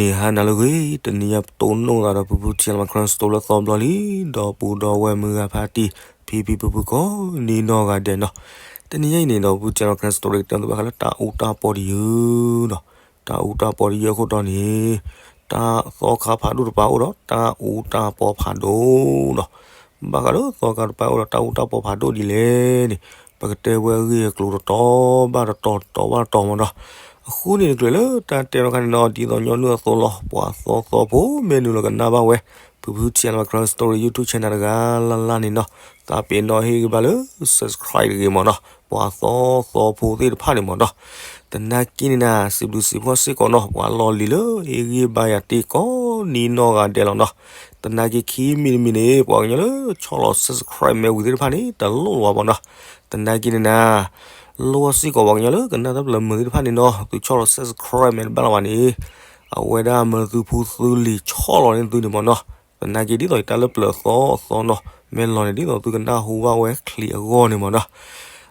မုၢ်ဟါနၤလၢအဂ့ၤ, တနံၤညါပတိၢ်နီၣ်သးဒီး ဖုဖုထံလီၤမး Crime Story လၢသီဘျီလံ, ဒီးပူၤဒီးဝဲမုၢ်ဂၤဖါတံၢ် ဖံဖံဖုဖုကိးနံၤနီၢ်ဂၤဒဲးနီၤ. တနံၤညါအံၤန့ၣ်ဒီး ဖုဖုထံလီၤမး Crime Story ကတဲသုဘၣ်ဃးလၢတၢ်အူတၢ်ပီတယုၢ်နီၤ. တၢ်အူတၢ်ပီတယုၢ်အခိၣ်တီန့ၣ် တၢ်သီခါဖးဒိၣ်တပၤအိၣ်ဒီး တၢ်အူတၢ်ပီဖးဒိၣ်နီၤ. ဘၣ်ဃးလၢသီခါတပၤအိၣ်ဒီး တၢ်အူတၢ်ပီဖးဒိၣ်ဒ်လဲၣ်န့ၣ် ပကတဲဝဲအဂ့ၢ်အကျိၤတတီၤဘၣ်တတီၤ တတီၤဘၣ်တတီၤမးနီၤ. အဃိန့ၣ်တချုးလၢတၢ်တဲတခါန့ၣ်နီၤ ဒ်သိးညီနုၢ်အသိးလီၤ ပှၤသီသီဖိမ့ၢ်နုာ်လီၤကနၣ်ဘၣ်ဝဲ ဖုဖုထံလီၤမး Crime Story YouTube channel တဂၤလၢ်လၢ်န့ၣ်နီၤ သးပ့ၤနီၣ်ဟ့ၣ်ဂံၢ်ဘါလၢ subscribe တဂ့ၤမးနီၤ. ပှၤသီသီဖိသ့ၣ်တဖၣ်န့ၣ်မးနီၤ. သနာ်က့န့ၣ်နၤ စံးဘျုးစံးဖှိၣ်စ့ၢ်ကီးနီၤ ပှၤလီၢ်လံၤလၢဟ့ၣ်ဂံၢ်ဘါယၤတ့ၢ်ကိးနံၤနီၢ်ဂၤဒဲးလီၤနီၤ. သနာ်က့ခံမံၤတမံၤန့ၣ် ပှၤကညီလၢဆီၣ်လီၤ subscribe မ့ၢ်ဝံၤသ့ၣ်တဖၣ်န့ၣ် တလိၣ်လၢၤဘၣ်မးနီၤ. သနာ်က့န့ၣ်နၤ လိၣ်စ့ၢ်ကီးပှၤကညီလၢကနၣ်တၢ်ဖျၢၣ်မုာ်သ့ၣ်တဖၣ်န့ၣ်နီၤ သုဆီၣ်လီၤ subscribe မ့ၢ်တဘၣ်လၢၤဘၣ်န့ၣ် အဝဲဒၣ်မၢသုဖူသုလံၤဆီၣ်လီၤန့ၢ်သုန့ၣ်မးနီၤ. သနာ်က့ဒ်သိးယတၢ်လၢပျၢၤသီအသီနီၤ မ့ၢ်လီၤန့ၣ် ဒ်သိးသုကနၣ်ဟူဘၣ်ဝဲချံးအဂီၢ်န့ၣ်မးနီၤ.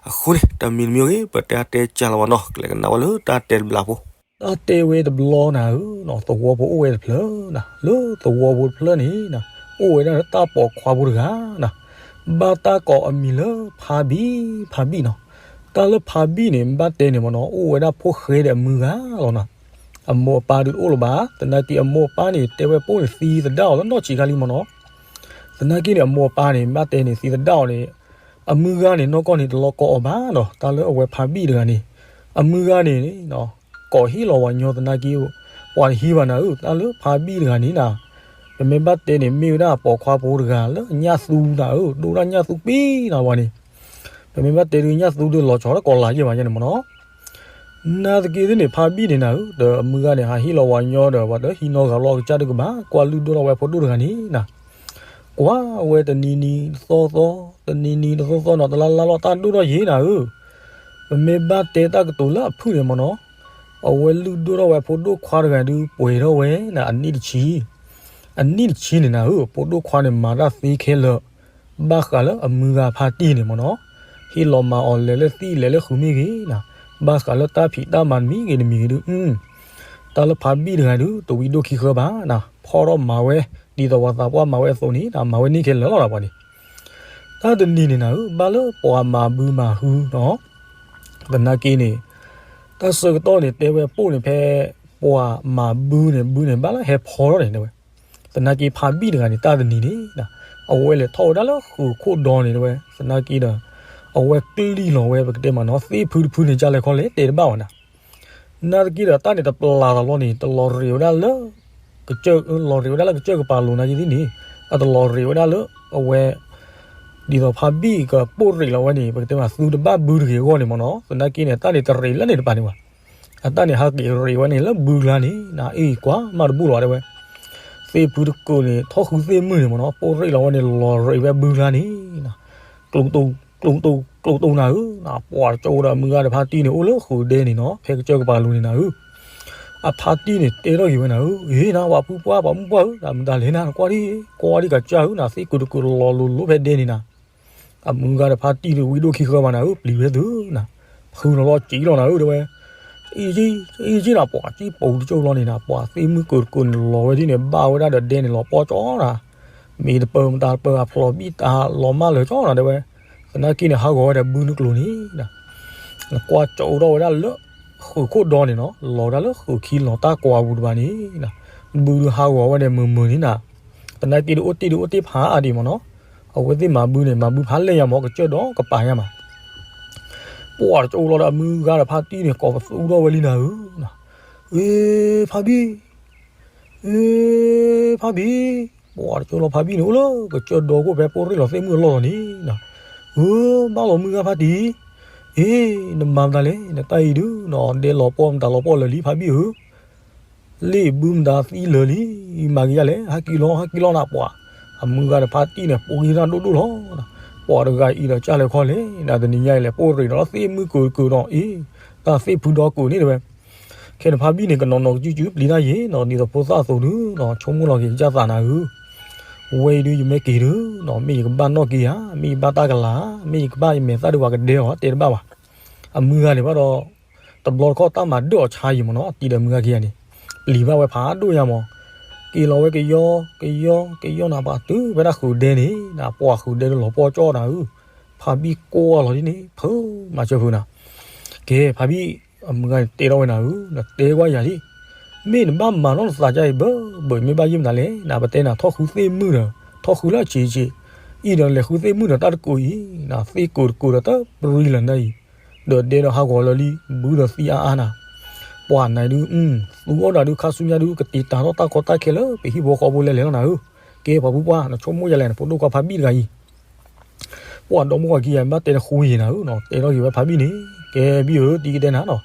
အဃိန့ၣ် တၢ်မံၤတမံၤအဂ့ၢ် ပတဲအါတဲကၢ်လၢၤဘၣ်နီၤ ကလဲၤကနၣ်ဝဲလၢတၢ်တဲတဘျီဖိ တၢ်တဲဝဲတဘျီနၤဧၢ, သဝီဖိအိၣ်ဝဲတဖျၢၣ်နၤ, လၢသဝီဖိတဖျၢၣ်န့ၣ်နၤ အိၣ်ဝဲဒၣ်လၢတၢ်ပိာ်ခွါဖိတဂၤနၤ, ဘၣ်တၢ်ကိးအမံၤလၢဖါဘံၣ်, ဖါဘံၣ်နီၤ. တၢ်လၢဖါဘံၣ်န့ၣ် ဘၣ်တဲန့ၣ်မးနီၤ အိၣ်ဝဲဒၣ်ဖိၣ်ဃဲဒီးအမုၢ်ဂၤလီၤနၤ. အမိၢ်အပၢ်ဒုးတအိၣ်လၢၤဘၣ်, သနာ်က့အမိၢ်အပၢ်န့ၣ် တဲဝဲပိၢ်န့ၣ်သံသဒၣ်အီၤလၢနီၢ်ဆံးခါလံမးနီၤ. သနာ်က့န့ၣ် အမိၢ်အပၢ်န့ၣ် ဘၣ်တဲန့ၣ်သံသဒၣ်အီၤန့ၣ် အမုၢ်ဂၤန့ၣ် နီၢ်ကီၢ်န့ၣ် တလီၤကိးအီၤဘၣ်နီၤ, တၢ်လၢအဝဲဖါဘံၣ်တဂၤန့ၣ်, အမုၢ်ဂၤန့ၣ် ကိးဟ့ၣ်လီၤဝဲညီသနာ်က့ ပှၤတဟံးဘၣ်နၤဧၢ, တၢ်လၢဖါဘံၣ်တဂၤန့ၣ်နၤ, ပမ့ၢ်ဘၣ်တဲန့ၣ် မ့ၢ်ဝဲဒၣ်ပိာ်ခွါဖိတဂၤလၢညၣ်သူနၤဧၢ, ဒိၣ်ဒၣ်ညၣ်သူပံနၤဝဲန့ၣ်, ပမ့ၢ်ဘၣ်တဲဒုးညၣ်သူဒုးလီၤဆီလၢကိးလါယဲၢ်ဘၣ်ယဲၢ်န့ၣ်မးနီၤ. နာ်သက့သ့ၣ်န့ၣ် ဖါဘံၣ်န့ၣ်နၤဧၢ, ဒီးအမုၢ်ဂၤန့ၣ်ဟးဟ့ၣ်လီၤဝဲညီဒီး ပှၤတဟံးနီတဂၤလီၤကစၢ်ဒုးကဘၣ် ကွၢ်လုၢ်ဒိၣ်ထီၣ်ဝဲဖိဒိၣ်တဂၤန့ၣ်နၤ, ကွၢ်ဝဲတနံၤနံၤတသီသီ, တနံၤနံၤတသီသီနီၤ တလါလါလီၤ တၢ်ဒိၣ်ထီၣ်ယဲၢ်နၤဧၢ. ပမ့ၢ်ဘၣ်တဲတၢ်ကတိၤလၢအဖုၣ်န့ၣ်မးနီၤ, အဝဲလုၢ်ဒိၣ်ထီၣ်ဝဲဖိဒိၣ်ခွါတဂၤဒုးပှဲၤထီၣ်ဝဲနၤ အနံၣ်တဆံ, အနံၣ်တဆံန့ၣ်နၤဧၢ, ဖိဒိၣ်ခွါန့ၣ်မၤတၢ်သ့ခဲလၢာ် ဘၣ်ဃးလၢအမုၢ်ဂၤဖါတံၢ်န့ၣ်မးနီၤ, ဟ့ၣ်လီၤမၤအီၤလဲၤလၢသံၣ်လဲၤလၢဃုာ်မ့ၢ်ဂ့ၤနၤ, ဘၣ်ဃးလၢတၢ်ဖံးတၢ်မၤတမံၤဂ့ၤတမံၤဂ့ၤဒုး, တၢ်လၢဖါဘံၣ်တဂၤဒုး တဝံဒိၣ်ခံဃၢဘၣ်နၤ, ဖီၣ်ထီၣ်မၤဝဲ ဒ်သိးပှၤသးပှၢ်မၤဝဲအသိးန့ၣ် မၤဝဲန့ၢ်ခဲလၢာ်လီၤနၤပှၤန့ၣ်. တၢ်တနံၤန့ၣ်နၤဧၢ, ဘၣ်လၢပှၤမၤဘုမၤဟုနီၤ, သနာ်က့န့ၣ် တၢ်ဆၢကတီၢ်န့ၣ် တဲဝဲပိၢ်န့ၣ်ဖဲ ပှၤမၤဘုန့ၣ် ဘုန့ၣ် ဘၣ်လၢဟဲဖီထီၣ်န့ၣ်တဲဝဲ, သနာ်က့ဖါဘံၣ်တဂၤန့ၣ် တၢ်တနံၤန့ၣ် အဝဲလဲၤထီၣ်ဝဲဒၣ်လၢဃုာ်ခိၣ်ဒီန့ၣ်တဲဝဲ, သနာ်က့ဒီး အဝဲကလံၢ်လီၤဝဲပကတဲမးနီၤ သ့ၣ်ဖုတဖုန့ၣ် ကၢ်လဲၤခီလဲၤတဲတဘၣ်ဝဲနၤ. နာ်သက့ဒီးတၢ်န့ၣ်တပျၢ်သးလီၤန့ၣ် တလီၤရ့းဝဲဒၣ်လၢ ကစၢၢ် လီၤရ့းဝဲဒၣ်လၢကစၢၢ်ကပၤလိၤနာ်က့သ့ၣ်န့ၣ်, အတလီၤရ့းဝဲဒၣ်လၢ အဝဲ ဒ်သိးဖါဘံၣ်ကပိၢ်ရ့းလီၤဝဲန့ၣ် ပကတဲမးသုတဘၣ်ဘုတဂ့ၤအဂီၢ်န့ၣ်မးနီၤ, သနာ်က့န့ၣ် တၢ်န့ၣ်တရ့းလၢန့ၣ်တပၤန့ၣ်ဘၣ်. အတၢ်န့ၣ်ဟးက့ၤရ့းဝဲန့ၣ်လၢဘုကျါန့ၣ် နအ့ၣ်ကွၢ်မးတဘူၣ်လီၤတဲဝဲ, သ့ၣ်ဖုတကုာ်န့ၣ် ထီၣ်ဃုသ့ၣ်မုၢ်န့ၣ်မးနီၤ ပိၢ်ရ့းလီၤဝဲန့ၣ် လီၤရ့းဝဲဘုကျါန့ၣ် ကျိ ကျိ ကျိနၤဧၢ, ပှၤတကၠိဒီးအမုၢ်ဂၤဒီးဖါတံၢ်န့ၣ် အိၣ်လၢဃုာ်ဒဲန့ၣ်နီၤ ဖဲကစၢၢ်ကပၤလိၤန့ၣ်နၤဧၢ, အဖါတံၢ်န့ၣ်တဲထီၣ်က့ၤဝဲနၤဧၢ, အ့ နပှၤဖုပှၢ်ပှၤမုၣ်ပှၢ်ဧၢ, တၢ်မတၤလဲၣ်နၤ ကွၢ်ဒံ ကွၢ်ဒံကစၢ်ဧၢနၤ သ့ၣ်ကုာ်တကုာ်လီၤလိၤလိၤဖဲဒဲန့ၣ်နၤ, အမုၢ်ဂၤဒီးဖါတံၢ်န့ၣ် ဝံဒိၣ်ခံဃၢဘၣ်နၤဧၢ ပျံၤဝဲသုနၤ, ဖုလီၤလီၤစံးလီၤနၤဧၢတဲဝဲ, အ့ အ့ နပှၤစံၣ်ပိာ်တကၠိလီၤန့ၣ်နၤ ပှၤသ့ၣ်မုၢ်ကုာ်တကုာ်န့ၣ်လီၤဝဲဒ်န့ၣ် ဘၣ်ဝဲဒၣ်ဒီးဒဲန့ၣ်လီၤပှီၢ်ကၠီနၤ, မ့ၢ်တပၢၤမတၤတပၢၤအဖျိးဘံၣ်တၢ်လီၤမၢ်လၢာ်ကၠီနၤတဲဝဲ, သနာ်က့န့ၣ် ဟးဂီၤဝဲဒီးဘုနကျိၤန့ၣ် နကွၢ်ကၠိထီၣ်ဝဲဒၣ်လၢ ဃုာ်ခိၣ်ဒီန့ၣ်နီၤ လီၤဝဲဒၣ်လၢဃုာ်ခံလီၤတၢ်ကွၢ်ပူၤတဘၣ်န့ၣ်, ဘုဒုးဟးဂီၤဝဲန့ၣ်မုာ်မုာ်န့ၣ်နၤ, သနာ်က့ဒုးအိၣ်တ့ၢ်ဒုးအိၣ်တ့ၢ်ဖးအါဒံးမးနီၤ, အဝဲသ့ၣ်မၤဘုန့ၣ် မၤဘုဖးလဲၢ်ညါမး ကစၢၢ်ဒီးကပၤညါမး, ပှၤတကၠိလီၤဒီးအမုၢ်ဂၤဒီးဖါတံၢ်န့ၣ် ကိးပသူထီၣ်ဝဲလံနၤဧၢ, အ့ ဖါဘံၣ် အ့ ဖါဘံၣ်, ပှၤတကၠိလီၤဖါဘံၣ်န့ၣ် အိၣ်လၢကစၢၢ်ဒီခိၣ်ဖဲပိၢ်ရ့ၣ်လီၤသ့ၣ်မုၢ်အလီၢ်လီၤန့ၣ်, ဧၢ ဘၣ်လီၤမုၢ်ဂၤဖါတံၢ်, အ့ နမၤမတၤလဲၣ် နတၢ်အံၤဒုးနီၤ ဒဲလီၤပှီၢ်မတၤလီၤပှီၢ်လၢာ်လံဖါဘံၣ်ဧၢ, လ့ၣ်ဘုမတၤသံလၢာ်လံ, မၤက့ၤယၤလဲၣ် ဟဲက့ၤလီၤ ဟဲက့ၤလီၤနၤပှၤ, အမုၢ်ဂၤဒီးဖါတံၢ်န့ၣ် ပှ့ၤတၢ်ဒိၣ်ဒိၣ်လီၤ, ပှၤတဂၤအံၤဒီးကၢ်လဲၤခီလဲၣ် နတနံၤညါအံၤလဲၣ် ပိၢ်ရ့ၣ်ဒီးသ့ၣ်မုၢ်ကုာ်တကုာ်နီၤ အ့ တၢ်သ့ၣ်ဖုဒီကုာ်န့ၣ်တဲဝဲ, ခဲန့ၣ်ဖါဘံၣ်န့ၣ် ကနီၤနီၤကစုကစုပျံၤတၢ်ယဲနီၤ ဒ်သိးဖိသၣ်အသိးဒုးနီၤ ဆိကမိၣ်လီၤက့ၤကစၢ်သးနၤဧၢ, ဝဲအံၤဒုးယမ့ၢ်က့ၤဒုးနီၤ မ့ၢ်ယကဘၣ်နီၣ်က့ၤဧါ မ့ၢ်ယဘၣ်တၢ်ကလၤ မ့ၢ်ယကဘၣ်ယမဲာ်သၣ်ဒုးပှၤကဒဲအီၤ တဲတဘၣ်ဘၣ်, အမုၢ်ဂၤန့ၣ်ဘၣ်ဒီး တဘျီတခီၣ်တၢ်မၤဒၢၣ်အီၤဆါယံၤမးနီၤ အတံၤဒီးမုၢ်ဂၤခံဂၤန့ၣ်, ပျံၤဘၣ်ဝဲဖးဒိၣ်ညါမး, က့ၤလီၤဝဲကယီကယီကယီနၤ ပှၤတုၤဖဲဒၣ်ဃုာ်ဒဲန့ၣ်နၤ ပှၤဃုာ်ဒဲလီၤပှီၢ်ကၠီနၤဧၢ, ဖးဘံၣ်ကွၢ်လီၤဒ်န့ၣ် ဖုမၤစၢၤဖုနၤ, ကဲဖးဘံၣ် အမုၢ်ဂၤန့ၣ်တဲထီၣ်ဝဲနၤဧၢ, နတဲကွၢ်ယၤဒ်, မ့ၢ်နဘၣ်မၤနီၣ်နသးကါအံၤဘၢဘၢ မ့ၢ်ဘၣ်ယိၣ်မနုၤလဲၣ်နၤ, ပတဲနၤထီၣ်ဃုသ့ၣ်မုၢ်ဒီး ထီၣ်ဃုလၢအဆံးဆံး, အံၤဒီးလဲၤဃုသ့ၣ်မုၢ်ဒီးတၢ်တကိးအံၤနၤ သ့ၣ်ကိးတကိးဒီးတပရံလၢၤနၤအံၤ, ဒီးဒဲဒီးဟးဂီၤလၢလံ ဘုဒီးသံအါအါနၤ, ပှၤနၤဒုး သူအီၣ်နၤဒုး ခါဆူညါဒုး ကတံာ်တာ်ထီၣ်တၢ်ကီတၢ်ခဲလၢပဟံၣ်ဖိဃီဖိလဲၤလဲၤလီၤနၤဧၢ, ကဲပှၤဖိပှၢ် နဆိကမိၣ်ယၤလဲၣ် နဖိဒိၣ်ခွါဖးဘံၣ်တဂၤအံၤ ပှၤဒီမါဝၤခံဂၤ ဘၣ်တဲတဃူယံၤနၤဧၢ, တဲထီၣ်က့ၤဝဲဖးဘံၣ်န့ၣ်, ကဲဘံၣ်ဧၢ တံၤကတဲနၤနီၤ,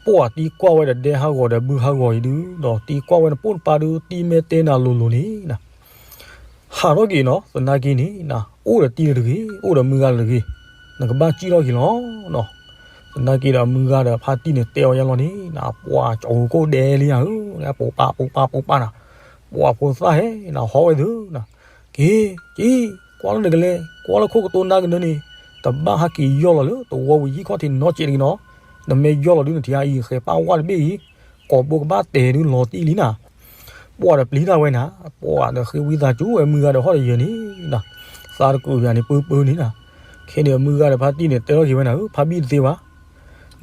ပှၤတံၤကွၢ်ဝဲဒီးဒဲဟးဂီၤဒီးဘုဟးဂီၤအံၤဒုး ဒီးတံၤကွၢ်ဝဲနပိၢ်နပၢ်ဒုး တံၤမ့ၢ်တဲနၤလိၤလိၤန့ၣ်နၤ ဟးထီၣ်က့ၤနီၤ, သနာ်က့န့ၣ်နၤ အိၣ်ဒီးတံၤလၢတဂ့ၤ အိၣ်ဒီးမုၢ်ဂၤလၢတဂ့ၤ, နကဘၣ်စံၣ်ထီၣ်က့ၤလီၤနီၤ, သနာ်က့ဒီးမုၢ်ဂၤဒီးဖါတံၢ်န့ၣ်တဲအီၤယါလီၤန့ၣ်နၤ ပှၤကၠီၤဟူခိၣ်ဒဲလံဧၢ, ပိာ်ပာ်ပိာ်ပာ်ပိာ်ပာ်နၤ, ပှၤဖိသၣ်ဟဲနၤဟီဝဲသုနၤ က့ၤ က့ၤ ကွၢ်လၢနကလဲၤ ကွၢ်လၢခိၣ်ကတိၤနါကနၢန့ၣ် တဘၣ်ဟးက့ၤယီၢ်လီၤလၢတဝီဝံၤယံၢ်ခီၣ်ထံးနီတစဲးတဂ့ၤနီၤ, နမ့ၢ်ယီၢ်လီၤဒုးနထံၣ်အံၤ ဃဲၤပၢ်ဝါတဘ့ၣ်အံၤ ကိာ်ဘိကဘၣ်တဲာ်ဒုးလီၤတံၢ်လံနၤ, ပှၤဒီးပျံၤတၢ်ဝဲနၤ, ပှၤဒီးဃ့ဝံသးစူၤဝဲမုၢ်ဂၤဒီးဟီၣ်ဒီးယၢၤန့ၣ်နၤ, သးတကုးယၤန့ၣ်ပၢပၢန့ၣ်နၤ, ခဲန့ၣ်မုၢ်ဂၤဒီးဖါတံၢ်န့ၣ် တဲထီၣ်က့ၤဝဲနၤဧၢ ဖါဘံၣ်တသ့ဘၣ်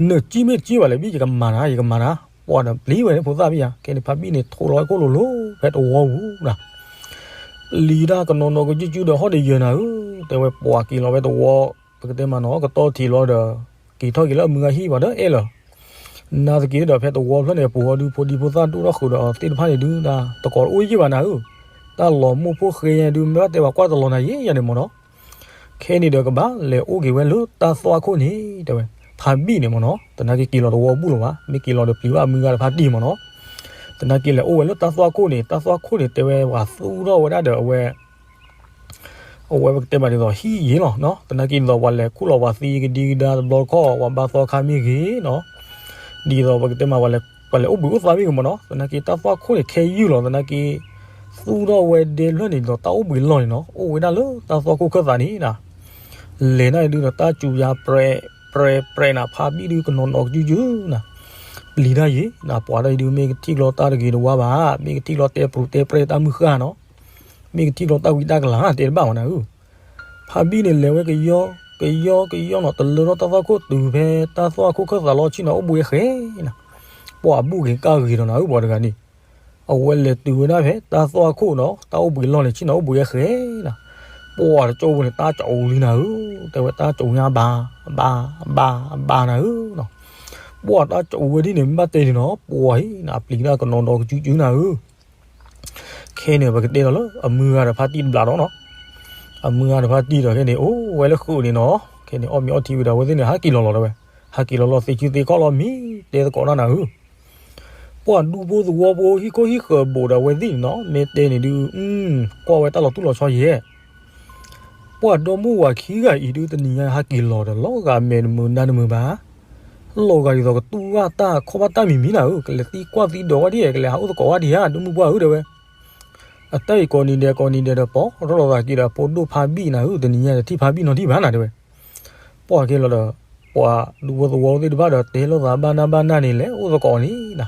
နစံၣ်မ့ၢ်တစံၣ်ဘၣ်လဲၣ်ဘံၣ် ယကမၤနၤ ယကမၤနၤ, ပှၤဒီးပျံၤဝဲန့ၣ်ဖိသၣ်ဘံၣ်ယၤ, ခဲန့ၣ်ဖါဘံၣ်န့ၣ် ထိးလီၤဝဲခိၣ်လိၤလိၤ ဖဲတဝီပူၤနၤ, ပျံၤတၢ်ကနီၤနီၤကစုကစုဒီးဟီၣ်ဒီးယၢၤနၤဧၢ, တဲဝဲပှၤက့ၤလီၤဝဲတဝီ, ပကတဲမးနီၤ ကတီၢ်ထံးလီၤဒီး က့ၤထီၣ်က့ၤလၢအမုၢ်ဂၤဟံၣ်ဘၣ်ဒီးအဲၣ်လၢၤ နာ်သက့ဒီးဖဲတဝီဖျၢၣ်န့ၣ် အပူၤအီၤဒုး ဖိဒံဖိသၣ်ဒိၣ်ထီၣ်ဃုာ်ဒီးသ့ၣ်တဖၣ်န့ၣ်ဒုး တကိးအိၣ်ယံာ်ဘၣ်နၤဧၢ, တၢ်လီၤမိၢ်ဖိဃဲညါဒုး မ့ၢ်ဘၣ်တဲပှၤကွၢ်တလီၤနၤယဲယၤန့ၣ်မ့ၢ်နီၤ, ခဲန့ၣ်ဒီးကဘၣ်လဲၤအိၣ်က့ၤဝဲလၢတၢ်သွၣ်ခိၣ်န့ၣ် တဲဝဲ, ဖါဘံၣ်န့ၣ်မ့ၢ်နီၤ သနာ်က့က့ၤလီၤတဝီဘူၣ်လီၤဘၣ် မ့ၢ်က့ၤလီၤဒီးပျံၤဘၣ်အမုၢ်ဂၤဒီးဖါတံၢ်မ့ၢ်နီၤ, သနာ်က့လဲၤအိၣ်ဝဲလၢတၢ်သွၣ်ခိၣ်န့ၣ် တၢ်သွၣ်ခိၣ်န့ၣ် တဲဝဲပှၤသူၣ်ထီၣ်ဝဲဒၣ်ဒီးအဝဲ အဝဲပကတဲမးဒ်သိးဟံၣ်ယံၤလီၤ, သနာ်က့ဒ်သိးပှၤလဲၤခူၣ်လီၤပှၤသံ ကဒံကဒါတဘျီတခီၣ် ပှၤဘါသီခါမ့ၢ်ဂ့ၤနီၤ, ဒ်သိးပကတဲမး ပှၤလဲၤအိၣ်ဘှံးအိၣ်သါမ့ၢ်ဂ့ၤမ့ၢ်နီၤ သနာ်က့တၢ်သွၣ်ခိၣ်န့ၣ်ခဲယုၢ်လီၤ သနာ်က့ သူၣ်ထီၣ်ဝဲဒဲဖျၢၣ်န့ၣ် ဒ်သိးတၢ်အိၣ်ဘှံးလီၢ်န့ၣ်နီၤ အိၣ်ဝဲဒၣ်လၢတၢ်သွၣ်ခိၣ်ခၢၣ်သးန့ၣ်နၤ, လဲၤနၤအံၤဒုးဒီးတၢ်စူၤယၤပြဲး ပြဲး ပြဲးနၤ ဖါဘံၣ်ဒုးကနီၤနီၤကစုကစုနၤ, ပျံၤတၢ်ယံၤနၤ ပှၤတၢ်အံၤဒုးမ့ၢ်ကထံၣ်ကျီတၢ်တဂ့ၤတဝါဘၣ် မ့ၢ်ကထံၣ်ကျီတဲပရူၤတဲပြဲၢ်တၢ်မုၢ်ဃၢ်နီၤ မ့ၢ်ကထံၣ်ကျီတၢ်ဝံတၢ်ကလၤတဲတဘၣ်မးနၤဧၢ, ဖါဘံၣ်န့ၣ်လဲၤဝဲကယီ ကယီ ကယီနီၤ တလၢထီၣ်တၢ်သွၣ်ခိၣ်တုၤဖဲတၢ်သွၣ်ခိၣ်ခၢၣ်သးလီၤ ဆ့ၣ်နီၤအိၣ်ဘှံးဃဲနၤ, ပှၤဘူၣ်ဂ့ၤကၢ်ဂ့ၤဒီးနၤဧၢ ပှၤတဂၤန့ၣ်, အဝဲလဲၤတုၤဝဲဒၣ်ဖဲတၢ်သွၣ်ခိၣ်နီၤ တၢ်အိၣ်ဘှံးလီၢ်န့ၣ် ဆ့ၣ်နီၤအိၣ်ဘှံးဃဲနၤ, ပှၤတကၠိဖိန့ၣ် တၢ်ကၠီၤအူလံနၤဧၢ, တဲဝဲတၢ်ကၠီၤညါဘၣ် ဘၣ် ဘၣ် ဘၣ်နၤဧၢ ပှၤတၢ်ကၠီၤဝဲဒ်န့ၣ် မ့ၢ်ဘၣ်တဲန့ၣ်နီၤ ပှၤအံၤနၤ ပျံၤတၢ်ကနီၤနီၤကစုကစုနၤဧၢ, ခဲန့ၣ် ပကတဲဒီးလၢ အမုၢ်ဂၤဒီးဖါတံၢ်တဘျးဒီးနီၤ, အမုၢ်ဂၤဒီးဖါတံၢ်ဒီးခဲန့ၣ် အိၣ်ဝဲလၢဃုာ်န့ၣ်နီၤ, ခဲန့ၣ် အီၣ်မ့ၤအီထံဝံၤဒီး အဝဲသ့ၣ်န့ၣ် ဟးက့ၤလီၤလီၤတဲဝဲ, ဟးက့ၤလီၤလီၤသ့ဆူသ့ခီၣ်လီၤမံ တဲသကိးနၤနၤဧၢ, ပှၤဒူဖိသဝီဖိဟံၣ်ခိၣ်ဟံၣ်ဃၢၤဘူးဒီးအဝဲသ့ၣ်န့ၣ်နီၤ မ့ၢ်တဲန့ၣ်ဒုး ကွၢ်ဝဲတၢ်လီၤတူၢ်လီၤဆီယဲၢ် ပှၤဒီမါဝၤခံဂၤအံၤဒုး တနံၤညါဟးက့ၤလီၤဒီး လီၤဂာ်မဲာ်တမုာ်နါတမုာ်ဘၣ်, လီၤဂာ်ဒ်သိးကတူၢ်ဘၣ်တၢ်ခီၣ်ဘၣ်တၢ်မံၤမံၤနၤဧၢ, ကလဲၤသံကွၢ်သံဒိးဝဲဒ် ကလဲၤဟးအိၣ်သကိးဝဲဒ်ဧါ ဒိၣ်မုၢ်ပှၢ်ဧၢတဲဝဲ, အတၢ်အံၤကိးနံၤဒဲးကိးနံၤဒဲးဒီး ပိာ်ထီၣ်လိာ်သးက့ၤဒီးဖိဒိၣ်ဖါဘံၣ်နၤဧၢ, တနံၤညါတထံၣ်ဖါဘံၣ်နီတထံၣ်ဘၣ်နၤတဲဝဲ, ပှၤက့ၤလီၤဒီး ပှၤဒူဖိသဝီသ့ၣ်တဖၣ်ဒီး တဲလိာ်သးဘၣ်နၢ်ဘၣ်နၢ်န့ၣ် လဲၤအိၣ်သကိးန့ၣ်နၤ,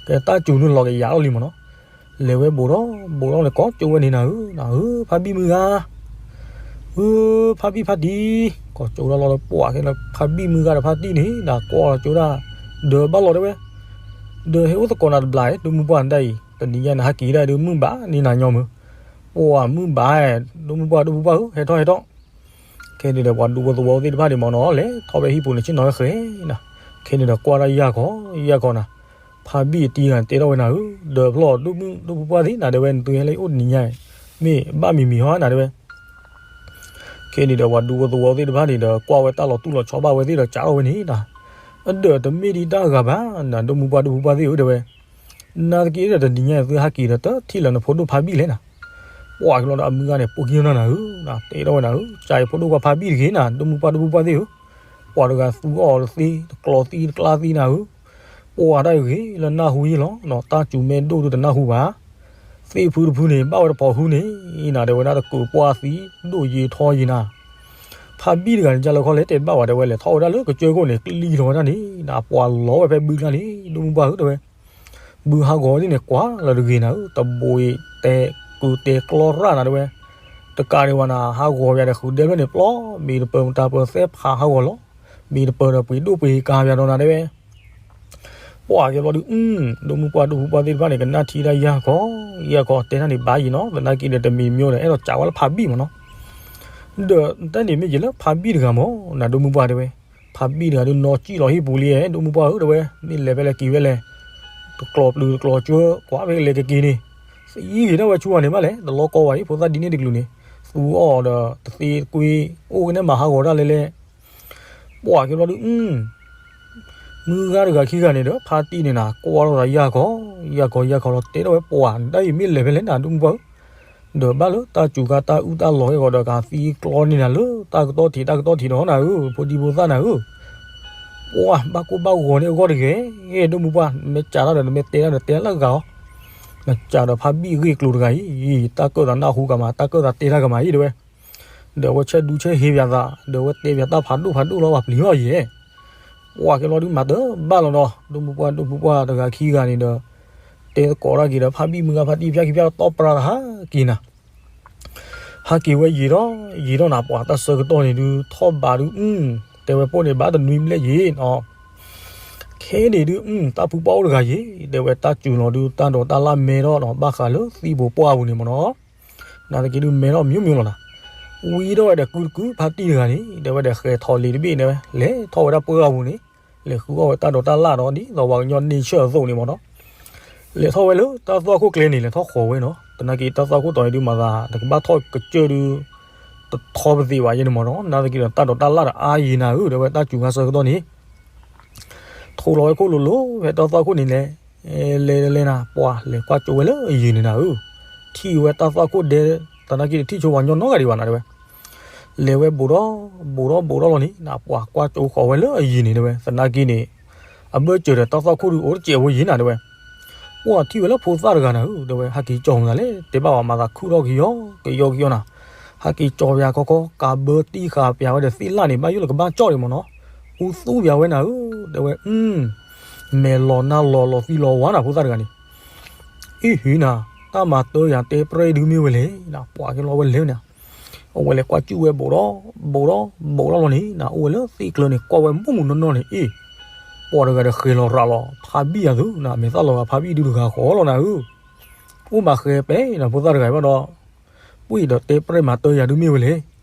ကဲတၢ်စူၤနုာ်လီၤကယၤလီၤလံမ့ၢ်နီၤ, လဲၤဝဲဘူးဒီး ဘူးဒီးလဲၤကိးကၠိဝဲန့ၣ်နၤဧၢ, နၤဧၢ ဖါဘံၣ်မုၢ်ဂၤ, ဧၢ ဖါဘံၣ်ဖါတံၢ်, ကိးကၠိဒၣ်လီၤလၢပှၤက့ၤလၢဖါဘံၣ်မုၢ်ဂၤဒီးဖါတံၢ်န့ၣ် နၤကွၢ်ကၠိဒၣ်, ဒီးဘၣ်လီၤတဲဝဲ, ဒီးဟဲအိၣ်သကိးနၤတဘျီ ဒိၣ်မုၢ်ပှၢ်နဒၣ်အံၤ တနံၤညါနဟးက့ၤဒၣ်ဒုးမုၢ်ဘၣ်န့ၣ်နၤညီမုၢ်, ပှၤမုၢ်ဘၣ်, ဒိၣ်မုၢ်ပှၢ်ဒိၣ်မုၢ်ပှၢ်ဧၢ ဟဲထီၣ်ဟဲထီၣ် ခဲန့ၣ်ဒီးပှၤဒူဖိသဝီသ့ၣ်တဖၣ်န့ၣ်မ့ၢ်နီၤ လဲၤထီၣ်ဖဲဟံၣ်ပူၤန့ၣ် ဆ့ၣ်နီၤဝဲဃဲနၤ, ခဲန့ၣ်ဒီးကွၢ်ဒၣ်ယၢ်ခီ ယၢ်ခီနၤ, ဖါဘံၣ်အတံၢ်ဂၤတဲထီၣ်ဝဲနၤဧၢ, ဒီးဖျီၣ်ဒိၣ်မုၢ်ဒိၣ်မုၢ်ပှၢ်သ့ၣ်နၤတဲဝဲ နသုဟဲလၢယအိၣ်တနံၤညါအံၤ, မ့ၢ်ဘၣ်မံၤမံၤဟီနၤတဲဝဲ ခဲန့ၣ်ဒီးပှၤဒူဖိသဝီသ့ၣ်တဖၣ်န့ၣ်ဒီး ကွၢ်ဝဲတၢ်လီၤတူၢ်လီၤဆီဘၣ်ဝဲသ့ၣ်ဒီး စးထီၣ်ဝဲန့ၣ်နၤ, အဒီးတမ့ၢ်ဒံးတၢ်ဂၤဘၣ်နၤ ဒိၣ်မုၢ်ပှၢ်ဒိၣ်မုၢ်ပှၢ်သ့ၣ်ဧၢတဲဝဲ, နာ်သက့ဒီးတနံၤညါအံၤ သုဟးက့ၤဒီးတထံၣ်လၢနဖိဒိၣ်ဖါဘံၣ်လဲၣ်နၤ, ပှၤက့ၤလီၤဒီးအမုၢ်ဂၤန့ၣ် ပိာ်ကံၢ်နၤနၤဧၢ, တဲထီၣ်ဝဲနၤဧၢ, ကၢ်အံၤဖိဒိၣ်ခွါဖါဘံၣ်တဂ့ၤနၤ ဒိၣ်မုၢ်ပှၢ်ဒိၣ်မုၢ်ပှၢ်သ့ၣ်ဧၢ, ပှၤတဂၤသူအီၤတသ့ တကျီသံတကျါသံနၤဧၢ, ပှၤတၢ်အံၤဂ့ၤလၢနၢ်ဟူယ့ၣ်လီၤ, တၢ်စူၤမဲာ်ဒိၣ်ဒုးတနၢ်ဟူဘၣ်, သ့ၣ်ဖုတဖုန့ၣ် ဘၣ်ဝဲတဖိးဟုန့ၣ် နၤတဲဝဲဒၣ်တကုးပှၢ်သံ ဒိၣ်ယံာ်ထီယံာ်နၤ, ဖါဘံၣ်တဂၤန့ၣ် ကၢ်လၢခီလဲၣ်တဲဘၣ်ဝဲတဲဝဲလဲၤထီၣ်ဝဲဒၣ်လၢကစၢၢ်ခိၣ်န့ၣ် ကျံထီၣ်ဝဲဒၣ်န့ၣ် နၤပှၤလီၤဝဲဖဲဘုကျါန့ၣ် ဒိၣ်မုၢ်ပှၢ်ဧၢတဲဝဲ, ဘုဟးဂီၤဝဲဒ်န့ၣ် ကွၢ်လၢတဂ့ၤနၤဧၢ, တဘိအံၤတဲကုၤတဲကျီရၣ်နၤတဲဝဲ, တကးဒံးဘၣ်နၤ ဟးဂီၤယၤဒီးဃုာ်ဒဲဖျၢၣ်န့ၣ် ပျီဘံတပၢၤမတၤပၢၤ သဲဖးဟးဂီၤလီၤ, ဘံတပၢၤဒီးပှ့ၤဒိၣ်ပှ့ၤကၤယၤဒီးနၤတဲဝဲ ပှၢ်က့ၤဘျီဒုး အု ဒိၣ်မုၢ်ပှၢ်ဒိၣ်ဖုပှၢ်သ့ၣ်တဖၣ်န့ၣ် ကနၣ်ထံတၢ်ယၢ်ခီ, ယၢ်ခီတဲတၢ်န့ၣ်ဘၣ်ယံၤနီၤ, သနာ်က့ဒီးတမံၤမံၤဒီး အဲၣ်ဒိးစးဝဲလၢဖးဘံၣ်မ့ၢ်နီၤ, ဒီးတၢ်န့ၣ်မ့ၢ်ယံၤလၢဖးဘံၣ်တဂၤမ့ၢ် နၤဒိၣ်မုၢ်ပှၢ်တဲဝဲ, ဖးဘံၣ်တဂၤဒုးနီၢ်ကံၣ်လီၤဟံၣ်ပူၤလံ, ဒိၣ်မုၢ်ပှၢ်ဧၢတဲဝဲ, မ့ၢ်လဲၤဖဲလဲၣ်က့ၤဖဲလဲၣ်, တကျီၤပျုၤတကျီၤကၠၢ ကွၢ်ဖဲလဲၤကက့ၤန့ၣ်, သံဂ့ၤဒၣ်ဝဲဆူဂၤန့ၣ်ဘၣ်လဲၣ်, တလီၢ်ကီဝဲအံၤ ဖိသၣ်ဒ်န့ၣ်တကလုာ်န့ၣ်, သူအီၣ်ဒီးတသ့တကွ့, အိၣ်ကနဲၣ်မၤဟးဂီၤတၢ်လဲၣ်လဲၣ် ပှၢ်က့ၤဘျီဒုး အု မုၢ်ဂၤတဂၤခံဂၤန့ၣ်ဒီး ဖါတံၢ်န့ၣ်နၤ ကွၢ်ထီၣ်ဒီးယၢ်ခီ, ယၢ်ခီယၢ်ခီလီၤ တဲထီၣ်ဝဲပှၢ် ဒ်အံၤမ့ၢ်လဲၤဖဲလဲၣ်နၤ ဒိၣ်မုၢ်ပှၢ်ဧၢ, ဒီးဘၣ်လၢတၢ်စူၤခါတၢ်အုၣ်တၢ်လီၤဟဲဂီၤဒီး ကသံကျီန့ၢ်နၤလၢတၢ်ကတီၢ်ထံးတၢ်ကတီၢ်ထံးဒီးနၤဧၢ, ဖိဒံဖိသၣ်နၤဧၢ, ပှၢ်ဘၣ်ကိၢ်ဘၣ်ဂီၤန့ၣ်အဂီၢ်တဂ့ၤ, ဒိၣ်မုၢ်ပှၢ် နမ့ၢ်စးထီၣ်ဒီး နမ့ၢ်တဲတၢ်ဒီးတဲလၢအဂၤအီၤ, နစးဒီးဖါဘံၣ်အဂ့ၢ်အကျိၤတဂၤအံၤ, တၢ်ကၢၣ်သးနၢ်ဟူကမး တၢ်ကၢၣ်သးတဲတၢ်ကမးအံၤတဲဝဲ ဒီးအဝဲဆဲးဒူဆဲးဟ့ပၠးသး, ဒီးအဝဲတဲပၠးတၢ်ဖးဒိၣ်ဖးဒိၣ်လီၤ ပှၤပျံၤအီၤယဲၢ်, ပှၢ်က့ၤလီၤဒုးမၤတဘၣ်လီၤဒီး ဒိၣ်မုၢ်ပှၢ်ဒိၣ်မုၢ်ပှၢ်တဂၤခံဂၤန့ၣ်ဒီး တဲသကိးတၢ်က့ၤဒီး ဖါဘံၣ်မုၢ်ဂၤဖါတံၢ်ဖၠၣ်ခံဖၠၣ်တီပှၤတဟးက့ၤနၤ, ဟးက့ၤဝဲယံာ်ထီၣ်ယံာ်ထီၣ်နၤ ပှၤတၢ်ဆၢကတီၢ်န့ၣ်ဒုး ထီၣ်ဘးဒုး အု တဲဝဲပိၢ်န့ၣ် ဘၣ်တနွံဘျဲၣ်ယံာ်နီၤ ခဲန့ၣ်ဒုး အု တၢ်ဖုပှၢ်အိၣ်တဂၤယံၤ တဲဝဲတၢ်စူၤလီၤဒုး တၢ်ဒိးတၢ်လၣ်မဲထီၣ်နီၤ ဘၣ်ဃးလၢသံဘိးပှၢ်အပူၤန့ၣ်မ့ၢ်နီၤ, နာ်သက့ဒုးမဲထီၣ်မံၤမံၤလီၤနၤ, ဝံၤဒီးဝဲဒီးကုတကု ဖါတံၢ်တဂၤန့ၣ် တဲဝဲဒီးဃဲၤထီၣ်လံာ်တဘ့ၣ်န့ၣ်ဝဲ လဲၤထီၣ်ဝဲဒၣ်ပှၢ်အပူၤန့ၣ်, လဲၤဃုအီၣ်ဝဲတၢ်ဒိးတၢ်လၣ်ဒီး ဒ်သိးပှၤကညီ nature အသိးန့ၣ်မ့ၢ်နီၤ လဲၤထီၣ်ဝဲလၢတၢ်သွၣ်ခိၣ်ကျဲန့ၣ် လဲၤထီၣ်ဃီၤဝဲနီၤ, သနာ်က့တၢ်သွၣ်ခိၣ်တီၤန့ၣ်ဒုးမၤသး တကဘၣ်ထီၣ်ကစၢၢ်ဒုး တထီပသ့ဘၣ်ယဲန့ၣ်မ့ၢ်နီၤ, နာ်သက့ဒီးတၢ်ဒိးတၢ်လၣ်ဒီးအါယံၤနၤဧၢ တဲဝဲတၢ်စူၤခါဆၢကတီၢ်န့ၣ်, ထိးလီၤဝဲခိၣ်လိၤလိၤ ဖဲတၢ်သွၣ်ခိၣ်န့ၣ်လဲၤ, လဲၤလဲၤနၤ ပှၤလဲၤကွၢ်ကၠိဝဲလၢအယံၤန့ၣ်နၤဧၢ, ထံၣ်ဝဲတၢ်သွၣ်ခိၣ်ဒဲ သနာ်က့တထံၣ်ဆိပှၤကညီနီတဂၤဒံးဘၣ်နၤတဲဝဲ လဲၤဝဲဘူးဒီး ဘူးဒီးဘူးဒီးလီၤန့ၣ် နပှၤကွၢ်ကၠိဃီၤဝဲလၢအယံၤန့ၣ်တဲဝဲ သနာ်က့န့ၣ်, အဘၢၣ်စၢၤဒီးတၢ်သွၣ်ခိၣ်ဒုးအိၣ်တစဲးဖိယံၤနၤတဲဝဲ, ပှၤထံၣ်ဝဲလၢဖိသၣ်တဂၤနၤဧၢ တဲဝဲ ဟဲက့ၤကၠီမနုၤလဲၣ် တဲဘၣ်ဝဲမၤသးခုၣ်ထီၣ်ကယီ ကယီကယီနၤ, ဟဲက့ၤကၠီပၠးခီခီ ကးဘၢတံၢ်ဃာ်ပၠးဝဲဒီးသ့ၣ်လၣ်န့ၣ် ဘၣ်ယိၣ်လၢကဘၣ်ကၠီၣ်န့ၣ်မ့ၢ်နီၤ, အူသူပၠးဝဲနၤဧၢ တဲဝဲ မဲာ်လီၤနါလီၤလီၤသံလီၤဝါနၤဖိသၣ်တဂၤန့ၣ် အ့ၣ်ဟံးနၤ, တၢ်မၤတၢ်ယၤတဲပြဲၢ်ဒုးမ့ၢ်ဝဲလဲၣ်, ပှၤက့ၤလီၤဝဲလဲၣ်န့ၣ်, အဝဲလဲၤကွၢ်ကၠူၣ်ဝဲဘူးဒီး ဘူးဒီး ဘူးဒီးလီၤန့ၣ် အိၣ်ဝဲလၢသ့ၣ်ကျၢၤန့ၣ် ကွၢ်ဝဲမုၢ်မုၢ်နီၢ်နီၢ်န့ၣ် အ့ၣ်, ပှၤတဂၤဒီးဃဲၤလီၤရးလီၤ ဖါဘံၣ်ယၤသုနၤ မဲာ်သၣ်လီၤဂာ်ဖါဘံၣ်ဒုးတဂၤဃီလီၤနၤဧၢ, အိၣ်မးဃဲၤပဲနၤဖိသၣ်တဂၤဘၣ်ဒီး, ပှၤဒီးတဲပြဲၢ်မၤတၢ်ယၤဒုးမ့ၢ်ဝဲလဲၣ်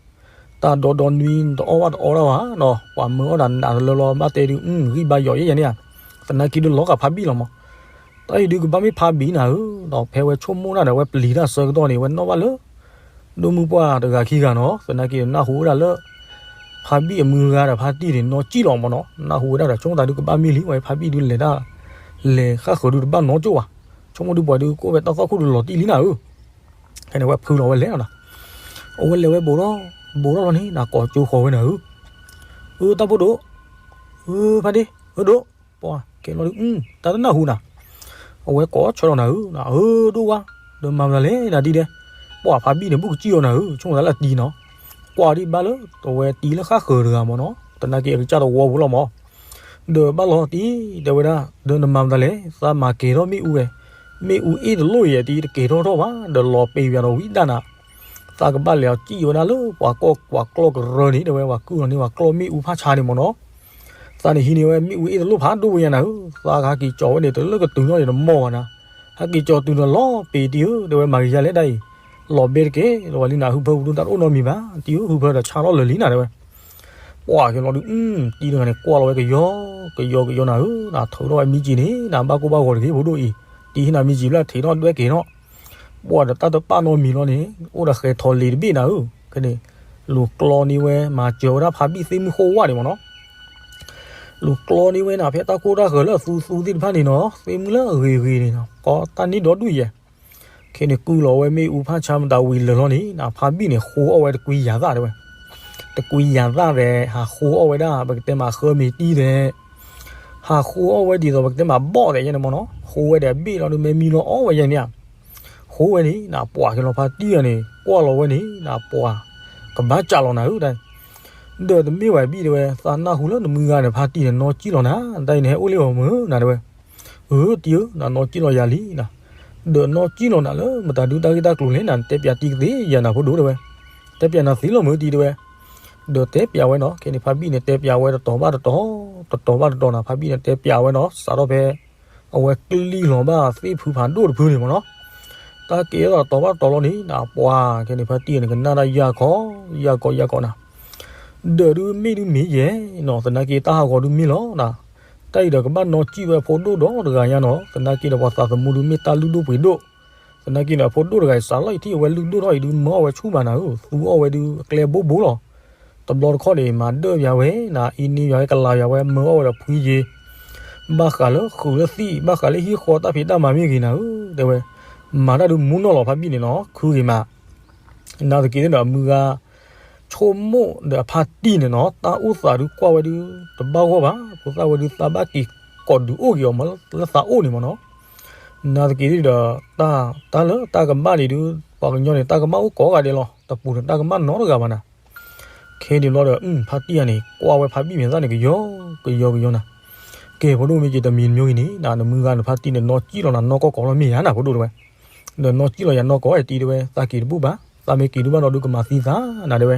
တၢ်ဒီဒီနွံတအီၣ်ဘၣ်တအီဒၣ်ဘၣ်နီၤ ပှၤမၢအီၣ်ဒၣ်နးတလၢလီၤ ဘၣ်တဲဒုး ဂံၢ်ဘါယီၤယဲယဲန့ၣ်ဧါ, သနာ်က့ဒုးလီၤဂာ်ဖါဘံၣ်လီၤမး, တၢ်အံၤဒုးကဘၣ်မ့ၢ်ဖါဘံၣ်နၤဧၢ, ဒီးဖဲဝဲဆိကမိၣ်တၢ်ဒီး ဝဲပျံၤတၢ်ဆၢကတီၢ်န့ၣ် ဝဲနီၣ်ဘၣ်လၢ ဒိၣ်မုၢ်ပှၢ်တဂၤခံဂၤနီၤ သနာ်က့နၢ်ဟူဝဲဒၣ်လၢ ဖါဘံၣ်အမုၢ်ဂၤဒီးဖါတံၢ်န့ၣ် နီၢ်ကံၣ်လီၤမးနီၤ နၢ်ဟူဝဲဒၣ်ဒီး ဆိကမိၣ်သးဒုးကဘၣ်မ့ၢ်လံ ဝဲဖါဘံၣ်ဒုးလဲၤတၢ် လဲၤဃၣ်ဃၢၤဒုးတဘၣ်နီၢ်ကၠိၣ်ဘၣ်, ဆိကမိၣ်ဒုးပှၤဒုးကအိၣ်ဝဲတၢ်သွၣ်ခိၣ်ဒုးလီၤတံၢ်လံနၤဧၢ ဖဲန့ၣ်ဝဲဖုလီၤဝဲလဲၣ်နီၤ, အဝဲလဲၤဝဲဘူးဒီး ဘူးဒီးလီၤန့ၣ် နကိးကၠိဃီၤဝဲနၤဧၢ, အၢ တၢ်ဖိဒိၣ်, အၢ ဖါဒ့, အၢဒိၣ်, ပှၤကဲလီၤဒုး တၢ်တနၢ်ဟူနၤ, အဝဲကိးဆၢလီၤနၤဧၢ, အၢဒိၣ်ဝါ, ဒီးမၤမနုၤလဲၣ်နၤဒ်ဒဲး, ပှၤဖါဘံၣ်န့ၣ် ဘူၣ်ကစံၣ်အီၤနၤဧၢ, ဆိကမိၣ်သးလၢအတံၤနီၤ, ကွၢ်ဒံးဘၣ်လၢ အဝဲတံၤလၢဃၣ်ဃၢၤတဂၤမးနီၤ, သနာ်က့အကစၢ်တဝီပူၤလီၤမး ဒီးဘၣ်လီၤတံၢ် တဲဝဲဒၣ် ဒီးနမၤမတၤလဲၣ် သးမၤကဲၤထီၣ်မ့ၣ်အူဝဲ, မ့ၣ်အူအ့ၣ်တလိၣ်ယဲၢ်တံၢ် တကဲၤထီၣ်ထီၣ်ဘၣ် ဒီးလီၤပ့ၤပၠးဒီးဝံဒၣ်နၤ, သးကဘၣ်လဲၤအီၤစံၣ်ဝဲဒၣ်လၢပှၤကီၢ်ပှၤကျီၢ်ကရၢန့ၣ် တဲဝဲ ပှၤကုၢ်လီၤန့ၢ်ပှၤကျီၢ်မ့ၣ်အူဖးဆါန့ၣ်မးနီၤ, သးန့ၣ်ဟံးန့ၢ်ဝဲမ့ၣ်အူအ့ၣ်တလိၣ်ဖးဒိၣ်ဝဲညါနၤဧၢ, သးကဟဲက့ၤကၠီၤဝဲန့ၣ် တလၢကတုၤနီၣ်န့ၣ် တမီၢ်ဘၣ်နၤ, ဟဲက့ၤကၠီၤတုၤဒီးလီၤပ့ၤတံၢ်ဧၢ တဲဝဲ မၤဂ့ၤယၤလဲၣ်ဒ်အံၤ, လီၤဘဲတကဲလီၤဝဲလံနၤ ဟုဖၢပူၤဒိၣ်တၢ်တအိၣ်နီတမံၤဘၣ် တံၢ်ဧၢ ဟုဖၢဒီးဆါထီၣ်လၢာ်လံနၤ တဲဝဲ ပှၤက့ၤလီၤဒုး တံၢ်တဂၤန့ၣ် ကွၢ်လီၤဝဲကယီကယီကယီနၤဧၢ, နထုးထီၣ်ဝဲမံကံၤန့ၣ် နဘၣ်ကိၢ်ဘၣ်ဂီၤတဂ့ၤ ဖိဒိၣ်အံၤ, တံၢ်ဟံးနၤမံကံၤဘျဲၣ် ထဲးထီၣ်ဒွဲၣ်က့ၤထီၣ်, ပှၤဒီးတၢ်တပာ်နီတမံၤလီၤန့ၣ် အိၣ်ဒီးဃဲၤထီၣ်လံာ်တဘ့ၣ်နၤဧၢ, ခဲန့ၣ် လူၤကျီန့ၢ်ဝဲ မၤစၢၤဝဲဒၣ်ဖါဘံၣ်သ့ၣ်မုၢ်ဃိဝၣ်န့ၣ်မးနီၤ လူၤကျီန့ၢ်ဝဲနၤ ဖဲတၢ်ကိၢ်တၢ်ဂီၤလၢအသူသူသ့ၣ်တဖၣ်န့ၣ်နီၤ သ့ၣ်မုၢ်လၢအဂ့ၤဂ့ၤန့ၣ်နီၤ ကီတၢ်န့ၢ်ဒီဒူၣ်ယဲၢ်, ခဲန့ၣ်ကုၢ်လီၤဝဲမ့ၣ်အူဖးဆါမတၤဝံၤလၢာ်လီၤန့ၣ် ဖါဘံၣ်န့ၣ် ဃိအီၣ်ဝဲတကွံယၤသၣ်တဲဝဲ, တကွံယၤသၣ်ဒီး ဟးဃိအီၣ်ဝဲဒၣ် ပကတဲမးဃၢမံၤတံၢ်ဒီး ဟးဃိအီၣ်ဝဲဒ်သိးပကတဲမးဘီၣ်ဒီးယဲန့ၣ်မးနီၤ ဃိဝဲဒီးအဘ့ၣ်လီၤဒုးမ့ၢ်မံလီၤအီၣ်ဝဲယဲန့ၣ်ဧါ ဃိဝဲန့ၣ် နပှၤက့ၤလီၤဖါတံၢ်အီၤန့ၣ် ကွၢ်လီၤဝဲန့ၣ် နပှၤ ကဘၣ်စးလီၤနၤဧၢ, ဒီးတမ့ၢ်ဝဲဘံၣ်တဲဝဲ သးနၢ်ဟူလၢနမုၢ်ဂၤန့ၣ် ဖါတံၢ်န့ၣ် နီၢ်ကံၣ်လီၤနၤ တၢ်အံၤန့ၣ် ဟဲအိၣ်လၢအီၤမုၢ်နၤတဲဝဲ, အၢ တံၤဧၢ, နနီၢ်ကံၣ်လီၤယၤလံနၤ, ဒီးနီၢ်ကံၣ်လီၤနၤလၢမတၤဒုတၢ်ဂ့ၢ်တၢ်ကျိၤလဲၣ်နၤ, နတဲပၠးတံၤကသ့ယၤနၤ ဖိဒိၣ်တဲဝဲ, တဲပၠးနၤသ့လီၤမုၢ်တံၤတဲဝဲ, ဒီးတဲပၠးဝဲနီၤ, ခဲန့ၣ်ဖါဘံၣ်န့ၣ် တဲပၠးဝဲတတီၤဘၣ်တတီၤ, တတီၤဘၣ်တတီၤနၤ, ဖါဘံၣ်န့ၣ် တဲပၠးဝဲနီၤ, စးထီၣ်ဖဲ အဝဲကျံၢ်လီၤဘၣ်သ့ၣ်ဖုဖးဒိၣ်တဖုန့ၣ်မ့ၢ်နီၤ, တၢ်ကဲထီၣ်တတီၤဘၣ်တတီၤလီၤန့ၣ်နၤ, ပှၤခဲန့ၣ်ဖါတံၢ်န့ၣ် ကနၣ်တၢ်ယၢ်ခီ, ယၢ်ခီယၢ်ခီနၤ, ဒီးဒုးမ့ၢ်ဒုးမ့ၢ်ယဲနီၤ, သနာ်က့တၢ်ဟးဂီၤဒုးမ့ၢ်လီၤနၤ, တၢ်အံၤဒီးကဘၣ်နီၢ်ကံၣ်ဝဲအဖိဒိၣ်ဒီတဂၤညါနီၤ, သနာ်က့ဒီးပှၤသးသမူဒုးမ့ၢ်တၢ်လုၢ်ဒိၣ်ပှ့ၤဒိၣ်, သနာ်က့န့ၣ် အဖိဒိၣ်တဂၤအံၤ စးလီၤအံၤထံၣ်အဝဲလုၢ်ဒိၣ်ထီၣ်အံၤဒုး မၢအီၣ်ဝဲဆူၣ်ဘၣ်နၤဧၢ, သူအီၣ်ဝဲဒုးအကျဲဘိဘိလီၤ, တဘျီတခီၣ်န့ၣ် မၤဒၢၣ်ပၠးဝဲနၤ, အံၤန့ၢ်ပၠးဝဲ ကလၤပၠးဝဲ မၢအီၣ်ဝဲဒီးဖှံယ့ၤ, ဘၣ်ဃးလၢဃုာ်လၢသံၣ်, ဘၣ်ဃးလၢဟံၣ်ဃီတၢ်ဖံးတၢ်မၤမ့ၢ်ဂ့ၤနၤဧၢ, တဲဝဲ, မၤတၢ်ဒုးမူနီၢ်လီၤဖါဘံၣ်န့ၣ်နီၤ, ခုဂ့ၤမး နာ်သက့ဒီးအမုၢ်ဂၤ ဆိကမိၣ်ဒီးအဖါတံၢ်န့ၣ်နီၤ, တၢ်အိၣ်သးဒုးကွၢ်ဝဲဒုး တဘၣ်ဂီၢ်ဘၣ်, ဖိသၣ်ဝဲဒုးသးဘၣ်က့ၤကိးဒုးအိၣ်က့ၤအီၤ မ့ၢ်လၢသးအိၣ်န့ၣ်မ့ၢ်နီၤ, နာ်သက့ဒီး တၢ်လၢတၢ်ကမၣ်န့ၣ်ဒုး ပှၤကညီန့ၣ် တၢ်ကမၣ်အိၣ်ကိးဂၤဒဲးလီၤ, တပူၤန့ၣ် တၢ်ကမၣ်နီတဂၤဘၣ်နၤ, ခဲန့ၣ်ဘျီဒီး ဖါတံၢ်ဂၤန့ၣ် ကွၢ်ဝဲဖါဘံၣ်မဲာ်သၣ်န့ၣ် ကယီကယီကယီနၤ, ကဲ ဖိဒိၣ်မ့ၢ်က့ၤတမံၤတမံၤဂ့ၤန့ၣ် နမုၢ်ဂၤနဖါတံၢ်န့ၣ် နီၢ်ကံၣ်လီၤနၤနီၢ်ကီၢ်ကိးလီၤမ့ၢ်ဧါနၤ ဖိဒိၣ်တဲဝဲ, ဒီးနီၢ်ကံၣ်လီၤယၤနီၢ်ကီၢ် တံၤတဲဝဲ သးက့ၤတဘူၣ်ဘၣ်, သးမ့ၢ်က့ၤဒုးဘၣ်ဒီးဒုးကမၤသံသးနၤတဲဝဲ,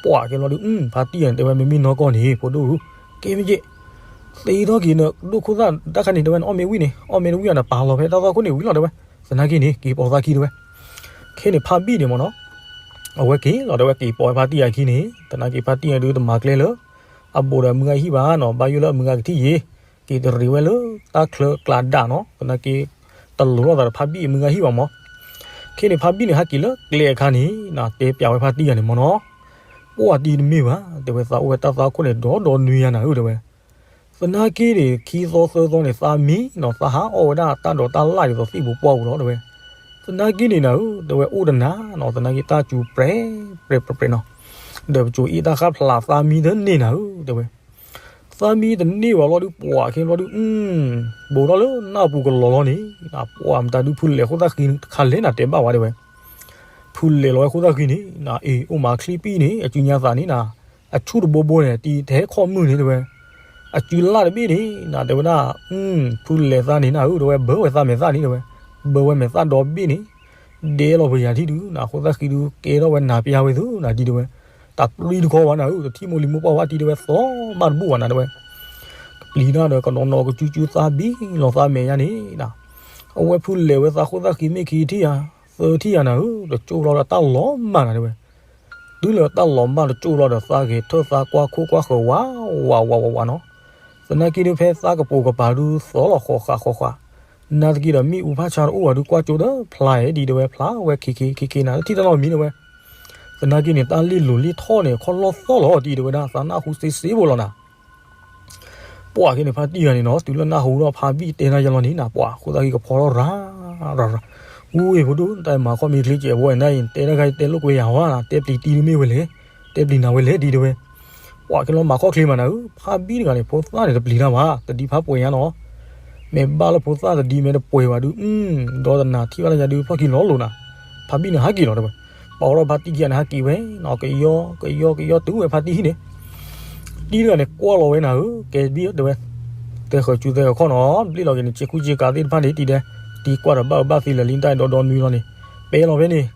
ပှၤကဲလီၤဒုး ဖါတံၢ်ဂၤန့ၣ် တဲဝဲမ့မ့ၢ်နီၢ်ကီၢ်န့ၣ် ဖိဒိၣ်ဧၢ, ကဲမ့ၢ်က့ၤ သ့ထီၣ်က့ၤန ဒိၣ်ခိၣ်သၣ်တၢ်ခါန့ၣ် တဲဝဲ နအီၣ်မ့ၢ်ဝံၣ်န့ၣ် အီၣ်မ့ၢ်တဝံၣ်အီၤန့ၣ် ပာ်လီၤဖဲတၢ်သွၣ်ခိၣ်န့ၣ်ဝံၤလီၤတဲဝဲ, သနာ်က့န့ၣ် က့ၤပိာ်သးခံတဲဝဲ, ခဲန့ၣ်ဖါဘံၣ်န့ၣ်မ့ၢ်နီၤ, အဝဲက့ၤလီၤတဲဝဲ က့ၤပိာ်ဝဲဖါတံၢ်ဂၤခံန့ၣ် သနာ်က့ဖါတံၢ်ဂၤဒုးတမၤကျဲလၢ အဘူးဒီးအမုၢ်ဂၤဟံၣ်ဘၣ်နီၤ, ဘၣ်ယိၣ်လၢအမုၢ်ဂၤကထံၣ်ယ့ၤ, က့ၤတရံးဝဲလၢတၢ်ချၢကျးဒၣ်နီၤ, သနာ်က့ တလိၤလိာ်သးဒီးဖါဘံၣ်အမုၢ်ဂၤဟံၣ်ဘၣ်မ့ၢ် ခဲန့ၣ်ဖါဘံၣ်န့ၣ် ဟဲက့ၤလၢကျဲအခါန့ၣ် တဲပျးဝဲဖါတံၢ်ဂၤန့ၣ်မ့ၢ်နီၤ, ပှၤတံၤတမ့ၢ်ဘၣ် တဲဝဲ သးအိၣ်ဝဲတၢ်သွၣ်ခိၣ်န့ၣ် ဒီဒီနွံယၤနၤဧၢ တဲဝဲ, သနာ်က့န့ၣ် ခံသီသၢသီန့ၣ် သးမံနီၤ, သးဟးအီၣ်ဝဲဒၣ်တၢ်ဒိးတၢ်လၣ်ဒ်သိးသ့ၣ်ပူၤပှၢ်ပူၤလီၤ တဲဝဲ, သနာ်က့န့ၣ်နၤဧၢ တဲဝဲ အိၣ်တနၤနီၤ, သနာ်က့တၢ်စူၤပြဲးပြဲးပြဲးပြဲးနီၤ, ဒီးပစိၤအ့ၣ်တၢ်ဃၣ်ဖျးသးမံတန့ၢ်နၤဧၢ တဲဝဲ သးမံတန့ၢ်ဘၣ်လီၤဒုး ပှၤခဲဘျီဒုး ဘူးထီၣ်လၢနၢ်ပူၤကလီၤလီၤန့ၣ်, ပှၤမတၤဒုးဖုလဲၤခိၣ်သၣ်ဃံတခါလဲၣ်နၤ တဲဘၣ်ဝဲတဲဝဲ, ဖုလဲၤလီၤဝဲခိၣ်သၣ်ဃံန့ၣ် နအ့ၣ် အိၣ်မးချံပံၣ်န့ၣ် အစုညါသးန့ၣ်နၤ, အဆူၣ်တဘိဘိန့ၣ် တံၤတဟဲခီၣ်မုၢ်န့ၣ်တဲဝဲ, အစုလၢ်တဘ့ၣ်န့ၣ်နၤ တဲဝဲဒၣ်, ဖုလဲၤသးန့ၣ်နၤဧၢ တဲဝဲ ဘၢဝဲသးမဲာ်သၣ်န့ၣ်တဲဝဲ, ဘၢဝဲမဲာ်သၣ်ဒီဘ့ၣ်န့ၣ် ဒဲလီၤပယၤထံၣ်ဒုးနၤ ခိၣ်သၣ်ဃံဒုး ကဲထီၣ်ဝဲနၤပျၢ်ဝဲသုနၤဒ်တဲဝဲ, တၢ်ပျံၤတခီဘၣ်နၤဧၢ တထံၣ်မိၢ်လံၤမိၢ်ပှၢ်ဝဲတံၤတဲဝဲ သီဘၣ်တဘူၣ်ဘၣ်နၤတဲဝဲ, ကပျံၤတၢ်ဒီးကနီၤနီၤကစုကစုသးဘံလီၤသးမဲာ်ညါန့ၣ်နၤ, အဝဲဖုလဲၤဝဲသးခိၣ်သၣ်ဃံမ့ၢ်ခံထံၣ်ယၤ သၢထံၣ်ယၤနၤဧၢ တကၠိၣ်လီၤဒီးတၢ်လီၤမၢ်နၤတဲဝဲ တုၤလၢတၢ်လီၤမၢ်တကၠိၣ်လီၤဒီးသးဂဲၤထၢၣ်သးကွၢ်ခိၣ်ကွၢ်ဃၢၤဝးဝးဝးဝးဝးနီၤ, သနာ်က့ဒုးဖဲသးကပိာ်ကပၤဒုးသီလီၤဃီၤဃာ်ဃီၤဃာ်, နာ်သက့ဒီးမ့ၣ်အူဖးဆါတအိၣ်ဘၣ်ဒုးကွၢ်ကၠိဒီးဖျါဧဲဒ်တဲဝဲ ဖျါဝဲခံခံခံခံနၤ တထံၣ်တၢ်နီတမံၤတဲဝဲ, သနာ်က့န့ၣ် တၢ်လ့ၣ်လိၤလ့ၣ်ထီၣ်န့ၣ် ခီၣ်လီၢ်သီၣ်လီၤဒ်တဲဝဲဒၣ် သးနၢ်ဟူစ့စ့ဖိလီၤနၤ ပှၤက့န့ၣ် ဖါတံၢ်ဂၤန့ၣ်နီၤ တုၤလၢနၢ်ဟူဒီးဖါဘံၣ်တဲနၤယလီၤန့ၣ်နၤ ပှၤခိၣ်သၣ်ဃံကဖီထီၣ်ရၤရၤရၤ, အူဝ့ၢ်ဖိဒိၣ် တၢ်မၤခီၣ်မ့ၢ်ချ့ကဲးဝဲနၤအံၤ တဲတၢ်ခါအံၤတဲလိာ်ကွဲယၤဝဲနၤ တဲပျံၤတံၤဒုးမ့ၢ်ဝဲလဲၣ်, တဲပျံၤနၤဝဲလဲၣ်ဒ်တဲဝဲ, ပှၤက့လီၤမၤခီၣ်ချ့မးနၤဧၢ ဖါဘံၣ်တဂၤန့ၣ် ဖိသၣ်န့ၣ်တပျံၤတၢ်ဘၣ် တဒ်ဖါပှဲၤညါနီၤ, မ့ၢ်ဘၣ်လၢဖိသၣ်တဒ်မ့ၢ်တပှဲၤဘၣ်ဒုး ဒီးတနၤထံၣ်ဘၣ်လၢညါဒုးဖျီၣ်ခံလီၤလိာ်နၤ, ဖါဘံၣ်န့ၣ်ဟးက့ၤလီၤတဲဝဲ, ပှၤအိၣ်ဒီးဖါတံၢ်ခံဂၤန့ၣ် ဟးက့ၤဝဲနီၤ ကယီကယီကယီတုၤဝဲဖါတံၢ်ဟံၣ်န့ၣ် တံၤတဂၤန့ၣ် ကွၢ်လီၤဝဲနၤဧၢ ကဲဘံၣ်တဲဝဲ, သဲဃၢၤစုသဲဃၢၤခီၣ်နီၤ ဘျ့လီၤက့ၤန့ၣ် ဆ့ကူဆ့ကၤသ့ၣ်တဖၣ်န့ၣ် တံၤဒဲး, တံၤကွၢ်ဒီးဘၣ်အၢဘၣ်သီလၢာ်လံ တၢ်အဲၣ်ဒိးဒီနွံလီၤန့ၣ်, ပဲလီၤဖဲန့ၣ်,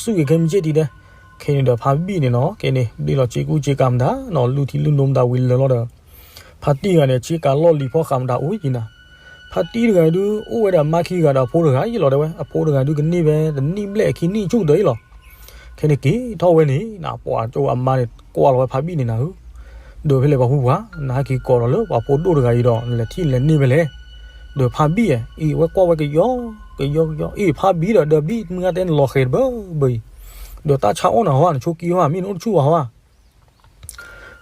ဆူၣ်က့ၤခဲမုၢ်ဆ့ၣ်တံၤဒဲး, ခဲန့ၣ်ဒီးဖါဘံၣ်န့ၣ်နီၤ ကဲန့ၣ် ဘျ့လီၤဆ့ကူဆ့ကၤမတၤနီၤ လုၢ်ထံလုၢ်နိမတၤဝံၤလၢာ်လီၤဒီး, ဖါတံၢ်ဂၤန့ၣ် ဆ့ကၤလီၢ်လံၤဖီဃးမတၤအိၣ်ယံၤနၤ ဖါတံၢ်တဂၤဒုး အိၣ်ဝဲဒီးအမါခံဂၤဒီးအဖိတဂၤအံၤလီၤတဲဝဲ, အဖိတဂၤဒုးကန့ၢ်ဖဲတနံၣ်ဘျဲၣ်အခံနံၣ်ဆူၣ်ကတၢၢ်အံၤလီၤ. ခဲန့ၣ်က့ၤထီၣ်ဝဲန့ၣ် ပှၤကၠိအမါန့ၣ် ကွၢ်လီၤဝဲဖါဘံၣ်န့ၣ်နၤဧၢ, ဒီးဖဲလဲၣ်ပှၤဟူပှၤ နဟဲက့ၤကိးလီၤလၢပှၤဖိဒိၣ်တဂၤအံၤဒီး နလဲၤထံၣ်လဲၤန့ၢ်ဖဲလဲၣ်, ဒီးဖါဘံၣ်ဧၢ အံၤဝဲကွၢ်ဝဲကယီ ကယီကယီ အံၤဖါဘံၣ်ဒီး ဒီးဘံၣ်မုၢ်ဂၤတဲနလီၤဃဲၤတဘၢဘၢအံၤ, ဒီးတၢ်ဆါအီၣ်နၤဟီ နဆိက့ဟီ မ့ၢ်နအိၣ်တဆူၣ်ဝဲဟီဧါ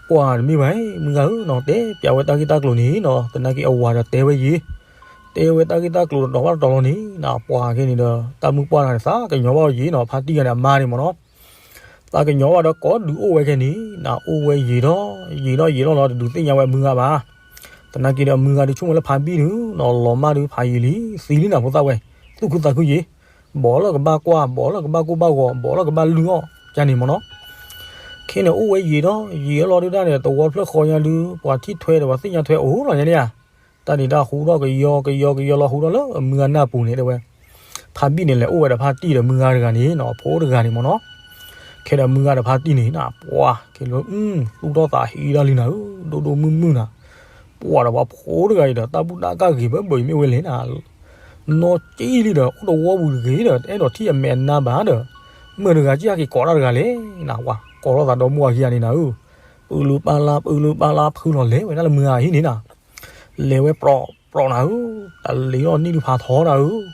ပှၤတမ့ၢ်ဘၣ် မုၢ်ဂၤဧၢနီၤ တဲပျးဝဲတၢ်ဂ့ၢ်တၢ်ကျိၤန့ၣ်နီၤ သနာ်က့အဝၤဒီးတဲဝဲယံၤ, တဲဝဲတၢ်ဂ့ၢ်တၢ်ကျိၤတတီၤဘၣ်တတီၤလီၤန့ၣ် နပှၤခဲန့ၣ်ဒီး တၢ်မုၢ်ပှၢ်တဂၤန့ၣ် သးကညီၤဘၣ်ယံၤနီၤ ဖါတံၢ်ဂၤန့ၣ် အမါန့ၣ်မ့ၢ်နီၤ, သးကညီၤဘၣ်ဒီးကိးဒုးအိၣ်ဝဲခဲန့ၣ် နအိၣ်ဝဲယံၤထီၣ် ယံၤထီၣ်ယံၤထီၣ်လီၤ တဒုးသ့ၣ်ညါဝဲမုၢ်ဂၤဘၣ်, သနာ်က့ဒီးမုၢ်ဂၤဒုးဆိကမိၣ်လၢဖါဘံၣ်ဒုးနီၤ လီၤမၢ်ဒုးဖးယံၤလံ သံလံနၤဖိသၣ်ဝဲ, သူၣ်ခုသးခုယံၤ ဘၣ်လၢကဘၣ်ကွၢ် ဘၣ်လၢကဘၣ်ကိၢ်ဘၣ်ဂီၤ ဘၣ်လၢကဘၣ်လုၢ်အီၣ် ကန့ၣ်မ့ၢ်နီၤ, ခဲန့ၣ်အိၣ်ဝဲယံာ်ဒီး ယံာ်အလီၤဒုးဒၣ်န့ၣ် သဝီဖျၢၣ်ဃီညါဒုး ပှၤထံၣ်ထွဲဒီးပှၤသ့ၣ်ညါထွဲအိၣ်လီၤညါန့ၣ်ဧါ, တ တၢ်န့ၣ်တၢ်ဟူထီၣ်ကယီကယီကယီလီၤဟူထီၣ်လၢအမုၢ်ဂၤနၢ်ပူၤန့ၣ်တဲဝဲ, ဖါဘံၣ်န့ၣ်လဲၤအိၣ်ဝဲဒီးဖါတံၢ်ဒီးမုၢ်ဂၤတဂၤန့ၣ်နီၤ အဖိတဂၤန့ၣ်မ့ၢ်နီၤ, ခဲဒီးမုၢ်ဂၤဒီးဖါတံၢ်န့ၣ်နၤ ပှၤ ခဲလၢ သူၣ်ထီၣ်သးဟ့ဒၣ်လံနၤဧၢ ဒိၣ်ဒိၣ်မုၢ်မုၢ်နၤ, ပှၤဒီးပှၤဖိတဂၤအံၤဒီး တၢ်ဘူၣ်တၢ်ကၢ်ဂ့ၤဘၢဘၢအံၤမ့ၢ်ဝဲလဲၣ်နၤ နီၢ်ကံၣ်လံဒီး အိၣ်တဝီပူၤတဂ့ၤဒီး တအဲၣ်ဒိးထံၣ်အမဲာ်အနါဘၣ်ဒီး မုၢ်တဂၤက့ၢ်ဟဲက့ၤကိးတၢ်တဂၤလဲၣ်နၤ ပှၤကိးထီၣ်သးဒီမါဝၤခံဂၤန့ၣ်နၤဧၢ, ပၢလုပၢ်လါ ပၢလုပၢ်လါ ဖုလီၤလဲၤဝဲဒၣ်လၢမုၢ်ဂၤအဟံၣ်န့ၣ်နၤ, လဲၤဝဲပြီးပြီးနၤဧၢ, တၢ်လ့ၤထီၣ်နံၣ်ဒုးဖးထီနၤဧၢ,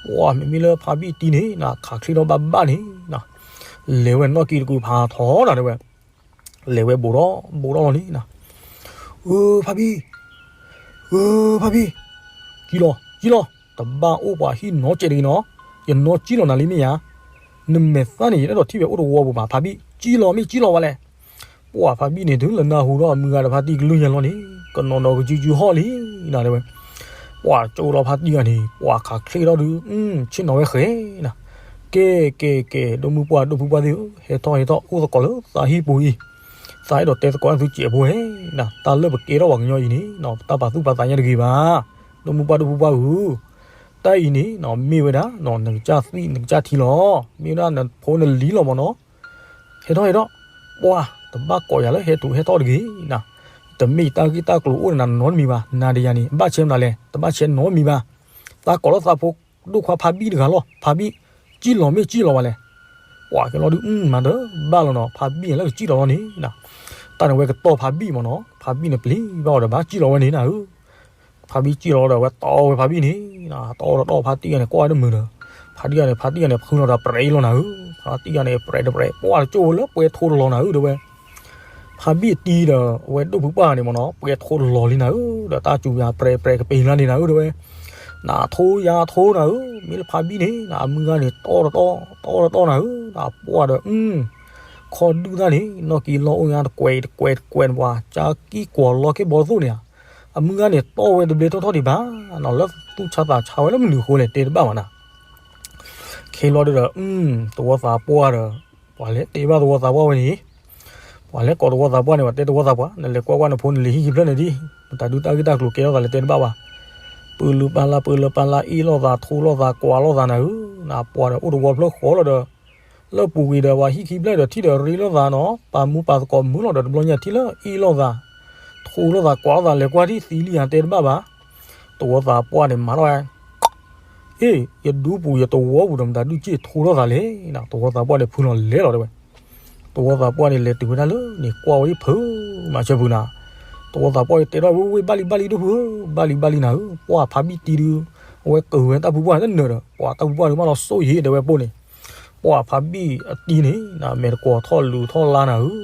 ပှၤမ့မ့ၢ်လၢဖါဘံၣ်တံၢ်န့ၣ်နၤ ခးချ့ထီၣ်ဘၣ်ဘၣ်န့ၣ်နၤ, လဲၤဝဲနီၢ်ကံၣ်တကုာ်ဖးထီနၤတဲဝဲ လဲၤဝဲဘူးထီၣ်ဘူးထီၣ်လီၤန့ၣ်နၤ, ဧၢ ဖါဘံၣ်, ဧၢ ဖါဘံၣ်, ကံၣ်လီၤ ကံၣ်လီၤ တဘၣ်အိၣ်ပှၤဟံၣ်နီတစဲးတဂ့ၤနီၤ, ယနီၢ်ကံၣ်လီၤနၤလံမ့ၢ်ဧါ, နမဲာ်သၣ်န့ၣ် ယအဲၣ်ဒိးထံၣ်ဝဲအိၣ်တဝီပူၤမး ဖါဘံၣ် ကံၣ်လီၤမ့ၢ်ကံၣ်လီၤဝဲလဲၣ်, ပှၤဖါဘံၣ်န့ၣ် တုၤလၢနၢ်ဟူထီၣ်အမုၢ်ဂၤဒီးဖါတံၢ်ကလုၢ်ညါလီၤန့ၣ် ကနီၤနီၤကစုကစုဟီၣ်လံနၤတဲဝဲ ပှၤကၠိလီၤဖါတံၢ်ဂၤန့ၣ် ပှၤခးချ့ထီၣ်ဒုး ဆ့ၣ်နီၤဝဲဃဲနၤ, ကဲ ကဲ ကဲ ဒိၣ်မုၢ်ပှၢ်ဒိၣ်ဖုပှၢ်သ့ၣ်ဧၢ, ဟဲထီၣ်ဟဲထီၣ် အိၣ်သကိးလၢသးဟံၣ်ပူၤအံၤ, သးအဲၣ်ဒိးတဲသကိးနသုစဲးဖိဧဲနၤ, တၢ်လၢပကဲထီၣ်ပှၤကညီအံၤန့ၣ် ပတၢ်ပာ်သူၣ်ပာ်သးညါတဂ့ၤဘၣ်, ဒိၣ်မုၢ်ပှၢ်ဒိၣ်ဖုပှၢ်ဧၢ, တၢ်အံၤန့ၣ် မ့ၢ်ဝဲဒၣ် နကစၢ်သွံၣ်နကစၢ်ထံလီၤ, မ့ၢ်ဝဲဒၣ်နဖိနလံၤလီၤမ့ၢ်နီၤ ဟဲထီၣ်ဟဲထီၣ်, ပှၤ တဘၣ်ကိးယၤလၢဟဲတုၤဟဲထီၣ်တဂ့ၤနၤ, တမ့ၢ်ယတၢ်ဂ့ၢ်တၢ်ကျိၤအိၣ်ဒီးနၤနီတမံၤဘၣ်, နၤဒီးယၤန့ၣ် ဘၣ်ဆဲမနုၤလဲၣ်, တဘၣ်ဆဲနီတမံၤဘၣ်, သးကိးလီၤသးဖိဒိၣ်ခွါဖါဘံၣ်တဂၤလီၤ, ဖါဘံၣ် ကံၣ်လီၤမ့ၢ်ကံၣ်လီၤဝဲလဲၣ်, ပှၤကလီၤဒုး မၤတဘၣ်လီၤနီၤ, ဖါဘံၣ်လၢကစံၣ်လီၤလီၤန့ၣ်, တၢ်န့ၣ်ဝဲကတီၢ်ဖါဘံၣ်မ့ၢ်နီၤ, ဖါဘံၣ်န့ၣ်ပျံၤဘၣ်အီၤဒီးဘၣ်ကံၣ်လီၤဝဲန့ၣ်နၤဧၢ ဖါဘံၣ်ကံၣ်လီၤဒီး အဝဲတီဝဲဖါဘံၣ်န့ၣ်, တီတီတီ ဖါတံၢ်ဂၤန့ၣ် ကွၢ်ဝဲတမုာ်ဒီး, ဖါတံၢ်ဂၤန့ၣ် ဖါတံၢ်ဂၤန့ၣ် ဖုလီၤဒီးပြဲးလီၤနၤဧၢ, ဖါတံၢ်ဂၤန့ၣ် ပြဲးတပြဲး ပှၢ်တကၠိၢ်ဝဲလၢပှဲၤထိတလီၤနၤဧၢ တဲဝဲ, ဖါဘံၣ်အတံၢ်ဒီး အဝဲဒိၣ်ဖုပှၢ်န့ၣ်မ့ၢ်နီၤ ပှဲၤထိတလီၤလံနၤဧၢ, ဒီးတၢ်စူၤယၤပြဲးပြဲးကပ့ၤလၢန့ၣ်နၤဧၢ တဲဝဲ, နထိယၤထိနၤဧၢ, မ့ၢ်လၢဖါဘံၣ်န့ၣ် နအမုၢ်ဂၤန့ၣ် တီတီတီ တီတီတီနၤဧၢ, နပှၢ်ဒီး ခီဒုၣ်တၢ်န့ၣ် နီၢ်ကံၢ်လီၤအိၣ်ညါတကွဲးတကွဲးတကွဲးန့ၣ် ပှၤကၢ်ကံၢ်ကွီၤလီၤက့ၤဘီသိၣ်န့ၣ်ဧါ, အမုၢ်ဂၤန့ၣ် တီဝဲတဘျ့ထီၣ်ထီၣ်ဒံးဘၣ်, နီၤလၢသူၣ်ဆါသးဆါဝဲလၢမနုၤအဃိလဲၣ် တဲတဘၣ်ဘၣ်နၤ, ခဲလီၤဒုဒီး သဝီသးပှၢ်ဒီး ပှၤလဲၤတဲဘၣ်သဝီသးပှၢ်ဝဲန့ၣ်, ပှၤလဲၤကိးသဝီသးပှၢ်န့ၣ် ပှၤတဲသဝီသးပှၢ် နလဲၤကွၢ်ကွၢ်နဖိနလံၤဟံၣ်ခံဖျၢၣ်န့ၣ်ဒ်, မတၤဒုတၢ်ဂ့ၢ်တၢ်ကျိၤကဲထီၣ်သးလဲၤတဲတဘၣ်ဘၣ်, ပၢလုပၢ်လါ ပၢလုပၢ်လါ အ့ၣ်လိာ်သး ထိလိာ်သး ကွၢ်လိာ်သးနၤဧၢ, နပှၢ်ဒီးအိၣ်တဝီဖျၢၣ်ဃီလီၤဒီး လၢပူၤကွံာ်ဒီးပှၤဟံၣ်ခံဖျၢၣ်ဒီးထံၣ်ဒီးရ့လိာ်သးနီၤ, ပာ်မူပာ်သကိးမုာ်လီၤဒီးတဘျီညါထံၣ်လၢအ့ၣ်လိာ်သး, ထိလိာ်သး ကွၢ်လိာ်သး လဲၤကွၢ်ထံၣ်သံလံဧါ တဲတဘၣ်ဘၣ်, သဝီသးပှၢ်န့ၣ် မၤထီၣ်ဝဲ, အ့ၣ် ယဒူပူၤယတဝီပူၤဒီးမတၤဒုက့ၢ်ထိလိာ်သးလဲၣ်, သဝီသးပှၢ်န့ၣ်ဖုလီၤလဲၤလီၤတဲဝဲ, သဝီသးပှၢ်န့ၣ်လဲၤတုၤဝဲဒၣ်လၢန့ၣ် ကွၢ်ဝဲဒ်ဖုးမၤဆၢဖုးနၤ, သဝီသးပှၢ်န့ၣ်တဲထီၣ်ဝဲဝ့ၢ်ဘၣ်လံဘၣ်လံဒိၣ်ဖုဧၢ, ဘၣ်လံဘၣ်လံနၤဧၢ, ပှၢ်ဖါဘံၣ်တံၢ်ဒု အဝဲကၢၤဝဲတၢ်ဖုပှၢ်တနၢၤဒီး ပှၢ်တၢ်ဖုပှၢ်ဒုမးလီၤစိၣ်ယံၤတဲဝဲပိၢ်န့ၣ်, ပှၢ်ဖါဘံၣ်အတံၢ်န့ၣ် မဲာ်တကွီၤထီၣ်လူၤထီၣ်လါနၤဧၢ,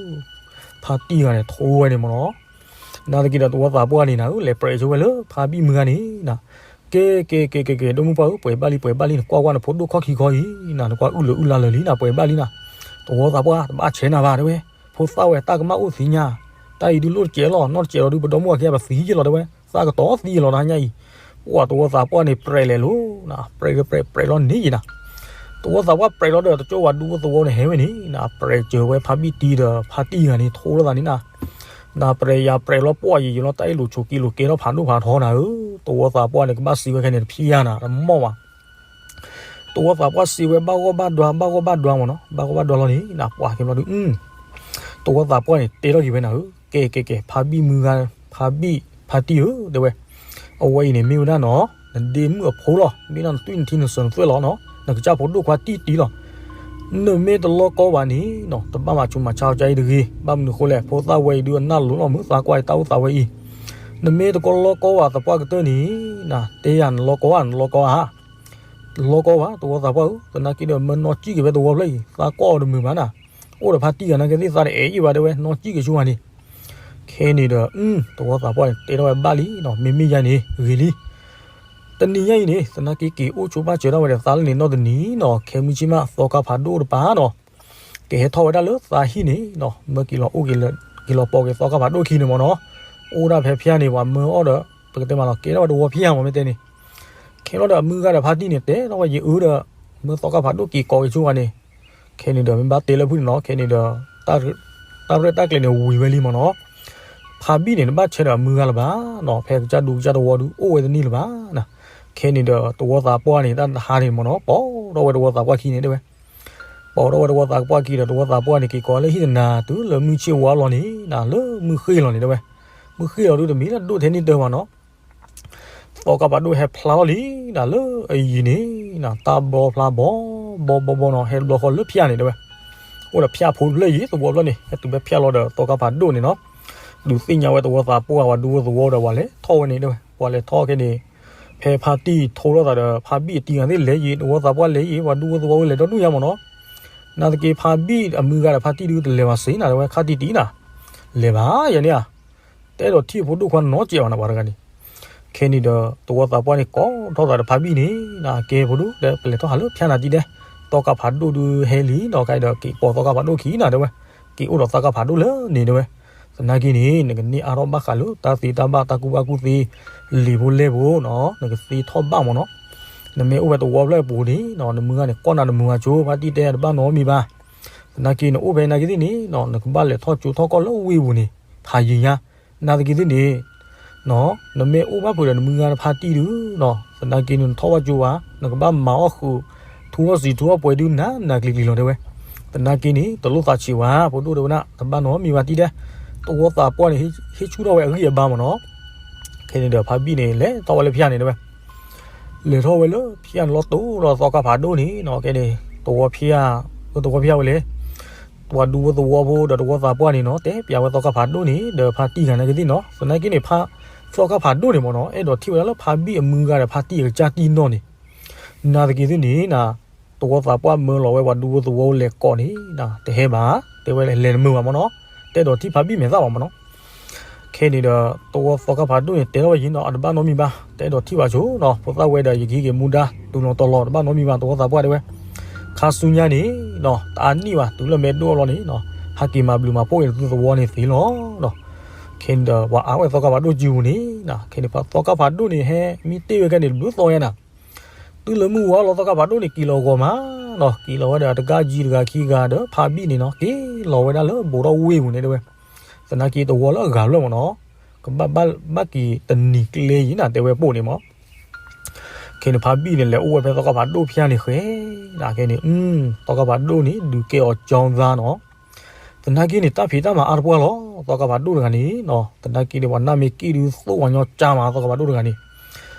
ဖါတံၢ်ဂၤန့ၣ်ထိဝဲန့ၣ်မ့ၢ်နီၤ, နာ်သက့ဒီးသဝီသးပှၢ်န့ၣ်နၤဧၢ လဲၤပြဲးဆိဝဲလၢဖါဘံၣ်မုၢ်ဂၤန့ၣ်နၤ, ကဲ ကဲ ကဲ ကဲ ကဲ ဒိၣ်မုၢ်ပှၢ်ဧၢ ပှဲၤဘၣ်လံ ပှဲၤဘၣ်လံ နကွၢ်ကွၢ်နဖိဒိၣ်ခီၣ်ခံခီအံၤနၤ နကွၢ်အုၣ်လၢအုၣ်လါလၢာ်လံနၤ ပှဲၤဘၣ်လံနၤ, သဝီသးပှၢ် တဘၣ်ဆဲးနၤဘၣ်တဲဝဲ, ဖိသၣ်ဝဲတၢ်ကမၣ်အိၣ်သ့ၣ်ညါ, တၢ်အံၤဒုးလိၣ်တစဲးလီၤ နီၢ်တစဲးလီၤဒုး ပဒီမါဝၤခံဂၤပသံယ့ၢ်လီၤတဲဝဲ, သးကတီၤသံယ့ၢ်လီၤတဟါညါအံၤ, ပှၢ်သဝီသးပှၢ်န့ၣ်ပြဲးလဲၤလိၤနၤ ပြဲးပြဲးပြဲးလီၤန့ၣ်ယံၤနၤ သဝီသးပှၢ်ပြဲးလီၤဒီး တကၠိဝၤဒူဖိသဝီန့ၣ်ဟဲဝဲန့ၣ်နၤ ပြဲးစၢၤဝဲဖါဘံၣ်တံၢ်ဒီးဖါတံၢ်ဂၤန့ၣ် ထိလိာ်သးန့ၣ်နၤ, နၤပြဲးယၤပြဲးလီၤပှၢ်ယံၤယံၤလီၤ တၢ်အ့ၣ်လိာ်ဆိးက့လိာ်ကဲထီၣ်ဖးဒိၣ်ဖးထီနၤဧၢ, သဝီသးပှၢ်န့ၣ် ကဘၣ်စံးဝဲခဲန့ၣ် တဖံးယၤနၤ တမီၢ်ဘၣ်, သဝီသးပှၢ်စံးဝဲဘၣ်ဂီၢ်ဘၣ်ဒွါ ဘၣ်ဂီၢ်ဘၣ်ဒွါမ့ၢ်နီၤ ဘၣ်ဂီၢ်ဘၣ်ဒွါလီၤန့ၣ်နၤ ပှၢ်က့ၤဘျီဒုး သဝီသးပှၢ်န့ၣ် တဲထီၣ်က့ၤဝဲနၤဧၢ, ကဲကဲကဲ ဖါဘံၣ်မုၢ်ဂၤ ဖါဘံၣ်ဖါတံၢ်ဧၢ တဲဝဲ, အဝဲအံၤန့ၣ်မ့ၢ်ဝဲဒၣ်နီၤ နဒ့မုၣ်အဖိလီၤ မ့ၢ်ဒၣ်နသွံၣ်နထံနစွၢနသွဲၣ်လီၤနီၤ နကစၢ်ဖိဒိၣ်ခွါတံၢ်တံၢ်လီၤ, နမ့ၢ်တလီကီဘၣ်န့ၣ်နီၤ တဘၣ်မၤဆူးမၤဆါအီၤကအံၤတဂ့ၤ, ဘၣ်မနုၤအဃိလဲၣ် ဖိသၣ်ဝဲအံၤဒုးအနၢ်လိၤလီၤမုၢ်သးကွၢ်အံၤတၢ်အိၣ်သးဝဲအံၤ, နမ့ၢ်တကီလီကီဘၣ်သပှၢ်ကတၢၢ်န့ၣ်နၤ တဲယၤနလီကီဧါ နလီကီဧါ တလီကီဘၣ် သဝီသးပှၢ်ဧၢ, သနာ်က့ဒီးမၢနီၢ်ကံၣ်က့ၤဝဲသဝီဖျၢၣ်အံၤ သးကွၢ်အီၤတမုာ်ဘၣ်နၤ, အိၣ်ဒီးဖါတံၢ်ဂၤနာ်က့သ့ၣ်သးတအဲၣ်ယံာ်ဘၣ်တဲဝဲ နီၢ်ကံၣ်က့ၤဆူဂၤန့ၣ်, ခဲန့ၣ်ဒီး သဝီသးပှၢ်န့ၣ် တဲထီၣ်ဝဲဘၣ်လံနီၤ မ့မ့ၢ်ယၤန့ၣ် ဂ့ၤလံ တနံၤညါအံၤန့ၣ် သနာ်က့က့ၤအိၣ်ဆိးဘၣ်စၢၤဒၣ်ဝဲဒီးသးလၢန့ၣ်နီၢ်တနံၤနီၤ ခဲမုၢ်ဆ့ၣ်မး သီခါဖးဒိၣ်တပၤနီၤ, ကဟဲထီၣ်ဝဲဒၣ်လၢသးဟံၣ်န့ၣ်နီၤ မၢက့ၤလီၤအိၣ်က့ၤလၢ က့ၤလီၤပိာ်က့ၤသီခါဖးဒိၣ်ခံန့ၣ်မ့ၢ်နီၤ, အိၣ်ဒၣ်ဖဲဖျါန့ၣ် ပှၤမၢအီၣ်ဒီး ပကတဲမးလီၤ ကဲထီၣ်ဝဲတဝီဖျါမ့ၢ်မ့ၢ်တဲန့ၣ်, ခဲလီၤဒီးအမုၢ်ဂၤဒီးဖါတံၢ်န့ၣ် တဲထီၣ်ဝဲယအၢဒီး မၢသီခါဖးဒိၣ်က့ၤကိးက့ၤဆိဂၤန့ၣ်, ခဲန့ၣ်ဒီးမ့ၢ်ဘၣ်တဲလၢဖုၣ်န့ၣ်နီၤ ခဲန့ၣ်ဒီး တၢ်ရဲၣ်တၢ်ကျဲၤန့ၣ်ဝံၤဝဲလံမ့ၢ်နီၤ, ဖ ဖါဘံၣ်န့ၣ် တဘၣ်ဆဲးဒီးအမုၢ်ဂၤလၢၤဘၣ်နီၤ, ဖဲကစၢ်ဒူကစၢ်သဝီဒုးအိၣ်ဝဲတန့ၢ်လၢၤဘၣ်နီၤ. ခဲန့ၣ်ဒီးသဝီသးပှၢ်န့ၣ် တၢ်တဟါန့ၣ်မ့ၢ်နီၤ ပိာ်ထီၣ်ဝဲသဝီသးပှၢ်ခံန့ၣ်တဲဝဲ, ပိာ်ထီၣ်ဝဲသဝီသးပှၢ်ခံဒီး သဝီသးပှၢ်န့ၣ် က့ၤကိးလၢဟံၣ်တနၤ တုၤလၢမုၢ်ဆ့ၣ်ဝါလီၤန့ၣ်နီၤ, လၢမုၢ်ဃ့ၢ်လီၤန့ၣ်တဲဝဲ, မုၢ်ဃ့ၢ်လီၤဒုး တမ့ၢ်လၢဒိၣ်ထဲန့ၢ်တၢ်ဘၣ်နီၤ. သီခါဖးဒိၣ်ဟဲဖျါထီၣ်လံနီၤ လၢအယံၤန့ၣ်နီၤ, တၢ်ဘျီဖျါဘီဘီဘီဘီနီၤ, ဟဲတဘျီဃီလၢဖၠၣ်န့ၣ်တဲဝဲ, အိၣ်ဒီးဖၠၣ်ဖိတဖျၢၣ်အံၤ သဝီဖျၢၣ်န့ၣ် ဟဲတုၤဖဲဖၠၣ်လီၤဒီးသီခါဖးဒိၣ်န့ၣ်နီၤ, ဒုးသ့ၣ်ညါဝဲသဝီသးပှၢ် ပှၤဒူဖိသဝီဒီး ပှၤလဲၤထီၣ်ဝဲန့ၣ်တဲဝဲ, ပှၤလဲၤထီၣ်ခဲန့ၣ် ဖဲဖါတံၢ်ထိထီၣ်သးဒီး ဖါဘံၣ်အတံၤဂၤသ့ၣ်လဲၤယံၤ သဝီသးပှၢ်လဲၤယံၤ ပှၤဒူဖိသဝီဝဲလဲၤဒီဒူၣ်ညါမ့ၢ်နီၤ. နာ်သက့ ဖါဘံၣ်အမုၢ်ဂၤဒီးဖါတံၢ်ဒုး တလဲၤဘၣ်စ့ၢ်နီၤ တဲဝဲ, ခါတံၢ်တံၢ်နီၤ, လဲၤဘၣ်ယဲန့ၣ်ဧါ, တအဲၣ်ဒိးထံၣ်ဖိဒိၣ်ခွါနီတစဲးဘၣ်နီၤ ပှၤတဂၤန့ၣ်. ခဲန့ၣ်ဒီး သဝီသးပှၢ်န့ၣ် ကိးထီၣ်သးဒီးဖါဘံၣ်န့ၣ်နီၤ, ကဲဖိဒိၣ် တဲ ပလဲၤထီၣ်ဟးလၢဖၠၣ်နၤတံၢ်ဒဲး, သီခါဖးဒိၣ်ဒုးဟဲလံနီၤ, ခဲအံၤဒီးက့ၤပိာ်သီခါဖးဒိၣ်ခံနီၤတဲဝဲ, က့ၤအိၣ်ဒီးသီခါဖးဒိၣ်လၢန့ၣ်တဲဝဲ. သနာ်က့န့ၣ် နကန့ၢ်အါထီၣ်ဘၣ်ဃးလၢတၢ်သ့တၢ်ဘၣ် တၢ်ကူၣ်ဘၣ်ကူၣ်သ့ လံာ်ဖိလဲၢ်ဖိနီၤ, နကသ့ထီၣ်ဘၣ်မ့ၢ်နီၤ. နမ့ၢ်အိၣ်ဖဲသဝီဖျၢၣ်အပူၤန့ၣ်နီၤ နမုၢ်ဂၤန့ၣ် ကိးနၤတမုာ်ဘၣ်ကၠိ ဖါတံၢ်တဲတဘၣ်နီတမံၤဘၣ်. သနာ်က့ နအိၣ်ဖဲနာ်က့သ့ၣ်န့ၣ်နီၤ နကဘၣ်လဲၤထီၣ်ကၠိထီၣ်ကီၢ်လၢဝ့ၢ်ပူၤန့ၣ် ဖးယံၤညါ, နာ်သက့သ့ၣ်န့ၣ် နမ့ၢ်အိၣ်ဘၣ်ဖုးဒီးနမုၢ်ဂၤဖါတံၢ်ဒုးနီၤ သနာ်က့န့ၣ် နထီၣ်ဘၣ်ကၠိဘၣ် နကဘၣ်မၤအီၣ်ဃုာ် ထူအီၣ်စံာ်ထူအီၣ်ပှဲၤဒုးနၤနၤကျံၤကျံၤလီၤတဲဝဲ. သနာ်က့န့ၣ် တလိၣ်သးဆံးဘၣ် ဖိဒိၣ်တဲဝဲဒၣ် တဘၣ်နီတမံၤဘၣ်တံၢ်ဒဲး. သဝီသးပှၢ်န့ၣ် ဟ့ၣ်ဆူၣ်ထီၣ်ဝဲအဂံၢ်အဘါမ့ၢ်နီၤ. ခဲန့ၣ်ဒီးဖါဘံၣ်န့ၣ် လဲၤထီၣ်ဝဲလၢဖၠၣ်န့ၣ်တဲဝဲ, လဲၤထီၣ်ဝဲလၢဖၠၣ်န့ၣ်လီၤ တိၢ်ဒီးသီခါဖးဒိၣ်န့ၣ်နီၤ. ခဲန့ၣ် သဝီဖၠၣ်, သဝီဖၠၣ်ဝဲလဲၣ် ပှၤဒူဖိသဝီဖိဒီးသဝီသးပှၢ်န့ၣ်နီၤ တဲပျးဝဲသီခါဖးဒိၣ်န့ၣ် ဒီးဖါတံၢ်ဂၤနာ်က့သ့ၣ်နီၤ. သနာ်က့န့ၣ် ဖါ, သီခါဖးဒိၣ်န့ၣ်မ့ၢ်နီၤ အဲၣ်ဒိးထံၣ်ဝဲဒၣ်လၢဖါဘံၣ်အမုၢ်ဂၤဒီးဖါတံၢ်အကစၢ်တံၢ်နီၢ်န့ၣ် နာ်သက့သ့ၣ်န့ၣ်နီၤ, သဝီသးပှၢ်မၢလီၤဝဲပှၤဒူဖိသဝီလဲၤကိးန့ၣ်နီၤ တဟဲဘၣ်, တဲဝဲလဲၤတမုာ်ဘၣ်မ့ၢ်နီၤ, တအဲၣ်ဒိးထံၣ်ဖါဘံၣ်မဲာ်သၣ်ဘၣ်မ့ၢ်နီၤ. ခဲန့ၣ်ဒီး သဝီသီခါဖးဒိၣ်န့ၣ် တဲထီၣ်ဝဲယံၤနီၤ အတဘၣ်နီတမံၤဘၣ်, တအဲၣ်ဒိးထံၣ်ဘၣ်ဆိနီၤ, ဖိသၣ်ဝဲဒီးယကဟံးက့ၤမူဒါ တူၢ်လီၤတီၤလီၤ တဘၣ်နီတမံၤဘၣ် သဝီသးပှၢ်တဲဝဲ. ခါဆူညါန့ၣ်နီၤ တအါနံၣ်ဘၣ် တုၤလၢမဲာ်ဒိၣ်အလီၢ်န့ၣ်နီၤ ဟဲက့ၤမၤဘျုးမၤဖှိၣ်က့ၤနသုသဝီန့ၣ်သ့လီၤနီၤ. ခဲန့ၣ်ဒီး ပှၤအါဝဲသီခါဖးဒိၣ်စုပူၤန့ၣ်နီၤ ခဲန့ၣ် သီခါဖးဒိၣ်န့ၣ် ဟဲမံတ့ၢ်ဝဲခဲန့ၣ် တဘျုးသီညါနီၤ. တုၤလၢမုၢ်ဝါလီၤ သီခါဖးဒိၣ်န့ၣ် က့ၤလီၤဂီၤမးနီၤ, က့ၤလီၤဝဲဒီးတဂၤယံၤတဂၤခံဂၤဒီးဖါဘံၣ်န့ၣ်နီၤ က့ၤလီၤဝဲဒၣ်လၢဘူးထီၣ်ဝ့ၢ်ပူၤန့ၣ်တဲဝဲ. သနာ်က့သဝီလၢအဂၤဖျၢၣ်မ့ၢ်နီၤ ကဘၣ်ဘၣ်က့ၤတနံၤကျဲယံၤနၤ တဲဝဲပိာ်န့ၣ်မး. ခဲန့ၣ် ဖါဘံၣ်န့ၣ် လဲၤအိၣ်ဝဲဖဲသီခါဖးဒိၣ်ဖၠၣ်န့ၣ်ဃဲ, နာ်က့န့ၣ် သီခါဖးဒိၣ်န့ၣ် ဒုးကဲအီၤကၠီသါနီၤ. သနာ်က့န့ၣ် တၢ်ဖံးတၢ်မၤအါတပှၢ်လီၤ သီခါဖးဒိၣ်တဂၤန့ၣ်နီၤ. သနာ်က့န့ၣ် ပှၤနၢ်မ့ၢ်က့ၣ်ဒုး သိၣ်ပှၤညီကၠါမး သီခါဖးဒိၣ်တဂၤန့ၣ်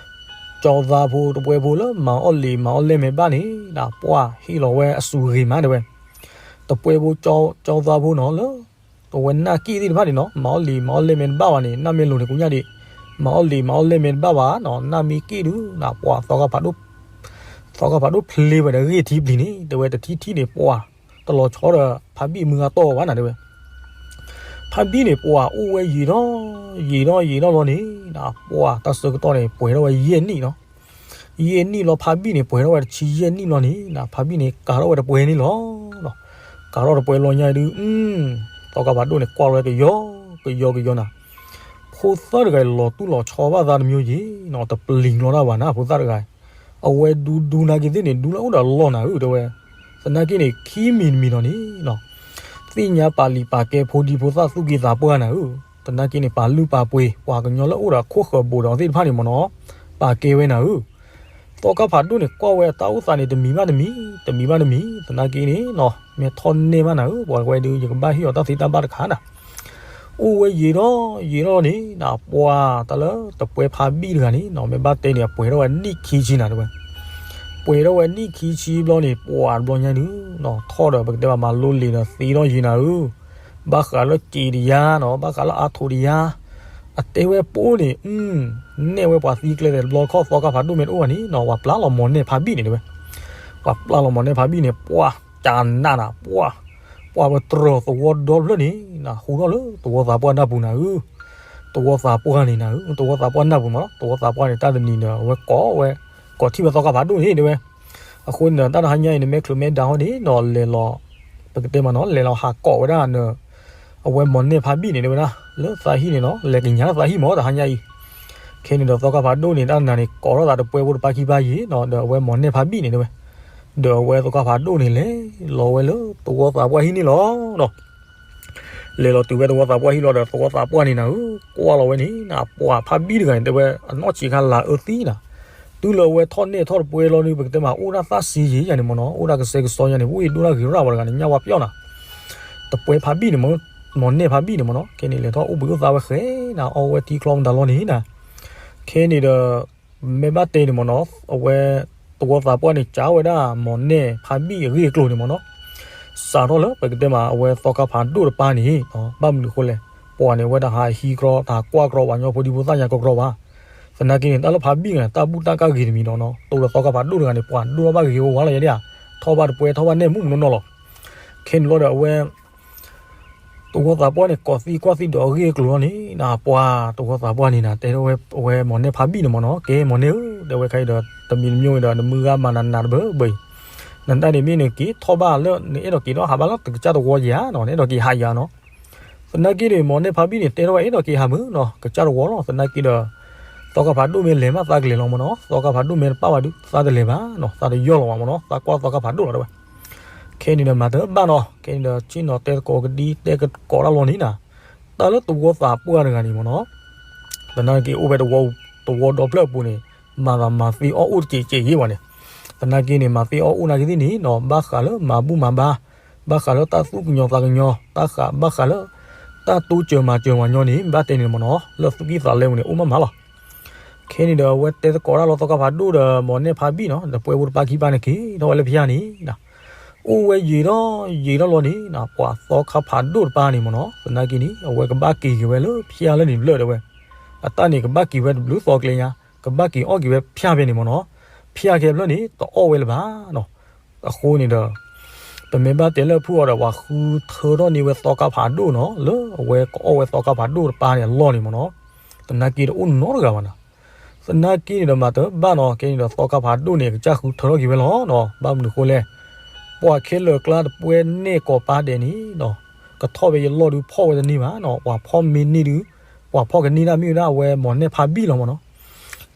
ကၠီသါဖိတပှဲဖိလၢမၤအီၣ်လံာ်မၤအီၣ်လဲၢ်မဲာ်ဘၣ်န့ၣ် ပှၤဟ့ၣ်လီၤဝဲအစူၤဂ့ၤမးတဲဝဲ. တပှဲဖိကၠီသါဖိနီၤ လၢ တဝဲနၢ်က့ၣ်သ့ၣ်တဖၣ်န့ၣ်နီၤ မၤအီၣ်လံာ်မၤအီၣ်လဲၢ်မဲာ်တဘၣ်ဘၣ်န့ၣ် နၢ်မ့ၢ်လိၤန့ၣ် ကိညၣ်ဒံး မၤအီၣ်လံာ်မၤအီၣ်လဲၢ်မဲာ်တဘၣ်ဘၣ်နီၤ နၢ်မ့ၢ်က့ၣ်ဒုး ပှၤ သီခါဖးဒိၣ်ဖျ့ဝဲဒီးဂ့ၢ်ထံပျံၤန့ၣ် တဝဲတထံၣ်ထံၣ်န့ၣ် ပှၤ တလီၤဆီဒီး ဖါဘံၣ်မုၢ်ဂၤတီၢ်ဘၣ်နၤတဲဝဲ. ဖါဘံၣ်န့ၣ် ပှၤအိၣ်ဝဲယံာ်ထီၣ် ယံာ်ထီၣ်ယံာ်ထီၣ်လီၤန့ၣ် ပှၤတၢ်ဆၢကတီၢ်န့ၣ် ပှဲၤထီၣ်ဝဲယဲၢ်နံၣ်နီၤ. ယဲၢ်နံၣ်လီၤ ဖါဘံၣ်န့ၣ် ပှဲၤထီၣ်ဝဲတဆံယဲၢ်နံၣ်လီၤန့ၣ် ဖါဘံၣ်န့ၣ် ကၤထီၣ်ဝဲတပှဲၤန့ၣ်လီၤ. ကၤထီၣ်တပှဲၤလီၤညါဒုး သီခါဖးဒိၣ်န့ၣ် ကွၢ်လီၤဝဲကယီ ကယီကယီနၤ. ဖိသၣ်တဂၤအံၤ လီၤတူၢ်လီၤဆီဘၣ်သးတမံၤယံၤနီၤ တပျံၤလီၤတၢ်ဘၣ်နၤ ဖိသၣ်တဂၤအံၤ. အဝဲဒူဒူနာ်က့သ့ၣ်န့ၣ် ဒူလၢအိၣ်ဒီးအလီၢ်နၤဧၢ တဲဝဲ. သနာ်က့န့ၣ် ခံမံၤတမံၤလီၤန့ၣ်နီၤ သ့ၣ်ညါပာ်လံာ်ပာ်ကဲဖိဒံဖိသၣ်သူၣ်က့သးပှၢ်နၤဧၢ. သနာ်က့န့ၣ် ပာ်လုၢ်ပာ်ပှ့ၤ ပှၤကညီလၢအိၣ်ဒီးအခိၣ်ဃၢၤဘူးဒီးသ့ၣ်တဖၣ်န့ၣ်မ့ၢ်နီၤ ပာ်ကဲဝဲနၤဧၢ. သီခါဖးဒိၣ်န့ၣ် ကွၢ်ဝဲအတၢ်အိၣ်သးန့ၣ် တမံၤဘၣ်တမံၤ တမံၤဘၣ်တမံၤ သနာ်က့န့ၣ်နီၤ မ့ၢ်ထီၣ်နဲၣ်ဘၣ်နၤဧၢ ပှၤဝဲဒုး ယကဘၣ်ဟ့ၣ်အီၤတၢ်သ့တၢ်ဘၣ်တခါနၤ အိၣ်ဝဲယံာ်ထီၣ်ယံာ်ထီၣ်န့ၣ် ပှၤတၢ်လၢတပှဲၤဖါဘံၣ်တဂၤန့ၣ်နီၤ မ့ၢ်ဘၣ်တဲန့ၣ် အပှဲၤထီၣ်ဝဲနံၣ်ခံဆံနၤတဲဝဲ. ပှဲၤထီၣ်ဝဲနံၣ်ခံဆံဘျီန့ၣ် ပှၤတဘျီညါဒုးနီၤ ထီၣ်ဒီးပကတဲဘၣ်မၤလိလံာ်ဒီးသ့ထီၣ်ယံာ်နၤဧၢ. ဘၣ်ဃးလၢစံာ်တယါနီၤ ဘၣ်ဃးလၢအါထိးတယါ အတဲဝဲပိာ်န့ၣ် နဲၣ်ဝဲပှၤသံကျဲလဲၣ်တဘျီခီၣ် သီခါဖးဒိၣ်မ့ၢ်တအိၣ်ဘၣ်န့ၣ်နီၤ ပှၤပျၢ်လီၤမီၢ်နဲၣ်ဖါဘံၣ်န့ၣ်တဲဝဲ. ပှၤပျၢ်လီၤမီၢ်နဲၣ်ဖါဘံၣ်န့ၣ် ပှၤကနးနၤ ပှၤ ပှၤပတြီၤသဝီဒီဖျၢၣ်န့ၣ် ဟူထီၣ်လၢသဝီသးပှၢ်နၢ်ပူၤနၤဧၢ. သဝီသးပှၢ်န့ၣ်နၤဧၢ သဝီသးပှၢ်နၢ်ပူၤမး သဝီသးပှၢ်န့ၣ် တၢ်တနံၤဒီး အဝဲကိးဝဲ ကိးထံၣ်ဝဲသီခါဖးဒိၣ်န့ၣ်တဲဝဲ. အဃိန့ၣ်ဒီး တၢ်တဟါညါအံၤန့ၣ် မ့ၢ်ချုးမ့ၢ်ဒါဟီန့ၣ်နီၤ လဲၤလီၤ ပကတဲမးနီၤ လဲၤလီၤဟးကိးဝဲဒၣ်န အဝဲမီၢ်နဲၣ်ဖါဘံၣ်န့ၣ်တဲဝဲဒၣ် လၢသးဟံၣ်န့ၣ်နီၤ လဲၤကညးလၢသးဟံၣ်မး တဟါညါအံၤ. ခဲန့ၣ်ဒီး သီခါဖးဒိၣ်န့ၣ် တၢ်နၤန့ၣ် ကိးထီၣ်သးတပှဲၤဖိတပၢ်ခံပၢ်ယံၤနီၤ ဒီးအဝဲမီၢ်နဲၣ်ဖါဘံၣ်န့ၣ်တဲဝဲ. ဒီးအဝဲသီခါဖးဒိၣ်န့ၣ် လဲၤလီၤဝဲလၢသဝီသးပှၢ်ဟံၣ်န့ၣ်လီၤနီၤ. လဲၤလီၤတုၤဝဲသဝီသးပှၢ်ဟံၣ်လီၤဒီး သဝီသးပှၢ်န့ၣ်နၤဧၢ, ကွၢ်လီၤဝဲန့ၣ်နၤ ပှၤဖးဘံၣ်တဂၤန့ၣ် တဲဝဲအနီၢ်ဆံးခါလၤအၢသံနၤ, တုၤလၢအဝဲထီၣ်နဲၣ်ထီၣ်တပှဲၤလီၤဒီး ပကတဲမးအိၣ်ဒၣ်သၣ်စ့ယံၤယၤန့ၣ်မ့ၢ်နီၤ, အိၣ်ဒၣ်ကစဲကစီယၤန့ၣ် ဝ့ၢ်ဒိၣ်ဒၣ်ဂ့ၤရၣ်ဝဲတဂၤန့ၣ် ညၣ်ဝါပျီၣ်နၤ, တပှဲၤဖးဘံၣ်န့ၣ်မ့ၢ်, မ့ၢ်နဲၣ်ဖးဘံၣ်န့ၣ်မ့ၢ်နီၤ, ခဲန့ၣ်လဲၤထီၣ်အိၣ်ဘှံးအိၣ်သါဝဲဃဲနၤ အီဝဲထံချီမတၤလီၤန့ၣ်နၤ, ခဲန့ၣ်ဒီး မ့ၢ်ဘၣ်တဲန့ၣ်မ့ၢ်နီၤ, အဝဲ သဝီသးပှၢ်န့ၣ် ကးဝဲဒၣ်မ့ၢ်နဲၣ်ဖးဘံၣ်အဂ့ၢ်အကျိၤန့ၣ်မ့ၢ်နီၤ, စးထီၣ်လၢပကတဲမးအဝဲသီခါဖးဒိၣ်တပၤန့ၣ်, ဘၣ်မနုၤအဃိလဲၣ်, ပှၤန့ၣ် အဝဲတဟးဟံးကြီ တဟးကွၢ်ကြီပှၤကညီဖိဒံဖိသၣ်ညါကြီကြီဘၣ်, သနာ်က့န့ၣ် တၢ်လၢဖးဘံၣ်န့ၣ် တၢ်ဘူၣ်တၢ်ကၢ်ဂ့ၤတမံၤဒီးနီၤ တိၢ်လၢသီခါဖးဒိၣ်တဂၤန့ၣ် ပှၤဒိၣ်ထီၣ်ဘၣ်ဂ့ၤဂ့ၤဝါဝါလီၤယဲဒၣ်ဧါ, ထီၣ်ဘၣ်တပှဲၤထီၣ်ဘၣ်နဲၣ်မုၣ်မုၣ်နီၢ်နီၢ်လီၤ, ခဲန့ၣ်ဘျီဒီးအဝဲ သဝီသးပှၢ်န့ၣ် ကိးသံကွၢ်သံဒီးအဂ့ၢ်အကျိၤလီၤန့ၣ်နၤ, ပှၤသဝီသးပှၢ်န့ၣ်နၤ တဲထီၣ်ဝဲ အဝဲမ့ၢ်နဲၣ်ဖးဘံၣ်န့ၣ်မ့ၢ်နီၤ, ကဲမ့ၢ်နဲၣ်ဧၢ တဲဝဲခဲအံၤဒီး တမံၤတမံၤအံၤဒီး နမုၢ်ဂၤမၤနးနးတဘၢဘၢအံၤ, နတၢ်န့ၣ်မ့ၢ်နက့ၤထီၣ်ဘၣ်လၢ နအဲၣ်ဒိးက့ၤထီၣ်ဟးဘၣ်လၢတကစၢ်သဝီယၤနီၤ, နအဲၣ်ဒိးက့ၤဟးယၤနီၤ, သနာ်က့န့ၣ် မ့ၢ်နဲၣ်ဖးဘံၣ်န့ၣ် တဲထီၣ်ဝဲအဲၣ်ဒိးက့ၤဟးမုာ်နီၤ ကစၢ်သဝီလီၤ, သနာ်က့ဒီး သီခါဖးဒိၣ်မ့ၢ်လဲၤမးသးကလဲၤလီၤမ့ၢ်နီၤ, သီခါဖးဒိၣ်မ့ၢ်တပၣ်ဘၣ်ဒုး သးတလဲၤဘၣ်နီၤ, သးတယီၢ်လီၤဘၣ်မ့ၢ်နီၤ, သးကွၢ်သီခါဖးဒိၣ်လီၤတဲဝဲ ခဲန့ၣ်ဒီးမၤတဘၣ်နီၤ, ခဲန့ၣ်ဒီး ဆ့ၣ်နီၤတဲသကိးကဒံ တဲသကိးတၢ်လီၤန့ၣ်နၤ, တၢ်လၢသဝီသးပှၢ်တဂၤန့ၣ်မ့ၢ်နီၤ, သနာ်က့အိၣ်ဖဲသဝီ သဝီဒီဖျၢၣ်အပူၤန့ၣ်, မၤသးမၤသ့အီၣ်အိၣ်တစဲးစဲးယ့ၢ်ဝဲန့ၣ်, သနာ်က့န့ၣ် မၤသ့အီၣ်အိၣ်နာ်က့သ့ၣ်န့ၣ်နီၤ ဘၣ်ဃးလၢမၤဘူၣ်မၤဘါ, ဘၣ်ဃးလၢတၢ်သူၣ်ကညီၤသးကညီၤ, တၢ်ဃးဘၣ်ဃးလၢ တၢ်တိစၢၤမၤစၢၤပှၤကညီန့ၣ် ဘၣ်တဲန့ၣ်မ့ၢ်နီၤ လၢသူၣ်ကံၢ်သးလဲပူၤန့ၣ် အိၣ်မးမးလီၤ ခဲန့ၣ်ဒီး အဝဲတဲသကိးတၢ်လီၤသီခါဖးဒိၣ်ဒီး မ့ၢ်နဲၣ်ဖးဘံၣ်နီၤ ဒီးပှဲၤဖိတပၢ်ခံပၢ်န့ၣ်က့ၤထီၣ်ဝဲလၢဖၠၣ်န့ၣ်, အိၣ်ဝဲယံာ်ထီၣ်ယံာ်ထီၣ်လီၤန့ၣ် ပှၤသီခါဖးဒိၣ်တပၢ်န့ၣ်မ့ၢ်နီၤ သနာ်က့န့ၣ် အဝဲကဘၣ်က့ၤက့ၤဝဲလၢဖၠၣ်လၢန့ၣ်တဖျၢၣ်တဲဝဲ, အတၢ်န့ၣ်ကဘၣ်က့ၤဝဲတဘျုးသီကျဲညါ, ကဘၣ်က့ၤအီၣ်က့ၤဝဲဖၠၣ်ဖဲန့ၣ်မ့ၢ်နီၤ, ဖၠၣ်ခဲဖျၢၣ်န့ၣ် တအီၣ်ဝဲလၢၤဘၣ်နီၤ အဃိန့ၣ်ဒီး ပမ့ၢ်ဘၣ်တဲလၢဖုၣ်အီၤဒီး ပှၤဃုထၢထီၣ်န့ၢ်ဝဲသီခါဖးဒိၣ်နီၤ လၢအဝဲကအီၣ်ဝဲသီခါဖးဒိၣ်တပၢ်န့ၣ်အလီၢ်န့ၣ်မ့ၢ်နီၤ, သနာ်က့တအိၣ်နီတဂၤဘၣ်နီၤ, သနာ်က့န့ၣ်ဒီးမၤတဘၣ်နီၤ ကဲန့ၣ်ဒီးသီခါဖးဒိၣ်န့ၣ် အကစၢ်ဃုထၢထီၣ်က့ၤဝဲလီၤနီၤ ဘၣ်မနုၤဃိလဲၣ်, ပှၤခဲလၢာ်ကျါတပှဲၤနဲၣ်ကိးပၢ်ဒဲးန့ၣ်နီၤ, ကထီၣ်ဖဲယလီၢ်ဒုးဖီၣ်ဝဲတန့ၢ်ဘၣ်နီၤ ပှၤဖီၣ်မ့ၢ်န့ၢ်ဒုး, ပှၤဖီၣ်ကန့ၢ်ဒၣ်မ့ၢ်ဝဲဒၣ်အဝဲမ့ၢ်နဲၣ်ဖးဘံၣ်လီၤမ့ၢ်နီၤ,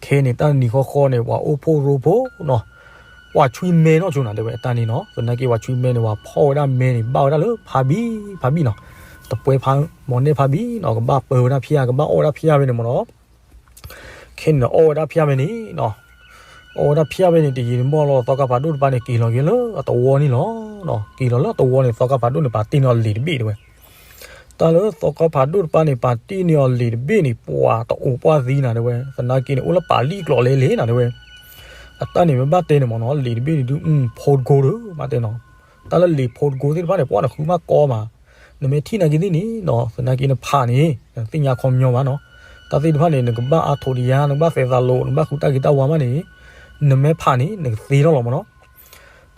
ခဲန့ၣ်တၢ်တနံၤဃီဃီန့ၣ် ပှၤအိၣ်ဖှိၣ်ရိဖှိၣ်နီၤ ပှၤဆွံမဲနီၢ်ဆိနီၤ တဲဝဲအတၢ်န့ၣ်နီၤ သနာ်က့ပှၤဆွံမဲန့ၣ် ပှၤဖီၣ်ဝဲဒၣ်မဲန့ၣ် ဘၣ်ဝဲဒၣ်လၢဖးဘံၣ်ဖးဘံၣ်နီၤ, တပှဲၤဖး မ့ၢ်နဲၣ်ဖးဘံၣ်နီၤ ကဘၣ်ပၢဝဲဒၣ်ဖၠၣ် ကဘၣ်အီၣ်ဝဲဒၣ်ဖၠၣ်ဖဲန့ၣ်မ့ၢ်နီၤ, ခဲန့ၣ်ဒီးအီၣ်ဝဲဒၣ်ဖၠၣ်ဖဲန့ၣ်နီၤ, အီၣ်ဝဲဒၣ်ဖၠၣ်ဖဲန့ၣ် တယံာ်တမီၢ်လီၤ သီခါဖးဒိၣ်တပၢ်န့ၣ် က့ၤလီၤက့ၤလၢအသဝီန့ၣ်လီၤ, က့ၤလီၤလၢအသဝီန့ၣ် သီခါဖးဒိၣ်န့ၣ် ပာ်တ့ၢ်န့ၢ်အီၤလံာ်တဘ့ၣ်တဲဝဲ တၢ်လၢသီခါဖးဒိၣ်တပၢ်န့ၣ် ပာ်တ့ၢ်န့ၢ်အီၤလံာ်တဘ့ၣ်န့ၣ် ပှၤတအိၣ်ပှၢ်သံနၤတဲဝဲ, သနာ်က့န့ၣ် အိၣ်လၢပာ်လံၣ်ကျိးလဲလဲနၤတဲဝဲ, အတၢ်န့ၣ်မ့ၢ်ဘၣ်တဲန့ၣ်မ့ၢ်နီၤ လံာ်တဘ့ၣ်န့ၣ်ဒုး ဖိတကိတၢ် ဘၣ်တဲနီၤ, တၢ်လၢလံာ်ဖိတကိသ့ၣ်တဖၣ်န့ၣ် ပှၤနဃုမးကီမး, နမ့ၢ်ထံၣ်နာ်က့သ့ၣ်န့ၣ်နီၤ သနာ်က့နဖးန့ၣ် နသ့ၣ်ညါခီပညီဘၣ်နီၤ, တၢ်သ့ၣ်တဖၣ်န့ၣ် နကဘၣ်အါထိးတယါ နကဘၣ်သဲးသးလိာ် နကဘၣ်ဃုတၢ်ဂ့ၤတၢ်ဝါမးန့ၣ်, နမ့ၢ်ဖးန့ၣ် နကသ့ထီၣ်လီၤမ့ၢ်နီၤ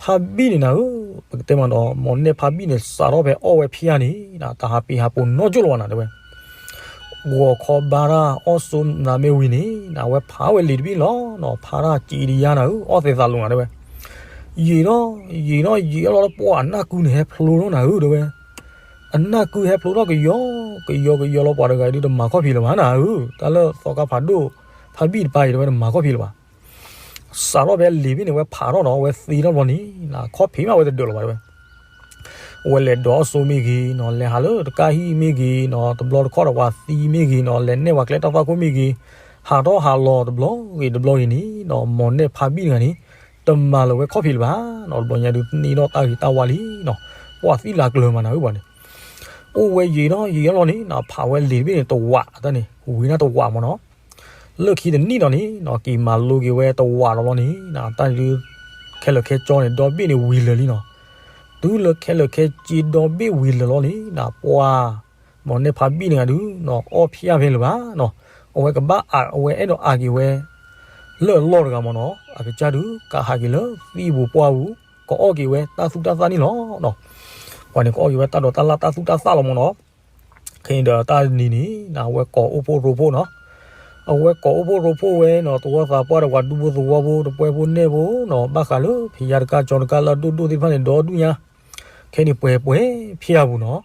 ဖးဘံၣ်န့ၣ်နၤဧၢ, ပကတဲမးဒီး မ့ၢ်နဲၣ်ဖးဘံၣ်န့ၣ် စးထီၣ်ဖဲအီၣ်ဝဲဖၠၣ်န့ၣ် တဟးပ့ၤဟးပိာ်နီတကၠိၢ်လၢၤဘၣ်နၤတဲဝဲ, ဂီၤခီဘါတၢ်အီၣ်စိနၤမ့ၢ်ဝံၤန့ၣ် နဝဲဖးဝဲလံာ်တဘ့ၣ်လီၤနီၤ ဖးတၢ်စံးတယါနၤဧၢ အီၣ်သဲးသးလိာ်နၤတဲဝဲ, ယံာ်ထီၣ်ယံာ်ထီၣ်ယံာ်ထီၣ်လီၤဒီး ပှၤအနၢ်ကုန့ၣ်ဟဲဖျိးထီၣ်နၤဧၢတဲဝဲ, အနၢ်ကုဟဲဖျိးထီၣ်ကယီကယီကယီလီၤ ပှၤတဂၤအံၤဒုးတမၤခီၣ်ဖံးလၢၤဘၣ်နၤဧၢ, တၢ်လၢသီခါဖးဒိၣ်ဖးဘံၣ်တပၢ်အံၤတဲဝဲတမၤခီၣ်ဖံးလၢၤဘၣ် စးထီၣ်ဖဲလံာ်ဘ့ၣ်န့ၣ် ဝဲဖးထီၣ်ဒီးဝဲသ့ထီၣ်ဘျီန့ၣ် ခီၣ်ဖံးမးဝဲတဒၢးလၢၤဘၣ်တဲဝဲ, ဝဲလဲၤဒိးအီၣ်စိမ့ၢ်ဂ့ၤနီၤ လဲၤဟးလၢတကၢ်ဟံၣ်မ့ၢ်ဂ့ၤနီၤ တဘျီတခီၣ်ဒီးပှၤသံမ့ၢ်ဂ့ၤနီၤ လဲၤနဲၣ်ပှၤကျဲတၢ်သွၣ်ခိၣ်မ့ၢ်ဂ့ၤ, ဟးထီၣ်ဟးလီၤတဘျီဂ့ၤတဘျီဂ့ၤန့ၣ်နီၤ မ့ၢ်နဲၣ်ဖးဘံၣ်တဂၤန့ၣ် တမၤလၢၤဝဲခီၣ်ဖံးလၢၤဘၣ်နီၤ တဘျီညါဒုးသ့ထီၣ်တၢ်ဂ့ၤတၢ်ဝါလံနီၤ ပှၤသံလၢကျၢၤမးနၤဧၢပှၤန့ၣ်, အိၣ်ဝဲယံာ်ထီၣ်ယံာ်ထီၣ်လီၤန့ၣ်နီၤ ဖးဝဲလံာ်တဘ့ၣ်န့ၣ် တဝးတၢ်န့ၣ် ဝံၤနၢ်တဝးမ့ၢ်နီၤ လၢခံတနံၣ်ဒီးန့ၣ်နီၤ က့ၤမၤလိက့ၤဝဲတဝးဒီးလီၤန့ၣ် တၢ်ဒုး ခဲလၢာ်ခဲဆ့န့ၣ် ဒီဘ့ၣ်န့ၣ်ဝံၤလၢာ်လံနီၤ, တုၤလၢခဲလၢာ်ခဲဆ့ဒီဘ့ၣ်ဝံၤလၢာ်လီၤန့ၣ်နီၤ ပှၤ မ့ၢ်နဲၣ်ဖးဘံၣ်တဂၤဒုးနီၤ အီၣ်ဖၠၣ်ဖဲလၢၤဘၣ်နီၤ, အဝဲကဘၣ်အး အဝဲအဲၣ်ဒိးအးက့ၤဝဲ လၢအလီၢ်တဂၤမ့ၢ်နီၤ အကစၢ်ဒုး ကဟးက့ၤလၢသံၣ်ပူၤပှၢ်ပူၤ ကအီၣ်က့ၤဝဲတၢ်သူၣ်တၢ်သၣ်န့ၣ်လီၤနီၤ, ပှၤန့ၣ်ကအီၣ်က့ၤဝဲတၢ်ဒိးတၢ်လၣ်တၢ်သူၣ်တၢ်သၣ်လီၤမ့ၢ်နီၤ ခဲအံၤဒီးတၢ်တနံၤန့ၣ် အဝဲကိးအိၣ်ဖှိၣ်ရိဖှိၣ်နီၤ, အဝဲကိးအိၣ်ဖှိၣ်ရိဖှိၣ်ဝဲနီၤ သဝီသးပှၢ်ဒီးပှၤဒူဖိသဝီဖိ တပှဲၤဖိနဲၣ်ဖိနီၤ ဘၣ်ဃးလၢဖံးယါတကၢ်ကၠီတကၢ်လၢအဒိၣ်ဒိၣ်သ့ၣ်တဖၣ်န့ၣ် ဒီဒူၣ်ညါ, ခဲန့ၣ်ပှဲၤပှဲၤဖၠၣ်ပူၤနီၤ,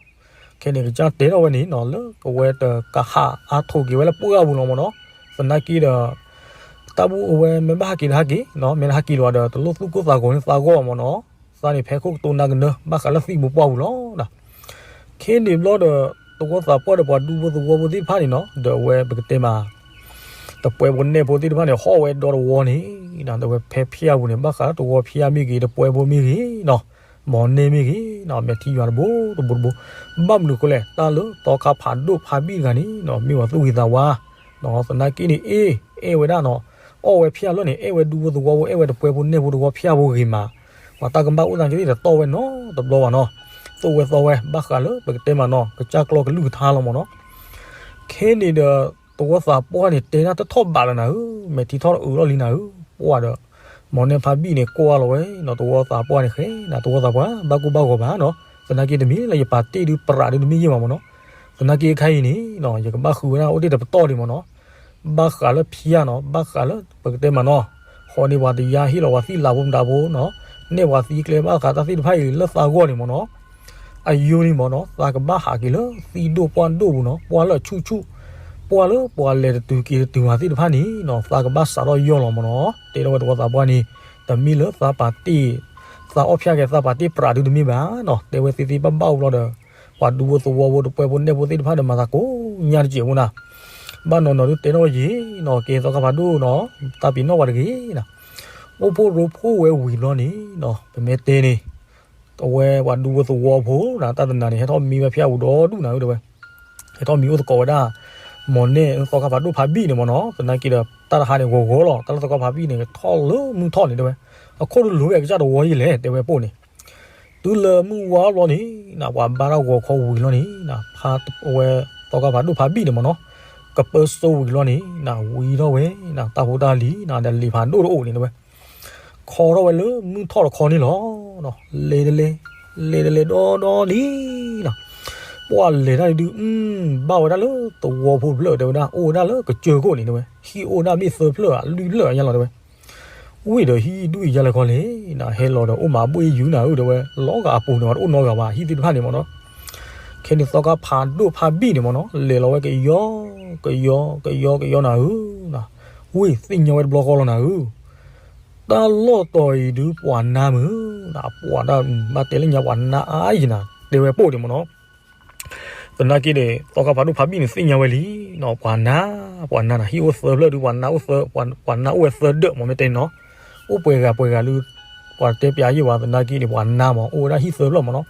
ခဲန့ၣ်ကစၢ်တဲထီၣ်ဝဲန့ၣ်နီၤ လၢကဝဲတကဟးအါထိးက့ၤဝဲလၢပှၢ်ပူၤလီၤမ့ၢ်နီၤ, သနာ်က့ဒီး တၢ်ဘူၣ်အဝဲမ့ၢ်ဘၣ်ဟးက့ၤတဟးက့ၤနီၤ မ့ၢ်တဟးက့ၤလီၤဒီး တလိၣ်သူၣ်ကိၢ်သးဂီၤန့ၣ်သးဂီၢ်မ့ၢ်နီၤ, သးန့ၣ်ဖဲခိၣ်ကတိၤနၢ်ကနၢ ဘၣ်ဃးလၢသံၣ်ပူၤပှၢ်ပူၤလီၤ. ခဲန့ၣ်ဘျီဒီး သဝီသးပှၢ်ဒီးပှၤဒူဖိသဝီဖိသ့ၣ်တဖၣ်န့ၣ်နီၤ ဒီးအဝဲပကတဲမး တပှဲဖိနဲၣ်ဖိသ့ၣ်တဖၣ်န့ၣ် ဟီၣ်ဝဲဒီတဝီန့ၣ် ဒီးဝဲဖဲဖၠၣ်ပူၤန့ၣ် ဘၣ်ဃးလၢသဝီဖၠၣ်မ့ၢ်ဂ့ၤ တပှဲဖိမ့ၢ်ဂ့ၤနီၤ မီၢ်နဲၣ်မ့ၢ်ဂ့ၤနီၤ မဲာ်ထံယွၤတဘိတဘိတဘိ ဘၣ်မနုၤဃိလဲၣ် တၢ်လၢသီခါဖးဒိၣ်ဖးဘံၣ်တဂၤန့ၣ်နီၤ မ့ၢ်ပှၤသူၣ်ဂ့ၤသးဝါ သနာ်က့န့ၣ် အ့ၣ် အဲၣ်ဝဲဒၣ်နီၤ အီၣ်ဝဲဖၠၣ်လီၢ်န့ၣ် အဲၣ်ဝဲဒူဖိသဝီဖိ အဲၣ်ဝဲတပှဲဖိနဲၣ်ဖိတဝီဖၠၣ်ဖိဂ့ၤမး ပှၤတၢ်ကမၣ်အိၣ်သနာ်က့သ့ၣ်တတီၢ်ဝဲနီတဘျီဘၣ်နီၤ သိၣ်ဝဲသီဝဲ ဘၣ်ဃးလၢပကတဲမးနီၤ ကစၢ်ကျီၢ်ကလုၢ်ကထါလီၤမ့ၢ်နီၤ ခဲန့ၣ်ဒီး သဝီသးပှၢ်န့ၣ် တဲဒၣ်တထီၣ်ဘးလၢၤနၤဧၢ, မဲာ်ထံထီၣ်တအုးလီၢ်လံနၤဧၢ, ပှၢ်ဒီး မီၢ်နဲၣ်ဖးဘံၣ်န့ၣ် ကွၢ်လီၤဝဲနီၤ သဝီသးပှၢ်န့ၣ် ဃဲနၤ သဝီသးပှၢ် ဘၣ်ကူဘၣ်ဂီၤဘၣ်နီၤ, သနာ်က့တမ့ၢ်လၢယပာ်တ့ၢ်ဒုးပြးဒုးတမ့ၢ်ယဲၢ်ဘၣ်မ့ၢ်နီၤ, သနာ်က့အခါအံၤန့ၣ်နီၤ ယကဘၣ်ဃုဝဲဒၣ်အိၣ်တ့ၢ်တပတီၢ်ဒံးမ့ၢ်နီၤ, ဘၣ်ဃးလၢဖၠၣ်နီၤ ဘၣ်ဃးလၢပကတဲမးနီၤ, ဃီန့ၢ်ပှၤတယါ ဟ့ၣ်လီၤပှၤသံလးဖိမတၤဖိနီၤ, နဲၣ်ပှၤသံကျဲဘၣ်ဃးတၢ်သ့ၣ်တဖၣ်အံၤလၢသးဂီၢ်န့ၣ်မ့ၢ်နီၤ အယိန့ၣ်မ့ၢ်နီၤ သးကဘၣ်ဟးက့ၤလၢသံဒိၣ်ပှၢ်ဒိၣ်ပူၤနီၤ, ပှၢ်လၢအဆူၣ်ဆူၣ်, ပှၢ်လၢပှၤလဲၤတတုၤက့ၤတတုၤမးသ့ၣ်တဖၣ်န့ၣ်နီၤ သးကဘၣ်စးထီၣ်ယီၢ်လီၤမ့ၢ်နီၤ, တဲထီၣ်ဝဲသဝီသးပှၢ်န့ၣ် တမ့ၢ်လၢသးပာ်တ့ၢ် သးအီၣ်ဖၠၣ်က့ၤ သးပာ်တ့ၢ်ပြးဒုးတမ့ၢ်ဘၣ်နီၤ, တဲဝဲသ့သ့ဘၣ်ဘၣ်အိၣ်ဘျီဒီး ပှၤဒူဖိသဝီဖိ တပှဲဖိနဲၣ်ဖိသ့ၣ်တဖၣ်ဒီး မၤသးကိးညါတစဲးဖိနၤ, ဘၣ်နီၢ်နီၢ်ဒုးတဲထီၣ်ဝဲယံၤနီၤ, ကဲသီခါဖးဒိၣ်နီၤ, တၢ်ပ့ၤနီၣ်ပှၤတဂ့ၤနၤ, အိၣ်ဖှိၣ်ရိဖှိၣ်ဝဲဝံၤဘျီန့ၣ်နီၤ ပမ့ၢ်တဲန့ၣ် အဝဲပှၤဒူဖိသဝီဖိနၤ တၢ်တနၤန့ၣ် ဟဲထီၣ်မံဝဲဖၠၣ်ပူၤဒီဒူၣ်နၤဧၢ တဲဝဲ, ဟဲထီၣ်မံအိၣ်သကိးဝဲဒၣ် မီၢ်နဲၣ်သီခါဖးဒိၣ်ဖးဘံၣ်န့ၣ်မ့ၢ်နီၤ, သနာ်က့ဒီး တၢ်တဟါန့ၣ် ဂီၤဂီၤလီၤ, တၢ်လၢသီခါဖးဘံၣ်န့ၣ် ထီၣ်လၢမုၢ်ထီၣ်န့ၣ်တဲဝဲ, အခိၣ်တလိၤဝဲအကစၢ်တဝီယံၤလဲၣ် တဲဝဲပိၢ်န့ၣ်, တုၤလၢမုၢ်ဝါဘျီန့ၣ်နၤ ပှၤဘါတၢ်ဂီၤခီဝံၤလီၤန့ၣ်နၤ ဖးဝဲသီခါဖးဒိၣ်ဖးဘံၣ်န့ၣ်မ့ၢ်နီၤ, ကပၢစိဝံၤလီၤန့ၣ်နၤ ဝံၤထီၣ်ဝဲနၤ တၢ်ဖိတၢ်လံၤနၤ ဒီးလံာ်ဖးဒိၣ်တအိၣ်န့ၣ်တဲဝဲ ခီထီၣ်ဝဲလၢမုၢ်ထီၣ်တခီန့ၣ်လီၤ. လဲၤတလဲၤ, လဲၤတလဲၤဒီဒီလံနၤ, ပှၢ်လဲၤတၢ်ဒုး ဘၣ်ဝဲဒၣ်လၢသဝီဖိဖျၢၣ်တဲဝဲဒၣ် အိၣ်ဝဲဒၣ်လၢကစၢၢ်ခိၣ်န့ၣ်တဲဝဲ, ဟံၣ်အိၣ်ဒၣ်မ့ၢ်သၢဖျၢၣ်ဧါ လွံၢ်ဖျၢၣ်ဧါယါလီၤတဲဝဲ, ဝံၤဒီးဟံၣ်ဒူၣ်အံၤယါလဲၣ်ခီလဲၣ်နၤ ဟဲလီၤဒီးအိၣ်မးဘှ့ၣ်ယုာ်နၤဧၢတဲဝဲ, လီၤဂာ်အပူၤန့ၣ် အတအိၣ်နီတဂၤဘၣ် ဟံၣ်သ့ၣ်တဖၣ်န့ၣ်မ့ၢ်နီၤ, ခဲန့ၣ်သီခါဖးဒိၣ်ဖးဘံၣ်န့ၣ်မ့ၢ်နီၤ လဲၤလီၤဝဲကယီ ကယီ ကယီ ကယီနၤဧၢ, ဝ့ၢ်သ့ၣ်ညါဝဲတဘျီဃီလီၤနၤဧၢ, တၢ်လီၢ်တီၤအံၤဒုးပှၤနါမုၢ်, ပှၤဒၣ်ဘၣ်တဲလၢညါပှၤနါအါယံၤနၤ တဲဝဲပိၢ်န့ၣ်မ့ၢ်နီၤ, သနာ်က့န့ၣ် သီခါဖးဒိၣ်ဖးဘံၣ်န့ၣ် သ့ၣ်ညါဝဲလံနီၤ ပှၤနါ, ပှၤနါနၤ ဟံၣ်အိၣ်သၢဖျၢၣ်ဒုး ပှၤနါအိၣ်သၢ, ပှၤနါအိၣ်ဝဲသၢဒၢးမ့ၢ်မ့ၢ်တဲန့ၣ်နီၤ, အိၣ်ပှဲၤဂၤပှဲၤဂၤဒုး ပှၤတဲပျးယံာ်ဝဲ သနာ်က့န့ၣ် ပှၤနါမ့ၢ် အိၣ်ဝဲဒၣ်ဟံၣ်သၢဖျၢၣ်မ့ၢ်နီၤ,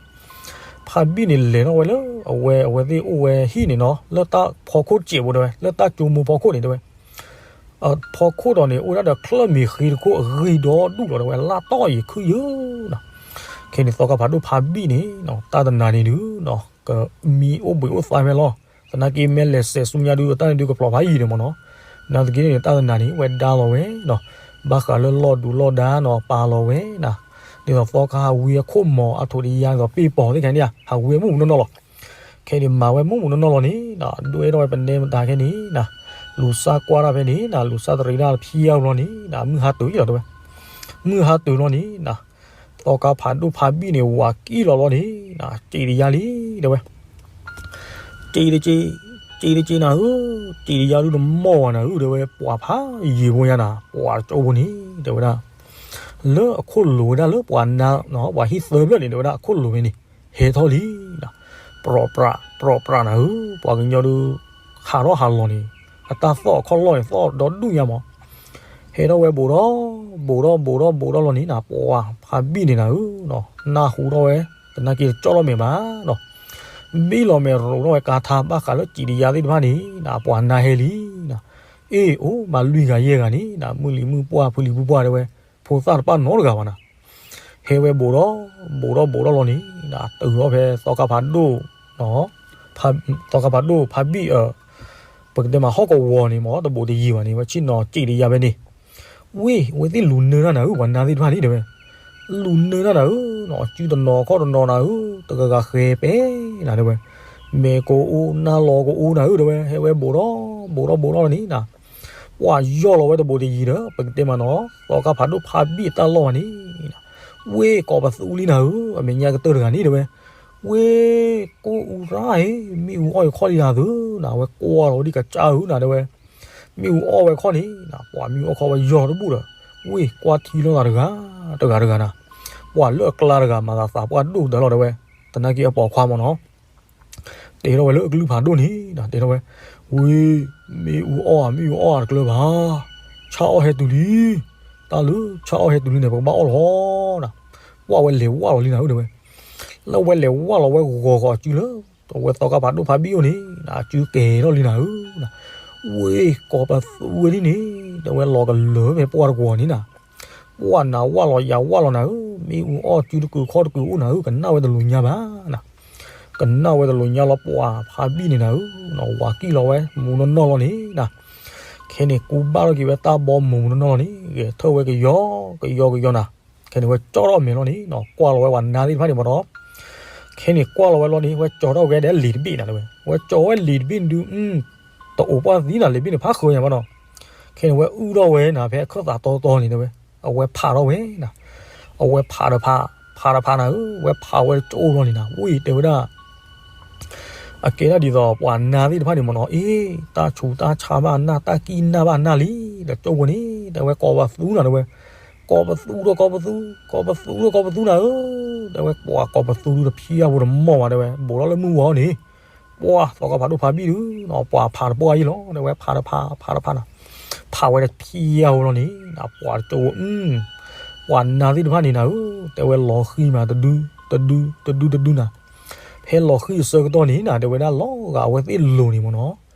ဖးဘံၣ်န့ၣ်လဲၤထီၣ်ဝဲလၢ အဝဲ အဝဲသ့ၣ်အိၣ်ဝဲဟံၣ်န့ၣ်နီၤ လၢတၢ်ဖီခိၣ်စဲးဖိတဲဝဲ လၢတၢ်ကၠိမိၢ်ဖီခိၣ်န့ၣ်တဲဝဲ ဖီခိၣ်ဒီးန့ၣ် အိၣ်ဝဲဒၣ်ဒီးချၢၣ်မ့ၤဃ့တခိၣ်အဂ့ၤဒီဒူၣ်လီၤတဲဝဲ လၢတီၢ်အံၤခုယုၢ်နီၤ, ခဲန့ၣ်သီခါဖးဒိၣ်ဖးဘံၣ်န့ၣ် တၢ်တနၤန့ၣ်ဒုး ကမံအိၣ်ဘှံးအိၣ်သါဖဲလီၤ, သနာ်က့မ့ၢ်လဲၤစဲးဆူညါဒုး တၢ်န့ၣ်ဒုးကဖျိးဖးယံာ်န့ၣ်မ့ၢ်နီၤ, နာ်သက့န့ၣ် တၢ်တနၤန့ၣ် ဝဲဒါလီၤဝဲနီၤ, ဘၣ်ဃးလၢလီၢ်ဒူလီၢ်ဒါနီၤ ပာ်လီၤဝဲနၤ, ဒ်သိးသီခါဟးဝံအခိၣ်မီၤအထိးတယါဒ်သိးပ့ၢ်ပီၤသ့ၣ်ခဲန့ၣ် ဟးဝံဝဲမုၢ်မုၢ်နီၢ်နီၢ်လီၤ ခဲန့ၣ်မၤဝဲမုၢ်မုၢ်နီၢ်နီၢ်လီၤန့ၣ် ဒွဲၣ်ထီၣ်ဝဲပနဲမတၤခဲန့ၣ်နၤ, လူၤစၢ်ကွၢ်တၢ်ဖဲန့ၣ်နၤ လူၤစၢ်တရံးဒၣ်ဖံအါဘျီန့ၣ်နၤ မုၢ်ဟါတုၤလီၤတဲဝဲ, မုၢ်ဟါတုၤလီၤန့ၣ်နၤ, သီခါဖးဒိၣ်ဖးဘံၣ်န့ၣ် ဝၤကံၣ်လီၤလီၤန့ၣ်နၤ စံးတယါလံတဲဝဲ, စံးတက့ၢ်, စံးတက့ၢ်နၤဧၢ, စံးတယါဒုးတမီၢ်ဝဲနၤဧၢ တဲဝဲ ပှၤဖးယံာ်ဖိညါနၤ ပှၤတကၠိဖိန့ၣ် တဲဝဲဒၣ် လၢအခိၣ်လိၤဝဲဒၣ်လၢပှၤနါ ပှၤဟံၣ်သၢဖျၢၣ်န့ၣ် တဲဝဲဒၣ်အခိၣ်လိၤဖဲန့ၣ် ဟဲထီၣ်လံနၤ, ပြီၣ်ပြး ပြီၣ်ပြးနၤဧၢ, ပှၤကညီဒုး ဟးထီၣ်ဟးလီၤန့ၣ် အတၢ်သီၣ်အခီၣ်လီၢ်န့ၣ် သီၣ်ဒီဒူၣ်ညါမး, ဟဲထီၣ်ဝဲဘူးဒီး ဘူးဒီး ဘူးဒီး ဘူးဒီးလီၤန့ၣ်နၤ ပှၤဖးဘံၣ်န့ၣ်နၤဧၢ, နၢ်ဟူထီၣ်ဝဲ သနာ်က့တကၠီၣ်ထီၣ်မဲာ်ဘၣ်နီၤ, ဘံၣ်လီၤမဲာ်ရိးထီၣ်ဝဲကါထါ ဘၣ်ဃးလၢစံးတယါသ့ၣ်တဖၣ်န့ၣ်နၤ ပှၤနါဟဲလံနၤ, အ့ၣ် အိၣ်မးလွံၢ်ဂၤယဲၢ်ဂၤန့ၣ်နၤ မုၢ်လံၤမုၢ်ပှၢ်ဖုလံၤဖုပှၢ်တဲဝဲ ဖိသၣ်တပၣ်နီတဂၤဘၣ်နၤ ဟဲဝဲဘူးဒီး ဘူးဒီးဘူးဒီးလီၤန့ၣ် တုၤထီၣ်ဖဲသီခါဖးဒိၣ် သီခါဖးဒိၣ်ဖးဘံၣ်အ ပကတဲမးဟီၣ်ကဝီၤန့ၣ်မ့ၢ် တဘူးတယံၤဘၣ်န့ၣ် ဝဲဆ့ၣ်နီၤစံးတယါဖဲန့ၣ် ဝ့ၢ် ဝဲသ့ၣ်လူၤနၢတၢ်နၤဧၢ ပှၤနါသ့ၣ်တဖၣ်န့ၣ်တဲဝဲ လူၤနၢတၢ်နၤဧၢ စုတနီၤခီၣ်တနီၤနၤဧၢ တဂၤဂၤဃဲၤပဲနၤတဲဝဲ မဲာ်ကအိနါလီၤကအိနၤဧၢ တဲဝဲ ဟဲဝဲဘူးဒီး ဘူးဒီးဘူးဒီးလီၤန့ၣ်နၤ ပှၤယီၢ်လီၤဝဲတဘူးတယံၤဒီး ပကတဲမးနီၤ သီခါဖးဒိၣ်ဖးဘံၣ်အတၢ်လီၢ်ဘၣ်န့ၣ် ဝ့ၢ်ကိးပသူလံနၤဧၢ အမဲာ်ညါကတၢၢ်တဂၤန့ၣ်တဲဝဲ ဝ့ၢ်ကိၢ်အူရၣ်ဧၢ မ့ၣ်အူအီၣ်ယခီၣ်လံနၤသုနၤ အဝဲကွၢ်လီၤဝဲဒ်ကစၢ်ဧၢနၤတဲဝဲ မ့ၣ်အူအီၣ်ဝဲခီၣ်န့ၣ် ပှၤမ့ၣ်အူအီၣ်ခီၣ်ဝဲယီၢ်တဘူၣ်ဒီး ဝ့ၢ်ကွၢ်ထံလီၤသးတဂၤ တဂၤတဂၤနၤ ပှၤလၢအကျါတဂၤမၤသးသးပှၢ်ဒိၣ်ကတၢၢ်လီၤတဲဝဲ သနာ်က့အပိာ်ခွါမ့ၢ်နီၤ တဲထီၣ်ဝဲလၢအကလုၢ်ဖးဒိၣ်န့ၣ် တဲထီၣ်ဝဲ, ဝ့ၢ်, မ့ၣ်အူအီၣ်ဧါ, မ့ၣ်အူအီၣ်တကျၢၤဘၣ်, ဆၣ်အီၣ်ဟဲတုၤလံ, တၢ်လၢဆၣ်အီၣ်ဟဲတုၤလံန့ၣ် ပကဘၣ်အီၣ်လီၤနၤ. ပှၢ်ဝဲလဲၤဝၢ်လီၤလံနၤဧၢ တဲဝဲ, လၢဝဲလဲၤဝၢ်လီၤဝဲဂီၤဂီၤအစုလၢ အဝဲသီခါဖးဒိၣ်ဖးဘံၣ်အိၣ်န့ၣ် အစုကဲၤထီၣ်လံနၤဧၢ ဝ့ၢ်ကိးပသူဝဲဒ်န့ၣ် တဲဝဲလီၤကလၢၤဖဲပှၢ်တကွီၤန့ၣ်နၤ, ပှၢ်နၤဝၢ်လီၤယၤဝၢ်လီၤနၤဧၢ, မ့ၣ်အူအီၣ်စုတကုာ်ခီၣ်တကုာ်အိၣ်နၤဧၢ, ကနၣ်ဝဲတလိၤညါဘၣ်နၤ, ကနၣ်ဝဲတလိၤညါလီၤပှၢ်ဖးဘံၣ်န့ၣ်နၤဧၢ, ဝၤကံၣ်လီၤဝဲမူနီၢ်နီၢ်လီၤန့ၣ်နၤ, ခဲန့ၣ်ကူဘၣ်ထီၣ်က့ၤဝဲတၢ်ဘီမူမူနီၢ်နီၢ်လီၤန့ၣ် ဂဲၤထၢၣ်ဝဲကယီကယီကယီနၤ, ခဲန့ၣ်ဝဲကၠီထီၣ်အမဲာ်လီၤန့ၣ် ကွၢ်လီၤဝဲပှၤနါသ့ၣ်တဖၣ်န့ၣ်မ့ၢ်နီၤ, ခဲန့ၣ်ကွၢ်လီၤဝဲလီၤန့ၣ် ဝဲကၠီထီၣ်ဝဲဒၣ်လံာ်တဘ့ၣ်နၤတဲဝဲ, ဝဲကၠီဝဲလံာ်တဘ့ၣ်န့ၣ်ဒုး တအိၣ်ပှၢ်သံနၤ လံာ်ဘ့ၣ်န့ၣ်ဖးဃၢၤညါဘၣ်နီၤ, ခဲန့ၣ်ဝဲအုၣ်ထီၣ်ဝဲနၤ ဖဲအခၢၣ်သးတီတီန့ၣ်တဲဝဲ, အဝဲဖးထီၣ်ဝဲနၤ, အဝဲဖးတဖး, ဖးတဖးနၤဧၢ, ဝဲဖးဝဲတကၠိၢ်လီၤန့ၣ်နၤ ဝ့ၢ်တဲဝဲဒၣ် အကဲဒၣ်ဒ်သိးပှၤနါသ့ၣ်တဖၣ်န့ၣ်မ့ၢ်နီၤ, အ့ တၢ်ဆူးတၢ်ဆါဘၣ်နၢ် တၢ်ကံၣ်နၢ်ဘၣ်နၢ်လံ, ဒီးကၠိၢ်ဖိန့ၣ် တဲဝဲကိးပသူနၤတဲဝဲ, ကိးပသူဒီးကိးပသူ, ကိးပသူဒီးကိးပသူနၤဧၢ, တဲဝဲပှၤကိးပသူဒုးတဖံးအါဖိတမီၢ်ဘၣ်တဲဝဲ ဘူးထီၣ်လၢမုၢ်ဝီန့ၣ်, ပှၢ်သီခါဖးဒိၣ်ဖးဘံၣ်ဒုး ပှၤဖးတပှၢ်အံၤလီၤ တဲဝဲ ဖးတဖး ဖးတဖးနၤ, ဖးဝဲတဖံးအါဖိလီၤန့ၣ် ပှၤတကၠိၢ်ဖိ ပှၤနါသ့ၣ်တဖၣ်န့ၣ်နၤဧၢ, တဲဝဲလီၤဃံၤမးတဒု, တဒု, တဒု, တဒုနၤ, ဖဲလီၤဃံၤအဆၢကတီၢ်န့ၣ်နၤ တဲဝဲဒၣ်လီၤဂာ်အဝဲသ့ၣ်လိၤန့ၣ်မ့ၢ်နီၤ,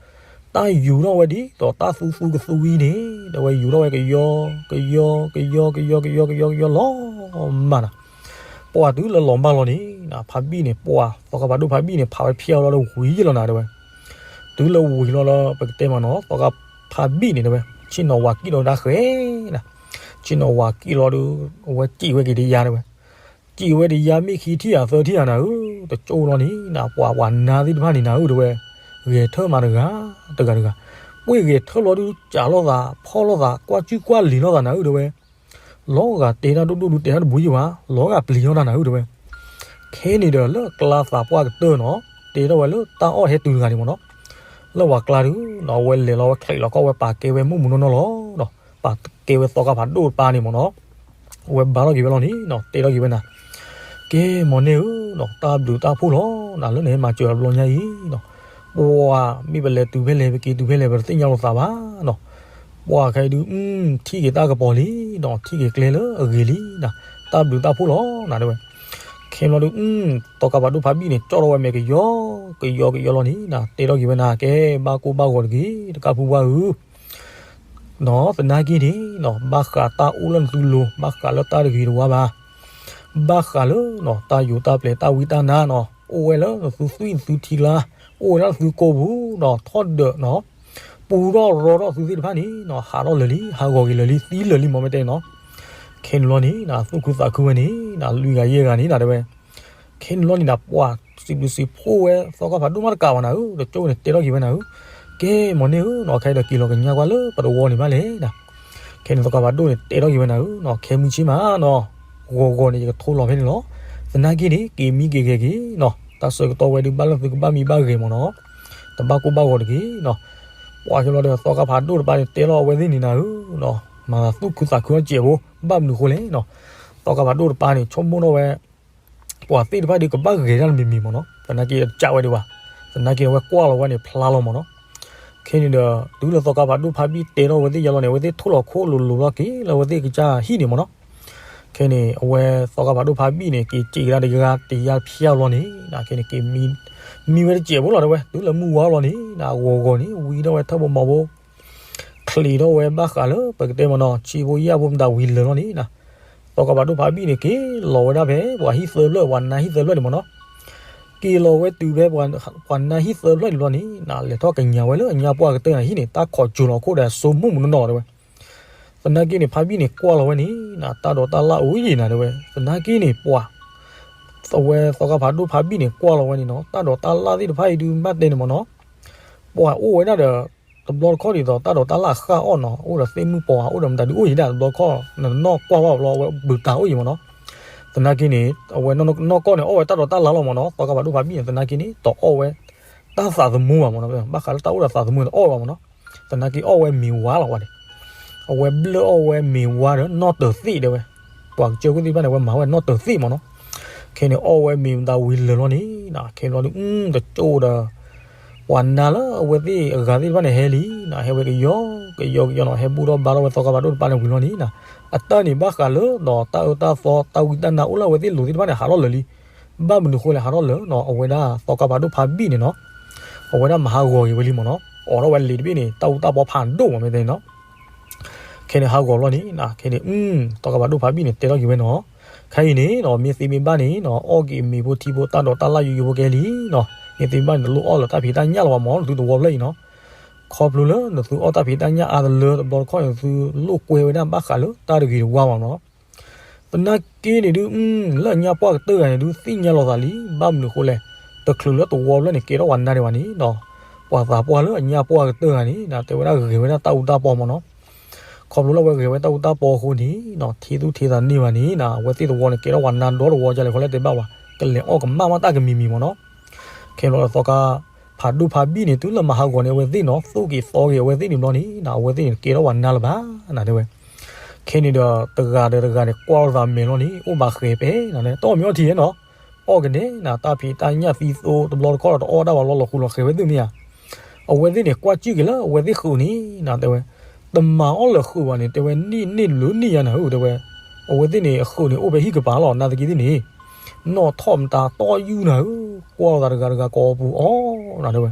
တၢ်ယူၤထီၣ်ဝဲဒ်သိးတၢ်သူသူကသူအံၤန့ၣ် တဲဝဲယူၤထီၣ်ဝဲကယီ, ကယီ, ကယီ, ကယီ, ကယီ, ကယီ, ကယီလီၤမၢ်နၤ, ပှၤတုၤလၢလီၤမၢ်လီၤန့ၣ် ဖးဘံၣ်န့ၣ် ပှၤသီခါဖးဒိၣ်ဖးဘံၣ်န့ၣ် ဖးဝဲဖံးအါလီၤဒီးဝံၤလီၤနၤတဲဝဲ, တုၤလၢဝံၤလီၤလၢပကတဲမ့ၢ်နီၤ သီခါဖးဘံၣ်န့ၣ်တဲဝဲ ဆ့ၣ်နီၤဝၤကံၣ်လီၤဒၣ်ဃဲနၤ, ဆ့ၣ်နီၤဝၤကံၣ်လီၤဒီး အဝဲစံးဝဲက့ၤတယါတဲဝဲ, စံးဝဲတယါမ့ၢ်ခံထံၣ်ဧါသၢထံၣ်ဧါနၤဧၢ, တကၠိၢ်လီၤန့ၣ်နၤ ပှၤပှၤနါသ့ၣ်တဖၣ်န့ၣ်နၤဧၢတဲဝဲ, ဂဲၤထၢၣ်မးတဂၤ, တဂၤတဂၤ, ပှ့ၤဂဲၤထၢၣ်လီၤဒုး ကးလိာ်သး ဖီၣ်လိာ်သး ကွၢ်ကူၣ်ကွၢ်လံၤလိာ်သးနၤဧၢတဲဝဲ လီၤဂာ်တဲတၢ်ဒိၣ်ဒိၣ်ဒုး တဲတၢ်တဘူးယံၤဘၣ်, လီၤဂာ်ပျံၤထီၣ်တၢ်နၤဧၢတဲဝဲ, ခဲန့ၣ်ဒီးလၢကျါသးပှၢ်ကတၢၢ်နီၤ တဲထီၣ်ဝဲလၢတၢ်အီၣ်ဟဲတုၤတဂၤန့ၣ်မ့ၢ်နီၤ, လၢပှၤကျါဒုး အဝဲလဲၤလီၤဝဲချံးလီၤကီၢ်ဝဲပာ်ကဲဝဲမုၢ်မူနီၢ်နီၢ်လီၤနီၤ, ပာ်ကဲဝဲသီခါဖးဒိၣ်တပၤန့ၣ်မ့ၢ်နီၤ, အဝဲဘါထီၣ်က့ၤဝဲလီၤန့ၣ်နီၤ တဲထီၣ်က့ၤဝဲနၤ, ကဲ မ့ၢ်န့ၣ်ဧၢနီၤ တၢ်ဘျုးတၢ်ဖှိၣ်လီၤနၤ လၢနဟဲမၤစၢၤအဘျီညါအံၤနီၤ, ပှၤမ့ၢ်ပလဲၤတုၤဖဲလဲၣ် ပက့ၤတုၤဖဲလဲၣ် ပတသ့ၣ်ညါလိာ်သးဘၣ်နီၤ, ပှၤခဲအံၤဒုး ထံၣ်က့ၤတၢ်ကပီၤလံနီၤ ထံၣ်က့ၤကျဲလၢအဂ့ၤလံနၤ, တၢ်ဘျုးတၢ်ဖှိၣ်လီၤနၤတဲဝဲ, ခဲဘျီဒုး သီခါဖးဒိၣ်ဖးဘံၣ်န့ၣ် ကၠီထီၣ်ဝဲမဲာ်ကယီ ကယီကယီလီၤန့ၣ်နၤ တဲထီၣ်က့ၤဝဲနၤ ကဲ ဘၣ်ကိၢ်ဘၣ်ဂီၤတဂ့ၤ တကၢ်ဖုဘၣ်ဧၢ နီၤ သနာ်က့န့ၣ်နီၤ ဘၣ်ဃးတၢ်အိၣ်လၢနသုလိၤ ဘၣ်ဃးလၢတၢ်တဂ့ၤတဝါဘၣ်, ဘၣ်ဃးလၢနီၤ တၢ်ယိၤတၢ်ပျဲၤတၢ်ဝံတၢ်နါနီၤ အိၣ်ဝဲလၢနသုသွံၣ်နသုထံကျါ, အိၣ်ဝဲလၢနသုကိာ်ပူၤနီၤ ထီၣ်ဒၢးနီၤ ပူထီၣ်ရီထီၣ်သုသ့ၣ်တဖၣ်န့ၣ်နီၤ ဟးထီၣ်လၢာ်လံ ဟးဂီၤက့ၤလၢာ်လံ သံလၢာ်လံ မ့ၢ်မ့ၢ်တဲနီၤ, ခဲန့ၣ်လီၤန့ၣ်နၤ သူၣ်ခုသးခုဝဲန့ၣ်နၤ လွံၢ်ဂၤယဲၢ်ဂၤန့ၣ်နၤတဲဝဲ ခဲန့ၣ်လီၤန့ၣ်နၤ ပှၤစံးဘျုးစံးဖှိၣ်ဝဲ သီခါဖးဒိၣ်မးတကးဘၣ်နၤဧၢ, တကၠိၢ်န့ၣ် တဲထီၣ်က့ၤဝဲနၤဧၢ, ကဲ မ့ၢ်န့ၣ်ဧၢနီၤ ခဲဒီးက့ၤလီၤကညါကွၢ်လၢပတဝီန့ၣ်ဘၣ်လဲၣ်နၤ, ခဲန့ၣ်သီခါဖးဒိၣ်န့ၣ် တဲထီၣ်က့ၤဝဲနၤဧၢနီၤ ခဲမုၢ်ဆ့ၣ်မးနီၤ, ဂီၤဂီၤန့ၣ် ယကထိလီၤဖဲန့ၣ်လီၤ, သနာ်က့န့ၣ် က့ၤမံက့ၤဂဲၤက့ၤနီၤ တၢ်ဆၢကတီၢ်ဝဲဒုး ဘၣ်လၢသုကဘၣ်မံဘၣ်ဂဲၤမ့ၢ်နီၤ, တဘၣ်ကိၢ်ဘၣ်ဂီၤတဂ့ၤနီၤ, ပှၤကလီၤဒီးသီခါဖးဒိၣ်တပၤန့ၣ် တဲလီၤအဝဲသ့ၣ်န့ၣ်နၤဧၢနီၤ, မၤသးသူၣ်ခုသးခုအီၤတစဲးဖိ, ဘၣ်မနုၤဃိလဲၣ်နီၤ, သီခါဖးဒိၣ်တပၤန့ၣ် ဆိကမိၣ်ထီၣ်ဝဲ ပှၤသ့ၣ်တဖၣ်ဒုးကဘၣ်ဂဲၤတၢ်တမံၤမံၤမ့ၢ်နီၤ, သနာ်က့တကးဝဲဒံးဘၣ်, သနာ်က့အဝဲကွၢ်လီၤဝဲန့ၣ်ဖျါလီၤမ့ၢ်နီၤ, ခဲန့ၣ်ဒီး တုၤလၢသီခါဖးဒိၣ်ဖးဘံၣ်တဲထီၣ်ဝဲသ့ၣ်ယါလီၤန့ၣ် အဝဲသ့ၣ်ထိၣ်လီၤခိၣ်လိၤလိၤလီၤက့ၤလၢအဝဲသ့ၣ်ကစၢ်ဟံၣ်န့ၣ်မ့ၢ်နီၤ, ခဲန့ၣ် အဝဲသီခါဖးဒိၣ်ဖးဘံၣ်န့ၣ် က့ၤစံးကဒါတယါတယါဖျါလီၤန့ၣ် ခဲန့ၣ်က့ၤ မံဝဲတစဲးဖိလီၤတဲဝဲ တုၤလၢမုၢ်ဝါလီၤန့ၣ် ဂီၤဂီၤန့ၣ် ဝံထီၣ်ဝဲထၢၣ်ဖိမီၤဖိ ချံးထီၣ်ဝဲဘၣ်ဃးလၢ ပကတဲမ့ၢ်နီၤ ဆံဖိယဲၢ်ဖိမတၤဝံၤလၢာ်လီၤန့ၣ်, သီခါဖးဒိၣ်ဖးဘံၣ်န့ၣ် က့ၤလီၤဝဲဒၣ်ဖဲ ပှၤဟံၣ်သၢဖျၢၣ် ပှၤနါဟံၣ်သၢဖျၢၣ်န့ၣ်မ့ၢ်နီၤ, က့ၤလီၤဝဲတုၤဖဲ ပှၤနါဟံၣ်သၢဖျၢၣ်န့ၣ်ဘျီန့ၣ် လဲၤထီၣ်ကညးဝဲလၢအညါပှၢ်ကတၢၢ်န့ၣ်ဟံၣ်န့ၣ် တၢ်ခိးစိမိၣ်မူးနီၢ်နီၢ်တဲဝဲ, သနာ်က့န့ၣ် ဖးဘံၣ်န့ၣ် ကွၢ်လီၤဝဲန့ၣ် တၢ်ဒိးတၢ်လၣ်အိၣ်ယံၤနၤတဲဝဲ, သနာ်က့န့ၣ် ပှၤ အဝဲသီခါဖးဒိၣ်ဖးဘံၣ်န့ၣ် ကွၢ်လီၤဝဲန့ၣ်နီၤ တၢ်ဒိးတၢ်လၣ်သ့ၣ်တဖၣ်အံၤဒုးဘၣ်တဲန့ၣ်မ့ၢ်နီၤ, ပှၤအိၣ်ဝဲဒၣ်ဒီး တဘျီတခီၣ်ဒ်သိး တၢ်ဒိးတၢ်လၣ်ဃၣ်အီၣ်နီၤ အိၣ်ဒီးသ့ၣ်မုၣ်ပှၢ် အိၣ်ဒီးမတၤဒုးအိၣ်ယံၤဒၣ် တဘျီတခီၣ် နနီၢ်ကွၢ်ဘၣ်ဘျီဝဲဘုးတၢ်အိၣ်ယံၤမ့ၢ်နီၤ, သနာ်က့န့ၣ် အဝဲနီၢ်ကီၢ်န့ၣ် အီၣ်ဝဲတၢ်ဒိးတၢ်လၣ်လီၤမ့ၢ်နီၤ သီခါဖးဒိၣ်ဖးဘံၣ်န့ၣ် သနာ်က့န့ၣ် တအီၣ်ဝဲ တၢ်သးသမူဘၣ်မ့ၢ်နီၤ ဘၣ်ဃးလၢတၢ်အိၣ်ဒီးသးသမူန့ၣ် တအီၣ်ဝဲဘၣ်မ့ၢ်နီၤ, သနာ်က့အီၣ်ဝဲမ့ၤဝါလီၤဝဲန့ၣ်, အဝဲဘျၢၣ်အီၣ်ဝဲမ့ၤဝါဒီးနီၢ်တၢၤသ့ၣ်တဲဝဲ, ပှၤကစၢၢ်ခိၣ်သ့ၣ်တဖၣ်န့ၣ် အဝဲမၤဝဲနီၢ်တၢၤသ့ၣ်မ့ၢ်နီၤ, ခဲန့ၣ်အီၣ်ဝဲမ့ၤမတၤဝံၤလၢာ်လီၤန့ၣ် ခဲဘျီဒုး တကၠိၣ်ဒီး ပှၤနါလၢအဝဲသ့ၣ်အဂၤသ့ၣ်တဖၣ်န့ၣ်ဟဲလံနီၤ, ဟဲဝဲကယီကယီကယီနီၤ, ဟဲဘူၣ်ထီၣ်ဘါထီၣ်ဝဲသီခါဖးဒိၣ်တပၤန့ၣ်ဝံၤလီၤန့ၣ်နီၤ, အတၢ်န့ၣ်ဘၣ်ဃးလၢဒီးတၢ်အၢတၢ်သီ တၢ်ဝံတၢ်နါအိၣ်လၢအဝဲသ့ၣ်လိၤသ့ၣ်တဖၣ်န့ၣ် ဟးထီၣ်လၢာ်လံ. ဘၣ်မနုၤဃိလဲၣ် ဟးထီၣ်လၢာ်နီၤ, အဝဲဒၣ်သီခါဖးဒိၣ်ဖးဘံၣ်န့ၣ်နီၤ, အဝဲဒၣ်မၤဟးဂီၤက့ၤဝဲလံမ့ၢ်နီၤ, အိးထီၣ်ဝဲလံာ်တဘ့ၣ်န့ၣ် တၢ်အူတၢ်ပီဖးဒိၣ်မးမ့ၢ်တဲန့ၣ်နီၤ. ခဲန့ၣ်ဟးဂီၤဘျီန့ၣ် ခဲန့ၣ် သီခါဖးဒိၣ်ဖးဘံၣ်န့ၣ် တဲထီၣ်က့ၤဝဲနီၤ, ခဲအံၤန့ၣ်နီၤ မ့ၢ်သ့မ့ၢ်ဘၣ်န့ၣ်နီၤ အီၣ်က့ၤမ့ၤဖိထံဖိတၢ်ဒိးတၢ်လၢ်ယိယိဖိကဲလံနီၤ, မ့ၢ်သ့မ့ၢ်ဘၣ်န့ၣ် တလိၣ်အီၣ်လၢၤတၢ်ဖံးတၢ်ညၣ်လီၤမ့ၢ် နသုသဝီဖျၢၣ်အံၤနီၤ, ခီဖျိလၢနသုအီၣ်တၢ်ဖံးတၢ်ညၣ်အါတလၢတဘျီတခီၣ်န့ၣ် နသုလိာ်ကွဲဝဲဒၣ်ဘၣ်ဃးလၢတၢ်တဂ့ၤတဝါမ့ၢ်နီၤ. သနာ်က့န့ၣ်ဒုး လၢအညၣ်ပှၢ်ကတၢၢ်ဂၤန့ၣ်ဒုး သ့ၣ်ညါလီၤသးလံ, ဘၣ်မနုၤဃိလဲၣ်, တချုးလၢသဝီဖျၢၣ်န့ၣ် ကဲထီၣ်ဝဲနါဒံးဘၣ်န့ၣ်နီၤ, ပှၤသးပှၢ်လၢအညၣ်ပှၢ်ကတၢၢ်ဂၤန့ၣ် တဲဝဲဒၣ်ဂဲၤဝဲဒၣ်တၢ်အူတၢ်ပီမ့ၢ်နီၤ. ခီဖျိလၢအဝဲဂဲၤဝဲတၢ်အူတၢ်ပီအဃိန့ၣ်နီၤ ထံသူၣ်ထံသးန့ၢ်ဘၣ်န့ၣ်နီၤ အဝဲသ့ၣ်သဝီန့ၣ် ကဲထီၣ်ဝဲနါဒီတဝီကလဲၣ်ဃီလဲၣ်တဲဘၣ်ဝဲ, ကလဲၤအီၣ်ကမၣ်မးတၢ်ကမံၤမံၤမ့ၢ်နီၤ. ခဲန့ၣ်လီၤဒီးသီခါ ဖးဒိၣ်ဖးဘံၣ်န့ၣ် တုၤလၢမၤဟးဂီၤန့ၢ်အဝဲသ့ၣ်နီၤ သိၣ်က့ၤသီက့ၤအဝဲသ့ၣ်န့ၣ်ဘျီန့ၣ်နီၤ အဝဲသ့ၣ်န့ၣ် ကဲထီၣ်ဝဲနါလၢၤဘၣ်နၤတဲဝဲ. ခဲန့ၣ်ဒီးတဂၤဒီးတဂၤန့ၣ် ကွၢ်လိာ်သးမဲာ်လီၤန့ၣ် အိၣ်ဘၣ်ဃဲၤပဲနၤန့ၣ် တအီၣ်မ့ၤအီထံဧါနီၤ, အီၣ်ကန့ၣ်နၤ တၢ်ဖံးတၢ်ညၣ်သံသိတဘျီတခီၣ်ဒီး တအီၣ်ဒၣ်ဝဲလီၤလီၤဃူလီၤဃဲၤဝဲသ့ၣ်မ့ၢ်ဧါ. အဝဲသ့ၣ်န့ၣ် ကွၢ်စူၣ်က့ၤလၢအဝဲသ့ၣ်ဃုာ်န့ၣ်နၤတဲဝဲ, တမၤအီၣ်လၢၤဃုာ်ဘၣ်န့ၣ် တဲဝဲ န့ၢ်န့ၢ်တဘျုးနံၣ်ယါနၤဧၢ တဲဝဲ. အဝဲသ့ၣ်န့ၣ် အဃုာ်န့ၣ် အိၣ်ဖဲဟံၣ်ကပၤလီၤ နာ်သက့သ့ၣ်န့ၣ် နီၣ်ထီၣ်မတၤတီၢ်ယူၢ်နၤဧၢ, ကွၢ်လိာ်သးတဂၤတဂၤကိးပူၤအီၤနၤတဲဝဲ.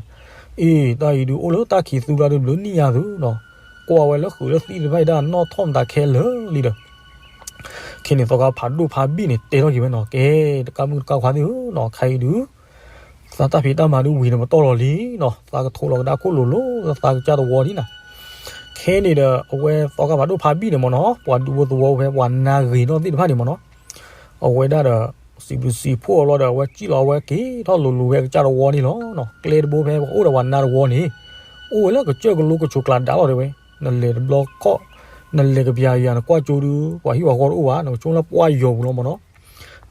အ့ တၢ်အံၤဒုးအိၣ်လၢတၢ်ခံးသူလၢဒုးတဘျုးနံၣ်ယါသုနီၤ, ကွၢ်ဝဲလၢဃုာ်လၢသံၣ်တဖၣ်အံၤဒၣ် နီၣ်ထီၣ်မတၤခဲလၢာ်လံဒီး ခဲန့ၣ်သီခါဖးဒိၣ်ဖးဘံၣ်န့ၣ် တဲထီၣ်က့ၤဝဲနီၤ, ကဲ တကးမုၣ်တကးခွါသ့ၣ်ဧၢနီၤ, ခဲအံၤဒုး သးတၢ်ဖံးတၢ်မၤဒုးဝံၤန့ၣ်ပတီၢ်လီၤလံနီၤ, သးကထိးလီၤကဒါခိၣ်လိၤလိၤ သးကစၢ်သဝီလံနၤ. ခဲန့ၣ်ဒီး အဝဲသီခါဖးဒိၣ်ဖးဘံၣ်န့ၣ်မ့ၢ်နီၤ, ပှၤဒူဖိသဝီဖဲပှၤနါဂ့ၤနီၣ်သ့ၣ်တဖၣ်န့ၣ်မ့ၢ်နီၤ, အဝဲဒၣ်ဒီး စံးဘျုးစံးဖှိၣ်အီၤလီၤဒီး အဝဲစံၣ်လီၤအဝဲက့ၤထီၣ်လိၤလိၤဝဲအကစၢ်သဝီန့ၣ်လီၤ. ကျဲတဘိဖဲပအိၣ်ဒီးပှၤနါသဝီန့ၣ် အိၣ်ဝဲလၢကစၢၢ်ကလိကဆိးကျါဒါလီၤတဲဝဲ, နလဲၤတဘျီခီၣ် နလဲၤကပျၤယၤ နကွၢ်ကၠိဒုး ပှၤဟံၣ်ပှၤဃီတအိၣ်ဘၣ်, နကဆိလၢပှၢ်ယီၤပူၤလီၤမ့ၢ်နီၤ.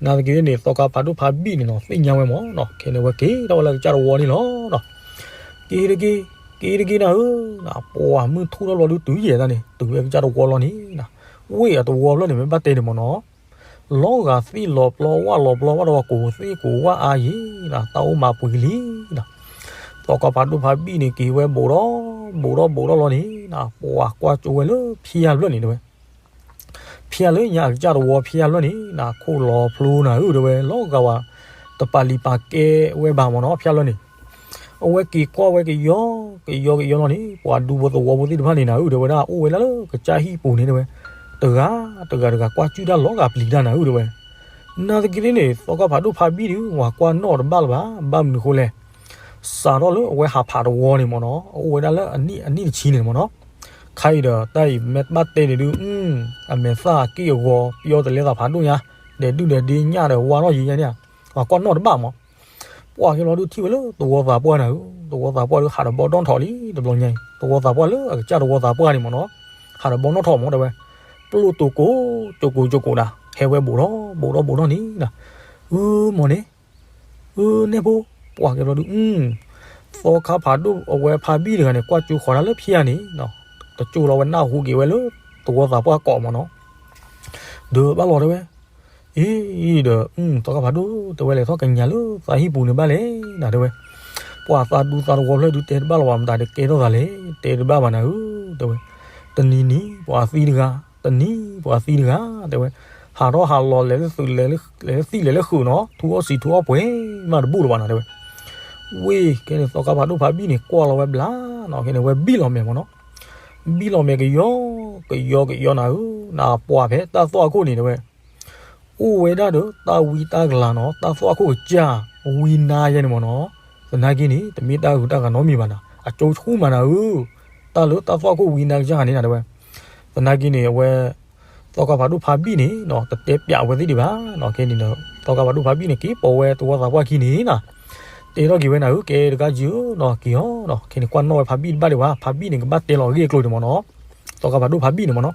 နာ်သက့န့ၣ် သီခါဖးဒိၣ်ဖးဘံၣ်န့ၣ်နီၤ သ့ၣ်ညါဝဲမ့ၢ်နီၤ, ခဲန့ၣ်ဝဲက့ၤထီၣ်ဝဲလၢကစၢ်သဝီန့ၣ်လီၤနီၤ. က့ၤတက့ၢ် က့ၤတက့ၢ်နၤဧၢ, ပှၤမုၢ်ထူၣ်ထီၣ်ဘျီဒုးတုၤယဲၢ်တၢ်န့ၣ် တုၤဝဲကစၢ်သဝီလီၤန့ၣ်, ဝ့ၢ်အသဝီဖျၢၣ်န့ၣ် မ့ၢ်ဘၣ်တဲန့ၣ်မ့ၢ်နီၤ လီၤဂာ်သ့ၣ်လီၤပျီဝၣ်လီၤပျီဝၣ်ဒီး ကိးသ့ၣ်ကိးဝၣ်အါယံၤ, တၢ်အိၣ်မၤပှဲၤလံ. သီခါဖးဒိၣ်ဖးဘံၣ်န့ၣ် က့ၤဝဲဘူးဒီး ဘူးဒီးဘူးဒီးလီၤန့ၣ်, ပှၤကွၢ်ကၠိဝဲလၢဖၠါဖျၢၣ်န့ၣ်တဲဝဲ, ဖၠါလၢညါအကစၢ်သဝီဖၠါဖျၢၣ်န့ၣ် နခိၣ်လီၤဖျိနၤဧၢ တဲဝဲ, လီၤဂာ်ဝဲ တပာ်လံၤပာ်ကဲဝဲဘၣ်မ့ၢ်နီၤ ဖၠါဖျၢၣ်န့ၣ်. အဝဲက့ၤကွၢ်ဝဲကယီကယီကယီလီၤန့ၣ် ပှၤဒူဖိသဝီဖိသ့ၣ်တဖၣ်န့ၣ်နၤဧၢ တဲဝဲဒၣ် အိၣ်ဝဲဒၣ်လၢကစၢ်ဟံၣ်ပူၤန့ၣ်တဲဝဲ, တဂၤတဂၤတဂၤ ကွၢ်ကၠူၣ်တၢ်လီၤဂာ်ပျံၤတၢ်နၤဧၢ တဲဝဲ. နာ်သက့န့ၣ် သီခါဖးဒိၣ်ဖးဘံၣ်ဒုး ဝၤကွၢ်နီၣ်တဘၣ်လၢၤဘၣ်, ဘၣ်မနုၤဃိလဲၣ် စးထီၣ်လၢအဝဲဟးဖးသဝီန့ၣ်မ့ၢ်နီၤ အအိၣ်ဝဲဒၣ်လၢအနံၣ်အနံၣ်တဆံန့ၣ်မ့ၢ်နီၤ. ခါအံၤဒီး တၢ်အံၤမ့ၢ်ဘၣ်တဲန့ၣ်ဒုး အမဲာ်သၣ်က့ၢ်အဂီၤ ပယီၤတလဲသးဖးဒိၣ်ညါ, ဒဲးဒုၣ်ဒဲးဒ့ညၣ်ဒီးဝါထီၣ်ယံၤညါန့ၣ်ဧါ, ပှၤကွၢ်နီၣ်တဘၣ်မး. ပှၤက့ၤလီၤဒုးထံၣ်ဝဲလၢသဝီသးပှၢ်နၤဧၢ, သဝီသးပှၢ်ဒုးဟးတဘီဒီၣ်ထီၣ်လံ တဘျီညါအံၤ, သဝီသးပှၢ်လၢအကစၢ်သဝီသးပှၢ်န့ၣ်မ့ၢ်နီၤ, ဟးတဘီနီၣ်ထီၣ်မးတဲဝဲ, ပျိၢ်တိၤကိး ကိကိကိကိဒၣ် ဟဲဝဲဘူးထီၣ်ဘူးထီၣ်ဘူးထီၣ်န့ၣ်, အၢမ့ၢ်န့ၣ် အၢ နဲၣ်ဖိ, ပှၤက့ၤလီၤဒုး သီခါဖးဒိၣ်အဝဲဖးဘံၣ်တဂၤန့ၣ် ကွၢ်ကၠိဃီၤတၢ်လၢဖၠါန့ၣ်, တကၠိလီၤဝဲနၢ်ဟူက့ၤဝဲလၢ သဝီသးပှၢ်ကိးမ့ၢ်နီၤ, ဒီးဘၣ်လီၤတဲဝဲ, အံၤ ဒီး သီခါဖးဒိၣ် တဲဝဲလဲၤထီၣ်ကညးလၢသးဟံၣ်ပူၤန့ၣ်ဘၣ်လဲၣ်နၤတဲဝဲ, ပှၤသးဒူသးတဝီဖျၢၣ်ဒုးတဲတဘၣ်လီၤဘၣ်မတၤဒီးကဲထီၣ်သးလဲၣ် တဲတဘၣ်ဘၣ်နၤဧၢ တဲဝဲ, တနံၤနံၤ ပှၤသံတဂၤ, တနံၤ ပှၤသံတဂၤ တဲဝဲ, ဟးထီၣ်ဟးလီၤလဲၤလၢသုး လဲၤလၢသံၣ်လဲၤလၢဃုာ်နီၤ ထူအီၣ်စံးထူအီၣ်ပှဲၤမးတဘူၣ်လၢၤဘၣ်နၤတဲဝဲ, ဝ့ၢ် ခဲန့ၣ်သီခါဖးဒိၣ်ဖးဘံၣ်န့ၣ် ကွၢ်လီၤဝဲဘျါနီၤ ခဲန့ၣ်ဝဲဘံၣ်လီၤမဲာ်မ့ၢ်နီၤ, ဘံၣ်လီၤမဲာ်ကယီ ကယီကယီနၤဧၢ, နပှၤဖဲတၢ်သွၣ်အခိၣ်န့ၣ်တဲဝဲ, အိၣ်ဝဲဒၣ်ဒီးတၢ်ဝံတၢ်ကလၤနီၤ တၢ်သွၣ်အခိၣ်ကစၢ် ဝံနါယဲန့ၣ်မ့ၢ်နီၤ, သနာ်က့န့ၣ် တမ့ၢ်တၢ်ဂုၤတၢ်ဂၤနီတမံၤဘၣ်နၤ အကၠိဆူၣ်မးနၤဧၢ, တၢ်လၢတၢ်သွၣ်အခိၣ်ဝံနါကစၢ်ဂၤန့ၣ်နၤတဲဝဲ, သနာ်က့န့ၣ် အဝဲ သီခါဖးဒိၣ်ဖးဘံၣ်န့ၣ်နီၤ တတဲပျးဝဲသ့ၣ်ဒံးဘၣ်နီၤ, ခဲန့ၣ်ဒီး သီခါဖးဒိၣ်ဖးဘံၣ်န့ၣ် က့ၤပိာ်ဝဲသဝီသးပှၢ်ခံန့ၣ်နီၤ, တဲထီၣ်က့ၤဝဲနၤဧၢ ကဲတဂၤယုာ်နီၤ က့ၤအီၤနီၤ, ခဲန့ၣ်ကွၢ်နီၣ်ဝဲဖးဘံၣ်တဘၣ်ဒံးဘၣ်, ဖးဘံၣ်န့ၣ် ကဘၣ်တဲလီၤအဂ့ၢ်အကျိၤန့ၣ်မ့ၢ်နီၤ, သီခါဖးဒိၣ်ဖးဘံၣ်န့ၣ်မ့ၢ်နီၤ,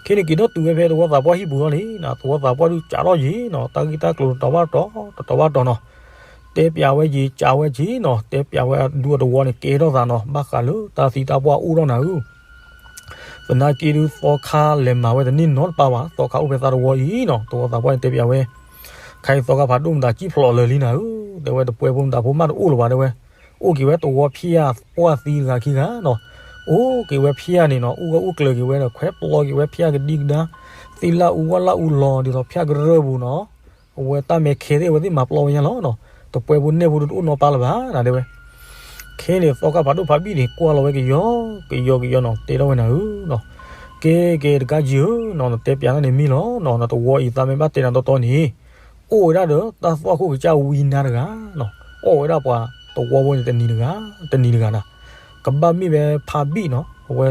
ခဲန့ၣ်က့ၤထီၣ်တုၤဝဲဖဲသဝီသးပှၢ်ဟံၣ်ပူၤလီၤန့ၣ်နီၤ သဝီသးပှၢ်ဒုးစးထီၣ်ယံၤနီၤ တၢ်ဂ့ၢ်တၢ်ကျိၤတတီၤဘၣ်တတီၤ တတီၤဘၣ်တတီၤနီၤ, တဲပျးဝဲယံၤ စးဝဲက့ၤနီၤ တဲပျးဝဲဒူအတဝီန့ၣ် ကဲထီၣ်သးနီၤ ဘၣ်ဃးလၢတၢ်သံတၢ်ပှၢ်အိၣ်ထီၣ်နၤဧၢ သနာ်က့ဒုး သီခါလဲၤမၤဝဲတန့ၢ်နီတပၢ်ဘၣ်, သီခါအိၣ်ဖဲသးတဝီအံၤနီၤ သဝီသးပှၢ်န့ၣ်တဲပျးဝဲ, ခဲအံၤသီခါဖးဒိၣ်မတၤစံၣ်ဖျိးလၢာ်လံနၤဧၢ, တဲဝဲတပှဲဖိမတၤဖိမးတအိၣ်လၢၤဘၣ်တဲဝဲ, အိၣ်က့ၤဝဲတဝီဖၠၣ်ပှၢ်သံတဂၤခံဂၤနီၤ, အိၣ်က့ၤဝဲဖၠၣ်န့ၣ်နီၤ, အူဂၢၢ်အူကျၢၤက့ၤဝဲဒီး ခွဲးပျီက့ၤဝဲဖၠၣ်ကဒံကဒါ, သ့ၣ်လၣ်အူဝၣ်လၣ်အူလီၤဒ်သိးဖၠၣ်ကရၢၢ်ပူၤနီၤ, အဝဲတၢ်မဲာ်ခဲသ့ၣ်အဝဲသ့ၣ်မၤပျီဝဲညါလီၤနီၤ, တပှဲၤဖိနဲၣ်ဖိဒုးတအိၣ်နီတပၢ်လၢၤဘၣ်နၤတဲဝဲ. ခဲန့ၣ်သီခါဖးဒိၣ်ဖးဘံၣ်န့ၣ် ကွၢ်လီၤဝဲကယီကယီကယီနီၤ, တဲထီၣ်ဝဲနၤဧၢနီၤ, ကဲကဲတကးယံၤဧၢနီၤ, နတဲပျးတၢ်န့ၣ်မ့ၢ်လီၤနီၤ, နတဝီအံၤသးမ့ၢ်ဘၣ်တဲနၤတီတီန့ၣ် အိၣ်ဝဲဒၣ်ဒီးတၢ်သွၣ်ခိၣ်ကစၢ်ဝံနါတဂၤနီၤ, အိၣ်ဝဲဒၣ်ပှၤတဝီဖိန့ၣ်တနံၤတဂၤ, တနံၤတဂၤနၤ, ကဘၣ်မ့ၢ်ဝဲဖးဘံၣ်နီၤ, အဝဲ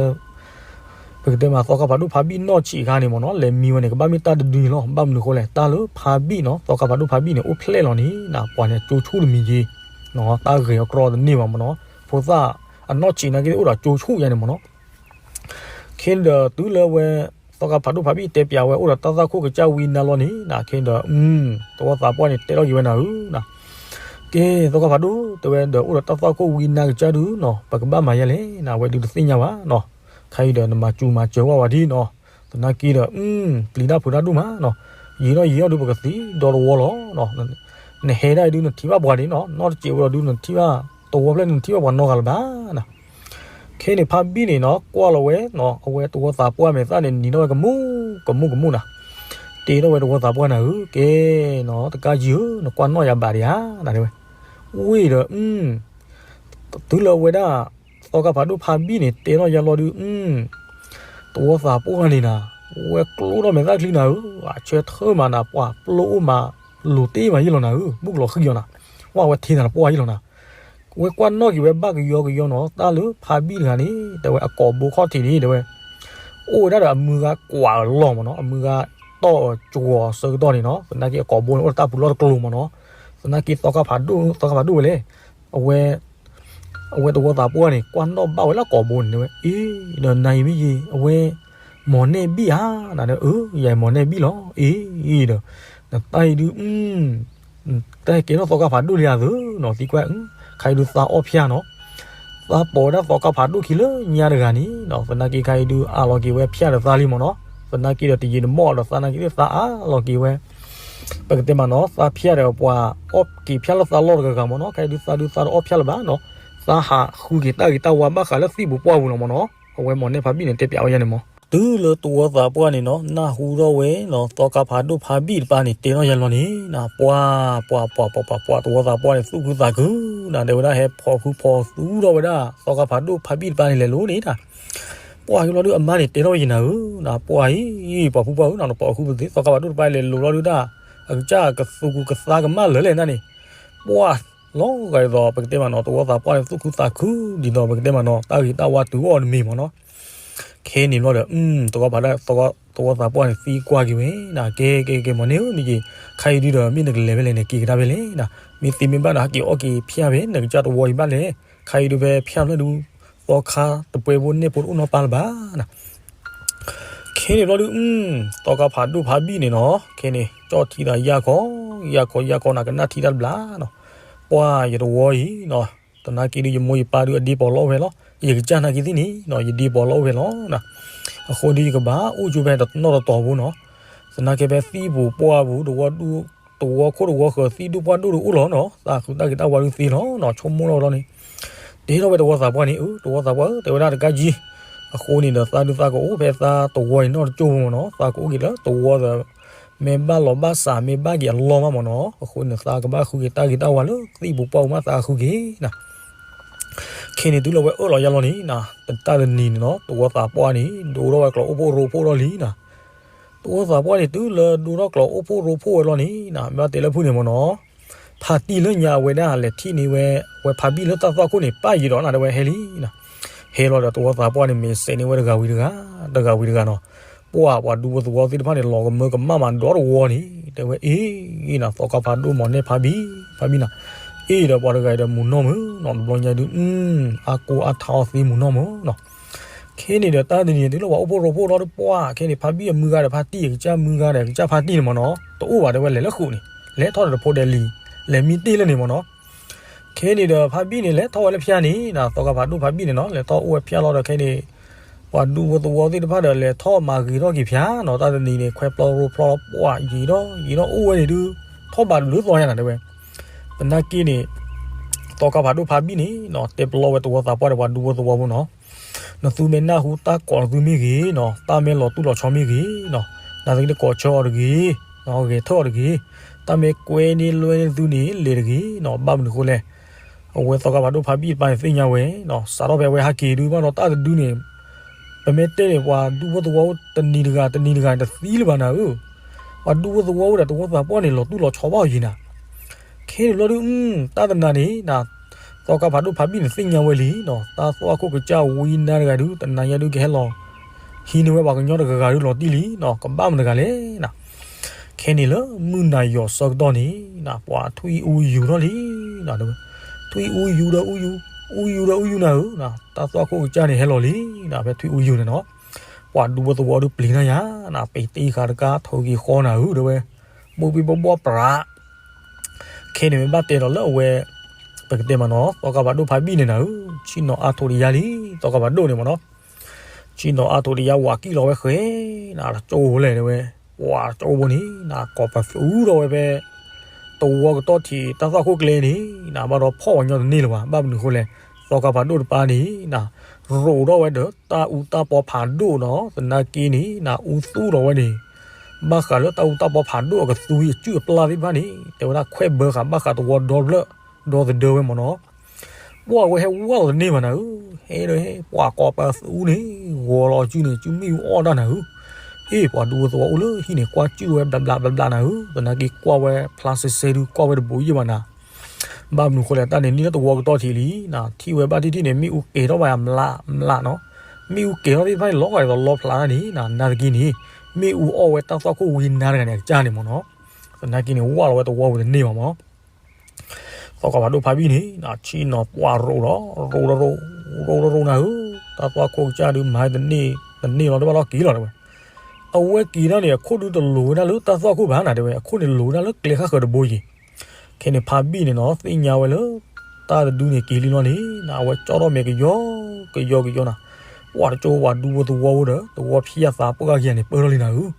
ပကတဲမးသီခါဖးဒိၣ်ဖးဘံၣ်နီၢ်ဆံးအခါန့ၣ်မ့ၢ်နီၤ, လဲၤမံဝဲန့ၣ် ကဘၣ်မ့ၢ်တၢ်တဒုန့ၣ်လီၤ, ဘၣ်မနုၤဃိလဲၣ်, တၢ်လၢဖးဘံၣ်နီၤ, သီခါဖးဒိၣ်ဖးဘံၣ်န့ၣ် အိၣ်ဖျဲၣ်လီၤန့ၣ်နၤ, ပှၤန့ၣ်ကၠိဆူၣ်တမံၤက့ၤ, တၢ်ဂဲၤအီၤကြီတန့ၢ်ဘၣ်မ့ၢ်နီၤ, ဖိသၣ်အနီၢ်ဆံးနာ်က့အိၣ်ဒီးကၠိဆူၣ်ယါန့ၣ်မ့ၢ်နီၤ ခဲန့ၣ်ဒီးတုၤလၢဝဲ သီခါဖးဒိၣ်ဖးဘံၣ်တဲပျးဝဲအိၣ်ဒီးတၢ်သွၣ်ခိၣ်ကစၢ်ဝံနါလီၤန့ၣ်နၤ, ခဲန့ၣ်ဒီး သဝီသးပှၢ်န့ၣ်တဲထီၣ်က့ၤဝဲနၤဧၢနၤ, ကဲ သီခါဖးဒိၣ် တဲဝဲဒီးအိၣ်ဒီးတၢ်သွၣ်ခိၣ်ဝံနါကစၢ်ဒုနီၤ, ပကဘၣ်မၤယဲလဲၣ်နၤ, အဝဲဒုးတသ့ၣ်ညါဘၣ်နီၤ, ခဲအံၤဒီးနမၤစူၤမၤစၢၤဝဲဝဲဒ်နီၤ, သနာ်က့ဒီး ပျံၤတၢ်ဖုးတၢ်ဒိၣ်မးနီၤ, ယံာ်ထီၣ်ယံာ်ထီၣ်ဒုး ပကသံဒီတဝီလီၤ, နဟဲဒၣ်အံၤဒုး နထံၣ်ဘၣ်ပှၤန့ၣ်နီၤ, နီၢ်တစဲးဝဲဒီးဒုး နထံၣ်ဘၣ်တဝီဖျၢၣ် နထံၣ်ဘၣ်ပှၤနီတဂၤလၢၤဘၣ်နၤ ခဲန့ၣ်ဖးဘံၣ်န့ၣ်နီၤ ကွၢ်လီၤဝဲနီၤ, အဝဲတဝီသးပှၢ်မဲာ်သၣ်န့ၣ် နံၤထီၣ်ဝဲကမူၣ်ကမူၣ်ကမူၣ်နၤ, တဲထီၣ်ဝဲတဝီသးပှၢ်နၤဧၢ, ကဲနီၤ တကးယံၤဧၢ, နကွၢ်နီၣ်ယၤဘၣ်ဒံးဧါနၤတဲဝဲ, ဝံၤဒီး တုၤလၢဝဲဒၣ် သီခါဖးဒိၣ်ဖးဘံၣ်န့ၣ် တဲထီၣ်ယါလီၤဒုး တဝီသးပှၢ်န့ၣ်နၤ, ဝဲကျိထီၣ်မဲာ်သၣ်ချံနၤဧၢ, အဆၢထၢၣ်မးနၤ ပှၤပျိအိၣ်မး လိၤတ့ၢ်မးယံၣ်လီၤနၤဧၢ, ဘူၣ်ကလီၤဃံၤအီၤနၤ, ဝဲဝဲထံနၤတပှၢ်ယံၣ်လီၤနၤ, ဝဲကွၢ်နီၣ်က့ၤဝဲဘၣ်ကယီကယီနီၤ, တၢ်လၢဖးဘံၣ်တဂၤန့ၣ် တဲဝဲအကိာ်ဘိခီၣ်ထံးန့ၣ် တဲဝဲ အိၣ်ဝဲဒၣ်ဒီးအမုၢ်ဂၤကွၢ်အလီၢ်မ့ၢ်နီၤ, အမုၢ်ဂၤတီၢ်အကၠီၤအဆၢကတီၢ်န့ၣ်နီၤ, သနာ်က့အကိာ်ဘိန့ၣ် အိၣ်ဒီးတၢ်ပူၤလီၢ်တကျိၤမ့ၢ်နီၤ, သနာ်က့သီခါဖးဒိၣ် သီခါဖးဒိၣ်ဝဲလဲၣ်, အဝဲ အဝဲတဝီသးပှၢ်န့ၣ် ကွၢ်နီၣ်ဘၣ်ဝဲလၢကိာ်ဘိန့ၣ် တဲဝဲ အ့ ဒီးနၤအံၤမ့ၢ်ယ့ၢ် အဝဲ မီၢ်နဲၣ်ဘံၣ်ဧါ, နၤဒီး အၢ ယၤမီၢ်နဲၣ်ဘံၣ်လီၤ, အ့ ဒီး နတၢ်အံၤဒုး တၢ်ဟဲကဲထီၣ်သီခါဖးဒိၣ်လံဧါသၢနီၤ, သံကွၢ် ခါအံၤဒုးသးအီၣ်ဖၠၣ်နီၤ, သးပိာ်ဝဲဒၣ်သီခါဖးဒိၣ်ခံလၢညါတဂၤန့ၣ်နီၤ, သနာ်က့ခါအံၤဒုးအးလီၤက့ၤဝဲဖၠၣ်ဒီးသးလံမ့ၢ်နီၤ, သနာ်က့ဒီးတယံာ်တမီၢ်ဒီးသးနာ်က့သးအးလီၤက့ၤဝဲ ပကတဲမးနီၤ, သးဖၠၣ်ဒီးပှၤအီၣ်က့ၤဖၠၣ်လၢသးလီၢ်တဂၤဂၤမ့ၢ်နီၤ, ခါအံၤဒုးသးဒုးသးတအီၣ်ဖၠၣ်လၢၤဘၣ်နီၤ, သးဟးဃုက့ၤတၢ်ဂ့ၤတၢ်ဝါဘၣ်ဃးလၢသံၣ်ပူၤပှၢ်ပူၤလီၤမ့ၢ်နီၤ, အဝဲမီၢ်နဲၣ်ဖးဘံၣ်န့ၣ် တဲပျးဝဲယါန့ၣ်မ့ၢ် တုၤလၢတဝီသးပှၢ်န့ၣ်နီၤ, နၢ်ဟူထီၣ်ဝဲနီၤ, သီခါဖးဒိၣ်ဖးဘံၣ်တပၤန့ၣ် တဲထီၣ်ယါလီၤန့ၣ်နၤ, ပှၤ ပှၤ ပှၤ ပှၤ ပှၤ တဝီသးပှၢ်န့ၣ် သူၣ်ခုသးခုနၤ, တဲဝဲဒၣ်ဟဲဖီၣ်ဃုဖီၣ်သူထီၣ်ဝဲဒၣ် သီခါဖးဒိၣ်ဖးဘံၣ်တပၤန့ၣ်လဲၤလိၤန့ၣ်နၤ, ပှၤကလီၤဒုးအမါန့ၣ် တဲထီၣ်ဝဲယါနၤဧၢနၤ, ပှၤအံၤ ပှၤဖုပှၢ်ဧၢနၤ, နပီၣ်ဃုပသ့ သီခါဖးဒိၣ်တပၤလဲၤလိၤလီၤဒုးဒၣ် အကစၢ်ကသူကသါကမၣ်လၢာ်လဲၣ်နၤန့ၣ်, ပှၤလီၤဂာ်ဒ်သိးပကတဲမးနီၤ, တဝီသးပှၢ်န့ၣ် သူၣ်ခုသးခုဒ်သိးပကတဲမးနီၤ, တၢ်ဂ့ၤတၢ်ဝါတုၤအီၤတမံၤမ့ၢ်နီၤ, ခဲန့ၣ်ဘျီဒီး သီခါဖးဒိၣ် သဝီသးပှၢ်န့ၣ် သံကွၢ်က့ၤဝဲနၤ, ကဲ ကဲ ကဲ မီၢ်နဲၣ်ဧၢ မ့ၢ်က့ၤ ခါအံၤဒုးဒီး မ့ၢ်နကလဲၤဖဲလဲၣ် နက့ၤကဒါဖဲလဲၣ်နၤ, မ့ၢ်သ့မ့ၢ်ဘၣ်ဒီး ဟဲက့ၤအီၣ်က့ၤဖၠၣ်ဖဲ နကစၢ်တဝီအံၤဘၣ်လဲၣ်, ခါအံၤဒုးဖဲဖၠၣ်ဖျၢၣ်ဒုး သီခါတပှဲၤဖိနဲၣ်ဖိတအိၣ်နီတပၤလၢၤဘၣ်နၤ ခဲန့ၣ်ဘျီဒုး သီခါဖးဒိၣ်ဖးဘံၣ်န့ၣ်နီၤ, ခဲန့ၣ် ကၠီၣ်ထံဒီးယၢ်ခီ, ယၢ်ခီ ယၢ်ခီနၤ ကနၣ်ထံတၢ်တဘျါနီၤ, ပှၢ်ယတဝီအံၤနီၤ, သနာ်က့ဒုး ယမိၢ်ယပၢ်ဒုး အဒ့ပီးလီၤအိၣ်ဖဲလီၤ, ယကစၢ်နာ်က့သ့ၣ်န့ၣ်နီၤ ယဒ့ပီးလီၤအိၣ်ဖဲလီၤနၤ, အဃိဒုး ယကဘၣ်အိၣ်ကၠိဖဲတနီၣ်တတီၤဖိနီၤ, သနာ်က့ဖဲသံၣ်ပူၤပှၢ်ပူၤ တဝီဒူၣ် တဝီခိၣ်တဝီဃၢၤ သံၣ်ဒူၣ်ပှၢ်ဒိၣ်ဒုးအိၣ်လီၤနီၤ, သးခုတၢ်ဂ့ၤတၢ်ဝါဒုးသ့လီၤနီၤ, ဆိကမိၣ်လီၤဝဲလီၤန့ၣ်, တဲထီၣ်ဝဲတဝီသးပှၢ်န့ၣ် အၢ တဝီသးပှၢ်ဧၢ တဲဝဲဒၣ်တကးကံ, အဃိန့ၣ်ဒီး သးဒုးသးကအိၣ်ဖဲသးတဝီအံၤနီၢ်တကၠိၢ်ဖိမ့ၢ်နီၤ, သးကအိၣ်က့ၤလၢတဝီဒီး မ့ၢ်ဘၣ်လီၤဘၣ်စး မ့ၢ်ဘၣ်က့ၤအလီၢ်မးမ့ၢ်နီၤ, အဃိန့ၣ် သးကဘၣ်ဃုက့ၤတၢ်ဂ့ၤတၢ်ဝါလၢသံၣ်ပူၤပှၢ်ပူၤမး သးဃုက့ၤနၤ ခဲန့ၣ် တုၤလၢဝဲအၢၣ်လီၤယါလီၤန့ၣ်နၤ, တၢ်တနံၤန့ၣ်နီၤ တဝီသးပှၢ်န့ၣ် ဒိထီၣ်ဝဲကျိာ်အိၣ်ဖှိၣ်ရိဖှိၣ်ထီၣ်လံနၤ, တဝီသးပှၢ်န့ၣ် တုၤလၢဒိထီၣ်ကျိာ်အိၣ်ဖှိၣ်ရိဖှိၣ်ဝဲလီၤန့ၣ်နၤ, ဘၣ်တဲလၢဖုၣ်န့ၣ်မ့ၢ်နီၤ, ဖါတံၢ်လၢညါအဝဲဒၣ်လဲၤထံၣ်န့ၢ်ဝဲ ဝဲဖါဘံၣ်လၢတၢ်သွၣ်ခိၣ်န့ၣ် ပၣ်ယံၤဒီးနၤ တဲဝဲဟဲလံနၤ, ဟဲလီၤဒီးတဝီသးပှၢ်န့ၣ် မဲာ်စဲးန့ၢ်ဝဲတဂၤဝံၤတဂၤ တဂၤဝံၤတဂၤနီၤ, ပှၢ်ပှၤဒူဖိသဝီသ့ၣ်တဖၣ်န့ၣ် လီၤကမၢကမၣ်မးဒီတဝီန့ၣ် တဲဝဲအ့ၣ်နၤ သီခါဖးဒိၣ်မီၢ်နဲၣ်ဖါဘံၣ် ဖါဘံၣ်နၤ, အ့ၣ်ဒီးပှၤတဂၤအံၤဒီးမုၢ်နီၢ်မုၢ်နီၤ တဘျီညါဒုး အါကိၢ်အါထးအီၤသ့မုၢ်နီၢ်မုၢ်နီၤ, ခဲန့ၣ်ဒီးတၢ်တနံၤန့ၣ် တုၤလၢပှၤအိၣ်ဖှိၣ်ရိဖှိၣ်လီၤဒီးပှၢ် ခဲန့ၣ် ဖါဘံၣ်အမုၢ်ဂၤဒီးဖါတံၢ်အကစၢ်မုၢ်ဂၤဒီးကစၢ်ဖါတံၢ်န့ၣ်မ့ၢ်နီၤ တအိၣ်ဘၣ်တဲဝဲလဲၤလၢဃိာ်န့ၣ် လဲၤထီၣ်ဒီးတဖိဒဲးလံၤ လဲၤမံတ့ၢ်လၢန့ၣ်မ့ၢ်နီၤ, ခဲန့ၣ်ဒီးဖါဘံၣ်န့ၣ် လဲၤထီၣ်ဝဲလၢဖၠၣ်န့ၣ်နၤ သီခါဖးဒိၣ်ဖါဘံၣ်န့ၣ်နီၤ လဲၤထီၣ်အိၣ်ဝဲဖၠၣ်လီၤဒီးခဲန့ၣ် ပှၤဒူဖိသဝီသ့ၣ်တဖၣ်ဒီးလဲၤထီၣ်မၤဂ့ၤထီၣ်က့ၤဖၠၣ်နီၤ တၢ်တနံၤန့ၣ် ခွဲးပျီရိဖျီပှၢ်ယံၤဒီးယံၤဒီးအိၣ်ဝဲန့ၣ်ဒုး ထီၣ်ဘးတဘျုးသီညါနၤတဲဝဲ, သနာ်က့န့ၣ် သီခါဖးဒိၣ်ဖးဘံၣ်န့ၣ်နီၤ တဲပလီဝဲသဝီသးပှၢ်ဒီးပှၤဒူဖိသဝီဖိနီၤ, နသုမ့ၢ်နၢ်ဟူတၢ်ကိးနသုမ့ၢ်ဂ့ၤနီၤ, တၢ်မ့ၢ်လီၤတူၢ်လီၤဆီမ့ၢ်ဂ့ၤနီၤ, နာ်သက့တကိးဆၢအီၤတဂ့ၤ, ဂဲၤထၢၣ်အီၤတဂ့ၤ, တၢ်မ့ၢ်ကွဲန့ၢ်လွဲန့ၢ်သုန့ၣ် လဲၤတဂ့ၤနီၤ, ဘၣ်မနုၤဃိလဲၣ်, အဝဲသီခါဖးဒိၣ်ဖးဘံၣ်တပၤန့ၣ်သ့ၣ်ညါဝဲနီၤ, စးထီၣ်ဖဲအဝဲဟဲက့ၤဒုးဘၣ်ဒီးတၢ်တဒုန့ၣ် ပမ့ၢ်တဲန့ၣ် ပှၤဒူဖိသဝီဖိတနံၤတဂၤ တနံၤတဂၤန့ၣ် တသံလၢၤဘၣ်နၤဧၢ, ပှၤဒူဖိသဝီဖိဒီးသဝီသးပှၢ်န့ၣ် လီၤတူၢ်လီၤဆီဘၣ်အီၤယံၤနၤ, ခဲန့ၣ်ဘျီဒုး တၢ်တနၤန့ၣ်နီၤ, သီခါဖးဒိၣ်ဖးဘံၣ်န့ၣ်သ့ၣ်ညါဝဲလံနီၤ, တၢ်သွၣ်ခိၣ်ကစၢ်ဝံနါတဂၤဒုး တနၤညါဒုးကဟဲလီၤ ဟံးန့ၢ်ဝဲပှၤကညီတဂၤဂၤဒုးလီၤတံၢ်လံနီၤ, ကဘၣ်မတၤတဂၤလဲၣ်နီၤ, ခဲန့ၣ်လၢမုၢ်နၤယီၤဆၢကတီၢ်န့ၣ်နီၤ ပှၤထွံၣ်အူယူၤထီၣ်လံနီၤ, ထွံၣ်အူယူၤဒီးအူယူၤ, အူယူၤဒီးအူယူၤနၤဧၢနီၤ, တၢ်သွၣ်ခိၣ်ကစၢ်န့ၣ်ဟဲလီၤလံနီၤ, ဖဲထွံၣ်အူယူၤန့ၣ်နီၤ, ပှၤဒူဖိသဝီဒုးပျံၤနၤယၤနီၤ, ပံတ့ၢ်ဃာ်တကါ ထိၣ်ဂ့ၤဃီနၤဧၢ တဲဝဲ, ဘိဘံဘိဘိပြး ခဲန့ၣ်မ့ၢ်ဘၣ်တဲဒီးလၢအဝဲ ပကတဲမးနီၤ သီခါဖးဒိၣ်ဖးဘံၣ်န့ၣ်နၤဧၢ, ဆ့ၣ်နီၤအါထိးတယါလံ, သီခါဖးဒိၣ်န့ၣ်မးနီၤ, ဆ့ၣ်နီၤအါထိးတယါ ဝၤကံၣ်လီၤဝဲဃဲနီၤ, တကၠိဖိလဲၣ်တဲဝဲ, ပှၤတကၠိဖိန့ၣ်နီၤ ကိးပသူထီၣ်ဝဲဖဲ သဝီကတီၢ်ထံး တၢ်သွၣ်ခိၣ်ကျဲန့ၣ်နီၤ, ဘၣ်ဒီးဖီၣ်ပှၤကညီတန့ၢ်လၢၤဘၣ်, ဘၣ်မနုၤဃိလဲၣ်, သီခါဖးဒိၣ်တပၤန့ၣ်နီၤ, ရိးထီၣ်ဝဲဒီး တၢ်အူတၢ်ပီဖးဒိၣ်နီၤ, သနာ်က့န့ၣ်နီၤ အူသူၣ်ထီၣ်ဝဲန့ၣ် ဘၣ်ဃးလၢတၢ်အူတၢ်ပီဖးဒိၣ်အကသူအံၤ အစုၣ်အပျၢ်သ့ၣ်တဖၣ်န့ၣ် တဲဝဲဒၣ်ခွဲးဘၢဃာ်ဘၣ်ဃးသဝီဒီဖျၢၣ် ဒီသဒၢဝဲမးနီၤ, ပှၢ်ဝဲဟဲဝဲလီၤတန့ၢ်ဘၣ်နၤဧၢ, ဟဲဒီးဟဲ ပှၤကိးပသူန့ၣ် ဂီၤလီၤစုန့ၣ် စုမ့ၣ်အူအီၣ်တၢ်နၤဧၢ, အ့ၣ် ပှၤဒူဖိသဝီအိၣ်လၢဟံၣ်န့ၣ် ကွၢ်စုၣ်ဝဲဘျးဘျးဘျးဘျးနၤဧၢ, သနာ်က့ကွၢ်ဝဲဖျါစဲစဲဒုး ကွၢ်ဝဲတဘူးယံာ်ဘၣ်နၤ ဘၣ်မနုၤဃိလဲၣ် တၢ်န့ၣ်န့ၢ်လၢသဝီကတီၢ်ထံးလံနီၤ, ထံၣ်ဝဲဘၣ်ထံၣ်ထံၣ်န့ၣ် မ့ၣ်အူကဲၤထီၣ်ဘၣ်ယၤမျးမျးနီၤ, မ့ၣ်အူကဲၤထီၣ်သ့ၣ်တဖၣ်န့ၣ် လီၤဂာ်ဒ်သိးလီဖျးတၢ်န့ၣ်နီၤ, နာ်သက့န့ၣ် မ့ၣ်အူအီၣ်ဝဲတၢ်သွၣ်ခိၣ်ဝံနါတဂၤန့ၣ် အကစၢ်န့ၣ်မးနီၤ, သနာ်က့န့ၣ် ဝၢ်လီၤဝဲသဝီပူၤတန့ၢ်ဘၣ်မး သီခါဖးဒိၣ်ဖးဘံၣ်န့ၣ်နီၤ, ဆ့ၣ်နီၤပှၢ်ရိးဒီး ရိးတရိး ရိးတရိးနၤဧၢ, တၢ်သွၣ်ခိၣ်ကစၢ်ဒုးမၤတန့ၢ် တန့ၢ်လီၤတဘၣ်လီၤက့ၤလီၤတဲဝဲ, အဝဲက့ၤဒၣ်န့ၣ် အခိၣ်ဒုတလိၤဝဲဒၣ်လၢတၢ်သွၣ်ခိၣ်ဘၣ်နၤတဲဝဲ, အခိၣ်န့ၣ်လိၤဝဲဒၣ်လၢကျဲဃၣ်ဃၢၤတဘိယံၤ, ခဲန့ၣ်ဖးဘံၣ်န့ၣ်နီၤ သ့ၣ်ညါဝဲလၢ တၢ်တဒုန့ၣ်က့ၤလံလီၤန့ၣ်နီၤ, အဝဲကၠီထီၣ်မဲာ်ကယီကယီကယီနၤ, ပှၢ်တကၠိပှၤဒူဖိသဝီဖိဒီး သဝီဖၠၣ်သးပှၢ်ဂၤယၤန့ၣ် ပၢၢ်ထီၣ်လံနၤဧၢ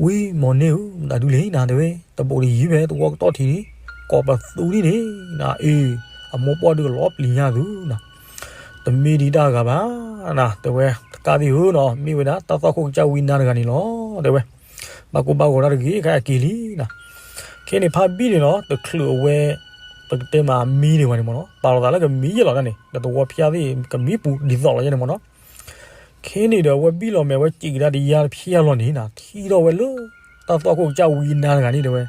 ဝံၤ မီၢ်န့ၢ်ဧၢ, မတၤဒုလဲၣ်နၤတဲဝဲ, တဘိးတယံၤဖဲသဝီကတီၢ်ထံးန့ၣ် ကိးပသူဒ်န့ၣ်နၤ, အ့ၣ် အမိၢ်ပှၢ်ဒုးအလီၤပျံၤညါသုနၤ, တမ့ၢ်ဒ်တၢ်ဂၤဘၣ်နၤတဲဝဲ, တကးသ့ၣ်ဧၢနီၤ, မ့ၢ်ဝဲဒၣ်တၢ်သွၣ်ခိၣ်ကစၢ်ဝံနါတဂၤန့ၣ်လီၤတဲဝဲ, ဘၣ်ကိၢ်ဘၣ်ဂီၤတၢ်တဂ့ၤ ခဲအက့ၤလံနၤ, ခဲန့ၣ်ဖးဘံၣ်န့ၣ်နီၤ တချုးအဝဲ ပကတဲမးမံန့ၢ်ဝဲန့ၣ်မ့ၢ်နီၤ, ပာ်လီၤသးလၢကမံယဲၢ်လီၤတၢ်န့ၣ် ဒီးသဝီဖၠၣ်သ့ၣ်ကမံပူၤဒ်သိးလီၤယဲၢ်န့ၣ်မ့ၢ်နီၤ, ခဲန့ၣ်ဒီးအဝဲဘံၣ်လီၤမဲာ်ဝဲစံးကဒါတယါတဖၠၣ်လီၤန့ၣ်နၤ, ထံၣ်ထီၣ်ဝဲလၢ တၢ်သွၣ်ခိၣ်ကစၢ်ဝံနါတဂၤန့ၣ်တဲဝဲ,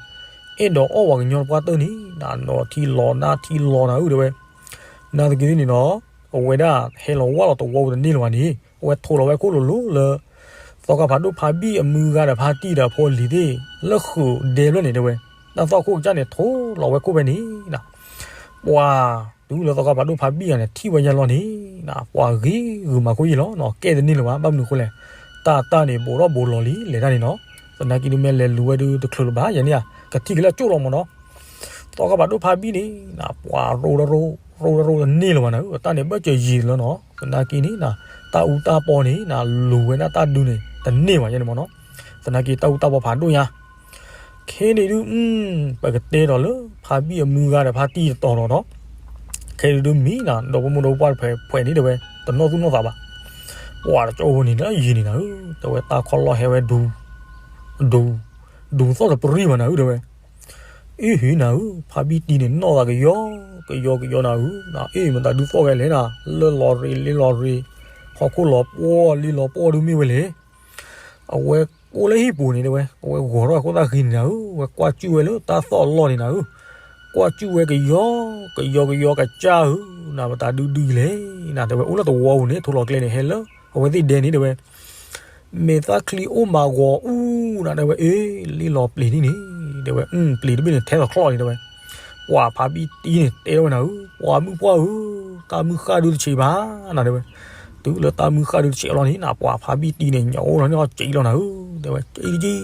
အဲၣ်ဒိးအီၣ်ပှၤကညီတပှၢ်တၢၢ်န့ၣ်နၤ, နီၤထံလီၤနါထံလီၤနၤဧၢတဲဝဲ, နာ်သက့န့ၣ်နီၤ, အဝဲဒၣ်ဟဲလီၤဝၢ်လီၤသဝီပူၤတန့ၢ်လၢၤဘၣ်န့ၣ် အဝဲထိးလီၤဝဲခိၣ်လိၤလိၤလၢ သီခါဖးဒိၣ်ဖးဘံၣ်အမုၢ်ဂၤဒီးဖါတံၢ်ဒီးအဖိအလံၤသ့ၣ် လၢဃုာ်ဒဲဖျၢၣ်န့ၣ်တဲဝဲ, တၢ်သွၣ်ခိၣ်ကစၢ်န့ၣ် ထိးလီၤဝဲခိၣ်ဖဲန့ၣ်နၤ, ပှၤ တုၤလၢသီခါဖးဒိၣ်ဖးဘံၣ်ဂၤန့ၣ် ထံၣ်ဝဲယါလီၤန့ၣ်နၤ, ပှၤဂ့ၤဂုာ်မၤခိၣ်ယံာ်လီၤနီၤ, ကဲတန့ၢ်လၢၤဘၣ်, ဘၣ်မနုၤအဃိလဲၣ်, တၢ်တၢ်န့ၣ် ဘူးထီၣ်ဘူးလီၤလံ လဲၤတၢ်န့ၣ်နီၤ, သနာ်က့ဒုးမ့ၢ်လဲၤလူၤဝဲဒုးတချုးလၢၤဘၣ်, ယဲန့ၣ်ဧါ, ကထံၣ်က့ၤလၢအကၠိၣ်လီၤမ့ၢ်နီၤ, သီခါဖးဒိၣ်ဖးဘံၣ်န့ၣ်နၤ, ပှၤရိတရိ ရိတရိတန့ၢ်လၢၤဘၣ်နၤဧၢ, တၢ်န့ၣ်ဘၣ်စၢၤယံာ်လၢနီၤ, သနာ်က့န့ၣ်နၤ, တၢ်အူတၢ်ပီန့ၣ်နၤ, လူၤဝဲဒၣ်တၢ်ဒုးန့ၣ် တန့ၢ်ဘၣ်ယဲန့ၣ်မ့ၢ်နီၤ, သနာ်က့တၢ်အူတၢ်ပီဖးဒိၣ်ညါ ခဲန့ၣ်ဒုး ပကတဲဒီးလၢ ဖါဘံၣ်အမုၢ်ဂၤဒီးဖါတံၢ်တတီၤဒီးနီၤ, ခဲန့ၣ်ဒုးမံနၤ ဒီဖိမိၢ်ဒီဖိပၢ်တဖှဲးဖှဲးန့ၣ်တဲဝဲ တနီၣ်သူၣ်နီၣ်သးဘၣ်, ပှၤတကၠိဖိန့ၣ်လၢယံၤန့ၣ်နၤဧၢ, တဲဝဲတၢ်ခီၣ်လီၢ်ဟဲဝဲဒူ ဒူ ဒူသီၣ်တပရံၢ်ဘၣ်နၤဧၢ တဲဝဲ, အ့ဟ့နၤဧၢ, ဖါဘံၣ်တံၢ်န့ၣ်နီၣ်သးကယီ ကယီကယီနၤဧၢ, အ့မတၤဒုးသီၣ်ဝဲလဲၣ်နၤ, လၢလီၤရ့လ့လီၤရ့, ဟီၣ်ခိၣ်လီၤပှီၢ်လ့လီၤပှီၢ်ဒုးမ့ၢ်ဝဲလဲၣ် အဝဲအိၣ်လၢဟံၣ်ပူၤန့ၣ်တဲဝဲ, အဝဲဂီၤထီၣ်အခိၣ်သၣ်ဃံန့ၣ်နၤဧၢ, အဝဲကွၢ်စူၣ်ဝဲလၢတၢ်သီၣ်အလီၢ်န့ၣ်နၤဧၢ, ကွၢ်စူၣ်ဝဲကယီ ကယီကယီကစၢ်ဧၢ, နၤပတၤဒုဒုလဲၣ်, နၤတဲဝဲအိၣ်လၢသဝီပူၤန့ၣ် ထိးလီၤကျဲန့ၣ် ဟဲလၢအဝဲသ့ၣ်ဒဲန့ၣ်တဲဝဲ မဲာ်သၣ်ချံအိၣ်မးဂီၤအူနၤ တဲဝဲ, အ့ လ့လီၤပျ့ၤဒ်န့ၣ်, တဲဝဲ, ပျ့ၤတဘ့ၣ်န့ၣ် ထဲလီၤချီၣ်န့ၣ် တဲဝဲ, ပှၤဖါဘံၣ်တံၢ်န့ၣ် တဲထီၣ်ဝဲနၤဧၢ, ပှၤမုၣ်ပှၢ်ဧၢ, တၢ်မုၢ်ဃၢ်ဒုတဆံးဘၣ်နၤ တဲဝဲ, တုၤလၢတၢ်မုၢ်ဃၢ်ဒုတဆံးအလီၢ်န့ၣ်နၤ ပှၤဖါဘံၣ်တံၢ်န့ၣ် ညၣ်အိၣ်လီၤန့ၣ်အီၤစံးလီၤနၤဧၢ, တဲဝဲ, ကံတကံ,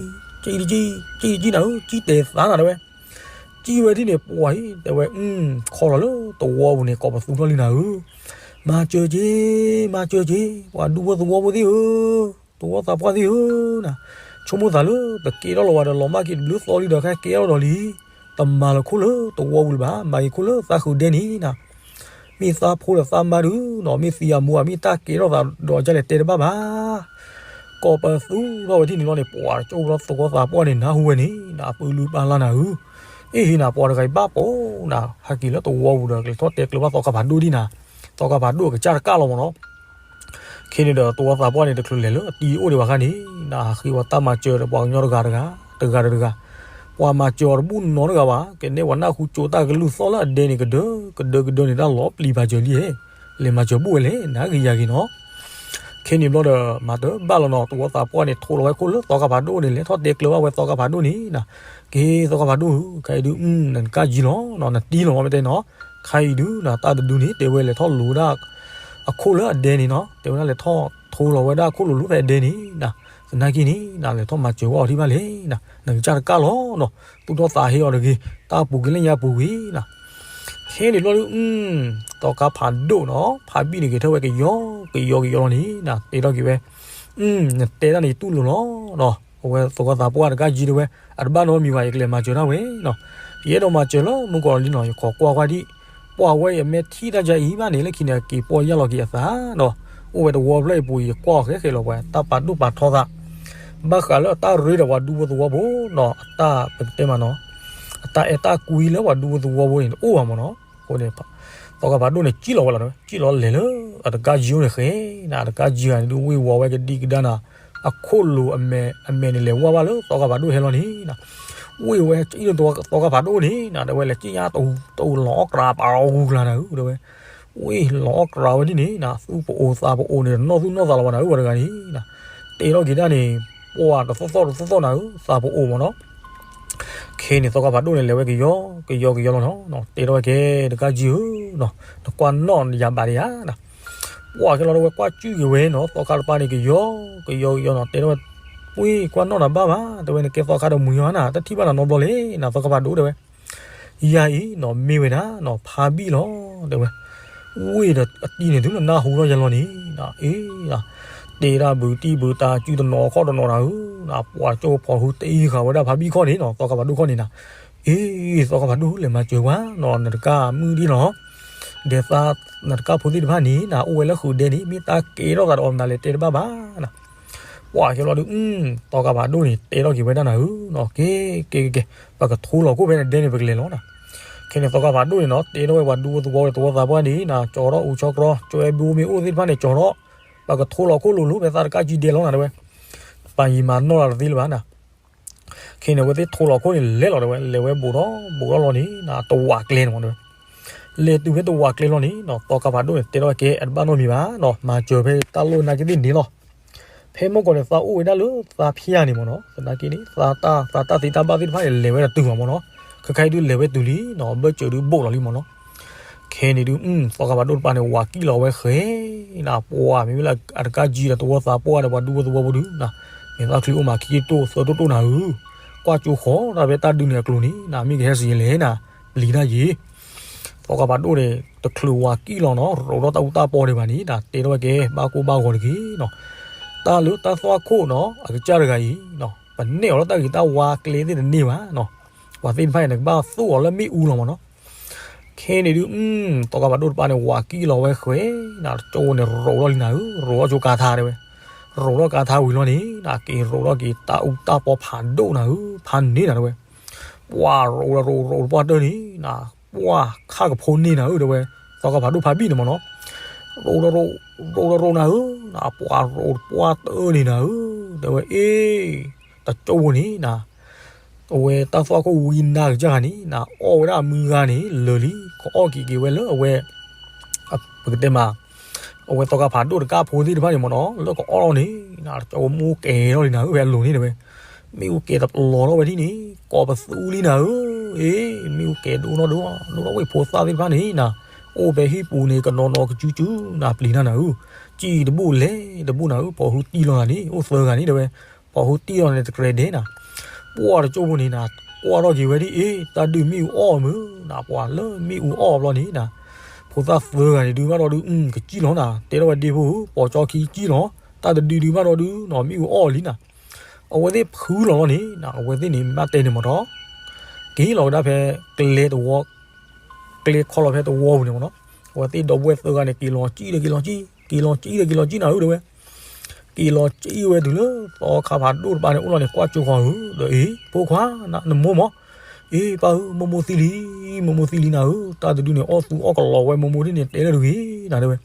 ကံတကံ, ကံတကံနၤဧၢ, ကံတဲာ်သးနၤ တဲဝဲ ကံဝဲဒ်န့ၣ် ပှၤအံၤ တဲဝဲ, ခီလီၤလၢသဝီပူၤန့ၣ် ကိးပသူထီၣ်လံနၤဧၢ, မၤစၢၤက့ၤ, မၤစၢၤက့ၤ, ပှၤဒူဖိသဝီဖိသ့ၣ်ဧၢ, သဝီသးပှၢ်သ့ၣ်ဧၢ, နဆိကမိၣ်သးလၢ ပကဲထီၣ်လီၤဝဲဒီး လီၤမၢ်က့ၤတဘျုးသီလံဒီး ခဲကဲထီၣ်ဒီးလံ, တမၤလၢၤခိၣ်လၢသဝီပူၤလၢၤဘၣ်, မၤက့ၤခိၣ်လၢသးဃုာ်ဒဲန့ၣ်နီၤ. မ့ၢ်သးဖိဒီးသးမါဒုနီၤ, မ့ၢ်သံအမိၢ်ဧါ, မ့ၢ်တၢ်ကဲထီၣ်သးဒီးအကၢ်လဲၣ်တဲတဘၣ်ဘၣ်. ကိးပသူထီၣ်ဝဲဒ်န့ၣ်လီၤန့ၣ်, ပှၤတကၠိၢ်လီၤသဝီသးပှၢ်န့ၣ် နၢ်ဟူဝဲန့ၣ်နီၤ, အပုၢ်လုၢ်ပၢ်လၢ်နၤဧၢ, အ့ဟ့နီၤ, ပှၤတဂၤအံၤဘၣ်ပိာ်နၤ, ဟဲက့ၤလၢသဝီပူၤဒီး ကလဲၤထီၣ်တဲကျၢၤဘၣ်သီခါဖးဒိၣ်ဒံးနၤ, သီခါဖးဒိၣ်အကစၢ်တကၢ်လီၤမ့ၢ်နီၤ. ခဲန့ၣ်ဒီး သဝီသးပှၢ်န့ၣ် တချုးလဲၤလၢအတံၤအိၣ်ဒံးဘၣ်ခါန့ၣ်နီၤ, ဟးဃ့ဝဲတၢ်မၤစၢၤဒီးပှၤကညီတဂၤတဂၤ, တဂၤဒီးတဂၤ, ပှၤမၤစၢၤအီၤတဘူၣ်နီတဂၤဘၣ်, ကနဲၣ်ပှၤနၢ်ဟူကၠိတၢ်ကလုၢ်သီၣ်လၢအဒဲန့ၣ် ကဒၢကဒၢကဒၢန့ၣ် တၢ်လီၤပျံၤပာ်စၢၤလံဧါ, လဲၤမၤစၢၤဘူၣ်ဝဲလဲၣ် နၤဂ့ၤယၤဂ့ၤနီၤ. ခဲန့ၣ်ဘျီဒီး မၤတဘၣ်လီၤနီၤ, သဝီသးပှၢ်န့ၣ် ထိးလီၤဝဲခိၣ်လၢသီခါဖးဒိၣ်န့ၣ်, လဲၤထီၣ်တဲကျၢၤဘၣ်ဝဲသီခါဖးဒိၣ်န့ၣ်နီၤ, က့ၤသီခါဖးဒိၣ်ဧၢ, ခဲအံၤဒုး နတကၢ်ယံၤလီၤနီၤ, နတံၤလီၤမ့ၢ်တဲနီၤ. ခဲအံၤဒုးနီၤ တၢ်တဒုန့ၣ် တဲဝဲလဲၤထီၣ်လိၤဝဲဒၣ်အခိၣ်လၢအဒဲန့ၣ်နီၤ, တဲဝဲဒၣ်လဲၤထီၣ်ထိးလီၤဝဲဒၣ်အခိၣ်လိၤလိၤဖဲအဒဲန့ၣ်နီၤ, သနာ်က့န့ၣ်နီၤ လဲၤထီၣ်မၤစၢၤဝဲအီၤဒံးဘၣ်လဲၣ်နီၤ, နကစၢ်တကၢ်လီၤနီၤ, သူၣ်ထီၣ်သးဟ့အီၤတဂ့ၤ, တၢ်ပူၤကွံာ်လၢညါပူၤကွံာ်နီၤ. ခဲန့ၣ်ဘျီဒုး သီခါဖးဒိၣ်နီၤ ဖးဘံၣ်န့ၣ် က့ၤထီၣ်ဝဲကယီကယီကယီလီၤန့ၣ်နီၤ, တဲထီၣ်က့ၤဝဲ, နတဲတၢ်န့ၣ်ယတူၢ်လိာ်လီၤနီၤ. အဝဲသဝီသးပှၢ်တဂၤယံၤတဲဝဲ, အတဘၣ်နီတမံၤဘၣ်, ယကလဲၤမၤစၢၤဒၣ်ဝဲနီၤ, ယအဲၣ်ဒိးမၤစၢၤလၢမုၢ်ကီၤလံနီၤ, ယခိးကွၢ်ကွၢ်ဒံး, ပှၤဝဲအံၤအမဲာ်ထံၣ်တၢ်ယါအံၤဘၣ်န့ၣ် လၢခံန့ၣ် အက့ၤပီၢ်ယၢ်လီၤက့ၤအသးနီၤ, အိၣ်ဝဲတဝီဖျၢၣ်အံၤပူၤအံၤ ယကွၢ်အီၤဃဲဃဲလီၤဝဲ, တၢ်ပာ်ဒိၣ်ပာ်ထီသး ဘၣ်ဃးလၢအတၢ်ရ့ဒီးပှၤဒူဖိသဝီဖိနီၤ, အတၢ်ပကတဲမးနီၤ, အတၢ်အဲၣ်တၢ်ကွံလၢပှၤဒူဖိသဝီဖိန့ၣ် တအိၣ်ဘၣ်မ့ၢ်နီၤ. အဃိန့ၣ် သီခါဖးဒိၣ်န့ၣ် ကံၣ်လီၤဝဲလီၤ, ကံၣ်လီၤလဲၤလၢအတကၢ်ယံၤန့ၣ်ဃဲနီၤ, အတကၢ်ယံၤဂၤန့ၣ်ဒုး ဝ့ၢ်ဝီၤဝဲကဒံကဒါနၤ, အခိၣ်လိၤအမဲာ်န့ၣ် လဲၤဝါဘၣ်လၢသီခါဖးဒိၣ်ဟဲလီၤန့ၣ်နီၤ, ဝ့ၢ်ဝဲအံၤလၢသီခါဖးဒိၣ်န့ၣ်နီၤ, တဲဝဲလဲၤကံၣ်ညါတအူလီၤအီၣ်ကြးပာ်လီၤဂူၤကျါနၤဧၢ, တဲဝဲ ဝ့ၢ်လီၤအီၣ်ကြးဝဲဒ်န့ၣ်နီၤ, သူၣ်ပအိၣ်သးပအိၣ်န့ၣ် နီၢ်သူၣ်နီၢ်သးလီၤဝဲနၤဧၢ, ပှၤတဂၤန့ၣ်နီၤ, တဲထီၣ်က့ၤတၢ်န့ၣ် ပှၤတသီၣ်သီၣ်တသီၣ်သီၣ်နၤဧၢ, သးပအိၣ်မ့ၢ်နီၤ. ခဲန့ၣ် သီခါဖးဒိၣ်န့ၣ် လဲၤဝဲကယီကယီကယီလီၤနီၤ, တဲထီၣ်ဝဲကဲ တကၢ်ကံၢ်ဧၢနီၤ, နကွၢ်နီၣ်ယၤဘၣ်ဒံးဧါနီၤ, ပှၤကဲလီၤတဲဝဲ ကွၢ်ကၠူၣ်က့ၤဝဲနီၤ, သီခါတပၤန့ၣ် ကယီကယီကယီနီၤ, တဲထီၣ်ဝဲ ပှ့ၤကွၢ်နီၣ်နၤဘၣ်ဘၣ်, တဲဝဲ နကဲသီခါဒီးမှံၤဟီနၤ, တထံၣ်ဘၣ်နၤနီတဘျီလဲၣ်နီၤ, သီခါဖးဒိၣ်တဲဝဲ ယၤအံၤနီၤ မ့ၢ်ဝဲဒၣ်နီၤ ဖါဘံၣ်လီၤ တဲဝဲ, ဝ့ၢ်ဒီးအတံၤန့ၣ် တုၤလၢနၢ်ဟူထီၣ်ယၤလီၤန့ၣ်နီၤ, အ့ တဲဒၣ်ဘုးတံၢ်ဘုးတၢ် စုတနီၤခီၣ်တနီၤနၤဧၢ, ပှၤကၠိဖိဖိဟုတအံၤဃာ်ဝဲဒၣ်ဖါဘံၣ်ခီၣ်န့ၣ်နီၤ, သီခါဖးဒိၣ်ခီၣ်န့ၣ်နီၤ, အ့ သီခါဖးဒိၣ် လဲၤမၤစၢၤပှၤနီၤ, နတကၢ်မုၣ်ဒံးလီၤ, ဒဲးသး နတကၢ်ဖိသ့ၣ်တဖၣ်န့ၣ်နီၤ အိၣ်ဝဲလၢဃုာ်ဒဲန့ၣ် မ့ၢ်တၢ်ကဲထီၣ်သးဒီးအီၤ နလဲၤတဲတဘၣ်ဘၣ်နီၤ. ပှၤကဲလီၤဒုး သီခါဖးဒိၣ်န့ၣ် တဲထီၣ်က့ၤဝဲဒၣ်နၤဧၢနီၤ, ကဲ ကဲ ကဲ ကဲ ပကထိလီၤခိၣ်ဖဲန့ၣ်ဒဲန့ၣ် ပကလဲၤလီၤနီၤ. ခဲန့ၣ် သီခါဖးဒိၣ်န့ၣ်နီၤ တဲထီၣ်ဝဲပှၤဒူဖိသဝီ သဝီသးပှၢ်န့ၣ်နီၤ ကၠီထီၣ်အူကၠီကြီ ကၠီအဲၣ်ဘိမ့ၢ်အိၣ်သ့ၣ်တဖၣ်န့ၣ် ကၠီထီၣ်, ပကထိလီၤခိၣ်လိၤလိၤ ဖဲသးတကၢ်ကံၢ်ဒဲလီၤနၤတဲဝဲ, ပှၤယံၤမၤနီၣ်လၢတသ့လၢၤဘၣ်နီၤ. ခဲန့ၣ် အဝဲသ့ၣ်ထိလီၤခိၣ်န့ၣ် လဲၤလီၤတဲဝဲ, လဲၤဝဲဘူးထီၣ်ဘူးထီၣ်လီၤန့ၣ်နီၤ တဝးကျဲန့ၣ်မ့ၢ်တဲဝဲ, လဲၤတုၤဖဲတဝးကျဲလီၤန့ၣ်နီၤ သီခါဖးဒိၣ်န့ၣ် တဲထီၣ်ဝဲကဲ အတဘၣ်နီတမံၤဘၣ်နီၤ မၤစၢၤဖဲတၢ်လီၢ်နာ်က့သ့ၣ်န့ၣ်လီၤ. ဖဲမုၢ်ကီၢ်န့ၣ် သးအိၣ်ဝဲဒၣ်လၢသးဖၠၣ်န့ၣ်မ့ၢ်နီၤ, သနာ်က့န့ၣ် သးတၢ် သးတၢ်သ့တၢ်ဘၣ်သ့ၣ်တဖၣ်န့ၣ် လဲၤဝဲဒၣ်တုၤမးမ့ၢ်နီၤ, ခဲခါအံၤဒုးလဲၤဝဲတုၤလံနီၤ, ဘၢၣ်စၢၤဒုးဘိၣ်လီၤလံမ့ၢ်နီၤ. ခဲန့ၣ်ဒုး သီခါဖးဒိၣ်တပၤန့ၣ် ဝးကံၣ်လီၤဝဲဃဲနီၤ, ပှၤမ့မ့ၢ်လၢအတကၢ်ကံၢ်ဒီးသဝီသးပှၢ်ဒီးပှၤဒူဖိသဝီဖိဒုးနီၤ, မ့ၢ်သးချံအိၣ်မးခံတိၢ်သၢတိၢ်တိၢ်နၤဧၢ, ကွၢ်ကၠိဃီၤတၢ်ဖဲတၢ်ဒုးန့ၣ်အကျိၤန့ၣ်နီၤ မ့ၢ်ကဟဲစံးလဲၣ်နၤ, ပျံၤတၢ်ယံၤ သီခါဖးဒိၣ်န့ၣ် တချုးဝးကံၣ်လီၤနီၤ ရိးထီၣ်တၢ်အူတၢ်ပီဒံးဘၣ်န့ၣ်နီၤ တဲထီၣ်ဝဲကဲ ဘၣ်ကိၢ်ဘၣ်ဂီၤတဂ့ၤနီၤ, တၢ်လၢတၢ်သွၣ်ခိၣ်နီၤ အကစၢ်တဂၤအံၤနီၤ ပန့ၢ်အီၤလၢတၢ်ဂ့ၤတၢ်ဝါကျဲသ့ၣ်တန့ၢ်ဘၣ်နီၤ, ပှၤသ့ၣ်တဖၣ်အံၤန့ၣ် ကဘၣ်သူၣ်အီၤလၢမ့ၣ်အူလီၤမ့ၢ်နီၤ. ခဲန့ၣ်ဒုး သီခါဖးဒိၣ်တပၤန့ၣ် ဝးကံၣ်လီၤဝဲဃဲနီၤ ကၠိန့ၣ် ရိးထီၣ်လံနၤဧၢ, ရိးထီၣ်ကၠိကါထါတဲဝဲ, ရိးထီၣ်ကါထါဝံၤလီၤန့ၣ်နီၤ က့ၤရိးထီၣ်က့ၤတၢ်အူတၢ်ပီဖးဒိၣ်နၤဧၢ, ဖးန့ၢ်နၤတဲဝဲ ပှၤရိးရိးရိးရိးပှၢ်တၢၢ်န့ၣ်နီၤ, ပှၢ်ခါကဖိန့ၢ်နၤဧၢ တဲဝဲ, သီခါဖးဒိၣ်ဖးဘံၣ်န့ၣ်မ့ၢ်နီၤ, ရိးရိးရိးရိးရိးနၤဧၢ, ပှၤရိးပှၢ်တၢၢ်န့ၣ်နၤဧၢ, တဲဝဲအ့ၣ်, တကၠိဖိန့ၣ်နီၤ, အဝဲတၢ်သွၣ်ခိၣ်ဝံနါကစၢ်ဂၤန့ၣ်နီၤ အီၣ်ဝဲဒၣ်အမုၢ်ဂၤန့ၣ် လၢာ်လံ, ကအီၣ်က့ၤက့ၤဝဲလၢအဝဲ ပကတဲမး အဝဲသီခါဖးဒိၣ်တကၢ်ဖိသ့ၣ်တဖၣ်န့ၣ်မ့ၢ်နီၤ လၢကအီၣ်လီၤန့ၣ်နီၤ တကၠိဖိမ့ၣ်အူကဲၤထီၣ်လံနၤဧၢ ဖဲအလိၤန့ၣ်တဲဝဲ, မ့ၣ်အူကဲၤတပလီၤထီၣ်ဝဲဒ်န့ၣ် ကိးပသူလံနၤဧၢ, အ့ၣ် မ့ၣ်အူကဲၤဒိၣ်နီၣ်ဒိၣ် ဒိၣ်ထီၣ်ဝဲဖိသၣ်သ့ၣ်တဖၣ်န့ၣ်နီၤ, အိၣ်ဖဲဟံၣ်ပူၤန့ၣ် ကနီၤနီၤကစုကစုနီၤ ပျံၤနၤနၤဧၢ, ကံၣ်တဘူၣ်လဲၤတဘူၣ်နၤဧၢ, ပှၤဟုတံၢ်လီၤနၤန့ၣ် အိၣ်သၢဂၤန့ၣ်တဲဝဲ, ပှၤဟုတံၢ်လီၤန့ၣ် တကြဲးဒဲးနီၤ ပှၢ်တကၠိဖိန့ၣ်နီၤ ကွၢ်ထီၣ်က့ၤဝဲဒ်အ့ၣ် တၢ်ဒုးမ့ၣ်အူအီၣ်မုၢ်နီၤ ပှၤလၢမ့ၣ်အူအီၣ်ဘျီန့ၣ်နီၤ, ဖိသၣ်သၢဂၤန့ၣ်ဒုးဘၣ်ဒီးဒုး ကစံၣ်လီၤနီၤ တဲထီၣ်ဝဲဒ့ဖိဧၢ ပိာ်ကၠီခံကစံၣ်လီၤ, တၢ်တဒုးဒုးဘၣ်ဒီးဒုးနီၤ မ့ၣ်အူအီၣ်လံနီၤ, အဝဲသ့ၣ်ဖုလီၤလီၤန့ၣ်နီၤ အဝဲသ့ၣ်န့ၣ် မ့ၢ်တဲန့ၣ်မ့ၢ်ဒီး က့ၤလီၤကဒါဖဲ ကျဲတဝီ ကျဲခီလီၤဖဲတဝီပူၤန့ၣ်မ့ၢ်နီၤ, အဝဲသ့ၣ်ဒီပုၢ်ဝဲၢ်သၢဂၤန့ၣ် က့ၤလီၤကံၣ်ဒီးက့ၤလီၤကံၣ်, က့ၤလီၤကံၣ်ဒီးက့ၤလီၤကံၣ်နၤဧၢ တဲဝဲ, က့ၤလီၤကံၣ်ဝဲတုၤလၢ သီခါဖးဒိၣ်တပၤန့ၣ် အိၣ်လီၤန့ၣ် ကွၢ်ကၠိဃီဧၢ, ဒီးအ့ၣ် ဖိခွါ နမိၢ်မး, အ့ၣ် ပၢ်ဧၢ မိၢ်မိၢ်သံလံ, မိၢ်မိၢ်သံလံနၤဧၢ, တၢ်တဒုန့ၣ် အီၣ်သူအီၣ်ကလီဝဲမိၢ်မိၢ်ဒ်န့ၣ်တဲလၢတဂ့ၤနၤ တဲဝဲ,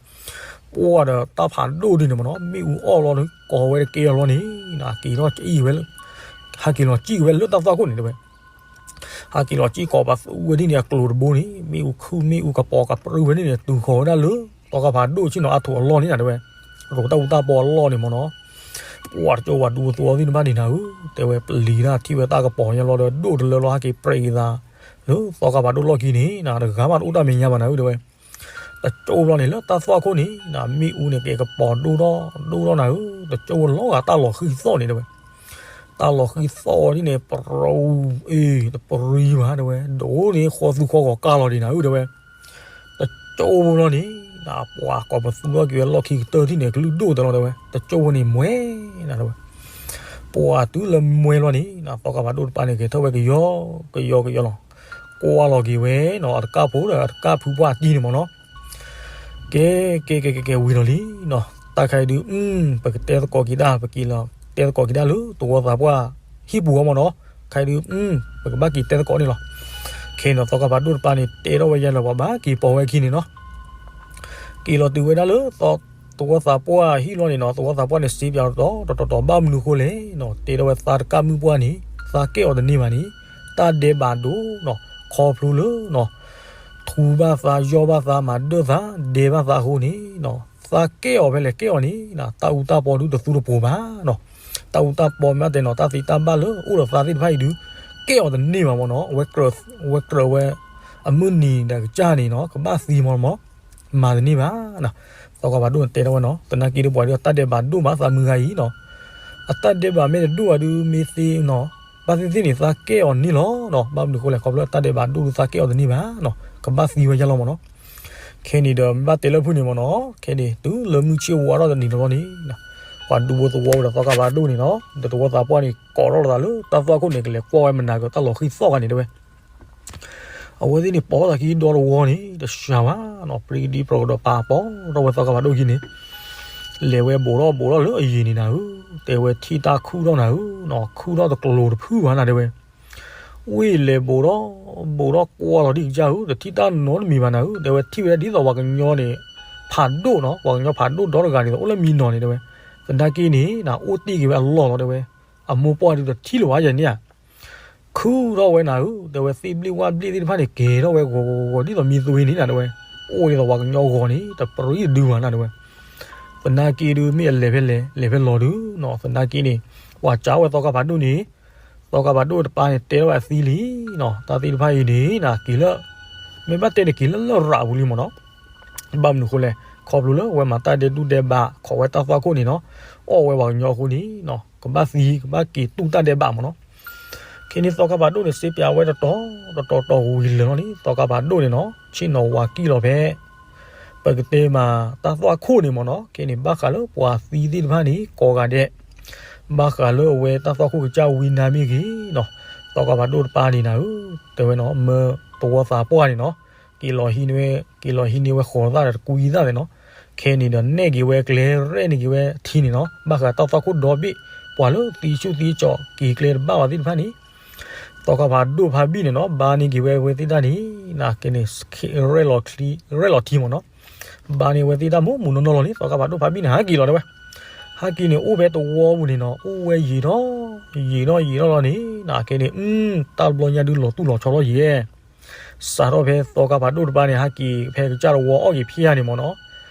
ပှၢ်ဒီးတၢ်ဖးဒိၣ်ဒ်န့ၣ်မ့ၢ်နီၤ, မ့ၣ်အူအီၣ်လီၤ ကိးဝဲတကဲအီၤလီၤန့ၣ်, က့ၤထီၣ်ကံၣ်ဝဲလၢ ဟဲက့ၤလီၤကံၣ်ဝဲလၢတၢ်သွၣ်ခိၣ်န့ၣ် တဲဝဲ ဟဲက့ၤလီၤကံၣ်ကိးပသူဝဲဒ်န့ၣ် အကျိၤတဘိန့ၣ် မ့ၣ်အူခုၣ်မ့ၣ်အူကပီၤကပြုၢ်ဝဲဒ်န့ၣ် တုၤဃီၤဝဲဒၣ်လၢ သီခါဖးဒိၣ်ဆ့ၣ်နီၤအါထီၣ်အလီၢ်န့ၣ်နၤ တဲဝဲ, ရိးတၢ်အူတၢ်ပီအလီၢ်န့ၣ်မ့ၢ်နီၤ, ပှၢ်တကၠိဝၤဒူဖိသဝီသ့ၣ်တဖၣ်န့ၣ်နၤဧၢ, တဲဝဲပျံၤတၢ်ထံၣ်ဝဲတၢ်ကပီၤညါလီၤဒီး ဒိၣ်တလၢလီၤ ဟဲက့ၤပြဲးက့ၤသး လၢသီခါဖးဒိၣ်လီၢ်ခံန့ၣ်နၤ တဂၤမးတအိၣ်တၢ်မဲာ်ညါဘၣ်နၤဧၢ တဲဝဲ, တကၠိလီၤန့ၣ် လၢတၢ်သွၣ်ခိၣ်န့ၣ်နၤ မ့ၣ်အူန့ၣ် က့ၤကပီၤဒိၣ်ထီၣ်ဒိၣ်ထီၣ်နၤဧၢ, တကၠိလီၤဂာ်တၢ်လီၤဃံၢ်သီၣ်န့ၣ် တဲဝဲ, တၢ်လီၤဃံၢ်သီၣ်ဒ်န့ၣ် ပရူၤ အ့ၣ် တပရံဘၣ် တဲဝဲ, ဒိၣ်န့ၣ် ဃီသူဃီဂီၤကၢ်လီၤဒံးနၤဧၢ တဲဝဲ, တကၠိဖိလီၤန့ၣ် ပှၤကိးပသူထီၣ်က့ၤဝဲလီၢ်ခံကတၢၢ်ထံၣ်န့ၣ် ကလုၢ်ဒိၣ်တလီၤ တဲဝဲ, တကၠိဖိန့ၣ် မွဲနၤ တဲဝဲ, ပှၢ်တုၤလၢမွဲလီၤန့ၣ် သီခါဖးဒိၣ်တပၤန့ၣ် က့ၤထီၣ်ဝဲကယီကယီကယီလီၤ, ကွၢ်လီၤက့ၤဝဲနီၤ အတကၢ်ဖိဒီးအတကၢ်ဖုပှၢ်တံၢ်န့ၣ်မ့ၢ်နီၤ ကဲ ကဲ ကဲ ကဲ ကဲ ဝံၤလီၤလံနီၤ, တၢ်ခါအံၤဒုး ပကတဲသကိးက့ၤဒၣ် ပက့ၤလီၤတဲသကိးက့ၤဒၣ်လၢ သဝီသးပှၢ်ဟံၣ်ပူၤအဂီၢ်မ့ၢ်နီၤ, ခါအံၤဒုး ပကဘၣ်က့ၤတဲသကိးန့ၣ်လီၤ, ခဲအံၤနီၤ သီခါဖးဒိၣ်တပၤန့ၣ် တဲထီၣ်ဝဲယါလၢၤ ပှၤဘၣ်က့ၤပိာ်ဝဲအခံန့ၣ်နီၤ, က့ၤလီၤတုၤဝဲဒၣ်လၢ သဝီသးပှၢ်ဟံၣ်လီၢ်န့ၣ်နီၤ, သဝီသးပှၢ်န့ၣ် စ့ပၠးတီၤ တီၤတီၤတီၤ ဘၣ်မနုၤအဃိလဲၣ်နီၤ, တဲထီၣ်ဝဲသးတကၢ်မုၣ်ပှၢ်န့ၣ် သးကဲအီၤတန့ၢ်ဘၣ်န့ၣ် တၢ်ဒဲးဘးဒိၣ်နီၤ, ခီဖျိလၢနီၤ ထူဘၣ်သး ယီၢ်ဘၣ်သး မၤဒၢၣ်သး ဒဲးဘၣ်သးအဃိန့ၣ်နီၤ, သးကဲအီၤဖဲလဲၣ်ကဲအီၤန့ၣ် တၢ်အူတၢ်ပီဒုးတသူတပိၤဘၣ်နီၤ, တၢ်အူတၢ်ပီမ့ၢ်တဲနီၤ တၢ်သ့တၢ်ဘၣ်လၢအိၣ်ဒီးသးသ့ၣ်တဖၣ်အံၤဒုး ကဲအီၤတန့ၢ်ဘၣ်မ့ၢ်နီၤ, အဝဲကြၢးဝဲ အမုၢ်နံၤဒီးကစၢ်န့ၣ်နီၤ ကဘၣ်သံမ့ၢ်နီၤ မၤတန့ၢ်ဘၣ်နီၤ, သီခါဖးဒိၣ်န့ၣ်တဲထီၣ်ဝဲနီၤ, သနာ်က့ဒီးပှၤဒုးတၢ်ဒဲးဘးဒိၣ်မးသးမုၢ်ဂၤအံၤနီၤ, အတၢ်ဒဲးဘးမ့ၢ်တဒိၣ်ဘၣ်ဒုးမ့ၢ်သ့နီၤ, ဘၣ်သ့ၣ်သ့ၣ်န့ၣ် သးကဲအီၤန့ၢ်လီၤနီၤ, ဘၣ်မနုၤအဃိလဲၣ် ခီဖျိတၢ်ဒဲးဘးဒိၣ်ဒုးသးကဲအီၤတန့ၢ်ဘၣ်နီၤ, ကဘၣ်သံဝဲယါလီၤမ့ၢ်နီၤ, ခဲန့ၣ်ဒီးမ့ၢ်ဘၣ်တဲလၢဖုၣ်န့ၣ်မ့ၢ်နီၤ, ခဲန့ၣ် တုၤလၢမုၢ်ဆ့ၣ်ဝါထီၣ်တနံၤတဘျီန့ၣ် ပှၤဒူဖိသဝီဝဲဒီးသီခါဖးဒိၣ်န့ၣ်နီၤ, ဒီးသဝီသးပှၢ်န့ၣ် ကိးထီၣ်လိာ်သးလၢတၢ်သွၣ်ခိၣ်န့ၣ် ကလဲၤကွၢ်ဝဲမနၤက့ၤတၢ်လီၤဃံၢ်သီၣ်ဂၤန့ၣ် တဲဝဲ အဝဲသ့ၣ်န့ၣ် ပိာ်ထီၣ်သးခံဒီတဝီန့ၣ် တစှၤဘၣ်နီၤ, ပြံကဒံပြကဒီးပာ်ပိာ်ထီၣ်ဝဲသီခါဖးဒိၣ်ခံန့ၣ် လဲၤဝဲဘူးထီၣ်ဘူးထီၣ်လၢအယံၤန့ၣ်နၤဧၢ, တဲဝဲထံၣ်တၢ်ခူၣ်ထီၣ်နၤဧၢ, ခူၣ်ထီၣ်တကျိၤတဖုဘၣ်နၤ တဲဝဲ, ဝံၤလဲၤဘူးထီၣ်ဘူးထီၣ်ကွၢ်လီၤဒံးကစၢ်ဧၢ, တထံၣ်တၢ်နီတမံၤဘၣ်နၤဧၢ, တဲဝဲထံၣ်ဝဲဒၣ်ဒ်သိးပှၤကညီန့ၣ် ဖးဒိၣ်နီၤ, ပှၤကညီဖးဒိၣ်ဒီတဂၤန့ၣ် အိၣ်လၢမံနီၤန့ၣ် တဲဝဲ, သနာ်က့န့ၣ် အိၣ်တ့ၢ်က့ၤဝဲအလီၢ်လီၤ တဲဝဲ, အမိၢ်ပှၢ်ဒုးတထံၣ်လၢၤဘၣ်ယၤန့ၣ်ဧါ ခူၣ်ထီၣ်ဝဲနၤဧၢ, တဲဝဲသ့ၣ်ဘျ့ၣ်ဝၣ်ဘျ့ၣ်သ့ၣ်တဖၣ်န့ၣ် ကဲၤထီၣ်ဝဲဂီၤဂီၤဂီၤဒ်သိးမံသွံန့ၣ်နၤ တဲဝဲ, အိၣ်ဒ်သိးပှၤကညီဂီၤန့ၣ် တပြံတဒုဘၣ်နၤ တဲဝဲ, သနာ်က့ဒုးမ့ၢ်အလဲၤဖဲလဲၣ် လဲၤဖဲလီၤဒုးနီၤ, သနာ်က့န့ၣ် ပှၤစံးဝဲသီခါဖးဒိၣ်န့ၣ်, သီခါဖးဒိၣ်တပၤန့ၣ် တဲထီၣ်ဝဲအသံလံနီၤ, တၢ်သ့ၣ်တဖၣ်အံၤန့ၣ်နၤ က့ၤလၢ မ့ၢ်ဘၣ်တဲန့ၣ်က့ၤလၢလရာ်ပူၤလံမ့ၢ်နီၤ ဘၣ်မနုၤအဃိလဲၣ်, ခီဖျိလၢအဝဲမၤတၢ်ဒဲးဒူၣ်ဒဲးဘး ခိးဝဲတၢ်သွၣ်ခိၣ်န့ၣ်နီၤ, အီၣ်ဝဲပှၤကညီအဃိန့ၣ်နီၤ, ကဘၣ်သံ ကဘၣ်က့ၤတူၢ်တၢ်ဒဲးဘးမ့ၢ်နီၤ, ခဲန့ၣ်သီခါဖးဒိၣ်န့ၣ် စ့ပၠးဝဲတတီၤတတီၤတီၤဝံၤလၢာ်လီၤန့ၣ် သီခါဖးဒိၣ်န့ၣ်နီၤ ဆ့ၣ်နီၤဝၤကံၣ်လီၤဖဲ ပကတဲမးတၢ်သွၣ်ခိၣ်န့ၣ်မ့ၢ်နီၤ, ခဲန့ၣ် ဘၣ်ဃးလၢပှၤသံသ့ၣ်တဖၣ်န့ၣ် ကိးဂၤဒဲး, ဘၣ်ဃးလၢအဝဲတၢ်သွၣ်ခိၣ်ကစၢ်ဝံနါမ့ၢ်ဂ့ၤနီၤ, သီခါဖးဒိၣ်တပၤန့ၣ်နၤဧၢ, တဲဝဲနီၤ မၢသဝီသးပှၢ်န့ၣ်နီၤ, က့ၤလီၤဟံးန့ၢ်ဝဲ က့ၤလီၤဟံးန့ၢ်ဝဲဃိးသၣ်ဒီးတကွံသၣ်သ့ၣ်နီၤ, ခဲန့ၣ်ဒီးနဲၣ်က့ၤဝဲကျဲရဲၣ်န့ၢ်က့ၤဝဲထံန့ၣ်နီၤ, ဘၣ်ဃးတၢ်သွၣ်ခိၣ်ဒီဘ့ၣ်, ပှၤလၢသံဆူၣ်သံကၠီၤက့ၤကျဲတဘၣ်ဘၣ်သ့ၣ်တဖၣ်န့ၣ် သီခါဖးဒိၣ်ဖးဘံၣ်န့ၣ်နီၤ, ဘါန့ၢ်က့ၤဝဲဝဲသ့ၣ်တၢ်န့ၣ်, နက့န့ၣ် ရဲၣ်လီၤထံမ့ၢ်နီၤ, ဘါန့ၢ်ဝဲသ့ၣ်တၢ်မူးမူးနီၢ်နီၢ်လီၤန့ၣ် သီခါဖးဒိၣ်ဖးဘံၣ်န့ၣ် ဟးက့ၤလီၤတဲဝဲ, ဟးက့ၤန့ၣ် အိၣ်ဖဲတဝီပူၤန့ၣ်နီၤ, အိၣ်ဝဲယံာ်ထီၣ်, ယံာ်ထီၣ်ယံာ်ထီၣ်လီၤန့ၣ်, နက့န့ၣ် တၢ်တဘျီညါဒုးလီၤတူၢ်လီၤဆီထီၣ်ယဲၢ် စးထီၣ်ဖဲသီခါဖးဒိၣ်တပၤန့ၣ် ဟဲက့ၤဖဲကစၢ်တဝီအီၣ်က့ၤဖၠါန့ၣ်မ့ၢ်နီၤ,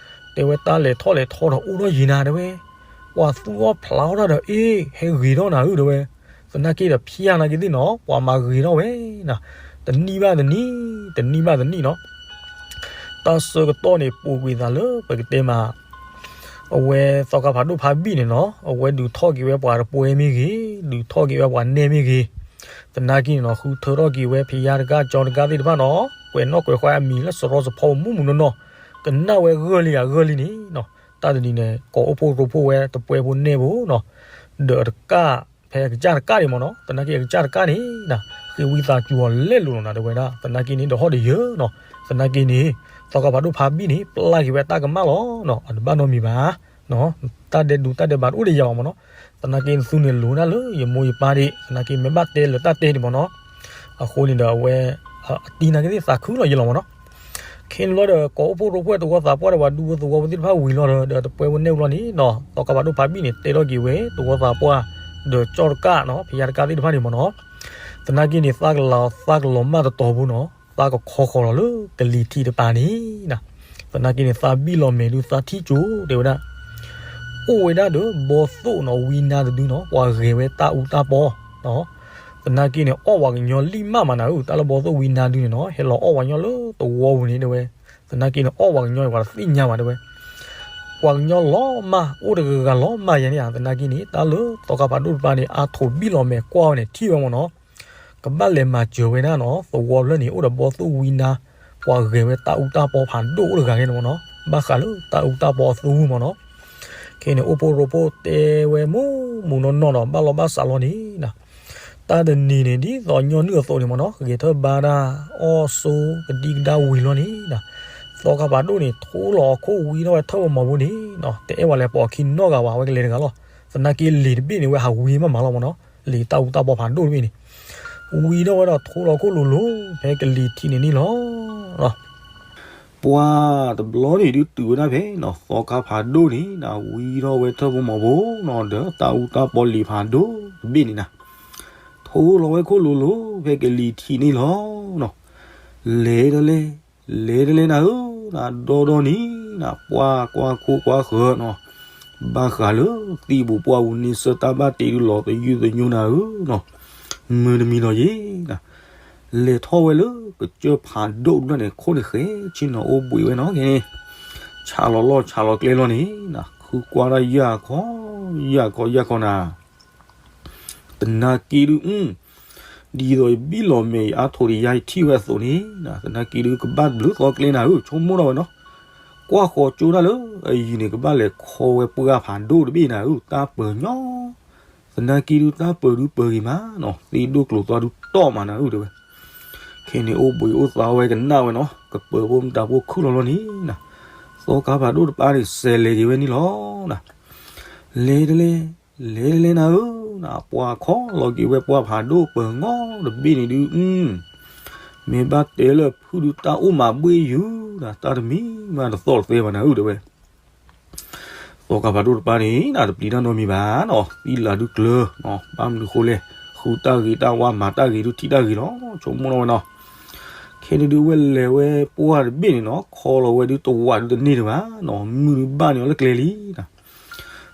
တဲဝဲတၢ်လဲၤထီၣ်လဲၤထီဒီးအိၣ်ထီၣ်ယံာ်နၤတဲဝဲ, ပှၤသူၣ်အီၣ်ဖျးအီၣ်တၢ်ဒီးအ့ၣ် ဟဲဂ့ၤထီၣ်နၤဧၢတဲဝဲ, သနာ်က့ဒီးဖၠါနာ်က့သ့ၣ်နီၤ ပှၤမၤဂ့ၤထီၣ်ဝဲနၤ, တနံၣ်ဘၣ်တနံၣ်, တနံၣ်ဘၣ်တနံၣ်နီၤ, တၢ်ဆၢကတီၢ်န့ၣ် ပူၤကွံာ်သးလၢပကတဲမး အဝဲသီခါဖးဒိၣ်ဖးဘံၣ်န့ၣ်နီၤ, အဝဲဒုးထီၣ်က့ၤဝဲပှၤတပွဲမ့ၢ်ဂ့ၤ, ဒုးထီၣ်က့ၤဝဲပှၤနဲၣ်မ့ၢ်ဂ့ၤ, သနာ်က့န့ၣ်နီၤ ဃုထၢထီၣ်က့ၤဝဲဖံးယါတဂၤကၠီတဂၤသ့ၣ်တဖၣ်နီၤ, ကွဲးနီၣ်ကွဲးဃါအမံၤလၢစရီစဖီပူၤမူးမူးနီၢ်နီၢ်, ကနၣ်ဝဲဂၢၢ်လံဧါဂၢၢ်လံန့ၣ်နီၤ, တၢ်တနံၤန့ၣ် ကိးအိၣ်ဖှိၣ်ရိဖှိၣ်ဝဲတပွဲဖိနဲၣ်ဖိနီၤ, ဒီးအတကၢ်ဖဲအကစၢ်တကၢ်န့ၣ်မ့ၢ်နီၤ, သနာ်က့အကစၢ်တကၢ်န့ၣ်နၤ ဃ့ဝံသးစူၤအီၤလဲၣ်လိၤလီၤနၤ တဲဝဲဒၣ်. သနာ်က့န့ၣ် ဒီးဟီၣ်တယၢၤနီၤ. သနာ်က့န့ၣ် သီခါဖးဒိၣ်ဖးဘံၣ်န့ၣ် ပျၢ်က့ၤဝဲတၢ်ကမၣ်လီၤနီၤ. အတဘၣ်နီတမံၤဘၣ်နီၤ. တၢ်ဒဲးဒူတၢ်ဒဲးဘးတအိၣ်ဒီးယၤဘၣ်မ့ၢ်နီၤ. သနာ်က့န့ၣ် သုန့ၣ်လိၤဒၣ်လၢယမိၢ်ယပၢ်ဒၣ်, သနာ်က့မ့ၢ်ဘၣ်တဲလၢတၢ်တဲန့ၣ်မ့ၢ်နီၤ. အဃိန့ၣ်ဒီးအဝဲ အတံၤနာ်က့သ့ၣ်သးခုလီၤယဲလီၤမ့ၢ်နီၤ. ခဲန့ၣ်လီၤဒီး ကိးအိၣ်ဖှိၣ်ရိဖှိၣ်သဝီသးပှၢ်ဒီးပှၤဒူဖိသဝီဖိသ့ၣ်တဖၣ်ဝံၤလီၤဒီး ဒီးတပှဲၤဝဲန့ၣ်လီၤန့ၣ်နီၤ. သီခါဖးဒိၣ်ဖးဘံၣ်န့ၣ် တဲထီၣ်က့ၤဝဲသဝီသးပှၢ် ဒီးကၠီၣ်တကၣ်နီၤ ဖယါတကၣ်သ့ၣ်တဖၣ်န့ၣ်မ့ၢ်နီၤ. သနာ်က့န့ၣ် သးကလၤသးကလီၤမၢ်တတီၤဖိနီၤ, သးကခီဃီၤလီၤလၢကလံၤထံးတပၤန့ၣ်နီၤ. သနာ်က့န့ၣ် သးဘံၣ်လီၤမဲာ်ဒုးသးထံၣ်ကၠိ တဲဝဲဒၣ်. အိၣ်ဝဲဒၣ်ဒီးဘီသိၣ်နီၤ ဝံနါတဒုနီၤ ပှၤဂဲၤဝဲတၢ်အူတၢ်ပီနီၤ. သနာ်က့န့ၣ် အီၣ်ဝဲကညီလံၣ်မးမးနၤဧၢ, တၢ်လၢဘီသိၣ်ဝံနါဒုန့ၣ်နီၤ ဟဲလီၤအီၣ်ဝဲကညီလၢသဝီပူၤန့ၣ်တဲဝဲ. သနာ်က့န့ၣ် အီၣ်ဝဲကညီန့ၣ် ပှၤတသ့ၣ်ညါဘၣ်တဲဝဲ. ပှၤကညီလီၤမၢ် အိၣ်တဂၤဂၤလီၤမၢ်ယဲန့ၣ်ဧါ. သနာ်က့န့ၣ် တၢ်လၢသီခါဖးဒိၣ်တပၤန့ၣ် အါထီၣ်ဘံၣ်လီၤမဲာ်ကွၢ်ဝဲန့ၣ် ထံၣ်ဝဲမ့ၢ်နီၤ. ကဘၣ်လဲၤမၤစၢၤဝဲဒၣ်နီၤ သဝီဖျၢၣ်န့ၣ် အိၣ်ဒီးဘီသိၣ်ဝံနါ ပှၤဂဲၤဝဲတၢ်အူတၢ်ပီဖးဒိၣ်အိၣ်တဂၤဂ့ၤန့ၣ်မ့ၢ်နီၤ, ဘၣ်ဃးလၢတၢ်အူတၢ်ပီအသူမ့ၢ်နီၤ. ခဲန့ၣ် အိၣ်ဖှိၣ်ရိဖှိၣ်တဲဝဲမူးမူးနီၢ်နီၢ်နီၤ ဘၣ်လီၤဘၣ်စးလီၤန့ၣ်နီၤ. တၢ်တနံၤန့ၣ် ဒ်သိးညီနုၢ်အသိးန့ၣ်မ့ၢ်နီၤ ဂဲၤထၢၣ်ဘါတၢ် အီၣ်ဆိကဒံကဒါဝံၤလီၤန့ၣ်နီၤ. သီခါဖးဒိၣ်န့ၣ် ထိလီၤအခိၣ်ဝံထီၣ်ဝဲထၢၣ်ဝဲမီၤဘိန့ၣ်နီၤ တအဲၣ်ဝဲလဲၤပိာ်အခံနီတဂၤဘၣ် အဝဲကလဲၤတဂၤလီၤ. သနာ်က့လံာ်တဘ့ၣ်န့ၣ် ဝဲဟးဝံမးမးလီၤမ့ၢ်နီၤ, လံာ်တၢ်အူတၢ်ပီဖးဒိၣ်တဘ့ၣ်န့ၣ် ဝံထီၣ်ဝဲဒီးထိလီၤခိၣ်လိၤလိၤ ဖဲကလံၤထံးန့ၣ်န့ၣ်လီၤ. ပှၤတဘျီန့ၣ်ဒုးတုၤဝဲဒၣ်ဖဲနီၤ သီခါဖးဒိၣ်န့ၣ်နီၤ ဝံထီၣ်ဝဲထၢၣ်ဖိမီၤဘိနီၤ ဒီးတၢ်အူတၢ်ပီလံာ်ဖးဒိၣ်တဘ့ၣ်န့ၣ်နီၤ ထိလီၤဝဲခိၣ်လိၤလိၤ ဖဲကလံၤထံးန့ၣ်လီၤ. လဲၤတလဲ လဲၤတလဲနၤဧၢ, နဒီဒီန့ၣ်နၤ ပှၤကွၢ်ခိၣ်ကွၢ်ဃၢၤနီၤ, ဘၣ်ဃးလၢသံၣ်ပူၤပှၢ်ပူၤန့ဆၢၣ်တၢ်ဘၣ်တ့ဒုးလီၤသယုၢ်သညိနၤဧၢနီၤ, မုၢ်တမံၤလီၤယဲနၤ, လဲၤထီၣ်ဝဲလၢကစၢၢ်ဖးဒိၣ်တဖျၢၣ်န့ၣ် ခိၣ်န့ၣ်ဃဲဆ့ၣ်နီၤအိၣ်ဘှံးဝဲနီၤ, ခဲန့ၣ် ဆးလီၤလီၢ်ဆးလီၤကျဲလီၤန့ၣ်နၤ ဃုကွၢ်တၢ်ယၢ်ခီ ယၢ်ခီ ယၢ်ခီနၤ သနာ်က့ဒုး ဒ်သိးယဘံၣ်လီၤမဲာ် ယအါထီၣ်ဒီးယၤ ယထံၣ်ဝဲအသိးန့ၣ်, သနာ်က့ဒုး ကဘၣ်ဘျုးသီကျဲနၤဧၢ, ဆိကမိၣ်ထီၣ်ဝဲနီၤ, ကွၢ်ဃီၤကၠိဒၣ်လၢအယံၤန့ၣ် ကဘၣ်လဲၤခီဝဲပှၢ်ဖးဒိၣ်တဘ့ၣ်နၤဧၢ, တၢ်ပၢၤညီ, သနာ်က့ဒုး တၢ်ပၢၤဒုးပၢၤဂ့ၤမးနီၤ, သ့ၣ်ဒိၣ်ကျိၤသွါဒုးတီၢ်မးနၤဧၢ တဲဝဲ. ခဲန့ၣ်အိၣ်ဘှံးအိၣ်သါဝဲကနၣ်ဝဲနီၤ, ကပၢၤဖိမတၤဖိခုၣ်လီၤလီၤန့ၣ်နၤ, သီခါဖးဒိၣ်တပၤန့ၣ် စဲးလဲၤက့ၤဝဲန့ၣ်လီၤနၤ, လဲၤတလဲ လဲၤတလဲနၤဧၢ, နပှၤခီလီၤက့ၤဝဲပှၢ်ဖးဒိၣ်ပၢၤညီတဘ့ၣ်န့ၣ်ဒုး, မ့ၢ်ဘၣ်တဲလၢဖုဒုးတၢ်အိၣ်မးဘှ့ၣ်ယုၢ်နၤ, တၢ်တမံၤမးတသီၣ်တသဲဘၣ်နၤဧၢ တဲဝဲ. သီခါဖးဒိၣ်တပၤန့ၣ် နတပျံၤတၢ်နီတမံၤဘၣ်နီၤ, သံလၤဒုးကျၢၤ, ဘၣ်မနုၤဃိလဲၣ်, ဃုတၢ်ဂ့ၤတၢ်ဝါမၤတၢ်ဂ့ၤဒုးထံၣ်တၢ်ဂ့ၤလီၤ, ဆိကမိၣ်ထီၣ်ဝဲနီၤ. ခဲန့ၣ်ဒုးဝဲလဲၤဝဲပှၢ်တဘ့ၣ်န့ၣ်နီၤ, ခီလီၤဝဲဒုးတဝးဒုးတန့ၢ်တဘၣ်နီၤ, မုၢ်ဒုးဘၣ်န့ၢ်အီၤလၢကျဲလံနၤ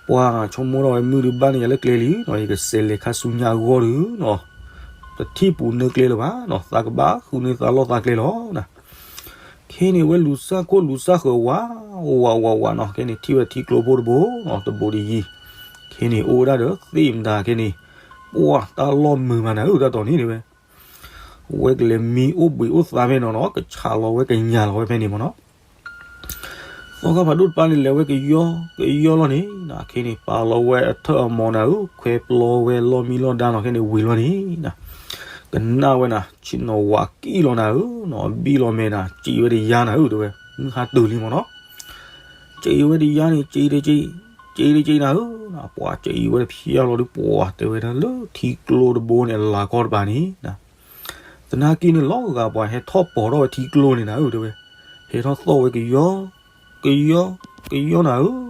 ပှၤဆိကမိၣ်ထီၣ်ဝဲမုၢ်ဒုးဘၣ်န့ၢ်ယၤလၢကျဲလံနီၤ, ယကစဲးလဲၤခါဆူညါအဂီၢ်ဒုးနီၤ, တထံၣ်ပူၤနၢကျဲလၢၤဘၣ်နီၤ, သးကဘၣ်ဃုန့ၢ်သးလီၢ်သးကျဲလီၤနၤ. ခဲန့ၣ်ဝဲလူၤစၢ်ခိၣ်လူၤစၢ်ဃၢၤဝး, ဝးဝးဝးနီၤ, ခဲန့ၣ်ထံၣ်ဝဲထံကျိဖိတဘိနီၤ, တဘိတယံၤ, ခဲန့ၣ်အိၣ်ဝဲဒၣ်ဒီးသ့ၣ်မတၤခဲန့ၣ်, ပှၢ်တၢ်လီၢ်မုာ်မးနၤဧၢ တၢ်တီၤန့ၣ်တဲဝဲ ဝဲကလဲၤမံအိၣ်ဘှံးအိၣ်သါဖဲနီၤနီၤ, ကဆးလီၤဝဲကညးလီၤဝဲဖဲန့ၣ်မ့ၢ်နီၤ. သီခါဖးဒိၣ်တပၤန့ၣ် လဲၤဝဲကယီကယီလီၤန့ၣ်, ခဲန့ၣ် ပာ်လီၤဝဲအထၢၣ်အမီၤနၤဧၢ, ခွဲပျီဝဲလီၢ်မံလီၢ်ဒါနီၤ, ခဲန့ၣ်ဝံၤလီၤန့ၣ်, ကနၣ်ဝဲနၤ, ဆ့ၣ်နီၤဝးကံၣ်လီၤနၤဧၢ, ဘံၣ်လီၤမဲာ်နၤ, စံးဝဲတယါနၤဧၢ တဲဝဲ, မုၢ်ဟါတုၤလံမ့ၢ်နီၤ. စံးဝဲတယါန့ၣ်, စံးတစံး, စံးတစံးနၤဧၢ, ပှၤစံးဝဲတဖျါလီၤဒုး ပှၤတဲဝဲဒၣ်လၢထံကျိတဘိန့ၣ် အလၤကီတပၤန့ၣ် သနာ်က့န့ၣ် လီၤဂာ်ပှၤဟဲထီၣ်ပိာ်ထီၣ်ဝဲထံကျိန့ၣ်နၤဧၢ တဲဝဲ, ဟဲထီၣ်သီၣ်ဝဲကယီ, ကယီ, ကယီနၤဧၢ,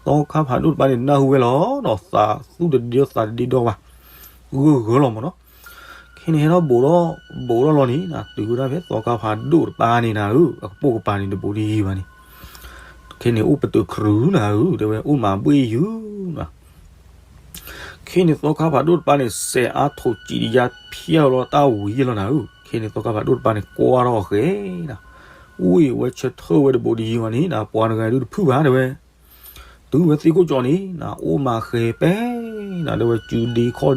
သီခါဖးဒိၣ်တပၤန့ၣ် နၢ်ဟူဝဲလီၤနီၤ, သးသူၣ်တဒ့သးတဒ့ဒီဘၣ်, ဂၢၢ်ဂၢၢ်လီၤမ့ၢ်နီၤ. ခဲန့ၣ်ဟဲထီၣ်ဘိးထီၣ်, ဘိးထီၣ်လီၤန့ၣ်, တုၤဝဲဒၣ်ဖဲသီခါဖးဒိၣ်တပၤန့ၣ်နၤဧၢ, အကပိာ်ကပၤန့ၣ် တဘိးတယံၤဘၣ်န့ၣ်, ခဲန့ၣ်အိၣ်ပတုာ်ခရူနၤဧၢ တဲဝဲ, အိၣ်မးဘှ့ၣ်ယုၢ်နၤ ခဲန့ၣ်သီခါဖးဒိၣ်တပၤန့ၣ် စဲးအါထီၣ်စံးတယါဖျါလီၤတၢ်ဝံၤယဲၢ်လီၤနၤဧၢ, ခဲန့ၣ်သီခါဖးဒိၣ်တပၤန့ၣ် ကွၢ်ထီၣ်ဃဲနၤ, ဝ့ၢ်ဝဲဆၢထၢၣ်ဝဲတဘိးတယံၤဘၣ်န့ၣ်နၤ, ပှၤတဂၤဒုးတဖုၣ်ဘၣ်တဲဝဲ, တုၤဝဲသ့ၣ်ခိၣ်ကၠီန့ၣ်နၤ, အိၣ်မးဃဲၤပဲနၤ, တဲဝဲစုဒ့ခီၣ်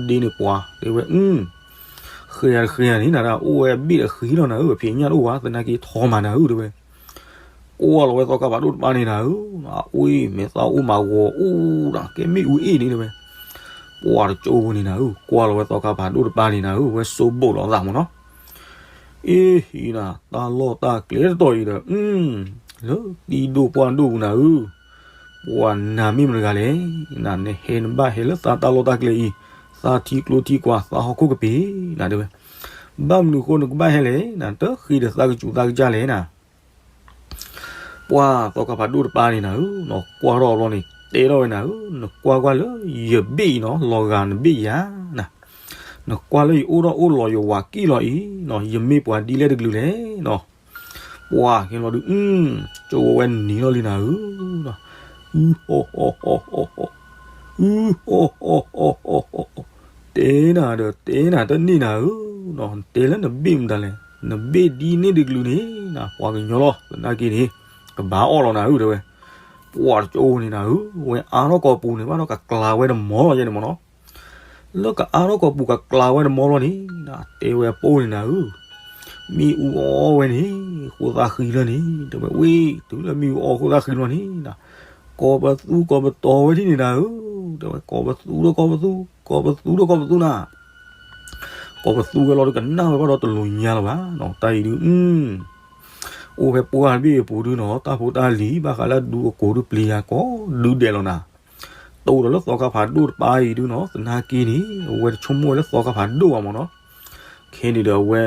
ဒ့န့ၣ်ပှၤ, တဲဝဲ, ဃဲၤဧါတဃဲၤဧါန့ၣ်နၤ, အိၣ်ဝဲအဘ့ၣ်အဃံလီၤနၤဧၢ, အဖံးညၣ်တအိၣ်ဘၣ်, သနာ်က့ထီမးနၤဧၢ တဲဝဲ ကွၢ်လီၤဝဲသီခါဖးဒိၣ်တပၤန့ၣ်နၤဧၢ, အအိၣ်အ့ၣ်မဲာ်သၣ်အိၣ်မးဂီၤအိၣ်ဒီး ကဲမ့ၣ်အူအ့ၣ်န့ၣ်တဲဝဲ, ပှၢ်တကၠိန့ၣ်နၤဧၢ, ကွၢ်လီၤဝဲသီခါဖးဒိၣ်တပၤန့ၣ်နၤဧၢ, ဝဲစိးဘိးလီၤသးမၢ်နီၤ. အ့ အံၤနၤ, တၢ်လီၢ်တၢ်ကျဲတတီၤအံၤဒီး လၢတံဒိၣ်ပှၢ်ဒိၣ်ပူၤနၤဧၢ, ပှၢ်နၤမ့ၢ်မတဂၤလဲၣ်, နဟဲနဘၣ်ဟဲလၢသးတၢ်လီၢ်တၢ်ကျဲအံၤ, သးထံကျိထံကွၢ် သးဟီၣ်ခိၣ်ကပ့ၤနၤတဲဝဲ, ဘၣ်မနုၤဃိနကဘၣ်ဟဲလဲၣ်နၤ, တဃ့ဒီးသးကစူၤသးကစၢ်လဲၣ်နၤ ပှၢ်သီခါဖးဒိၣ်တပၤန့ၣ်နၤဧၢ, နကွၢ်ထီၣ်အဘျီန့ၣ် တဲထီၣ်ဝဲနၤဧၢ, နကွၢ်ကွၢ်လၢယဘ့ၣ်အံၤနီၤ, လီၤဂာ်နဘ့ၣ်ယၤနၤ, နကွၢ်လၢယအိၣ်ထီၣ်အိၣ်လီၤယဝၤကံၣ်လီၤအံၤနီၤ, ယမ့ၢ်ပှၤဒ်လဲၣ်တကလုာ်လဲၣ်နီၤ. ပှၢ်ခဲလီၤဒုး ကၠိဝဲနံၤလီၤလံနၤဧၢ, အု အု အီ အီ အီ အီ အီ အီ အီ အီ အီ အီ အီ တဲနၤဒီးတဲနၤတန့ၢ်နၤဧၢ, နတဲလၢနဘ့ၣ်မတၤလဲၣ်, နဘ့ၣ်ဒ်န့ၣ်တကလုာ်န့ၣ်နၤ, ပှၤကညီလီၤ, သနာ်က့န့ၣ် ကဘၣ်အီၣ်လီၤနၤဧၢ တဲဝဲ. ပှၢ်တကၠိန့ၣ်နၤဧၢ, ဝဲအါထီၣ်ကိာ်ပူၤန့ၣ် ဘၣ်ဒီးကကျါဝဲတမီလီၤယဲန့ၣ်မၢ်နီၤ. လၢကအါထီၣ်ကိာ်ပူၤကကျါဝဲတမီလီၤန့ၣ်နၤ, တဲဝဲအပိၢ်န့ၣ်နၤဧၢ, မ့ၣ်အူအီၣ်ဝဲန့ၣ် ဃိသးဃံလၢာ်န့ၣ် တဲဝဲ, ဝ့ၢ် တုၤလၢမ့ၣ်အူအီၣ်ဃိသးဃံလီၤန့ၣ်နၤ, ကိးပသူကိးပတီၤဝဲဒ်န့ၣ်နၤဧၢ, တဲဝဲ, ကိးပသူဒီးကိးပသူ, ကိးပသူဒီးကိးပသူနၤ ကိးပသူဝဲလီၤဒီးကနၣ်ဝဲဘၣ်ဒီးတလိၤညါလၢၤဘၣ်နီၤ, တၢ်အံၤဒုး အိၣ်ဖဲပှၢ်တဘ့ၣ်အပူၤဒုနီၤ, တၢ်ဖိတၢ်လံၤ ဘၣ်ဃးလၢအဒူအကိာ်ဒုးပျံၤယၤကိးဒုဒဲးလီၤနၤ. တိၢ်ဒီးလၢသီခါဖးဒိၣ်တပၤအံၤဒုနီၤ, သနာ်က့န့ၣ် အဝဲတဆိကမိၣ်ဝဲလၢသီခါဖးဒိၣ်ဘၣ်မၢ်နီၤ. ခဲန့ၣ်ဒီးအဝဲ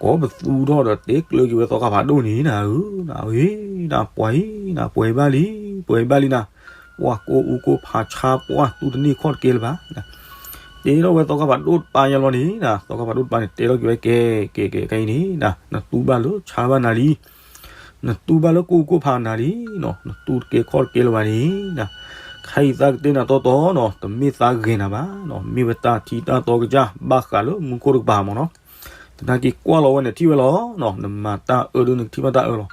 ကိးပသူထီၣ်ဒီးတဲကျၢၤက့ၤဝဲသီခါဖးဒိၣ်န့ၣ်နၤဧၢ, နၤဧၢ, နပှၤအံၤ နပှဲၤဘၣ်လံ, ပှဲၤဘၣ်လံနၤ, ပှၢ်ကိၢ်အူကိၢ်ဖးဆါ ပှၢ်သူတန့ၢ်ခီၣ်တကဲလၢၤဘၣ် တဲထီၣ်ဝဲသီခါဖးဒိၣ်တပၤညါလီၤန့ၣ်နၤ, သီခါဖးဒိၣ်တပၤန့ၣ် တဲထီၣ်က့ၤဝဲ ကဲ ကဲ ကဲ ခဲအံၤန့ၣ်နၤ, နတူၢ်ဘၣ်လၢဆါဘၣ်နၤလံ, နတူၢ်ဘၣ်လၢကိၢ်အူကိၢ်ဖးနၤလံနီၤ, နတူၢ်တကဲခီၣ်တကဲလၢၤဘၣ်န့ၣ်နၤ, ခဲအံၤသးကတဲနၤတီတီနီၤ, တမ့ၢ်သးဂဲၤနၤဘၣ်နီၤ, မ့ၢ်ဝဲတၢ်ထံတၢ်တီကစၢ် ဘၣ်ဃးလၢမူခိၣ်တကပၤမၢ်နီၤ. သနာ်က့ကွၢ်လီၤဝဲန့ၣ်ထံၣ်ဝဲလီၤ, နမၤတၢ်အၢဒုးနကထံၣ်ဘၣ်တၢ်အၢလီၤ.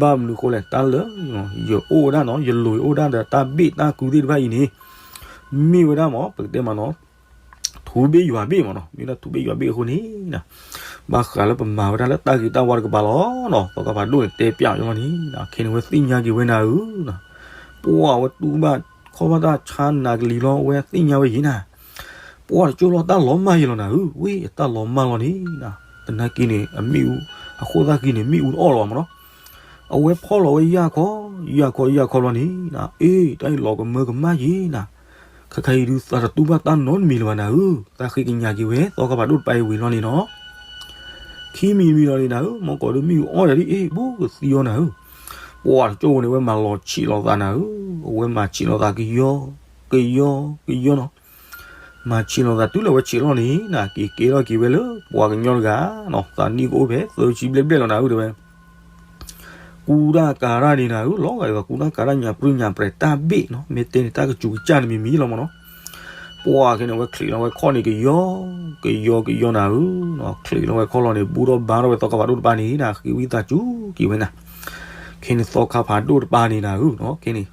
ဘၣ်မနုၤဃိလဲၣ်, တၢ်လၢယအိၣ်ဝဲဒၣ်နီၤ, ယလိၤယအိၣ်ဒၣ်ဒီးတၢ်ဘ့ၣ်တၢ်ကုသ့ၣ်တဖၣ်အံၤန့ၣ်, မ့ၢ်ဝဲဒၣ်မၢ် ပကတဲမးနီၤ, ထူဘ့ၣ်ယွၤဘ့ၣ်မၢ်နီၤ, မ့ၢ်ဒၣ်ထူဘ့ၣ်ယွၤဘ့ၣ်အဃိန့ၣ်နၤ, ဘၣ်ဃးလၢပမၤဝဲဒၣ်လၢတၢ်ဂ့ၤတၢ်ဝါတကပၤလီၤနီၤ, သီခါဖးဒိၣ်န့ၣ်တဲပျးယလီၤန့ၣ်, ခဲန့ၣ်ဝဲသ့ၣ်ညါက့ၤဝဲနၤဧၢ, ပှၢ်ဝဲတူၢ်ဘၣ်ခီၣ်ဘၣ်တၢ်ဆါနၤကလံၤလီၤ, ဝဲသ့ၣ်ညါဝဲယံၤနၤ ပှၢ်တကၠိလီၤတၢ်လီၤမၢ်ယလီၤနၤဧၢ, ဝ့ၢ်အတၢ်လီၤမၢ်လီၤန့ၣ်နၤ, သနာ်က့န့ၣ် အမ့ၣ်အူ အဃိသၣ်ဃံန့ၣ် မ့ၣ်အူတအီၣ်လၢၤဘၣ်မၢ်နီၤ, အဝဲဖီၣ်လီၤဝဲယၢ်ခီ ယၢ်ခီ ယၢ်ခီလီၤန့ၣ်နၤ, အ့ တၢ်အံၤလီၤကမၢကမၣ်ယံၤနၤ, ခဲခါအံၤဒုးသးတတူၢ်ဘၣ်တၢ်နီတမံၤလၢၤဘၣ်နၤဧၢ, သးဃ့ကညးက့ၤဝဲ သီခါဖးဒိၣ်တပၤအံၤဝံၤလီၤန့ၣ်နီၤ ခံမံၤတမံၤလီၤန့ၣ်နၤဧၢ, မ့ၢ်ကီးဒုးမ့ၣ်အူအီၣ်ယၤဒ်အ့ၣ် ဘူးကသံအီၤနၤဧၢ, ပှၢ်တကၠိန့ၣ် ဝဲမၤလီၤဆံးလီၤသးနၤဧၢ, အဝဲမၤဆံးလီၤသးကယီ ကယီ ကယီနီၤ, မၤဆံးလီၤသးတုၤလၢဝဲဆံးလီၤန့ၣ်နၤ, က့ၤကဲထီၣ်က့ၤဝဲလၢပှၤကညီတဂၤနီၤ, သးနံၣ်ကအိၣ်ဖဲသၢဆံဘျဲၣ်ဘျဲၣ်လီၤနၤဧၢ တဲဝဲ ကူတၢ်ကၤတၢ်န့ၣ်နၤဧၢ, လီၤဂာ်ဒ်သိးကူတၢ်ကၤတၢ်ညၣ်ပြံညၣ်ပြဲၤတၢ်ဘ့ၣ်နီၤ, မ့ၢ်တဲန့ၣ် တၢ်ကစူၤကစၢ်န့ၣ်မံၤမံၤလီၤမၢ်နီၤ, ပှၢ်ခဲန့ၣ် အဝဲချံးလီၤဝဲခီၣ်န့ၣ်ကယီ ကယီကယီနၤဧၢ, ချံးလီၤဝဲခီၣ်လီၤန့ၣ် ဘူးဒီးဘါထီၣ်ဝဲသီခါဖးဒိၣ်တပၤန့ၣ်နၤ, ဃ့ဝံသးစူၤက့ၤဝဲနၤ, ခဲန့ၣ်သီခါဖးဒိၣ်တပၤန့ၣ်နၤဧၢ, ခဲန့ၣ်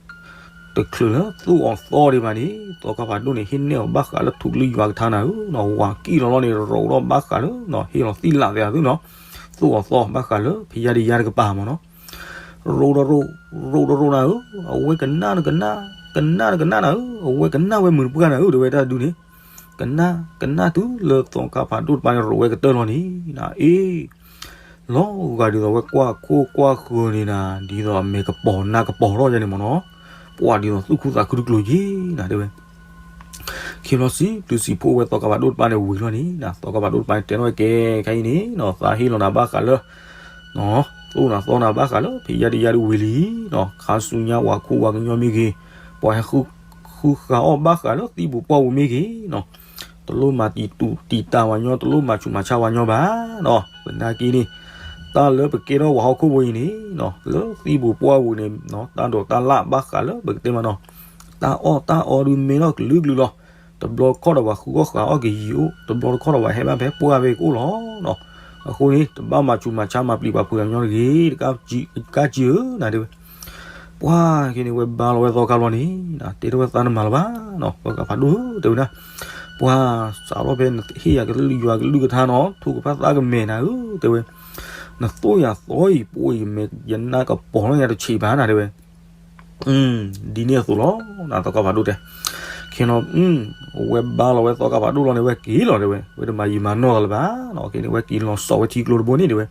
တချုးလၢသူၣ်အီၣ်သီဒံးဘၣ်န့ၣ် သီခါဖးဒိၣ်န့ၣ် ဟ့ၣ်နဲၣ်အီၤဘၣ်ဃးလၢထူကလုၢ်ယွၤကထါနၤဧၢ, ဝၤကံၣ်လီၤလီၤန့ၣ် ရိးထီၣ်ဘၣ်ဃးလၢ ဟ့ၣ်လီၤသံလးသးသုနီၤ, သူၣ်အီၣ်သီဘၣ်ဃးလၢဖယါဒယါတကပၤမၢ်နီၤ, ရိးဒီးရိး ရိးဒီးရိးနၤဧၢ, အဝဲကနၣ်နကနၣ် ကနၣ်နကနၣ်နၤဧၢ, အဝဲကနၣ်ဝဲမုာ်တပှၢ်နၤဧၢ, တဲဝဲတၢ်ဒုးန့ၣ်, ကနၣ် ကနၣ်တုၤလၢသီခါဖးဒိၣ်တပၤန့ၣ် ရိးဝဲကတၢၢ်လီၤန့ၣ်နၤ, အ့ လီၤဂာ်ဒ်သိးဝဲကွၢ်ခိၣ်ကွၢ်ဃၢၤန့ၣ်နၤ, ဒ်သိးအမဲာ်ကပီၤနါကပီၤထီၣ်ယဲန့ၣ်မၢ်နီၤ, ပှၢ်ဒ်သိးသူၣ်ခုသးခုတကျိၤယ့ၤနၤ တဲဝဲ, ခံဘျီစံးဘျုးစံးဖှိၣ်ဝဲသီခါဖးဒိၣ်တပၤန့ၣ်ဝံၤလီၤန့ၣ်နၤ, သီခါဖးဒိၣ်တပၤန့ၣ်တဲထီၣ်ဝဲကဲ ခဲအံၤန့ၣ်နၤ, သးဟ့ၣ်လီၤနၤဘၣ်ဃးလၢ သိၣ်နၤသီနၤဘၣ်ဃးလၢဖယါဒယါဒုးဝံၤလံနၤ, ခါဆူညါဝၤခိၣ်ဝၤကညီမ့ၢ်ဂ့ၤ, ပှၤဟဲဃုဃာ်အီၣ်ဘၣ်ဃးလၢသံပူၤပှၢ်ပူၤမ့ၢ်ဂ့ၤနၤ, တလိၣ်မၤတံာ်တူာ်တံာ်တာ်ဝဲညီ, တလိၣ်မၤဆူးမၤဆါဝဲညီဘၣ်နၤ, သနာ်က့န့ၣ် တၢ်လၢပကဲထီၣ်ဝၤဟီၣ်ခိၣ်ဖိအံၤန့ၣ်နၤ, လၢသံပူၤပှၢ်ပူၤန့ၣ်နၤ, တၢ်ဒိးတၢ်လၣ်ဘၣ်ဃးလၢပကတဲမးနၤ, တၢ်အီၣ်တၢ်အီဒုးမ့ၢ်ထီၣ်ကလုာ်ကလုာ်လီၤ, တဘျီတခီၣ်ဒီးပှၤဃုအီၣ်ဃာ်အီၣ်ကယံာ်အိၣ်, တဘျီတခီၣ်ဒီးပှၤဟဲဘၣ်ဖဲပှၢ်ဖဲကအိၣ်လီၤနၤ, အဃိန့ၣ် တဘၣ်မၤဆူးမၤဆါမၤပျံၤပှၤဖုးအညီတဂ့ၤ, တကးစံးဧၢနၤ တဲဝဲ ပှၢ်က့န့ၣ် ဝဲဘါလီၤဝဲသီခါလီၤန့ၣ်နၤ, တဲထီၣ်ဝဲသးနမၤလၢၤဘၣ်နၤ, သီခါဖးဒိၣ်ဧၢ တဲဝဲဒၣ်, ပှၢ်စးထီၣ်ဖဲနဟ့ၣ်ယၤကလုၢ်ယွၤကလုၢ်ကထါနၤ, ထူကဖၣ်သးကမဲာ်နၤဧၢ တဲဝဲ, နသိၣ်ယၤသီအံၤ ပှၢ်အံၤမဲာ်ယနါကပီၤလီၤယၤတဆံးဘၣ်နၤ တဲဝဲ ဒ်န့ၣ်အသိးလီၤနၤ, သီခါဖးဒိၣ်တဲ, က ခဲနီၤ အဝဲဘါလီၤဝဲသီခါဖးဒိၣ်လီၤန့ၣ် ဝဲက့ၤလီၤတဲဝဲ, ဝဲတမၤယံာ်မၤနီၢ်သးလၢၤဘၣ်နီၤ. ခဲန့ၣ် ဝဲက့ၤလီၤစိာ်ဝဲထံကျိတဘိန့ၣ်တဲဝဲ,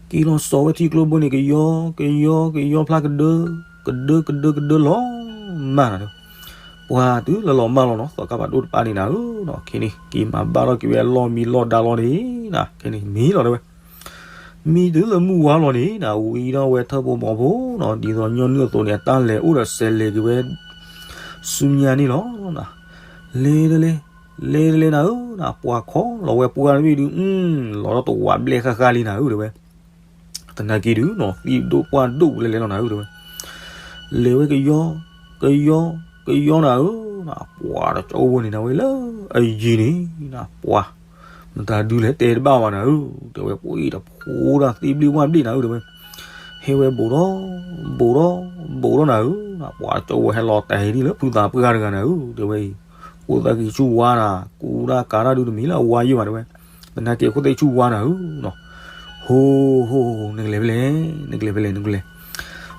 က့ၤလီၤစိာ်ဝဲထံကျိတဘိန့ၣ် ကယီ ကယီ ကယီဖျါကဒၢ ကဒၢ ကဒၢ ကဒၢလီၤမၢ်နီၤ. ပှၤတုၤလၢလီၤမၢ်လီၤနီၤ သီခါဖးဒိၣ်တပၤန့ၣ်နၤဧၢနီၤ. ခဲန့ၣ် က့ၤမၤဘၣ်ထီၣ်က့ၤဝဲအလီၢ်မံလီၢ်ဒါလီၤန့ၣ်နၤ, ခဲန့ၣ်မံလီၤတဲဝဲ. မံတုၤလၢမုၢ်ဝါလီၤန့ၣ်နၤ ဝံထီၣ်ဝဲထၢၣ်ဖိမီၤဖိနီၤ, ဒ်သိးညီနုၢ်အသိးန့ၣ် အတၢ်လဲၤအိၣ်ဒီးစဲးလဲၤက့ၤဝဲ ဆူညါန့ၣ်လီၤ. လဲၤတလဲၤ လဲၤတလဲၤနၤဧၢ, ပှၤခီလီၤဝဲပှၢ်တဘ့ၣ်ဒုး လီၤထီၣ်တဝးဘျဲၣ်ဃၣ်ဃၣ်လံနၤဧၢတဲဝဲ. သနာ်က့ဒုးနီၤ သံၣ်ဒိၣ်ပှၢ်ဒိၣ်လဲၤလဲၤလီၤနၤဧၢတဲဝဲ. လဲၤဝဲကယီ ကယီ ကယီနၤဧၢ, ပှၤတကၠိဖိန့ၣ်နၤဝဲလၢအယံၤန့ၣ် ပှၤ မတၤဒုးလဲၣ်တဲတဘၣ်ဘၣ်နၤဧၢ, တဲဝဲ ပှၤတဖိဒၣ်သ့ၣ်ဘျ့ၣ်ဝၣ်ဘျ့ၣ်နၤဧၢတဲဝဲ. ဟဲဝဲဘူးဒီး ဘူးဒီး ဘူးဒီးနၤဧၢ, ပှၤတကၠိဖိဟဲလီၤတဲာ်ဒ်လၢဖုသးပှၢ်တဂၤနၤဧၢတဲဝဲအံၤ, အိၣ်သးက့ၤဆူဝါနၤ ကူတၢ်ကၤတၢ်ဒုးတမံၤလၢအဝါယံၤဘၣ်တဲဝဲ. သနာ်က့အခိၣ်သ့ၣ်ဆူဝါနၤဧၢနီၤ. ဟိ ဟိ နကလဲၤဖဲလဲၣ် နကလဲၤဖဲလဲၣ် နကလဲၤ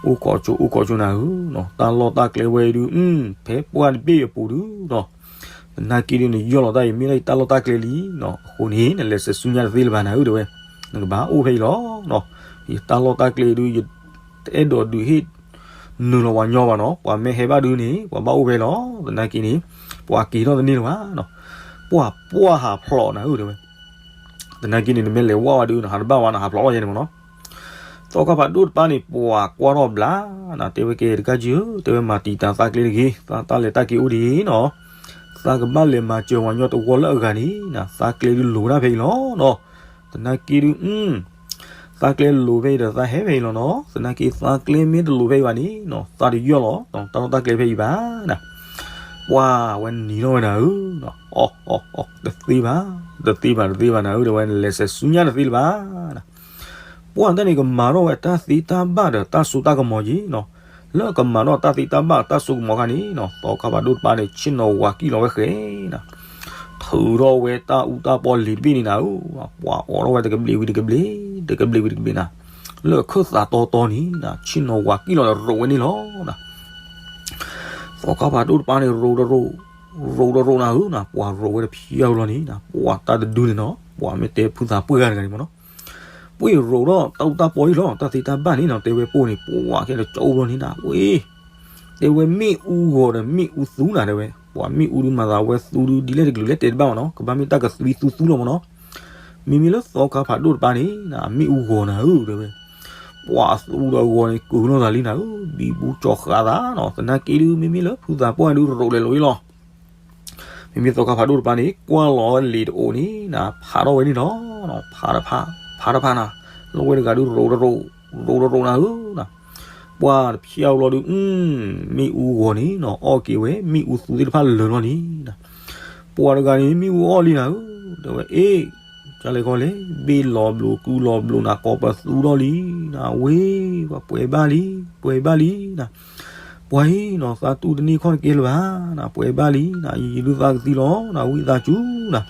အိၣ်ခိးဆိ အိၣ်ခိးဆိနၤဧၢနီၤ, တၢ်လီၢ်တၢ်ကျဲဝဲအံၤဒုး ဖဲပှၢ်တဘ့ၣ်အပူၤဒုးနီၤ, သနာ်က့ဒုး နယီၢ်လီၤတၢ်အံၤ မ့ၢ်ဒၣ်ယတၢ်လီၢ်တၢ်ကျဲလံနီၤ, အဃိန့ၣ် နလဲၤဆဲးဆူညါတသ့လၢၤဘၣ်နၤဧၢတဲဝဲ, နကဘၣ်အိၣ်ဖဲအံၤလီၤနီၤ. ယတၢ်လီၢ်တၢ်ကျဲဒုး ယတအဲၣ်ဒိးဒုးဟ့ၣ်နုာ်လီၤပှၤညီဘၣ်နီၤ, ပှၤမ့ၢ်ဟဲဘၣ်ဒုးန့ၣ် ပှၤဘၣ်အိၣ်ဖဲလီၤ. သနာ်က့န့ၣ် ပှၤက့ၤထီၣ်တန့ၢ်လၢၤဘၣ်နီၤ, ပှၤပှၢ်ဟးဖျိးနၤဧၢတဲဝဲ. သနာ်က့န့ၣ် နမ့ၢ်လဲၤဝၢ်ဝဲဒုး နဟးတဘၣ်ဝဲ နဟးဖျိးလီၤယဲန့ၣ်မ့ၢ်နီၤ. သီခါဖးဒိၣ်တပၤန့ၣ် ပှၤကွၢ်ထီၣ်ဘျါနၤ, တဲဝဲကဲတကၢ်ကၢ်ဧၢ, တဲဝဲမၤတံာ်တာ်သးကျဲတဂ့ၤ, တၢ်လဲၤတၢ်က့ၤအိၣ်ဒံးနီၤ, သးကဘၣ်လဲၤမၤစၢၤပှၤညီတဝီလၢအဂၤန့ၣ်နၤ, သးကျဲဒုးလိၤဝဲဒၣ်ဖဲအံၤလီၤနီၤ. သနာ်က့ဒုး သးကျဲလိၤဖဲအံၤဒီး သးဟဲဖဲအံၤလီၤနီၤ. သနာ်က့သးကျဲမ့ၢ်တလိၤဖဲအံၤဘၣ်န့ၣ်နီၤ, သးတယီၢ်လီၤ တၢ်လီၢ်တၢ်ကျဲဖဲအံၤဘၣ်နၤ. ပှၤဝဲနံၤထီၣ်ဝဲနၤဧၢ, အီ အီ အီ တသ့ဘၣ်, တသ့ဘၣ် တသ့ဘၣ်နၤဧၢ, တဲဝဲ နလဲၤဆဲးဆူညါတသ့လၢၤဘၣ်နၤ. ပှၤတၢ်န့ၣ်ကမၤထီၣ်ဝဲတၢ်သ့တၢ်ဘၣ်ဒီးတၢ်စိတၢ်ကမီၤက့ၤနီၤ, လၢကမၤထီၣ်တၢ်သ့တၢ်ဘၣ်တၢ်စိကမီၤအခါန့ၣ်နီၤ, သီခါဖးဒိၣ်တပၤန့ၣ် ဆ့ၣ်နီၤဝၤကံၣ်လီၤဝဲဃဲနၤ, ထုးထီၣ်ဝဲတၢ်အူတၢ်ပီလံာ်တဘ့ၣ်န့ၣ်နၤဧၢ, ပှၤအိးထီၣ်ဝဲတကဘျံးဝံၤတကဘျံး, တကဘျံးဝံၤတကဘျံးနၤ, လၢအခၢၣ်သးတီတီန့ၣ်နၤ, ဆ့ၣ်နီၤဝၤကံၣ်လီၤဒီးရိးဝဲန့ၣ်လီၤနၤ. သီခါဖးဒိၣ်တပၤန့ၣ် ရိးတရိး, ရိးတရိးနၤဧၢနၤ, ပှၤရိးဝဲတဖျၢၣ်လီၤန့ၣ်နၤ, ပှၤတၢ်တဒုန့ၣ်နီၤ, ပှၤမ့ၢ်တဲဖုသးပှၢ်ဂၤတဂၤန့ၣ်မ့ၢ်နီၤ, ပှၤရိးထီၣ်တၢ်အူတၢ်ပီအံၤလီၤ, တၢ်သ့တၢ်ဘၣ်န့ၣ်နီၤ, တဲဝဲပိၢ်န့ၣ် ပှၤကဲဒီးကၠီအိၣ်ဘျီန့ၣ်နၤ, ဝဲ တဲဝဲမ့ၣ်အူဂီၤဒီးမ့ၣ်အူသူနၤတဲဝဲ, ပှၤမ့ၣ်အူဒုးမၤသးဝဲသူဒုး ဒ်လဲၣ်တကလုာ်လဲၣ်တဲတဘၣ်မ့ၢ်နီၤ, ကဘၣ်မ့ၢ်တၢ်ကသွံသူသူလီၤမ့ၢ်နီၤ. မ့မ့ၢ်လၢသီခါဖးဒိၣ်တပၤန့ၣ်နၤ, မ့ၣ်အူဂီၤနၤဧၢတဲဝဲ, ပှၤအသူဒီးအဂီၤန့ၣ် ကုာ်လိာ်သးလံနၤဧၢ, ဘံဘူကၠီဃာ်သးနီၤ. သနာ်က့ဒုး မ့မ့ၢ်လၢဖုသးပှၢ်ဒုးရိးလဲၤလိာ်အံၤလီၤ. မ့မ့ၢ်သီခါဖးဒိၣ်တပၤန့ၣ် ကွၢ်လီၤဝဲလံာ်တအိၣ်န့ၣ်နၤ, ဖးထီၣ်ဝဲန့ၣ်လီၤ. ဖးတဖး, ဖးတဖးနၤ, လီၤဝဲတဂၤဒုးရိးတရိး, ရိးတရိးနၤဧၢနၤ. ပှၤတဖျၢၣ်လီၤဒုး မ့ၣ်အူဂီၤန့ၣ်နီၤ, အီၣ်က့ၤဝဲမ့ၣ်အူသူသ့ၣ်တဖၣ်လၢာ်လီၤန့ၣ်နၤ. ပှၤတဂၤန့ၣ် မ့ၣ်အူအီၣ်လံနၤဧၢ, တဲဝဲ အ့ၣ်, ကလဲၤခီလဲၣ်, ဘ့ၣ်လီၤဘျိး ကုလီၤဘျိးနၤ, ကိးပသူထီၣ်လံနၤ, ဝ့ၢ်, ပှၤပှဲၤဘၣ်လံ, ပှဲၤဘၣ်လံနၤ. ပှၤအံၤနီၤ, သးတူၢ်တန့ၢ်ခီၣ်တကဲလၢၤဘၣ်နၤ, ပှဲၤဘၣ်လံနၤ, ယဒုးသးကသံလီၤနၤ, ဝံသးစူၤနၤ,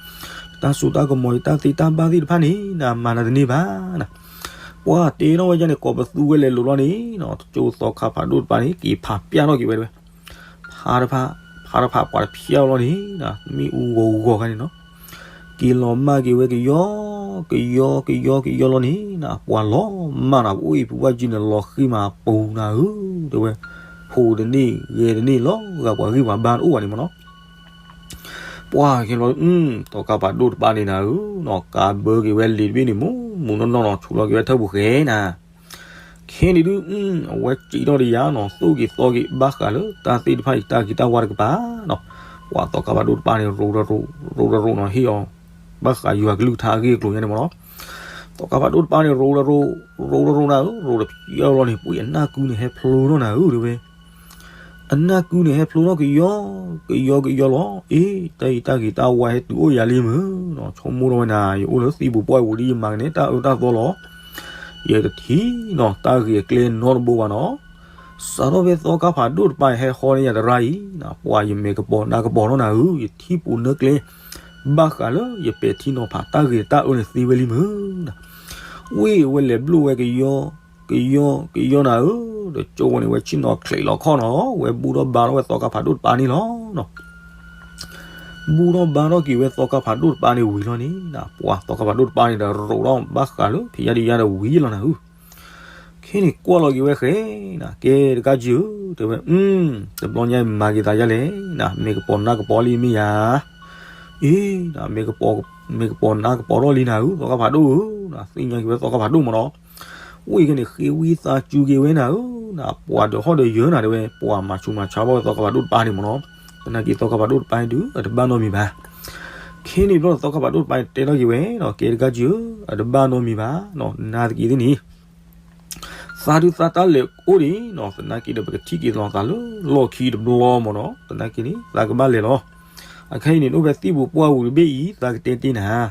တၢ်စိတၢ်ကမီၤ ယတၢ်သ့တၢ်ဘၣ်သ့ၣ်တဖၣ်န့ၣ်နၤ, မၤနၤတန့ၢ်ဘၣ်နၤ. ပှၤတဲထီၣ်ဝဲဒ်န့ၣ် ကိးပသူဝဲလဲၤလိာ်လီၤန့ၣ်နီၤ, တကၠိသီခါဖးဒိၣ်တပၤန့ၣ် က့ၤဖးပျၢ်ထီၣ်က့ၤဝဲတဲဝဲ, ဖးတဖး, ဖးတဖး ပှၤတဖျၢၣ်လီၤန့ၣ်နၤ, မ့ၣ်အူဂီၤဂီၤခါန့ၣ်နီၤ, က့ၤလီၤမၢ်က့ၤဝဲကယီ, ကယီ, ကယီ, ကယီလီၤန့ၣ်နၤ, ပှၤလီၤမၢ်နၤ, ပအိၣ်အံၤဖုဘၣ်ကၠံန့ၣ် လီၤဃံမးပူၤနၤဧၢ, တဲဝဲ, ဟိးတန့ၢ် ဂဲၤတန့ၢ် လီၤဂာ်ပှၤဂံၢ်ပှၤဘါတအိၣ်ဘၣ်န့ၣ်မ့ၢ်နီၤ. ပှၤက့ၤလီၤ, သီခါဖးဒိၣ်တပၤန့ၣ်နၤဧၢနီၤ, ကးဘၢက့ၤဝဲလံာ်တဘ့ၣ်န့ၣ် မူးမူးနီၢ်နီၢ်နီၤ, ဆူးလီၤက့ၤဝဲထၢၣ်ပူၤဃဲနၤ. ခဲန့ၣ်ဒုး အဝဲစံးထီၣ်တယၤနီၤ, သိၣ်က့ၤသီက့ၤ ဘၣ်ဃးလၢတၢ်သ့ၣ်တဖၣ်အံၤ တၢ်ဂ့ၤတၢ်ဝါတကပၤနီၤ. ပှၤသီခါဖးဒိၣ်တပၤန့ၣ် ရိးတရိး, ရိးတရိးနီၤ, ဟ့ၣ်အီၤ ဘၣ်ဃးယွၤကလုၢ်ကထါအဂ့ၢ်အကျိၤညါန့ၣ်မ့ၢ်နီၤ. သီခါဖးဒိၣ်တပၤန့ၣ် ရိးတရိး, ရိးတရိးနၤဧၢ, ရိးတဖျၢၣ်လီၤန့ၣ် ပှၤအနၢ်ကုန့ၣ် ဟဲဖျိထီၣ်နၤဧၢ တဲဝဲ. အနၢ်ကုန့ၣ် ဟဲဖျိထီၣ်ကယီ, ကယီကယီလီၤ. အ့ တၢ်အံၤတၢ်ဂ့ၤတၢ်ဝါဟဲတုၤအိၣ်ယၤလံမ့ၢ်နီၤ, ဆိကမိၣ်ထီၣ်ဝဲနၤ, ယအိၣ်လၢသံပူၤပှၢ်ပူၤဒ်ယမၤကန့ၣ် တၢ်အၢတၢ်သီလီၤ. ယတထံၣ်နီၤ တၢ်ဂ့ၤအကျဲနီတဘိဘၣ်နီၤ. စးထီၣ်ဖဲသီခါဖးဒိၣ်တပၤ ဟဲဟီန့ၢ်ယၤတရၣ်အံၤ, ပှၤယမဲာ်ကပီၤနါကပီၤထီၣ်နၤဧၢ, ယထံၣ်ပူၤနၢကျဲ ဘၣ်ဃးလၢယပဲာ်ထံနီၤဖး တၢ်ဂ့ၤတၢ်အၢန့ၣ်သ့ဝဲလံမ့ၢ်နီၤ. ဝ့ၢ်ဝဲလဲၤဘျိၣ်ဝဲကယီ ကယီ ကယီနၤဧၢ, ဒီးကၠိဝဲန့ၣ် ဝဲဆ့ၣ်နီၤချံးလီၤခီၣ်နီၤ, ဝဲဘူၣ်ထီၣ်ဘါထီၣ်ဝဲသီခါဖးဒိၣ်တပၤန့ၣ်လီၤနီၤ. ဘူၣ်ထီၣ်ဘါထီၣ်က့ၤဝဲသီခါဖးဒိၣ်တပၤန့ၣ်ဝံၤလီၤန့ၣ်, ပှၤသီခါဖးဒိၣ်တပၤန့ၣ်ဒီးရိးထီၣ်ဘၣ်ဃးလၢဖံးယါဒံးယါဒီးဝံၤလီၤနၤဧၢ. ခဲန့ၣ်ကွၢ်လီၤက့ၤဝဲဃဲ, ကဲတကးကံဧၢ, တဲဝဲ, တဘျီညါအံၤမၤက့ၤသးယါလဲၣ်, မ့ၢ်ကပီၤနါကပီၤလံမ့ၢ်ယၤ, အ့, မ့ၢ်ကပီၤနါကပီၤထီၣ်လံနၤဧၢ, သီခါဖးဒိၣ်ဧၢ, သ့ၣ်ညါက့ၤဝဲသီခါဖးဒိၣ်မ့ၢ်နီၤ. ဝံၤခဲန့ၣ် ဃ့ဝံသးစူၤက့ၤဝဲနၤဧၢ, ပှၤဒီးဟီၣ်ဒီးယၢၤနၤတဲဝဲ, ပှၤမၤဆူးမၤဆါဘၣ်ဝဲသီခါဖးဒိၣ်တပၤန့ၣ်မ့ၢ်နီၤ. သနာ်က့သီခါဖးဒိၣ်တပၤန့ၣ်ဒုး အတဘၣ်နီတမံၤဘၣ်. ခဲန့ၣ်ဘျီသီခါဖးဒိၣ်တပၤန့ၣ်တဲထီၣ်က့ၤဝဲ, ကဲတကးကံဧၢ, အတဘၣ်နီတမံၤဘၣ်, နၤတက့ၢ်သ့ၣ်န့ၣ် သးဒုးသးတၢ်လဲၤအိၣ်ဒံးနီၤ, သနာ်က့ဒီးပကထံၣ်က့ၤလီၤသးလၢလီၢ်ခံတဘျီမ့ၢ်နီၤ, သနာ်က့န့ၣ် သးကဘၣ်လဲၤလီၤ. အခဲအံၤန့ၣ် အိၣ်ဖဲသံၣ်ပူၤပှၢ်ပူၤတဘ့ၣ်အံၤ သးကတဲတ့ၢ်နၤ,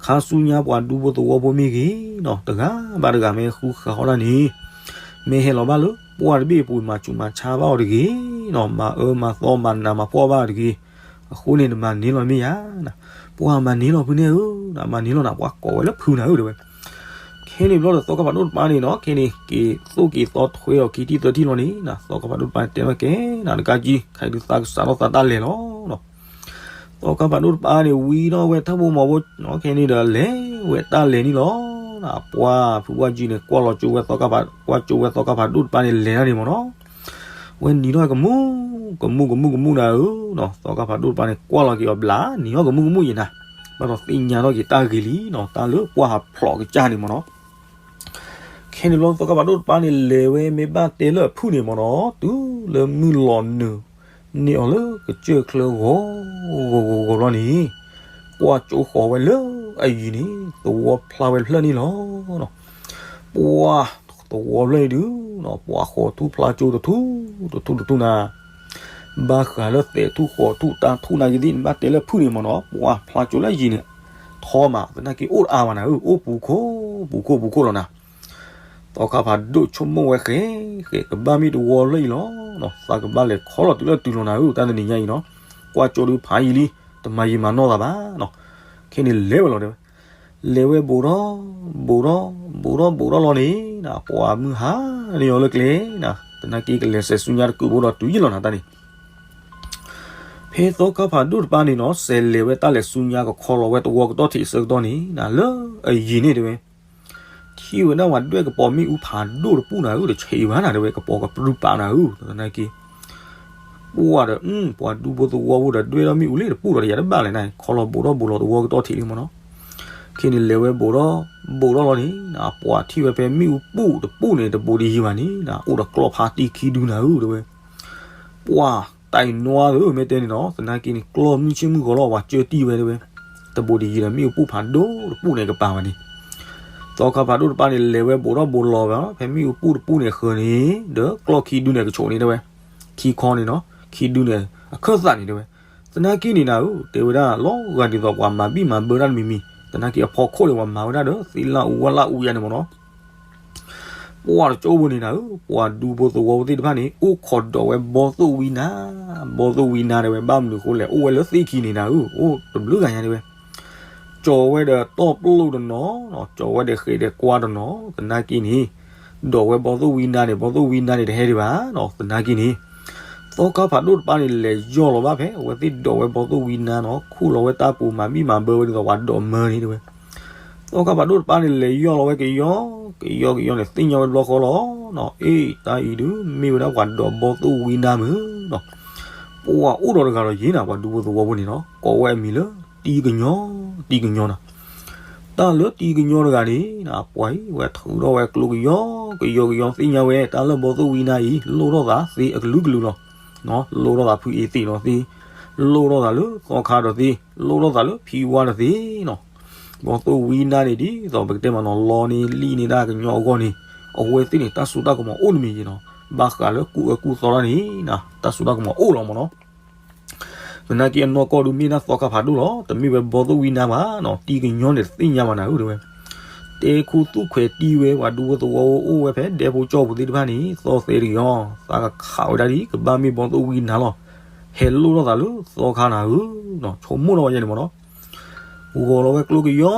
ခါဆူညါပှၤဒူဖိသဝီဖိမ့ၢ်ဂ့ၤနီၤ, တဂၤဘၣ်တဂၤမ့ၢ်ဃုဃးဃီဒၣ်န့ၣ်, မ့ၢ်ဟဲလီၤဘၣ်လၢပှၢ်တဘ့ၣ်အပူၤ မၤဆူးမၤဆါဘၣ်အီၤတဂ့ၤနီၤ, မၤအၢမၤသီမၤနးမၤဖှီၣ်ဘၣ်အီၤတဂ့ၤ, အဃိန့ၣ်နမၤန့ၢ်လီၤမ့ၢ်ယၤ, ပှၤမၤန့ၢ်လီၤဖုနဲၣ်ဧၢ, မၤန့ၢ်လီၤနၤ, ပှၤကိးဝဲလၢဖုနၤဧၢတဲဝဲ. ခဲန့ၣ်ဘျီဒီးသီခါဖးဒိၣ်တပၤန့ၣ်နီၤ, ခဲန့ၣ် က့ၤသိၣ်က့ၤသီထွဲအီၤခံထံၣ်သၢထံၣ်လီၤန့ၣ်, သီခါဖးဒိၣ်တပၤန့ၣ်တဲဘၣ်ကဲနၤတကးကံ, ခဲဒုးသးကစးထီၣ်သးတၢ်လဲၤလီၤ. သီခါဖးဒိၣ်တပၤန့ၣ် ဝံထီၣ်ဝဲထၢၣ်ဘိမီၤဘိ, ခဲန့ၣ်ဒီးလဲၤဝဲတၢ်လဲၤန့ၣ်လီၤ. ပှၤဖုပှၢ်ကံန့ၣ် ကွၢ်လီၤကၠိဝဲသီခါဖး, ကွၢ်ကၠိဝဲသီခါဖးဒိၣ်တပၤန့ၣ်လဲၤတၢ်န့ၣ်မ့ၢ်နီၤ, ဝဲနံၤထီၣ်ကမူ, ကမူကမူကမူနၤဧၢ, သီခါဖးဒိၣ်တပၤန့ၣ် ကွၢ်လီၤက့ၤအီၤဘျး နံၤထီၣ်ကမူကမူယံၤနၤ, ဘၣ်ဒီးသ့ၣ်ညါထီၣ်က့ၤတၢ်ဂ့ၤလံနီၤ, တၢ်လၢပှၢ်ဟးဖျိးကစၢ်န့ၣ်မ့ၢ်နီၤ. ခဲန့ၣ်ဘျီသီခါဖးဒိၣ်တပၤန့ၣ် လဲၤဝဲမ့ၢ်ဘၣ်တဲလၢအဖုၣ်န့ၣ်မ့ၢ်နီၤ, တုၤလၢမုၢ်လီၤနုာ်န့ၢ်အီၤလၢကစၢၢ်ချၢဂီၤဂီၤဂီၤဂီၤဘျီန့ၣ်, ကွၢ်ကၠိဃီၤဝဲလၢအယံၤန့ၣ် သဝီဖျါဝဲတဖျၢၣ်န့ၣ်လီၤ. ပှၤသဝီဖျၢၣ်န့ၣ်ဒုး, ပှၤဃီၤထူၣ်ဖျါကၠိတထူၣ်တထူၣ်တထူၣ်နၤ, ဘၣ်ဃးလၢသဲးထူၣ်ဃီၤထူၣ်တၢ်ထူၣ်နၤက့ၤသ့ၣ်န့ၣ် ဘၣ်တဲလၢဖုၣ်န့ၣ်မ့ၢ်နီၤ, ပှၤဖျါကၠိလၢယံၤန့ၣ်, ထီမးသနာ်က့အိၣ်တအါဘၣ်နၤဧၢ, အိၣ်ပူၤခိၣ်ပူၤခိၣ်ပူၤခိၣ်လီၤနၤ. သီခါဖးဒိၣ်ဆိကမိၣ်ဝဲဃဲ, ဃဲ ကဘၣ်မ့ၢ်တဝီဖျၢၣ်အံၤလီၤ, သးကဘၣ်လဲၤခီလီၤတုၤလၢတုၤလီၤနၤဧၢ, တၢ်တနံၤညါအံၤနီၤ, ကွၢ်ကၠိဒုးဖးယံၤလံ, တမၤယံာ်မၤနီၢ်သးဘၣ်နီၤ. ခဲန့ၣ်လဲၤဝဲလီၤတဲဝဲ, လဲၤဝဲဘူးထီၣ်, ဘူးထီၣ်, ဘူးထီၣ်ဘူးထီၣ်လီၤန့ၣ်, ပှၤမုၢ်ဟါန့ၢ်အီၤလၢကျဲနၤ, သနာ်က့ကလဲၤစဲးဆူညါတကုးဘိဒီးတုၤယံၤလီၤနၤတၢ်န့ၣ် ဖဲသီခါဖးဒိၣ်တပၤန့ၣ်နီၤ, စဲးလဲၤဝဲတၢ်လဲၤဆူညါကခီလီၤဝဲသဝီကတီၢ်ထံးအဆၢကတီၢ်န့ၣ်နၤ, လၢအယံၤန့ၣ်တဲဝဲ, ထံၣ်ဝဲဒၣ်ပှၤဒွဲၣ်ကပီၤမ့ၣ်အူဖးဒိၣ်တပူၤနၤဧၢ, တဆံးဘၣ်နၤတဲဝဲ, ကပီၤကပြုၢ်ပာ်နၤဧၢ, သနာ်က့ ပှၤဒီး ပှၤဒူဖိသဝီဖိဒီးဒွဲၣ်ထီၣ်မ့ၣ်အူလံတပူၤဒီး ယတဘၣ်လဲၣ်နၤ, ခီလီၤဘူးထီၣ်ဘူးလီၤသဝီကတီၢ်ထံးလံမ့ၢ်နီၤ. ခဲန့ၣ်လဲၤဝဲဘူးထီၣ်, ဘူးထီၣ်လီၤန့ၣ်နၤ, ပှၤထံၣ်ဝဲဖဲမ့ၣ်အူပူၤတပူၤန့ၣ် တဘူးတယံၤဘၣ်န့ၣ်နၤ, အိၣ်ဒီးကျီၢ်ဖါတံၢ်ခံဒုနၤဧၢတဲဝဲ ပှၤတၢ်အံၤနွါဧၢ မ့ၢ်တဲန့ၣ်နီၤ, သနာ်က့န့ၣ် ကျီၢ်မုၢ်ဆ့ၣ်မုၢ်ဂီၤလီၤ ပှၤကၢတံၢ်ဝဲတဲဝဲ, တဘူးတယံၤဒီးမ့ၣ်အူပူၤဖးဒိၣ်တပူၤန့ၣ်ကပၤဘၣ်န့ၣ်. သီခါဖးဒိၣ်တပၤန့ၣ် လဲၤဝဲဘူးထီၣ်ဘူးလီၤဘၣ် ဖဲမ့ၣ်အူပူၤတပူၤန့ၣ်အဃၢၤန့ၣ်, ဒီးကျီၢ်ခံဒုန့ၣ်ကဆိးန့ၣ်တဲဝဲ, ခံခီန့ၣ်နီၤ, ခံဒုန့ၣ် အခၢၣ်သးန့ၣ်တဲဝဲ. သနာ်က့န့ၣ်နၤဧၢ တဲဝဲဒၣ် လီၤဂာ်ဒ်သိးပှၤမၤဘံၣ်မၤဘၢတၢ်တမံၤမံၤ, သနာ်က့အဖီခိၣ်န့ၣ် ပှၤမၤဝဲဒၣ်ဒီး သ့ၣ်လၣ်အူဝဲလၣ်အူယါန့ၣ်မ့ၢ်နီၤ. ပှၤတကၠိဖိန့ၣ်နၤဧၢ, ပှၤဒူဖိသဝီဖိသ့ၣ်တဖၣ်န့ၣ် အိၣ်ခိးဒိးဝဲဘီသိၣ်ဝံနါ, ဘီသိၣ်ဝံနါတဲဝဲ ဘၣ်မနုၤအဃိလဲၣ် အိၣ်ဝဲလၢသ့ၣ်ခံန့ၣ်နၤဧၢ, အိၣ်တဘျုးဂၤညါတဲဝဲ, ကၠီၤဝဲဒီးတီၢ်ပလိၣ်တနီၤ, ကၠီၤဝဲဒီးဃဲးဒီးကွါတနီၤ, သနာ်က့န့ၣ် ဒိးဝဲဘီသိၣ်ဝံနါန့ၣ် ဘီသိၣ်ဝံနါန့ၣ်တဟဲဒံးဘၣ်နီၤ, သနာ်က့န့ၣ် သီခါဖးဒိၣ်တပၤန့ၣ် လဲၤယီၢ်လီၤဘၣ်ဖဲ အဝဲသ့ၣ်ဒိးဝဲဘီသိၣ်ဝံနါနီၤ, ခူၣ်လီၤဝဲတၢ်ပူၤမၤဘံၣ်မၤဘၢဝဲဒ်သိးပှၤဒိးမၢန့ၣ်တဲဝဲ. သီခါဖးဒိၣ်တပၤန့ၣ် လဲၤယီၢ်လီၤဝဲကယီကယီကယီန့ၣ် သ့ၣ်ညါဝဲတဘျီဃီလီၤနီၤ, အ့ တၢ်အံၤဒုး မ့ၢ်ဝဲဒၣ်ပှၤဒိးဘီသိၣ်ဝံနါမုၢ်နီၤ. ပှၤအိၣ်ဒီးတဂၤဒီးယ့ၤနၤ ပှၤဒူဖိသဝီဖိန့ၣ်နီၤ, ကိးဝဲအမံၤလၢ တံကညီ, တံကညီနီၤ. တၢ်လၢတံကညီတဂၤန့ၣ် ပှၤအံၤဝဲထုးထီၣ်ဝဲကျိကယီကယီကယီ သ့ၣ်ညါဝဲ တၢ်လၢဘီသိၣ်ဝံနါအံၤ လိၣ်ထီၣ်သးသ့အကလုာ်ကလုာ်လီၤ. လိၣ်ထီၣ်သးဖုအ့သံးဒီးသ့, လိၣ်ထီၣ်သးလၢသီခါဒီးသ့, လိၣ်ထီၣ်သးလၢဖံဝါဒီးသ့နီၤ. ဘီသိၣ်ဝံနါန့ၣ်ဒ်သိး ပကတဲမးနီၤ လီန့ၢ်လံၣ်န့ၢ်ဒၣ်ကညီအဂီၢ်န့ၣ်, အဝဲသ့ၣ်န့ၣ် တၢ်စိတၢ်ကမီၤအိၣ်တမံၤယ့ၤနီၤ, ဘၣ်ဃးလၢကူၣ်အၢကူၣ်သီတၢ်န့ၣ် တၢ်စိတၢ်ကမီၤအိၣ်လီၤမ့ၢ်နီၤ. သနာ်က့အနီၢ်ကီၢ်ဒုးမ့ၢ်ဒၣ်သီခါဖးဒိၣ်လီၤ, တမ့ၢ်ဝဲဘီသိၣ်ဝံနါဘၣ်နီၤ, တံကညီန့ၣ်တသ့ၣ်ညါဘၣ်နၤဧၢ တဲဝဲ. တဲခူသူၣ်ခွဲးတံၢ်ဝဲ ပှၤဒူဖိသဝီအိၣ်ဝဲဖဲဒဲဖိကၠီပူၤသ့ၣ်တဖၣ်န့ၣ် သီသဲတကယီ, သးကခးဝဲဒၣ်ဒ် ကဘၣ်မ့ၢ်ဘီသိၣ်ဝံနါလီၤ. ဟဲလိၣ်ထီၣ်သးလၢသီခါနၤဧၢ, ဆိကမိၣ်ထီၣ်ဝဲယဲန့ၣ်မ့ၢ်နီၤ. ဂီၤလီၤဝဲကျိကယီ,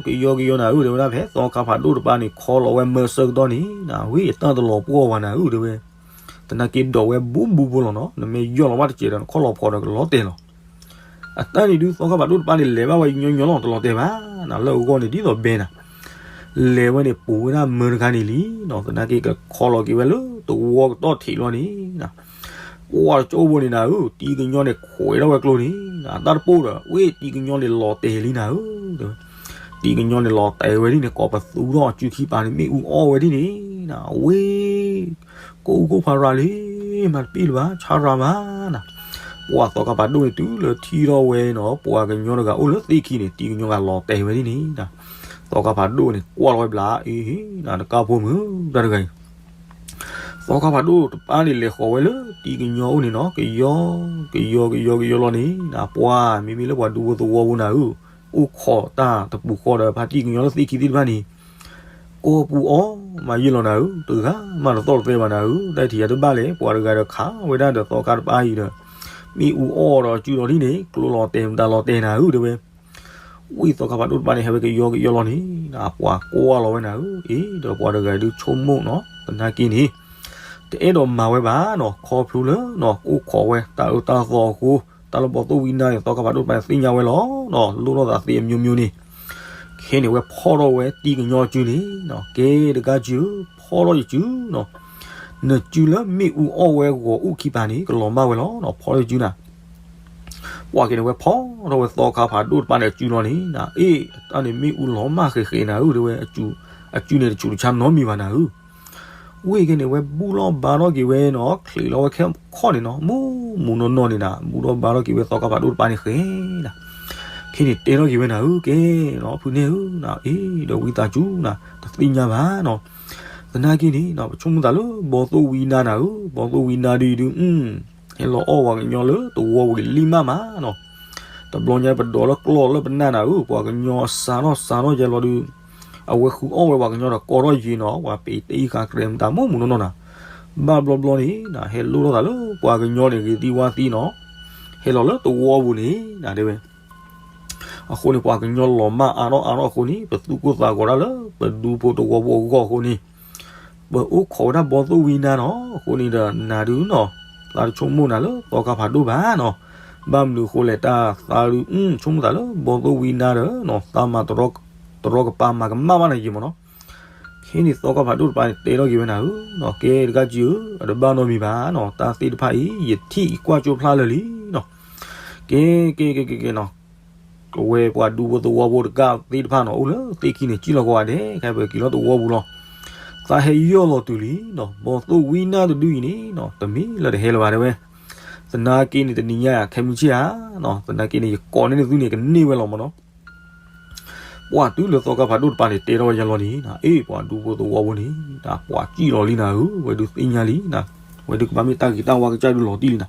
ကယီကယီနၤဧၢ, တဲဝဲဒၣ်ဖဲသီခါဖးဒိၣ်တပၤန့ၣ် ခီလီၤဝဲမၢဆၢကတီၢ်န့ၣ် နဝံၣ်အတၢ်တလီၤပှီၢ်ဝဲနၤဧၢ တဲဝဲ. သနာ်က့ဒိးဝဲဘူးဘူးဖိလီၤနီၤ, နမ့ၢ်ယီၢ်လီၤဘၣ်တစဲးဒီး နခီၣ်လီၤဖီးဒီးကလီၤတဲာ်လီၤ. အတၢ်န့ၣ်ဒုး သီခါဖးဒိၣ်တပၤန့ၣ် လဲၤဘၣ်ဝဲညီညီလီၤ တလီၤတဲာ်ဘၣ်နီၤ, လၢအဂီၢ်န့ၣ်ဒ်သိးဘဲနီၤ, လဲၤဝဲန့ၣ် ပူၤဝဲဒၣ်မၢတခါန့ၣ်လံနီၤ, သနာ်က့ကခီလီၤက့ၤဝဲလၢတဝီကတီၢ်ထံးလီၤန့ၣ်, ပှၢ်တကၠိဖိန့ၣ်နၤဧၢ, တံၤကညီန့ၣ်ခွဲးထီၣ်ဝဲကျိန့ၣ်, အတၢ်တပိၢ်ဒီး ဝ့ၢ်တံၤကညီန့ၣ်လီၤတဲာ်လံနၤဧၢ, တံၤကညီန့ၣ်လီၤတဲာ်ဝဲဒ်န့ၣ် ကိးပသူထီၣ်အစုခံပၤန့ၣ် မ့ၣ်အူအီၣ်ဝဲဒ်န့ၣ်, အဝ့ၢ် ကိၣ်အူကိၣ်ဖးရၤလံ, မၤတပ့ၢ်လၢၤဘၣ် ဆါရၤမးနၤ, ပှၢ်သီခါဖးဒိၣ်န့ၣ်တုၤလၢထံၣ်ထီၣ်ဝဲနီၤ, ပှၤကညီတဂၤအိၣ်လၢသ့ၣ်ခံန့ၣ် တံၤကညီဂၤလီၤတဲာ်ဝဲဒ်န့ၣ်, သီခါဖးဒိၣ်န့ၣ် ကွၢ်လီၤဝဲဘျးအံၤ, နတကါဖိမုၣ်တၢ်တဂၤအံၤ, သီခါဖးဒိၣ်တပၤန့ၣ် လဲၤဃီၤဝဲလၢတံၤကညီအိၣ်န့ၣ်နီၤ, ကယီ ကယီ ကယီ ကယီလီၤန့ၣ်, ပှၢ်မ့မ့ၢ်လၢပှၤဒူဖိသဝီဖိနၤဧၢ, အိၣ်ခိးတၢ်တပူၤဃီဒီး ဖါတံၤကညီလၢသ့ၣ်ခံသ့ၣ်တဖၣ်န့ၣ် ကိၢ်ပူၤအီၣ်မးယဲၢ်လီၤနၤဧၢ, တဂၤမးတသီၣ်တသဲဘၣ်နၤဧၢ, တၢ်ထံၣ်ယၤတဘၣ်လဲၣ်, ပှၤတဂၤဒီးခးဝဲဒၣ်ဒီးသီခါတပၤအံၤဒီး, မ့ၣ်အူအီၣ်ဒီးစုလီၤဒ်န့ၣ် ကျိလီၤတဲာ်မတၤလီၤတဲာ်နၤဧၢ တဲဝဲ, ဝံသီခါဖးဒိၣ်တပၤန့ၣ် ဟဲဝဲကယီကယီလီၤန့ၣ်, ပှၤကွၢ်လီၤဝဲနၤဧၢ, အ့ ဒီးပှၤတဂၤဒုးဆိကမိၣ်နီၤ, သနာ်က့န့ၣ် တအဲၣ်ဒိးမၤဝဲဘၣ်နီၤ, ခီဖျိလၢနီၤ အိၣ်ခိးဝဲတၢ်အၢတၢ်သီအဃိ, တၢ်လၢဘီသိၣ်ဝံနါန့ၣ် သီခါဖးဒိၣ်တပၤန့ၣ် သ့ၣ်ညါဝဲလီၤနီၤ, လိၣ်ထီၣ်သးသ့အမျိုးမျိုးန့ၣ်, ခဲန့ၣ်ဝဲဖီၣ်ထီၣ်ဝဲတံၤကညီစုန့ၣ်နီၤ, ကဲတဂၤစုဧၢ, ဖီၣ်ထီၣ်ယစုနီၤ, နစုလၢမ့ၣ်အူအီၣ်ဝဲဂီၤအူၣ်ခံပၤန့ၣ် ကလီၤမၢ်ဝဲလီၤနီၤ, ဖီၣ်ထီၣ်ယစုနၤ ပှၢ်က့ၤန့ၣ် ဝဲဖီၣ်ထီၣ်ဝဲသီခါဖးဒိၣ်တပၤန့ၣ် အစုလီၤန့ၣ်နၤ, အ့ အတၢ်န့ၣ်မ့ၣ်အူလီၤမၢ်ဃဲးဃဲးနၤဧၢ တဲဝဲ, အစုန့ၣ်တဆူးတဆါနီတမံၤဘၣ်နၤဧၢ, ဝ့ၢ်က့ၤန့ၣ် ဝဲဘူၣ်လီၤဘါထီၣ်က့ၤဝဲနီၤ, ချံးလီၤဝဲခဲခီၣ်န့ၣ်နီၤ, မူမူနီၢ်နီၢ်န့ၣ်နၤ, ဘူၣ်ထီၣ်ဘါထီၣ်က့ၤဝဲသီခါဖးဒိၣ်တပၤန့ၣ်ဃဲၤနၤ, ခဲန့ၣ်တဲထီၣ်က့ၤဝဲနၤဧၢ, ကဲနီၤ ဖုန့ၣ်ဧၢနၤ, အ့ ဒီးဝံသးစူၤနၤ တသ့ၣ်ညါဘၣ်နီၤ, သနာ်က့န့ၣ်နီၤ ပဆိကမိၣ်သးလၢဘီသိၣ်ဝံနါနၤဧၢ, ဘီသိၣ်ဝံနါဒ်အံၤဒုး အ ဟဲလီၤအီၣ်ပှၤကညီလၢသဝီပူၤလံမးမးနီၤ, တဘျီညါပဒိးလၢကျီၢ်လၢပနၢ်နၤဧၢ, ပှၤကညီစးထီၣ်စးထီၣ်ယဲလီၤဒုး, အဝဲဃုအီၣ်ဝဲပှၤကညီဒီးကိးထီၣ်ယံၤနီၤ, ပှၤပ့ၤတ့ၢ်ဃာ်ကြဲးမတၤမူမူနီၢ်နီၢ်နၤ, ဘၣ်ဘျီဘျီန့ၣ်နၤ ဟဲလိၣ်ထီၣ်သးလၢပှၤကညီန့ၣ် ဂ့ၤသံဝါသံနီၤ, ဟဲလီၤလၢသဝီပူၤန့ၣ်နၤ တဲဝဲ အဃိန့ၣ် ပှၤကညီလီၤမၢ်အါထီၣ်အါထီၣ်အဃိန့ၣ် ပသူၣ်ကိၢ်သးဂီၤဒၣ်လၢပဒူဖိသဝီဖိအဂီၢ်အဃိန့ၣ်, ပအိၣ်ခိးဝဲဒၣ်ဘီသိၣ်ဝံနါနီၤ, အဃိန့ၣ်ဒီးနၤဒုးနီၤ, သးတဆိကမိၣ်နၤလၢသီခါဖးဒိၣ်ဘၣ်နီၤ, ဘၣ်မနုၤအဃိလဲၣ် တၢ်သးဒုး ဆိကမိၣ်သးလၢဘီသိၣ်ဝံနါဒီးနီၤ သးမၤတရီကပါမၤကမၣ်ဘၣ်နၤယံၤမးနီၤ, ခဲန့ၣ်သီခါဖးဒိၣ်တပၤန့ၣ် တဲထီၣ်က့ၤဝဲနၤဧၢ, ကဲတဂၤကံဧၢ, အတဘၣ်နီတမံၤဘၣ်နီၤ, တၢ်သ့ၣ်တဖၣ်အံၤ ယထံၣ်ယကွၢ်ကၠိဖျါလၢာ်လံနီၤ, ကဲ ကဲ ကဲ ကဲ ကဲနီၤ, အဝဲပှၤဒူဖိသဝီဖိတကးသ့ၣ်တဖၣ်နီၤ အိၣ်လၢသ့ၣ်ခံန့ၣ် ကံၣ်လီၤကဝးဒဲး ခဲပကံၣ်လီၤသဝီပူၤလီၤ, သးဟဲယီၢ်လီၤတုၤလံနီၤ, ဘီသိၣ်ဝံနါတဒုအံၤန့ၣ်နီၤ တမ့ၢ်လၢတဟဲလၢၤဘၣ်တဲဝဲ, သနာ်က့န့ၣ် တနံၤညါယၤ ခဲမုၢ်ဆ့ၣ်ဧါနီၤ, သနာ်က့န့ၣ် ယကိးန့ၢ်နသုန့ၣ် ကန့ၢ်ဝဲလီၤမးနီၤ ပှၤတုၤလၢသီခါဖးဒိၣ်တပၤန့ၣ် တဲထီၣ်ဝဲယလီၤန့ၣ်နၤ, အ့ ပှၤဒူဖိသဝီဖိန့ၣ် ပှၤကံၣ်လီၤလံနၤဧၢ, ဝဲဒုးသ့ၣ်ညါလံနၤ, ဝဲဒုးကဘၣ်မ့ၢ်တၢ်ဂ့ၤတၢ်ဝါကစၢ်ဒုးလီၤတံၢ်လံနၤ,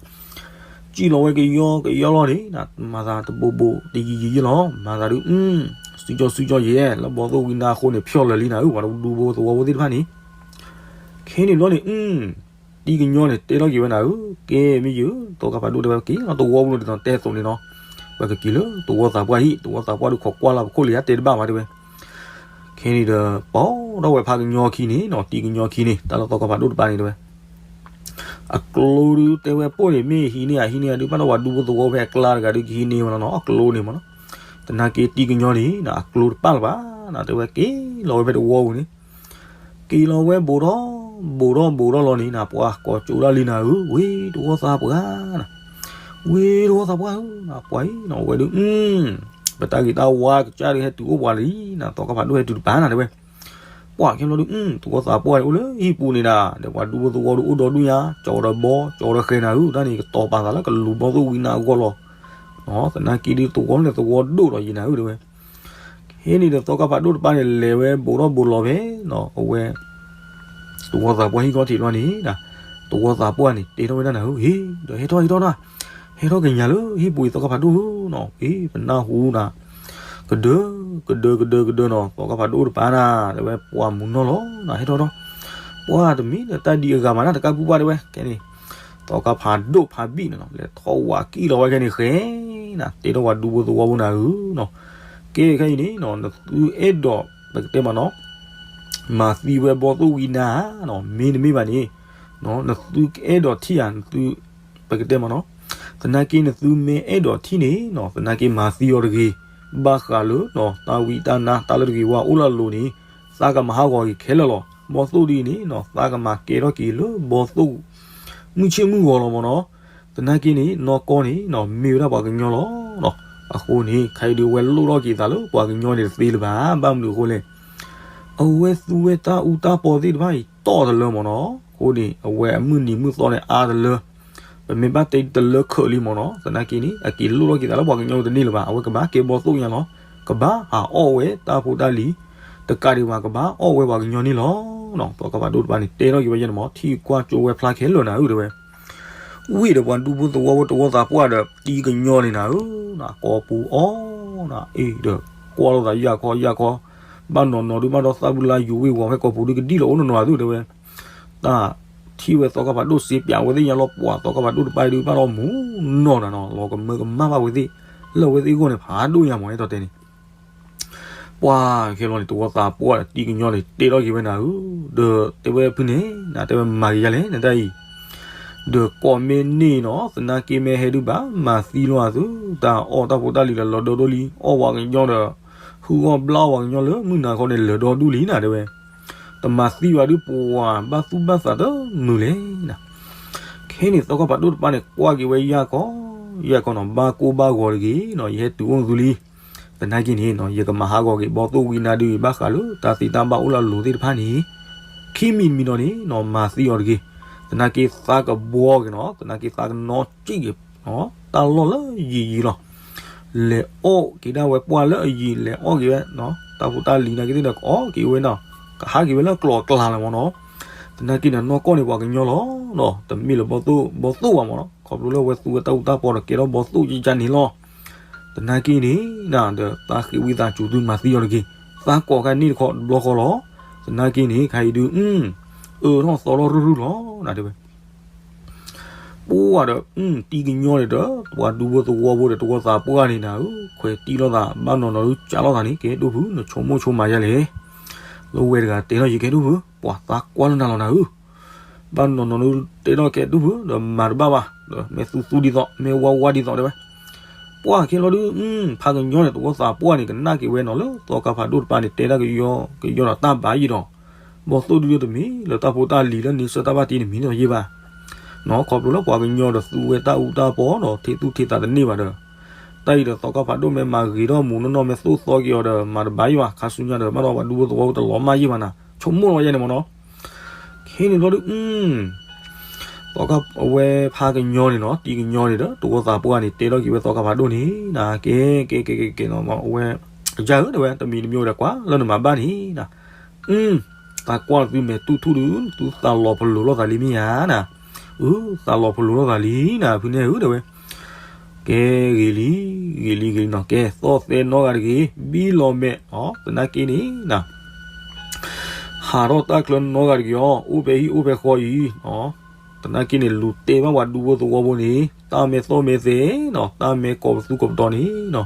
ကံၣ်လီၤဝဲကယီကယီလီၤန့ၣ်နၤ, မၤသးတဘိဘိတယံာ်ယံာ်ယံာ်လီၤ, မၤသးဒုး စုကၠီစုကၠီယဲၢ် လၢဘီသိၣ်ဝံနါအဃိန့ၣ် ဖျီၣ်လၢာ်လံနၤဧၢ, ပှၤဒူဖိသဝီဖိသ့ၣ်တဖၣ်န့ၣ် ခဲန့ၣ်ဘျီန့ၣ် တံၤကညီန့ၣ် တဲထီၣ်က့ၤဝဲနၤဧၢ, ကဲမ့ၢ်ယၤ သီခါဖးဒိၣ်တဲဝဲ က့ၤလီၤသဝီပူၤလီၤ ဒ်သိးတဲသိးန့ၣ်နီၤ, ပကက့ၤလၢသဝီသးပှၢ်ဟံၣ်, သဝီသးပှၢ်ဒုးခိးကွၢ်လၢပခိၣ်လံဧါ တဲတဘၣ်ဘၣ်တဲဝဲ, ခဲန့ၣ်ဒီး ပိာ်ထီၣ်ဝဲဖးကညီခံန့ၣ်နီၤ, တံၤကညီခံန့ၣ် တၢ်လၢသီခါဖးဒိၣ်တပၤန့ၣ်တဲဝဲ အကျိဒုးတဲဝဲပိၢ်န့ၣ် မ့ၢ်ဟံးန့ၢ်ဧါ ဟံးန့ၢ်ဧါဒုး ဘၣ်ဒီးပှၤဒူဖိသဝီဖဲအကျါတဂၤဒုး ကဟံးန့ၢ်ဝဲလီၤနီၤ, အကျိန့ၣ်မးနီၤ, သနာ်က့တံၤကညီန့ၣ် အကျိတပၣ်လၢၤဘၣ်နီၤ, တဲဝဲ က့ၤလီၤဝဲဖဲသဝီပူၤန့ၣ် က့ၤလီၤဝဲဘူးထီၣ် ဘူးထီၣ်ဘူးထီၣ်လီၤန့ၣ်နၤ, ပှၤကိးကၠိဒၣ်လံနၤဧၢ, ဝ့ၢ်သဝီသးပှၢ်နၤ, ဝ့ၢ်သဝီသးပှၢ်ဧၢ, ပှၤအံၤနီၤ ဝဲဒုး ပတၢ်ဂ့ၤတၢ်ဝါကစၢ်ဒုးဟဲတုၤအိၣ်ပှၤလံနၤ, သီခါဖးဒိၣ်ဟဲတုၤတပၤနၤတဲဝဲ, ပှၤခဲဘျီဒုး သဝီသးပှၢ်န့ၣ်အိၣ်လၢဟံၣ်ပူၤန့ၣ်ဒၣ်, ဒီးပှၤဒူဖိသဝီဒုးအိၣ်ဒီဒူၣ်ညါ, ကၠီဒီးဘီ ကၠီဒီးဃဲၤနၤဧၢ, တၢ်န့ၣ်ကတီၤပာ်သးလၢကလူၤဘီသိၣ်ဝံနါအဂီၢ်လီၤ, သနာ်က့ဒုးသဝီန့ၣ်သဝီဒိၣ်ဒီးယံၤနၤဧၢတဲဝဲ ခဲန့ၣ်ဒီးသီခါဖးဒိၣ်တပၤန့ၣ် လဲၤဝဲဘူးထီၣ်ဘူးလီၤဖဲနီၤ အဝဲ သဝီသးပှၢ်ဟံၣ်ခီၣ်ထံးလီၤန့ၣ်, သဝီသးပှၢ်န့ၣ် တဲထီၣ်ဝဲဒၣ်နၤဧၢ, ဟ့ၣ် ဒီးဟဲထီၣ်ဟဲထီၣ်နၤ, ဟဲထီၣ်ကညးလၢဟံၣ်ပူၤအံၤသီခါဖးဒိၣ်ဧၢနီၤ, အ့ ပနၢ်ဟူနၤ, ကဒၢ ကဒၢ ကဒၢ ကဒၢနီၤ, သီခါဖးဒိၣ်တပၤနၤ တဲဝဲပှၤမုၢ်နီၢ်လီၤနၤ, ဟဲထီၣ်ထီၣ်, ပှၤတမ့ၢ်လၢတၢ်ဒ်အဂၤမးနၤ တကးပူၤပှၢ်တဲဝဲ ခဲန့ၣ် သီခါဖးဒိၣ်ဖးဘံၣ်န့ၣ်နီၤ လဲၤထီၣ်ဝးကံၣ်လီၤဝဲခဲန့ၣ်ဃဲၤနၤ, တဲထီၣ်ပှၤဒူဖိသဝီဖိနၤဧၢနီၤ, ကဲခဲအံၤန့ၣ်နီၤ နသုအဲၣ်ဒိး ပကတဲမးနီၤ မၤသံဝဲဘီသိၣ်ဝံနါဧါနီၤ, မ့တမ့ၢ်ဘၣ်န့ၣ် နသုအဲၣ်ဒိးထံၣ်ဧါ, နသု ပကတဲမးနီၤ သနာ်က့န့ၣ် သုမ့ၢ်အဲၣ်ဒိးထံၣ်န့ၣ်နီၤ သနာ်က့မၤသံအီၤတဂ့ၤ. ဘၣ်ဃးလၢနီၤ တၢ်ဝံတၢ်နါ တၢ်လၢတဂ့ၤဝဲအိၣ်လၢအလိၤန့ၣ် သးကမၤဟးဂီၤက့ၤခဲလၢာ်လီၤ. ဘီၣ်သိၣ်ဒ်အံၤန့ၣ်နီၤ သးကမၤကဲထီၣ်က့ၤလၢဘီၣ်သိၣ် မုၢ်ဆ့ၣ်မုၢ်ဂီၤလီၤမ့ၢ်နီၤ. သနာ်က့န့ၣ် နီၢ်ကီၢ်န့ၣ်နီၤ မ့ၢ်ဝဲဒၣ်ပှၤကညီလီၤ. အဃိန့ၣ် ခဲအံၤဒုးအဝဲလိၣ်ထီၣ်က့ၤသးလၢပှၤကညီန့ၣ်တသ့လၢၤဘၣ်. ဘၣ်မနုၤအဃိလဲၣ် အဝဲသူဝဲတၢ်အူတၢ်ပီသ့ၣ်တဖၣ်အံၤတီၢ်တလၢမ့ၢ်နီၤ. အဃိန့ၣ် အဝဲအမုၢ်နံၤမုၢ်သီန့ၣ်အါတလၢ ပမ့ၢ်ဘၣ်တဲတလၢခၢးလံမ့ၢ်နီၤ. သနာ်က့န့ၣ် အက့ၤလိၣ်ထီၣ်က့ၤသးလၢပှၤကညီတန့ၢ်လၢၤဘၣ်. အဝဲကဘၣ်ကဲဘီၣ်သိၣ်ညါလီၤ. ကဘၣ်ဟးအီၣ်ဝဲတၢ်ဖိတၢ်လံၤ တကးဒံးဘၣ် ကဘၣ်အီၣ်ဝဲပှၤကညီန့ၣ်လီၤ. သီခါဖးဒိၣ်တပၤန့ၣ် တဲထီၣ်က့ၤဝဲယဲန့ၣ်မ့ၢ် ထံၣ်ကွၢ်ကၠိဝဲဖျါခဲလၢာ်နၤဧၢ တဲဝဲ ဝံၤဒီးပှၤဒူဖိသဝီဖိတဝီသးပှၢ်ဒီး တံၤကညီန့ၣ်နၤဧၢ, ကိးပူၤအီၤနၤ အ့ၣ်ဒီး ကွၢ်လိာ်သးယၢ်ခီယၢ်ခီ, ဘၣ်နီၢ်နီၢ်ဒုးဘၣ်ဒီးသးဘုလါယူၤဝ့ၢ်ဝီၤဖဲကိးပူၤဒုးကဒံၣ်လီၤအိၣ်နီၢ်နီၢ်အသိးတဲဝဲ, တၢ်ထံၣ်ဝဲသီခါဖးဒိၣ်စ့ပၠးဝဲသ့ၣ်ညါလီၤ ပှၤသီခါဖးဒိၣ်တပၤဒုးဘၣ်ဒီးမူနီၢ်နၤနီၤ လီၤကမၢကမၣ်ဘၣ်ဝဲသ့ၣ်, လၢဝဲသ့ၣ်အဂီၢ်န့ၣ် ဖးဒိၣ်ညါမ့ၢ်အဲၣ်တီတဲန့ၣ် ပှၤခဲလီၤန့ၣ် တဝီသးပှၢ်ဒီးတံၤကညီန့ၣ် တဲထီၣ်က့ၤဝဲနၤဧၢ, ဒီးတဲဝဲဖုန့ၣ် နတဲဝဲမၤက့ၤယၤလဲၣ် နတၢ်အံၤ, ဒီးကိးမ့ၢ်န့ၣ်နီၤ သနာ်က့မ့ၢ်ဟဲဒုးဘၣ် မၤသံလိာ်အသိး တၢ်အီၣ်တၢ်ဖိတၢ်လံၤလၢလီၤဒီဒိၣ်လံ အီၣ်ဝဲကညီဒီး ဟုၣ်အီၣ်ဘျၣ်အီၣ်ဝဲကညီလၢမုၢ်နၤခီန့ၣ် လၢာ်ဒီဒူၣ်လံနၤတဲဝဲ, တမၤသံဘၣ်ဒုးပှၤဘၣ်သူၣ်ဘၣ်သးတမုာ်လဲၣ်နၤ, ခဲန့ၣ်သီခါဖးဒိၣ်တပၤန့ၣ် ကွၢ်က့ၤဝဲယၢ်ကီ ယၢ်ကီနီၤ ဘၣ်ကိၢ်ဘၣ်ဂီၤတဂ့ၤနီၤ ယဟဲတုၤအိၣ်သုလံ သနာ်က့န့ၣ်နီၤ ယကမၤဟးဂီၤက့ၤဘီၣ်သိၣ်ဝံနါဒုး ဘၣ်ဃးလၢတၢ်သ့တၢ်ဘၣ်အိၣ်လၢအလိၤသ့ၣ်တဖၣ်န့ၣ်, ခံမံၤတမံၤနီၤန့ၣ်နီၤ မၤသံအီၤတဂ့ၤ, သနာ်က့သးကဘှီက့ၤနီၤ သနာ်က့သးကနီၣ်စံၣ်က့ၤ တၢ်လီၢ်လၢယံာ်ယံာ်လီၤ, လဲၤအီၣ်က့ၤဒၣ်ဝဲပှၢ်လၢအယံၤ လဲၤအီၣ်က့ၤဝဲ တၢ်ဖိတၢ်လံၤနာ်က့သ့ၣ်ဒီး ကအီၣ်က့ၤဝဲနီၤ ကဟးက့ၤဝဲလၢကျိၤအကျါလီၤမ့ၢ်နီၤ, သနာ်က့န့ၣ် နီၢ်ကီၢ်န့ၣ်ပှၤကညီလီၤ, တမ့ၢ်လၢဘီၣ်သိၣ်ဘီၣ်သိၣ်ဘၣ်မ့ၢ်နီၤ ခီဖျိလၢအဝဲသူဝဲတၢ်အူတၢ်ပီဒီးကဲထီၣ်ဘီၣ်သိၣ်ယကန့ၣ်လီၤ, သနာ်က့န့ၣ် ဒီးသးဃ့ဝံသးစူၤသုမၤသံအီၤတဂ့ၤ, သးကိးခါန့ၣ်တခီတဘျီဃီလီၤ, သနာ်က့န့ၣ် ခါအံၤဒုး အၢထီၣ်သီထီၣ်ရုၢ်ရုၢ်လီၤ နတဲဝဲ ပှၢ်ဒီး တံၤကညီန့ၣ်ဒီး ပှၤဒူဖိသဝီဖိဒီးတဝီသးပှၢ်န့ၣ်နၤဧၢ, ခွဲးတံၢ်လိာ်သး ဘၣ်နီၢ်နီၢ်ဒုးကးလိာ်သးန့ၣ် ကဲဒိၣ်ဖု နဆိကမိၣ်ဆိကမးယဲလဲၣ်, လၢဝဲတဂၤတဲထီၣ်ယံၤကဲဒိၣ်ဖု ပှၤသးကွၢ်လၢနၤလီၤနၤဧၢ, ဘၣ်နီၢ်နီၢ်ဒုးတဲထီၣ်ကဲဒိၣ်ဖု ဒီးမၤတဘၣ်ဘၣ် ဒီးမ့ၢ်သူသူဒ်သိး မ့ၢ်ဝါဝါဒ်သိးတဲဝဲ ပှၢ်ခဲလီၤဒုး ဖးကညီန့ၣ် တဝီသးပှၢ်န့ၣ် ကနၣ်က့ၤဝဲနီၤလၢသီခါဖးဒိၣ်တပၤန့ၣ် တဲဒၣ်ကယီကယီဒီးတၢ်ဘၣ်ယံၤဒီး ဘီၣ်သိၣ်ဒုးတမ့ၢ်လၢတၢ်ဖိတၢ်လံၤလၢန့ဆၢၣ်တၢ်ဘၣ်တ့န့ၣ်မ့ၢ်နီၤယဲဘၣ်, နီၢ်ခီဖျိလၢပှၤကညီဒီးသူဝဲတၢ်အူတၢ်ပီဒီးထံသူၣ်ထံသးတန့ၢ်ဘၣ်ဒီး, တၢ်အံၤဒီးသီခါဖးဒိၣ်မ့ၢ်မၤဂ့ၤထီၣ်မူးနီၢ်နီၢ်မ့ၢ်သိၣ်သီက့ၤအီၤဒီး မၤတဘၣ်ယံၤဘၣ် ခါဆူညါဒီး ဘၣ်ဒီးပှၤဒူဖိသဝီဖိတလီၤမၢ်ယံၤဘၣ်နၤ ဆိကမိၣ်လီၤယဲန့ၣ်မ့ၢ်နီၤ ခဲန့ၣ်ဘျီဒုး အဝဲဖးကညီန့ၣ်နီၤ တံၤကညီန့ၣ်ဒီး တဝီသးပှၢ်န့ၣ် တဲထီၣ်က့ၤဝဲသီခါဖးဒိၣ်န့ၣ် နကဲ ကဲ ကဲ ကဲ ကဲနီၤ အဝဲ အယၢ်ဧၢ တဲဝဲ တမံၤတမံၤဒီးကွၢ်လၢနမၤဘၣ်န့ၣ် အသးကွၢ်သုမဲာ်တူၢ်ထူၣ်ဒုး သုသးလီၤဖးလိာ်လိာ်သးလံမ့ၢ်ဧါနၤ, အသးလီၤဖးလိာ်လိာ်သးလံနၤ ဖုနဲၣ်ဧၢ တဲဝဲ ကဲဂ့ၤလံ ဂ့ၤလံဂ့ၤလံနီၤ ကဲသီၣ်သဲနီၢ်ဂၤတဂ့ၤ ဘံလီၤမဲာ် သနာ်က့န့ၣ် ဟးထီၣ်တၢ်ချၢနီၢ်ဂၤတဂ့ၤအီၤ အိၣ်ဖဲဟံၣ်အိၣ်ဖဲဃီအံၤ သနာ်က့န့ၣ် လူၤတဲဘၣ်ပှၤဒူဖိသဝီဖိန့ၣ် တၢ်မဲာ်သီၣ်မဲာ်သဲနီၤ တၢ်မဲာ်ကိးပသူကိးပတီၤန့ၣ်နီၤ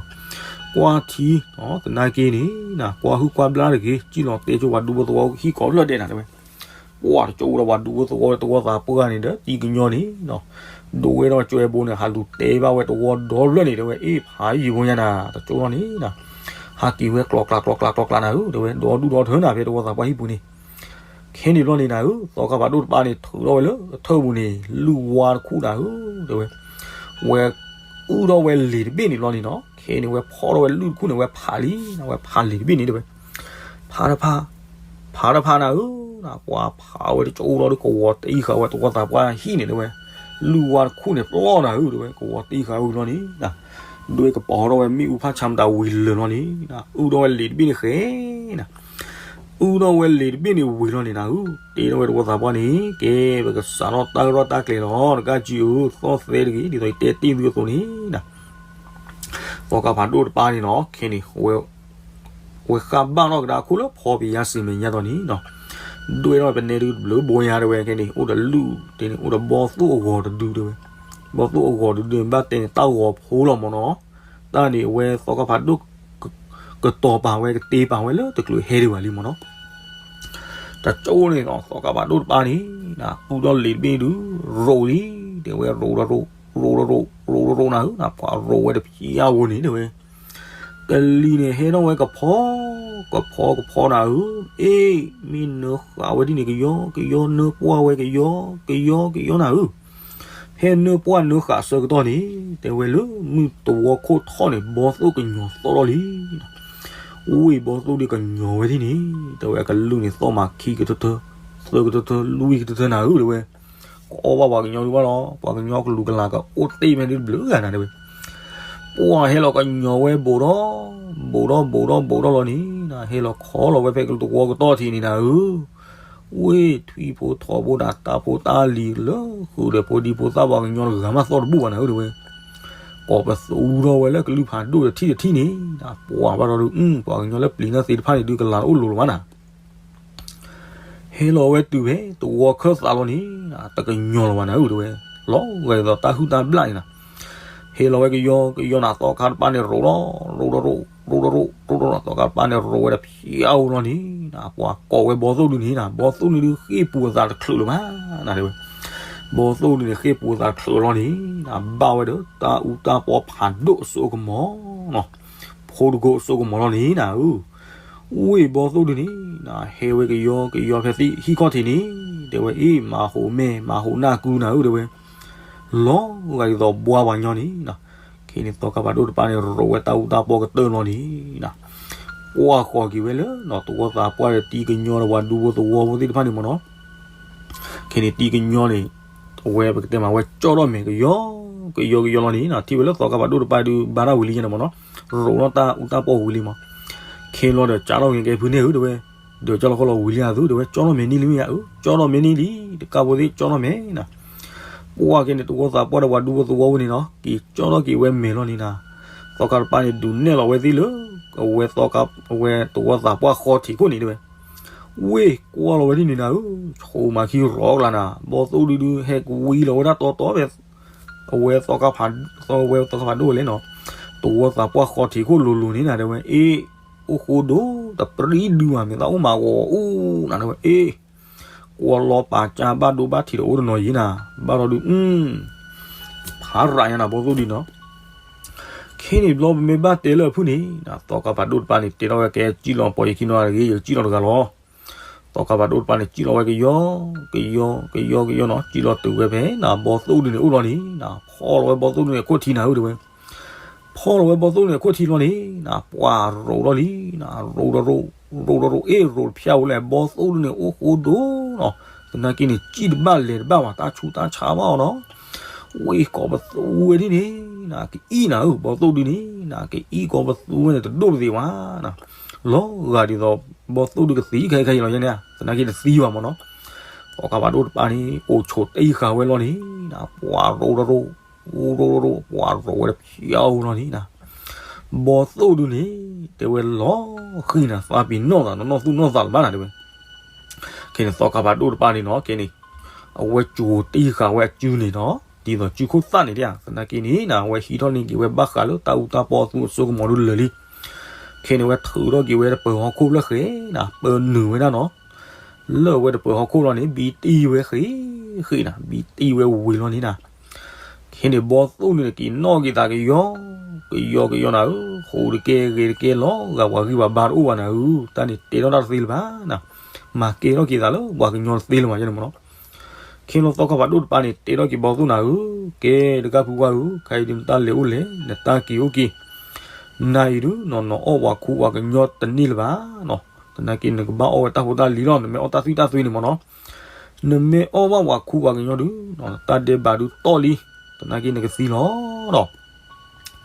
ကွၢ်ထံ သနာ်က့န့ၣ် ကွၢ်ဟုၣ်ကွၢ်ဘျါတဂ့ၤ စံၣ်လီၤတဲဆိပှၤဒူဖိသဝီဟံၣ်ကိးဖျၢၣ်ဒဲးနၤတဲဝဲ ပှၢ်တကၠိဒီးပှၤဒူဖိသဝီတဝီသးပှၢ်န့ၣ်ဒီး တံၤကညီန့ၣ် ဒိးဝဲဒီးကၠွဲဘိန့ၣ် ဟးလူၤတဲဘၣ်ဝဲတဝီဒီဖျၢၣ်န့ၣ်တဲဝဲ အ့ၣ်ဖးယံာ်ဖိညါနၤ တကၠိလီၤန့ၣ် ဟးက့ၤဝဲကျီကျါကျီကျါကျီကျါနၤဧၢ တဲဝဲ ဒီဒူၣ်ဒီထၢနၤ ဖဲတဝီသးပှၢ်ဟံၣ်ပူၤန့ၣ် ခဲန့ၣ်ဘျီန့ၣ်နၤဧၢ သီခါဖးဒိၣ်တပၤန့ၣ် ထုးထီၣ်ဝဲလၢအထၢၣ်ပူၤန့ၣ် လုၢ်ဝါတခူၣ်နၤဧၢ တဲဝဲ ဝဲ အုၣ်ထီၣ်ဝဲလံာ်တဘ့ၣ်န့ၣ်ဘျီန့ၣ်နီၤ ခဲန့ၣ်ဝဲဖီၣ်ထီၣ်ဝဲလုၢ်တခူၣ်န့ၣ် ဝဲဖးလံ ဝဲဖးလံာ်တဘ့ၣ်န့ၣ်တဲဝဲ ဖးတဖး ဖးတဖးနၤဧၢ ပှၤဖးဝဲတကၠိလီၤဒီး ကဝီၤတံၢ်ဃာ်ဝဲတဝီသးပှၢ်ဟံၣ်န့ၣ်တဲဝဲ လုၢ်ဝါတခူၣ်န့ၣ်ပျီနၤဧၢ တဲဝဲ ကဝီၤတံၢ်ဃာ်ဝဲလီၤန့ၣ် ဒွဲကပီၤထီၣ်ဝဲမ့ၣ်အူဖးဆါမတၤဝံၤလၢာ်လီၤန့ၣ် အုၣ်ထီၣ်ဝဲလံာ်တဘ့ၣ်န့ၣ်ဃဲနၤ အုၣ်ထီၣ်ဝဲလံာ်တဘ့ၣ်န့ၣ်ဝံၤလီၤန့ၣ်နၤဧၢ တဲထီၣ်ဝဲတဝီသးပှၢ်န့ၣ် ကဲ ပကစးထီၣ်တၢ်ကရၢတၢ်ကျဲၤလီၤ တကးကံၢ်ဧၢ သီၣ်သဲတဂ့ၤ ဒ်သိးယတဲတ့ၢ်သုအသိးန့ၣ် သီခါဖးဒိၣ်တပၤန့ၣ်နီၤ ခဲန့ၣ် ဝဲဃၣ်ဘၣ်ထီၣ်ကဒါအခိၣ်လၢဖီပယါစံးမဲာ်ညါတီၤန့ၣ်နီၤ ဒွဲထီၣ်ပနဲဒုးတဘျုးဘိညါတဲဝဲ ခဲန့ၣ် အိၣ်ဒီးလုၢ်တဲန့ၣ် အိၣ်ဒီးဘီၣ်သိၣ်အဂီၤတဒုတဲဝဲ ဘီၣ်သိၣ်အဂီၤတဒုန့ၣ် ဘၣ်တဲန့ၣ် တၢ်ဂီၤဖိလီၤမ့ၢ်နီၤ တၢ်န့ၣ် အဝဲသီခါဖးဒိၣ် ကတီၤပာ်ဝဲ ကတ့ပာ်ဝဲလၢတချုးဟဲဒံးဘၣ်လံမ့ၢ်နီၤ တကၠိန့ၣ်နီၤ သီခါဖးဒိၣ်တပၤန့ၣ် အုၣ်ထီၣ်လံာ်တဘ့ၣ်ဒုး ရိးလံ တဲဝဲရိးဒီးရိး ရိၣ်ရိၣ်ရိၣ်ရိၣ်ရိၣ်နၤဧၢ, ပှၤရိၣ်ဝဲတဖျါဧိၤန့ၣ်တဲဝဲ, ကလံၤန့ၣ်ဟဲထီၣ်ဝဲကဖီ, ကဖီကဖီနၤဧၢ, အ့ မ့ၢ်နၢဃာ်ဝဲဒ်န့ၣ် ကယီကယီ နၢပှၢ်ဝဲကယီ ကယီကယီနၤဧၢ, ဟဲနၢပှၢ်နၢဃာ်ဆၢကတီၢ်န့ၣ် တဲဝဲလၢမုၢ်တဝီခိၣ်ထီၣ်န့ၣ် ဘီသိၣ်ကညီၤသီၣ်ထီၣ်လံ ဝ့ၢ်ဘီသိၣ်ဒုးကညီၤဝဲဒ်န့ၣ် တဲဝဲအကလုၢ်န့ၣ်သီၣ်မၤခံကတၢၢ်တၢၢ်, သၢကတၢၢ်တၢၢ် လွံၢ်ကတၢၢ်တၢၢ်နၤဧၢတဲဝဲ, ကအီၣ်ဘၣ်ပှၤကညီဒုးဘၣ်လီၤ, ပှၤကညီကလူးကလးကအိၣ်တ့ၢ်မဲာ်ဒုးတဘျုးဂၤနၤတဲဝဲ, ပှၢ်ဟဲလီၤကညီၤဝဲဘူးဒီး, ဘူးဒီးဘူးဒီးဘူးဒီးလီၤန့ၣ်နၤ, ဟဲလီၤခီလီၤဝဲဖဲကလူးတဝီကတီၢ်ထံးန့ၣ်နၤဧၢ ဝ့ၢ်ထွံၣ်ဖိထိးဖိဒီးတၢ်ဖိတၢ်လံၤလၢဃုာ်ဒီးဖိဒံဖိသၣ်ပှၤကညီတဂၤမးသီၣ်တဘူၣ်ဘၣ်နၤဧၢတဲဝဲ, ကိးပသူထီၣ်ဝဲလၢကလုၢ်ဖးဒိၣ်တထံၣ်တထံၣ်န့ၣ်, ပှၤဘၣ်ဒီးဒုး ပှၤကညီလၢပျံၤတၢ်သ့ၣ်တဖၣ်န့ၣ်ဒုးကလၤတအိၣ်လိၤလၢၤဘၣ်နၤ ဟဲလီၤဝဲတုၤဖဲတဝီခၢၣ်သးလီၤန့ၣ်, တကညီၤလီၤဘၣ်နၤဧၢတဲဝဲ, လီၤဂာ်ဒ်သိးတၢ်ဟုၣ်တၢ်ဘျၣ်န့ၣ်နၤ, ဟဲလီၤဝဲကယီကယီနၤ သီခါတပၤန့ၣ်ရိၣ်လီၤ, ရိၣ်ရိၣ်ရိၣ် ရိၣ်ရိၣ်ရိၣ် သီခါတပၤန့ၣ်ရိၣ်ဝဲတဖျါဧိၤလီၤန့ၣ်နၤ, ပှၤကိးဝဲဘီသိၣ်ဒုးန့ၣ်နၤ, ဘီသိၣ်န့ၣ်ဒုးဃ့ၢ်ပူၤအသးတချုးလၢၤဘၣ်နၤတဲဝဲ, ဘီသိၣ်ဒုးန့ၣ်ဃ့ၢ်ပူၤအသးတချုးလီၤန့ၣ်နၤ, ဘၣ်ဝဲဒီးတၢ်အူတၢ်ပီဖးဒိၣ်အစိကမီၤ ဖိတကိးအစိကမီၤလီၤန့ၣ်နၤဧၢ, ဝ့ၢ်ဘီသိၣ်ဒုးန့ၣ်နၤ, ဟဲဝဲကယီကယီဖဲသ့ၣ်ဟံၣ်ခီၣ်ထံးန့ၣ်, တဲဝဲအ့ၣ် မၤဟူးမဲာ် မၤဟူးနၢ်ကုနၤဧၢတဲဝဲ, လီၤဂာ်ဒ်သိးဘှါပှၤကညီန့ၣ်နၤ, ခဲန့ၣ်သီခါဖးဒိၣ်တပၤန့ၣ် ရိၣ်ဝဲတၢ်အူတၢ်ပီကတၢၢ်လီၤန့ၣ်နၤ, ကွၢ်ဃီၤက့ၤဝဲလၢနီၢ်သဝီသးပှၢ်ဒီးတံၤကညီဒီး ပှၤဒူဖိသဝီဖိသ့ၣ်တဖၣ်န့ၣ်မ့ၢ်နီၤ, ခဲန့ၣ်တံၤကညီန့ၣ် အဝဲပကတဲမးဝဲကၠီထီၣ်မဲာ်ကယီ ကယီကယီလီၤန့ၣ်နၤ, ထံၣ်ဝဲလၢသီခါဖးဒိၣ်တပၤဒုး ဘါတၢ်ဝံၤလံယဲန့ၣ်မ့ၢ်နီၤ, ရိၣ်ထီၣ်တၢ်အူတၢ်ပီဝံၤလံမး, ခဲလီၤဒီးကၠီထီၣ်က့ၤကဲဖုန့ၢ်ဧၢတဲဝဲ, ဒီးကၠီလီၤခီလီၤဝံၤလံအသုတဲဝဲ, ကၠီထီၣ်မဲာ်န့ၢ်လံမ့ၢ်ဧါ, အၢ ကၠီထီၣ်မဲာ်န့ၢ်လံ, တကးဖိသ့ၣ်ကၠီထီၣ်မဲာ်နၤ, ပှၢ်က့ၤန့ၣ်သဝီသးပှၢ်ဒီးပှၤဒူဖိသဝီဖိန့ၣ်နီၤ, က့ၤကၠီထီၣ်က့ၤဝဲမဲာ်လီၤန့ၣ်နၤ, သီခါတပၤန့ၣ် ဒုးနဲၣ်လီၤဝဲသ့ၣ်လၢ အဝဲသီခါ အဝဲသဝီသးပှၢ်ဃီထံးခိၣ်န့ၣ်တဲဝဲ ဝ့ၢ်ကွၢ်လီၤဝဲဒ်န့ၣ်နၤဧၢ, ဆိမၤခံရီကလးနၤ, ဘီသိၣ်ဒုဒုဟဲကဝံလီၤဝဲဒၣ်တီတီဖဲ အဝဲသီခါဖး အဝဲသီခါဖးဒိၣ်ဝဲလဲၣ်နီၤ, သဝီသးပှၢ်ဃီထံးခိၣ်လိၤလိၤန့ၣ်နၤ တဲဝဲ အ့ၣ် အိၣ်ဃိဒိၣ် တပြံဒုမး မ့ၢ်သးအိၣ်မၤဂီၤအူနၤ တဲဝဲ အ့ၣ် ကွၢ်လီၤပာ်ကၢ်ဘၣ်ဒိဘၣ်ထံးဒီးအိၣ်တနီၤယံၤနၤ, ဘၣ်ဒီးဒုး ဖးရးညါနၤ ဘီသိၣ်ဒုနီၤ ခဲန့ၣ်ဘျီပမ့ၢ်ဘၣ်တဲလၢအဖုၣ်န့ၣ် သီခါဖးဒိၣ်တပၤန့ၣ် တဲထီၣ်ဝဲကဲစံၣ်လီၤပီၤယခံနီၤတဂ့ၤ ယကစံၣ်လီၤတဂၤလီၤ. သီခါဖးဒိၣ်တပၤန့ၣ် စံၣ်လီၤဝဲကယီ ကယီ ကယီ ကယီနီၤ စံၣ်လီၤတုၤဝဲဖဲနၤ ဘီသိၣ်ဒုန့ၣ်အိၣ်လီၤန့ၣ် ဖီၣ်လီၤဝဲဘီသိၣ်ဒုန့ၣ်အခိၣ်ထံနၤဧၢ တဲဝဲ ဖီၣ်လီၤဝဲဘီသိၣ်ဒုန့ၣ်အခိၣ်ထံလီၤန့ၣ် ပှၤရိးထီၣ်လံ ရိးထီၣ်ရိး ရိးထီၣ်ရိး အ့ၣ်ရိးတဖျၢၣ်ဝဲလဲၣ် ဘီသိၣ်ဒုန့ၣ်အိၣ်ဃိဒိၣ်နီၤ သနာ်က့န့ၣ် စံၣ်တဘၣ်လဲၤတဘၣ်ဘၣ် တၢ်ဆူးတၢ်ဆါဘၣ်အီၤနီၤ ဝ့ၢ်ကိးပသူဝဲဒ်န့ၣ် နကအံၣ်နၤဧၢ ဘီသိၣ်ဒုန့ၣ် နကအံၣ်ကိးပသူဝဲန့ၣ် တဒိၣ်ပသ့ၣ်ဝဲ လီၤဂာ်ဒ်သိး ဘီသိၣ်ဒုကသံခဲခဲအံၤလီၤယဲန့ၣ် သနာ်က့တသံဘၣ်မ့ၢ်နီၤ သီခါဖးဒိၣ်တပၤန့ၣ် အိၣ်ဆိးတ့ၢ်ဃာ်ဝဲလီၤန့ၣ် ပှၤရိးထီၣ်ရိး ရိးရိးရိး ပှၤရိးဝဲတဖျၢၣ်ဧိၤလီၤန့ၣ် ဘီသိၣ်ဒုန့ၣ် တဲဝဲလီၤဃံၤနၤ သးပ့ၤနီၣ်သး နနီၢ်သူၣ်နီၢ်သးလၢၤဘၣ်နၤ တဲဝဲ ခဲန့ၣ် သီခါဖးဒိၣ်တပၤန့ၣ်နီၤ ခဲန့ၣ် အဝဲကိးတ့ၢ်ဃာ်ဝဲအစုန့ၣ်နီၤ ဒ်သိးစုခိၣ်သၣ်န့ၣ်ဒၣ် သနာ်က့န့ၣ်နၤ အဝဲဟံးထီၣ်န့ၢ်က့ၤဝဲဘၣ်ဃးလၢတၢ်အူတၢ်ပီအသူအစိကမီၤဒုလၢာ်လံ ခဲန့ၣ် အဝဲထုးထီၣ်က့ၤဝဲတပၢၤဟီၣ်ခိၣ်ဖျၢၣ်ဃဲနၤ ပၢနုာ်ဝဲဒၣ်နီၤ လၢအဝဲတပၢၤဟီၣ်ခိၣ်လီၤန့ၣ် ဘံတံၢ်ဝဲဃ့ဃ့နၤ ဘံတံၢ်ဝဲဝံၤလီၤန့ၣ်နၤ ခဲန့ၣ် ဘီသိၣ်ဒုန့ၣ် က့ၤနီၣ်က့ၤသးကယီ ကယီကယီနၤဧၢ ဃိးတကဲဂ့ၤတကဲလီၤဂာ်ပှၤဂံၢ်ပှၤဘါတအိၣ်ဘၣ်နၤဧၢ တၢ်န့ၣ်တဲထီၣ်တၢ်တသ့လၢၤဘၣ်နၤ မၤကဲထီၣ်က့ၤသးလၢပှၤကညီတသ့လၢၤဘၣ်ယဲန့ၣ်မ့ၢ်နီၤ ခဲလီၤသီခါဖးဒိၣ်တပၤန့ၣ် တဲထီၣ်က့ၤဘီသိၣ်နၤဧၢ ကဲ တကၢ်ဖုဝါဧၢ ခဲအံၤဒုးနတၢ်လဲၤအိၣ်လဲၤ နတၢ်က့ၤအိၣ်က့ၤ နၤအံၤဒုးနီၤ နအီၣ်ပှၤခူပှၤကညီတန့ၢ်လၢၤဘၣ်နီၤ သနာ်က့နကဘၣ်အီၣ်ဝဲတၢ်ဖိတၢ်လံၤလီၤ နမ့ၢ်အီၣ်တၢ်သွံၣ်တၢ်သွဲန့ၣ်မ့ၢ်နီၤ နမ့ၢ်အီၣ်ဘၣ်ပှၤခူပှၤကညီဒုး တၢ်ဒဲးဘးဒုးတီၢ်လံ သနာ်က့နကသံလီၤဒီး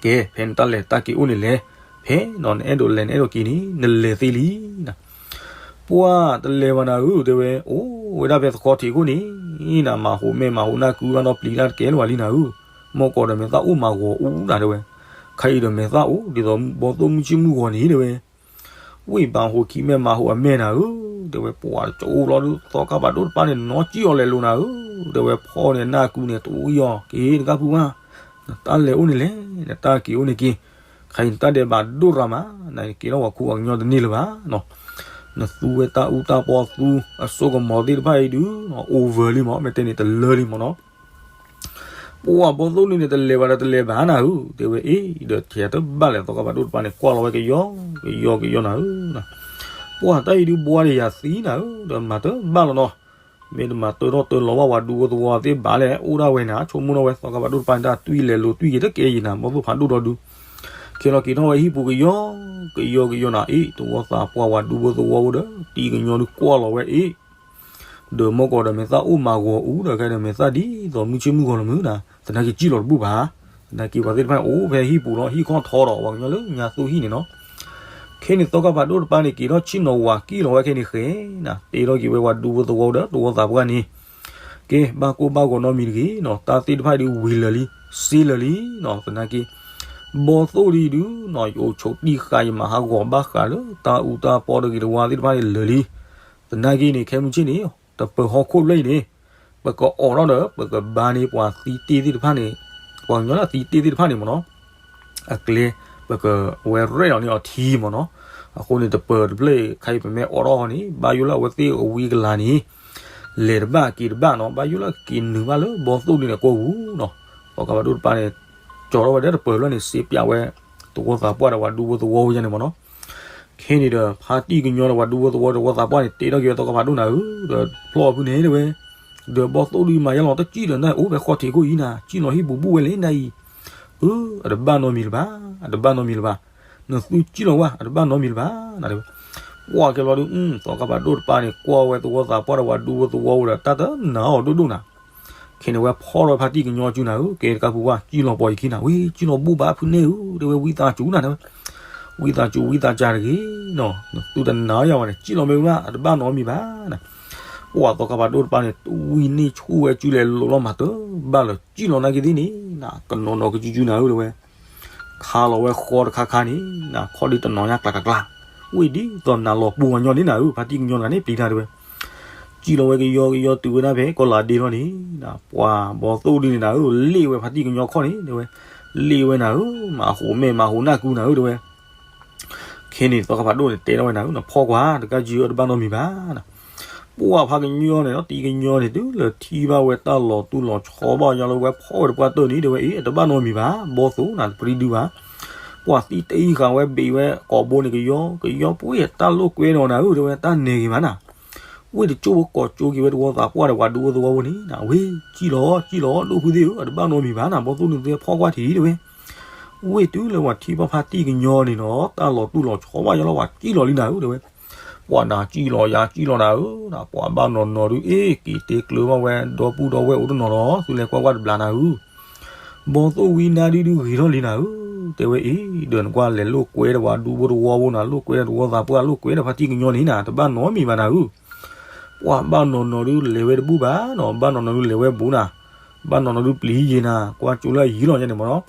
ကဲ ဖဲနတၢ်လဲၤတၢ်က့ၤအိၣ်န့ၣ်လဲၤ ဖဲနီၤ နအဲၣ်ဒိးလဲၤနအဲၣ်ဒိးက့ၤန့ၣ် နလဲၤသ့လံနၤ ပှၢ်တလဲၤဘၣ်နၤဧၢ တဲဝဲ အိၣ်ဝဲဒၣ်ဖဲသခီထံးခိၣ်န့ၣ် နၤမၤဟူးမဲာ်မၤဟူးနၢ်ကုဘၣ်နီတပျံၤတၢ်တကဲလၢၤဘၣ်လံနၤဧၢ မ့ၢ်ကီးဒီးမဲာ်သၣ်အိၣ်မၤဂီၤအူနၤ တဲဝဲ ခဲအံၤဒီးမဲာ်သၣ်အိၣ်ဒ်သိးဘီသိၣ်မုၢ်ဆ့ၣ်မုၢ်ဂီၤန့ၣ် တဲဝဲ ဝ့ၢ်ဘၣ်ဟူးခံမဲာ်မၤဟူးအမဲာ်နၤဧၢ တဲဝဲ ပှၢ်တကအိၣ်လီၤဒုး သီခါဖးဒိၣ်တပၤန့ၣ် နီၢ်ကံၣ်အီၤလဲၤလိၤနၤဧၢ တဲဝဲ ဖီၣ်န့ၣ်နၢ်ကုန့ၣ် တအိၣ်အံၣ်အီၤ က့ၤတကၢ်ဖုဝါ နတၢ်လဲၤအိၣ်န့ၣ်လဲၤ နတၢ်က့ၤအိၣ်န့ၣ်က့ၤ ခဲအံၤနတၢ်ဒဲးဘးဒိၣ်ရၤမး နက့ၤထီၣ်ပှၤခူပှၤကညီတန့ၢ်လၢၤဘၣ်နီၤ နသူဝဲတၢ်အူတၢ်ပီသူအစိကမီၤသ့ၣ်တဖၣ်အံၤဒုး over လံမး မ့ၢ်တဲန့ၣ်တလၢလံမ့ၢ်နီၤ ပှၢ်ဘီသိၣ်ဒုန့ၣ် တလဲၤဘၣ်ဒီးတလဲၤဘၣ်နၤဧၢ, တဲဝဲအ့ၣ် ဒီးထဲတဘၣ်လဲၣ် သီခါဖးဒိၣ်တပၤန့ၣ် ကွၢ်လီၤဝဲကယီကယီကယီနၤဧၢ, ပှၢ်တၢ်အံၤဒုဘှါဒီးယၤသံနၤဧၢ, ဒီးမၤတဘၣ်လီၤနီၤ, မ့ၢ်တမၤတၢထီၣ်တၢလီၤဘၣ် ပှၤဒူဖိသဝီသ့ၣ်ဘၣ်လဲၣ် အိၣ်ဒၣ်ဝဲနၤ ဆိကမိၣ်ထီၣ်ဝဲ သီခါဖးဒိၣ်တပၤန့ၣ် တၢ်တွံၢ်လဲၤလိၤတွံၢ်က့ၤတကဲယံၤနၤ ဘီသိၣ်ဖးဒိၣ်ဒီဒု ခဲလီၤက့ၤထီၣ်ဝဲဟံၣ်ပူၤကယီကယီကယီနၤအ့ၣ် သဝီသးပှၢ် ပှၤဒူဖိသဝီဖိဒီး တံၤကညီဒုကွၢ်လီၤဝဲအ့ၣ် ဒီးမ့ၢ်ကီးဒီးမဲာ်သၣ်အိၣ်မၤဂီၤအူဒီး ခဲဒီးမဲာ်သၣ်ဒ်သိးမုၢ်ဆ့ၣ်မုၢ်ဂီၤလီၤမုၢ်နၤ သနာ်က့ကံၣ်လီၤတဘူၣ်ဘၣ်, သနာ်က့ပှၤသ့ၣ်တဖၣ်န့ၣ် အိၣ်ဖဲဟံၣ်ပူၤလီၤ ဟံၣ်ခီၣ်ထီဒီး ပှၤကညီလၢညါသူၣ်ဟံၣ်န့ၣ်နီၤ, ခဲန့ၣ်သီခါဖးဒိၣ်တပၤန့ၣ် က့ၤထီၣ်ဆ့ၣ်နီၤဝၤကံၣ်လီၤဝဲခဲန့ၣ်ဃဲနၤ တဲထီၣ်က့ၤဝဲပှၤဒူဖိသဝီဒီးသဝီသးပှၢ်န့ၣ် ကဲ ဘၣ်ကိၢ်ဘၣ်ဂီၤနီတမံၤတဂ့ၤနီၤ တၢ်သ့ၣ်တဖၣ်ဒုဝံၤလၢာ်လံ စ့လၢာ်လံနီၤ သနာ်က့ ဘီသိၣ်ဒ်ဒုနီၤ ယအိၣ်ဆိးတံၢ်ဃာ် ယမၤဟးဂီၤဘၣ်ဃးလၢ တၢ်အူတၢ်ပီတဂ့ၤတဝါသ့ၣ်တဖၣ်န့ၣ်လၢာ်လံ, သနာ်က့န့ၣ် ခဲမုၢ်ဆ့ၣ်န့ၣ် တပၢၤဟီၣ်ခိၣ်ဖျၢၣ်အံၤန့ၣ် ပကအီးထီၣ်ဒီး ပကဘါန့ၢ်ပှၤသံတ့ၢ်သ့ၣ်တဖၣ်န့ၣ် ပှၤကညီလၢသံတ့ၢ်သ့ၣ်တဖၣ်န့ၣ်မ့ၢ်နီၤ အကျဲ ပကဝဲရဲၣ်လီၤန့ၢ်အီၤထံမ့ၢ်နီၤ, အဃိန့ၣ် တပၢၤတဖျၢၣ်အံၤ ခါအံၤပမ့ၢ်အိးထီၣ်အီၤန့ၣ် ဘၣ်ယိၣ်လၢအဝဲသ့ၣ်အဝံအကလၤန့ၣ် လဲၤတဘၣ်က့ၤတဘၣ်နီၤ, ဘၣ်ယိၣ်လၢကက့ၤနုာ်ဘၣ်လၢဘီသိၣ်ဒုန့ၣ်အကိာ်ပူၤနီၤ, သီခါဖးဒိၣ်တပၤန့ၣ် ကၠီထီၣ်ဝဲဒၣ်တပၢၤဖျၢၣ်န့ၣ် စ့ပၠးဝဲ သဝီသးပှၢ်ဒီးပှၤဒူဖိသဝီဖိယါန့ၣ်မ့ၢ်နီၤ, ခဲန့ၣ်ဒီး ဖါတံၢ်ကညီဒီးပှၤဒူဖိသဝီသဝီသးပှၢ်န့ၣ် တဲထီၣ်က့ၤဝဲသီခါဖးဒိၣ်နၤဧၢ, ဒီးဖျီၣ်ဖုန့ၣ်တဲဝဲ ဒီးဘီသိၣ်ဒုမၤယါလီၤတကံၣ်ဒီး နအိၣ်ဖဲဃီထံးခိၣ်အံၤနၤ ကံၣ်လီၤဟံၣ်ပူၤဘူၣ်ဝဲလၢနၤအံၤ, အၢ အတဘၣ်နီတမံၤလၢၤဘၣ်, အတဘၣ်နီတမံၤလၢၤဘၣ်, နသုကံၣ်လီၤဝဲ အတဘၣ်နီတမံၤလၢၤဘၣ်, နတဲဝဲ, ပှၢ်ကဲဘျီဒု သီခါဖးဒိၣ်တပၤန့ၣ် ကွၢ်ဝဲသဝီသးပှၢ်ဒီးပှၤဒူဖိသဝီဖိဒီး တၢ်တနာ်အီၤဒိၣ်ဒိၣ်နၤ ခဲန့ၣ်ဝဲဖီၣ်ထီၣ်ဖါတံၢ်ကညီစုနၤဧၢ, ကဲတကးပူၤဝဲ ကံၣ်လီၤပီၤယခံနၤ, ဝံ ကံၣ်လီၤဘူၣ်ဘၣ်ဖုနဲၣ်ဧၢ, တဲဝဲဝံသးစူၤနၤ တဲဝဲ, ဝံသးစူၤဝံသးစၢ်တဂ့ၤနီၤ, နသုတနာ်ယၤဝဲန့ၣ် ကံၣ်လီၤမ့ၢ်ဝံဘၣ် အတဘၣ်နီတမံၤဘၣ်နၤ, ပှၢ်သီခါဖးဒိၣ်တပၤန့ၣ် ဝံန့ၢ်ဆူၣ်ဝဲစုလဲၤလိာ်လီၤမၤတဘၣ်လၢၤ ကံၣ်လီၤနာ်က့သ့ၣ်န့ၣ်နၤ ကနီၤနီၤကစုစုနၤဧၢ တဲဝဲ ခါလီၤဝဲဃီတခါခါန့ၣ် နခီၣ်ဒုတနီၤညါကျးကျးကျး, ဝံဒ်သိးနၤလီၤပူၤဝဲညီန့ၣ်နၤဧၢ, ဖါတံၢ်ကညီနၤန့ၣ်ပျံၤတၢ်တဲဝဲ, ကံၣ်လီၤဝဲကယီကယီတုၤဝဲဒၣ်ဖဲကီၢ်လၤဒ့လီၤန့ၣ်, ပှၤဘီသိၣ်ဒုန့ၣ်နၤဧၢ, လ့ၣ်ဝဲဖါတံၢ်ကညီခီၣ်န့ၣ် တဲဝဲ, လ့ၣ်ဝဲနၤဧၢ, မၤဟူးမဲာ်မၤဟူးနၢ်ကူနၤဧၢ တဲဝဲ ခဲန့ၣ်သီခါဖးဒိၣ်န့ၣ် တဲထီၣ်ဝဲနၤဧၢ, နဖီၣ်ကွၢ် တကးယုအတဘၣ်နီတမံၤဘၣ်နၤ, ပှၢ်ဖါကညီန့ၣ်နီၤ တံၤကညီန့ၣ် တုၤလၢထံၣ်ဘၣ်ဝဲတၢ်လီၤတူၢ်လီၤဆီဘၣ်ညီလၢဝဲဖီၣ်ဝဲတပှၢ်တၢၢ်န့ၣ် တဲဝဲအ့ၣ် အတဘၣ်နီတမံၤဘၣ်, ဘီသိၣ်နၤတပရံဒုဘၣ်, ပှၢ်သံတအံၣ်ဃာ်ဝဲဘ့ၣ်ဝဲကိာ်ဘိန့ၣ် ကယီကယီပှ့ၤတၢ်လိာ်ကွဲဒီးနၤဧၢ တဲဝဲ တၢ်နဲၣ်ဂ့ၤဘၣ်နၤ ဝ့ၢ်တကၠိၢ်ဖိကိးကၠိက့ၤဝဲသဝီသးပှၢ်ဒီးပှၤဒူဖိသဝီဖိန့ၣ်နၤ, ဝ့ၢ်ကံၣ်လီၤကံၣ်လီၤ ဒိၣ်ဖုသ့ၣ်ဧၢ, အတဘၣ်နီတမံၤဘၣ်နၤ, ဘီသိၣ်န့ၣ်သ့ၣ်ဖီၣ်ကွၢ်ထံးတဲဝဲ, ဝ့ၢ်တုၤလၢပှၤထံၣ်ဘၣ်ဖါတံၢ်ကညီန့ၣ်နီၤ တၢ်လီၤတူၢ်လီၤဆီဘၣ်ညီလၢပှၤကံၣ်လီၤလံနၤဧၢ တဲဝဲ, ပှၤနၤကံၣ်လီၤယၤကံၣ်လီၤနၤဧၢ, ပှၤဘၣ်နီၢ်နီၢ်ဒုအ့ၣ် က့ၤတဲကျၢၤဘၣ်ဝဲ ဒီပုၢ်ဒီဝဲၢ်အိၣ်တနီၤလီၤ သုလဲၤကွၢ်ကွၢ်တဘျးနၤဧၢ ဘီသိၣ်ဝံနါဒုဒုဂ့ၤထီၣ်လံနၤဧၢ, တဲဝဲအ့ၣ် ဒီးနကွၢ်လဲၤလိာ်ကွဲဒီးပှၤဒူဖိသဝီဖိနၤ လိာ်ကွဲဒီးသဝီသးပှၢ် လိာ်ကွဲဒီးဖါတံၢ်ကညီန့ၣ်နၤ တဘၣ်နီတမံၤဘၣ်နၤဧၢ, ပှၤဘၣ်နီၢ်နီၢ်ဒုလဲၤဝဲတဘူၣ်ဘၣ်နီၤ, ဘၣ်နီၢ်နီၢ်ဒုလဲၤဝဲဘူးနၤ, ဘၣ်နီၢ်နီၢ်ဒုပျံၤယံၤနၤ, ကွၢ်ကၠိလၢအယံၤလီၤညါန့ၣ်မ့ၢ်နီၤ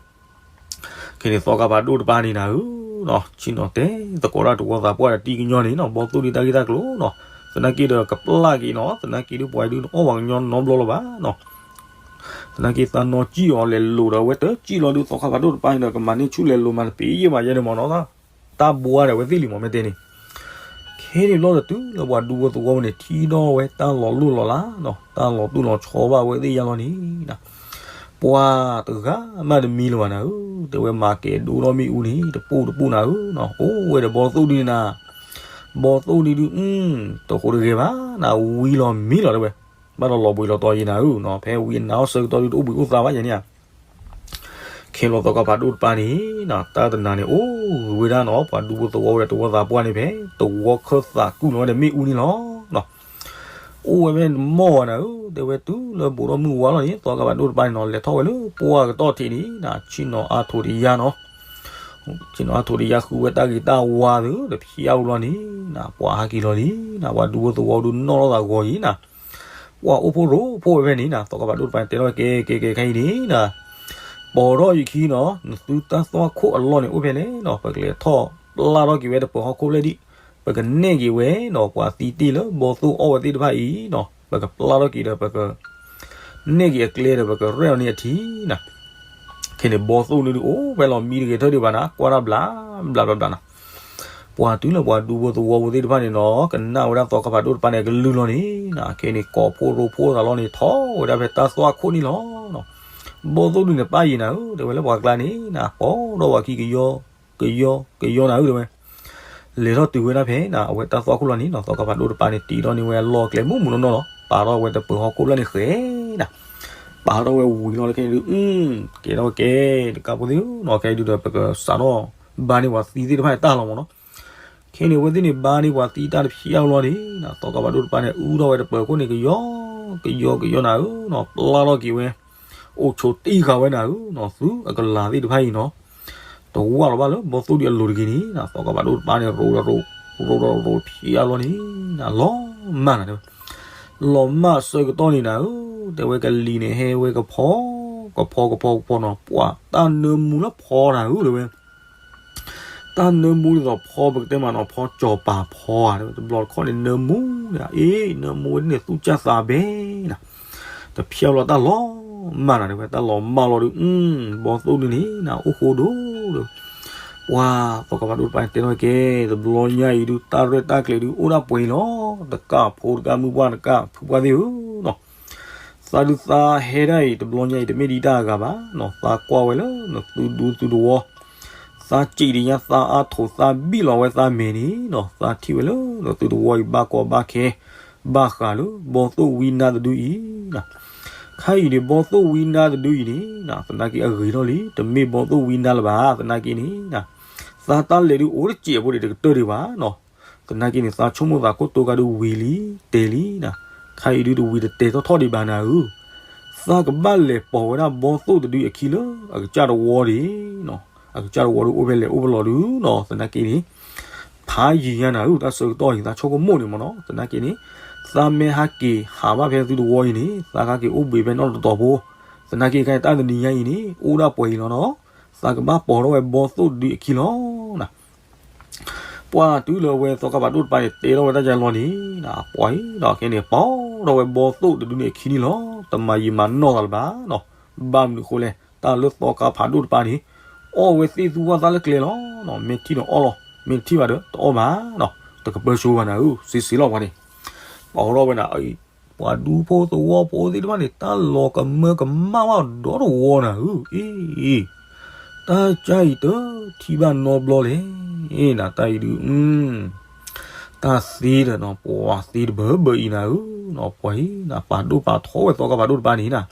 ခဲန့ၣ်သီခါဖးဒိၣ်တပၤန့ၣ်နၤဧၢ, ဆ့ၣ်နီၤတဲသကိးတၢ်သဝီသးပှၢ်ဒီးတံၤကညီန့ၣ်နီၤ ဘီသိၣ်ဒုတၢ်ဂ့ၢ်တၢ်ကျိၤနီၤ, သနာ်က့ဒီးကပျၢ်က့ၤနီၤ, သနာ်က့ဒုပှၤဒုတအီၣ်ပှၤကညီနီတဘျီလၢၤဘၣ်နီၤ, သနာ်က့သးနီၤကံၣ်အီၤလဲၤလိာ်ဒီး အဝဲတကံၣ်လီၤဒုသီခါဖးဒိၣ်တပၤန့ၣ်ဒီး ကမၤန့ၢ်ဆူၣ်လဲၤလိာ်မၤတပ့ၤယဲၢ်ဘၣ်ယဲၢ်န့ၣ်မ့ၢ်နီၤ တၢ်ဘှါဒီးအဝဲသ့ၣ်လံမ့ၢ်မ့ၢ်တဲန့ၣ်, ခဲန့ၣ်ဘျီဒီးတုၤလၢပှၤဒူဖိသဝီဖိန့ၣ် ထံၣ်ဒီးဝဲတၢ်လီၤလိၢ်လီၤလးနီၤ, တၢ်လီၤတူၢ်လီၤဆီဘၣ်ဝဲသ့ၣ်ယါလီၤန့ၣ်, ပှၤတဂၤမးတမံလၢၤဘၣ်နၤဧၢ, တဲဝဲမၤကဲၤဒိၣ်ထီၣ်မ့ၣ်အူန့ၣ် တပိၢ်တပိၢ်နၤဧၢနီၤ, အိၣ်ဝဲဒီးဘီသိၣ်ဒုန့ၣ်နၤ, ဘီသိၣ်ဒုဒု တဃိးတဂ့ၤဘၣ်နၤ ဝံလီၤမံလီၤတဲဝဲ, ဘၣ်ဒီးလီၤဘှံးလီၤတီၤယံၤနၤဧၢနီၤ, ဖဲဝံအနါအီၣ်ဆၢကတီၢ်ဒုတအိၣ်ဘှံးအိၣ်သါဘၣ်ယဲၢ်န့ၣ်ဧါ ခဲလီၤသီခါဖးဒိၣ်တပၤန့ၣ်နီၤ တၢ်တနၤန့ၣ် အိၣ်ဂ့ၤဝဲဒၣ်နီၤ ပှၤဒူဖိသဝီဝဲဒီးသဝီသးပှၢ်န့ၣ်ဖဲ သဝီခၢၣ်သးကုၢ်လီၤဝဲဒီးမ့ၣ်အူန့ၣ်လီၤနီၤ, အိၣ်ဝဲဖဲန့ၣ်တမီၢ်ဘၣ်နၤဧၢ, တဲဝဲတုၤလၢဘူးထီၣ်မုၢ်ဝါလီၤန့ၣ် သီခါဖးဒိၣ်တပၤန့ၣ်နီၤ လဲၤထီၣ်ဝဲလၢပှၢ်ကတီၢ်ထံးန့ၣ်နၤ ဆ့ၣ်နီၤအါထိးတယါနီၤ, ဆ့ၣ်နီၤအါထိးတယါဃုဝဲတၢ်ဂ့ၤတၢ်ဝါသုဒီးဖျါဝဲလီၤန့ၣ်နၤ ပှၤဟးက့ၤလီၤလံနၤ ပှၤဒူဖိသဝီဒုနီၣ်ထီၣ်သးဂီၤယံၤနၤ ပှၤအိၣ်ဖှိၣ်ရိဖှိၣ်ဝဲဖဲန့ၣ်နၤ သီခါဖးဒိၣ်တပၤန့ၣ် တဲထီၣ်ဝဲကဲကဲကဲခဲအံၤန့ၣ်နၤ ပိာ်ထီၣ်ယခံနီၤ နသုတၢ်သွၣ်ခိၣ်အလီၢ်န့ၣ်အိၣ်ဖဲလဲၣ်နီၤ ပကလဲၤထီၣ်ပျၢ်ထီၣ်က့ၤဝဲတပၢၤဟီၣ်ခိၣ်ဖျၢၣ်ဒံး ပကနဲၣ်က့ၤဝဲနီၤ ပှၤသံတ့ၢ်လၢဘီသိၣ်အီၣ်ဝဲသ့ၣ်တဖၣ်အံၤနီၤ ပကပျၢ်ထီၣ်က့ၤဒီးပက နဲၣ်က့ၤအကျဲဒီးပကရဲၣ်အီၤန့ၣ်အထံးနၤ ခဲန့ၣ်ဘီသိၣ်န့ၣ်ဒုးအိၣ်ဖဲလီၤမံတဂ့ၤထၢၣ်ဒံးဘၣ်နၤ ကွၢ်တၢ်ဘျးဘျးဘျးဘျးနၤ ပှၤတုၤလၢပှၤဒူဖိသဝီဖိသ့ၣ်တဖၣ်န့ၣ်နီၤ ကနၣ်ဝဲဒၣ်သီခါဖးဒိၣ်တပၤန့ၣ် ကလုၢ်လီၤန့ၣ်နၤ ခဲန့ၣ် ကိးဖှိၣ်ရိဖှိၣ်သးလီၤန့ၣ် ထီၣ်ဝဲဒၣ်ဖဲတၢ်သွၣ်ခိၣ်န့ၣ်လီၤနီၤ ဘီၣ်သိၣ်ဒုန့ၣ်ပၢ်ယံၤနၤဧၢ တဲဝဲလၢပှၤကျါန့ၣ် နပိာ်ထီၣ်ဝဲအခံကယီကယီကယီနၤဧၢ တဲဝဲ လဲၤထီၣ်တုၤဝဲဒၣ်ဖဲနၤ အဝဲတၢ်သွၣ်ခိၣ်လီၤန့ၣ်နီၤ သီခါဖးဒိၣ်တပၤန့ၣ် တ့ထီၣ်န့ၢ်ဝဲအလီၢ်အကျဲမုၢ်မုၢ်နီၢ်နီၢ်လီၤ. ပာ်ထီၣ်ဝဲတပၢၤဟီၣ်ခိၣ်ဖျၢၣ်န့ၣ်ဃဲနၤ ပာ်ထီၣ်ဝဲဝံၤလီၤလၢခဲအံၤဒုး ကဲထီၣ်ဝဲကဲ တကးဖိသ့ၣ်ဧၢနီၤ ခဲအံၤဒုးဒီး ပကစးထီၣ်ဘါန့ၢ်ပှၤသံသ့ၣ်တဖၣ်န့ၣ်တၢ်လီၤမ့ၢ်နီၤ ခဲန့ၣ် အဝဲသ့ၣ်န့ၣ် ဘါန့ၢ်ပှၤသံတၢ်တဖျၢၣ်လီၤန့ၣ် သီခါဖးဒိၣ်တပၤန့ၣ် အူထီၣ်ဝဲတပၢၤခိၣ်န့ၣ် ကယီကယီကယီနၤဧၢနီၤ ပျၢ်ထီၣ်က့ၤဝဲ အိၣ်ဆိးတံၢ်ဃာ်ဝဲနၤဧၢနီၤ သုအကလၤသ့ၣ်တဖၣ်အံၤနီၤ တဝၢ်လီၤဘၣ်လၢဘီၣ်သိၣ်ဒုအလိၤတဂ့ၤန့ၣ် သီခါဖးဒိၣ်တပၤန့ၣ် ရိးဒီးရိး ရိးဒီးရိးဖျၢၣ်လီၤန့ၣ် လီၤမၢ်နၤတဲဝဲ လီၤမၢ်အဆၢကတီၢ်န့ၣ်နၤဧၢ တဲဝဲကလံၤန့ၣ်ဟဲဝဲကဖီ ကဖီကဖီကဖီနီၤ ပှၤတၢ်နၢမူလၢဖီနၤဧၢ တဲဝဲ တၢ်နၢမူဒ်သိးဖီပကတဲမးနီၤ ဖီကၠီၤပၤဖီဧါ တဘျီတခီၣ်န့ၣ် နၢမူန့ၣ် အ့ နၢမူဝဲဒ်န့ၣ် သူၣ်ကၢ်သးဘဲနၤ တဖျၢၣ်လီၤတၢ်လီၤမၢ်နၤတဲဝဲ တၢ်လီၤမၢ်လီၤဒုး ဘီၣ်သိၣ်ဒုန့ၣ်နၤ အိၣ်ဃိဒိၣ်ဒီး ပှၤသီခါဖးဒိၣ်တပၤန့ၣ် တဲထီၣ်ကဲ တဘျီညါအံၤဒုး တၢ်ရဲၣ်တၢ်ကျဲၤဒုး အိၣ်ဒၣ်ပှဲၤအံၤလီၤ တကးဖိတကးမုၢ်ပှၢ်တကးဖုပှၢ်သ့ၣ်ဧၢနီၤ သးဒုးသးဟဲဒၣ်အံၤ တဘျီညါအံၤ တမ့ၢ်ဒ်တၢ်အဂၤဘၣ်နီၤ သးကွၢ်ဝဲလၢနသုဒူသုသဝီ သးစံးဒ်ညါ သးအါထိးသးဘံၣ်လီၤဝဲသးမဲာ်န့ၣ်နီၤ သးထံၣ်ဝဲလၢနသုသဝီအံၤ ဘၣ်ကီဘၣ်ခဲ ဘၣ်ဃးလၢဘီၣ်သိၣ်ဝံနါတဒုအံၤ ခါအံၤန့ၣ် ဘီၣ်သိၣ်ဝံနါတဒုအံၤန့ၣ် သနာ်က့အဂ့ၤထီၣ်လံ တမ့ၢ်ဘီၣ်သိၣ်ဝံနါလၢၤဘၣ် သနာ်က့န့ၣ် သးတၢ်လဲၤဒုးအိၣ်တစဲးဖိဒံးတကတၢၢ်ဒံးဘၣ်နီၤ သနာ်က့န့ၣ် သးဆိကမိၣ်သးခိၣ်တိၤကါဒုးဝံၤလံ တဲာ်လံနၤ ခါအံၤဒုးတဝံၤတတဲာ်ထီၣ်ထီၣ်ဒံးဘၣ်နၤဧၢ သးကဘၣ်လဲၤပိာ်ဝဲဒၣ်ဘီၣ်သိၣ်တဒုအခံလၢအကစၢ်တဝီဒံးနီၤ အကစၢ်တဝီဒုးအိၣ်ဖဲလဲၣ်အိၣ်ဖဲလဲၣ်ဒုးနီၤ သနာ်က့န့ၣ် ဖးယံၤညါနၤဧၢ တၢ်ဆၢကတီၢ်အံၤ သးဆိကမိၣ်န့ၣ်မ့ၢ်နီၤ သနာ်က့န့ၣ် သးမ့ၢ်ဟးက့ၤဟးဘၣ်ဖဲသုတဝီအံၤန့ၣ် သးကဟဲက့ၤအိၣ်ဘှံးဖဲနီၢ်တတီၤဖိ သနာ်က့ခဲအံၤတၢ်တနံၤညါအံၤန့ၣ် အိၣ်ဒၣ်ပှဲၤအံၤလီၤနီၤ သးကဘၣ်ပိာ်ထီၣ်ဝဲဘီၣ်သိၣ်တဒုအခံလီၤနၤ ပှၤတုၤလၢအဝဲသီခါဖးဒိၣ်တပၤန့ၣ် တဲထီၣ်ဝဲတၢ်ယါလီၤန့ၣ် အပှၤအံၤဒီးခဲန့ၣ် ပိာ်ထီၣ်ဝဲဘီၣ်သိၣ်တဒုန့ၣ်အခံန့ၣ်လီၤ တမၤယံာ်မၤနီၢ်သးလၢၤဘၣ်နီၤ ဘၣ်မနုၤအဃိလဲၣ် တၢ်လၢသီခါဖးဒိၣ်တပၤန့ၣ် အီၣ်ဝဲသ့ၣ်သူၣ်ဝၣ်သးလၢကျဲလီၤနီၤ မ့ၢ်ထံၣ်န့ၣ်အီၣ်လီၤ မ့ၢ်တထံၣ်ဘၣ်ဒီး တအီၣ်ဘၣ်နီၤ တကပၢၢ်ဆိဘၣ်နၤဧၢ စံးစံးလီၤပှၤန့ၣ် ပိာ်ထီၣ်ဝဲနၤ ပှၤဒူဖိသဝီဖိသ့ၣ်တဖၣ်န့ၣ် တၢ်လီၤကမၢကမၣ်ဘၣ်ဒီတဝီနၤဧၢ အ့ တၢ်ကါအံၤတထံၣ်ဘၣ်နီတဘျီလဲၣ် နတၢ်အံၤဒုး တၢ်သ့ဒီးနီၤ ပှၤသ့တဘၢဘၢအံၤနၤဧၢ နီၤ ပှၤအံၤနၤ ပာ်ဒိၣ်ပာ်ထီဝဲသီခါဖးဒိၣ်တပၤန့ၣ်နၤ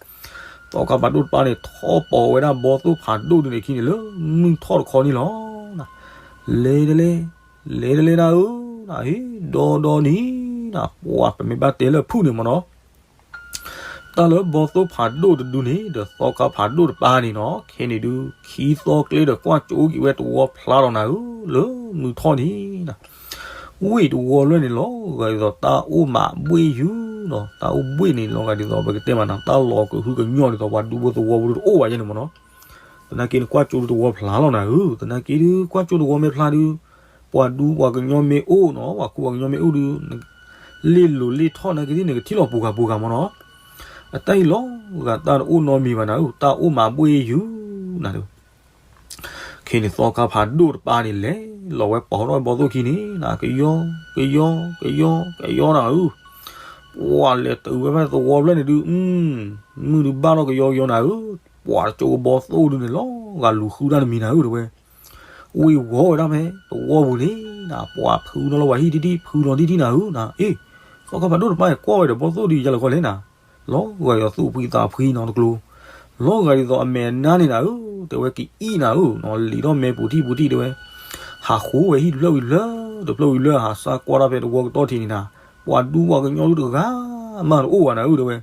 သီခါဖးဒိၣ်တပၤန့ၣ် ထီၣ်ပိာ်ဝဲဒၣ်ဘီၣ်သိၣ်ဖးဒိၣ်ဒုန့ၣ်အခံန့ၣ်လၢ မုၢ်ထီၣ်တခီန့ၣ်လီၤ လဲၤတလဲၤ လဲၤတလဲၤနၤဧၢ နဟ့ၣ်ဒီဒီနံၤနၤ ပှၤပမ့ၢ်ဘၣ်တဲလၢဖုၣ်န့ၣ်မ့ၢ်နီၤ တၢ်လၢဘီၣ်သိၣ်ဖးဒိၣ်တဒုန့ၣ် ဒီးသီခါဖးဒိၣ်တပၤန့ၣ်နီၤ ခဲန့ၣ်ဒုး ခံသီကျဲဒီးကွၢ်ကၠိက့ၤဝဲတဝီဖျါလီၤနၤဧၢ လၢမုၢ်ထီၣ်န့ၣ် ဝ့ၢ်တဝီလွဲၢ်န့ၣ် လီၤဂာ်ဒ်သိးတၢ်အိၣ်မးဘှ့ၣ်ယုၢ်နီၤ တၢ်အိၣ်ဘှ့ၣ်န့ၣ် လီၤဂာ်ဒ်သိးပကတဲမးနၤ တၢ်လီၤကဟုကညီၢ်ဒ်သိးပှၤဒူဖိသဝီဖိတအိၣ်ဘၣ်ယဲန့ၣ်မ့ၢ်နီၤ သနာ်က့န့ၣ် ကွၢ်ကၠိတဝီဖျါလီၤနၤဧၢ သနာ်က့ဒုးကွၢ်ကၠိတဝီမ့ၢ်ဖျါဒုး ပှၤဒူပှၤကညီမ့ၢ်အိၣ်နီၤ ပှၤခူပှၤကညီမ့ၢ်အိၣ်ဒုး လ့ၣ်လိၤလ့ၣ်ထီၣ်နာ်က့ဒ်န့ၣ် ကထံၣ်လီၤပူၤဂၤပူၤဂၤမ့ၢ်နီၤ အတၢ်အံၤလီၤဂာ်တၢ်တအိၣ်နီတမံၤဘၣ်နၤဧၢ တၢ်အိၣ်မးဘှ့ၣ်ယုၢ်နၤ ခဲန့ၣ်သီခါဖးဒိၣ်တပၤန့ၣ်လဲၤလီၤဝဲပိာ်ထီၣ်ဝဲဘီၣ်သိၣ်ခံန့ၣ် ကယီ ကယီ ကယီ ကယီနၤဧၢ ပှၤလဲၤတုၤဝဲဖဲသဝီဖျၢၣ်န့ၣ်ဒုး မုၢ်ဒုးဘၣ်ထီၣ်ကယီကယီနၤဧၢ ပှၤတကၠိကဘီၣ်သိၣ်ဒုန့ၣ် လီၤဂာ်လူၤဃုတၢ်တမံၤနၤဧၢ တဲဝဲ ဝ့ၢ်ဝီၤဝဲဒၣ်ဖဲသဝီပူၤန့ၣ်နၤ ပှၤဖုနီၤလီၤဝဲဟံၣ်တံၢ်တံၢ် ဖုလီၤတံၢ်တံၢ်နၤဧၢနၤ အ့ သီခါဖးဒိၣ်တပၤန့ၣ် ကွၢ်ဝဲဒီးဘီၣ်သိၣ်ဒုယါလီၤခီလဲၣ်နၤ လီၤဂာ်ဒ်သိးသူၣ်ဖှံသးဖှံနီတကျိ လီၤဂာ်ဒ်သိးအမဲာ်နါန့ၣ်နၤဧၢ တဲဝဲကအံၣ်နၤဧၢ လံာ်ထီၣ်မဲပူၤထံၣ်ပူၤထံၣ်တဲဝဲ ဟးဃိဝဲဟံၣ်တဖျၢၣ်ဝံၤတဖျၢၣ် တဖျၢၣ်ဝံၤတဖျၢၣ် ဟးစၢ်ကွၢ်တၢ်ဖဲသဝီကတီၢ်ထံးန့ၣ်နၤ ပှၤဒူပှၤကညီဒုတဂၤမးတအိၣ်ဘၣ်နၤဧၢ တဲဝဲ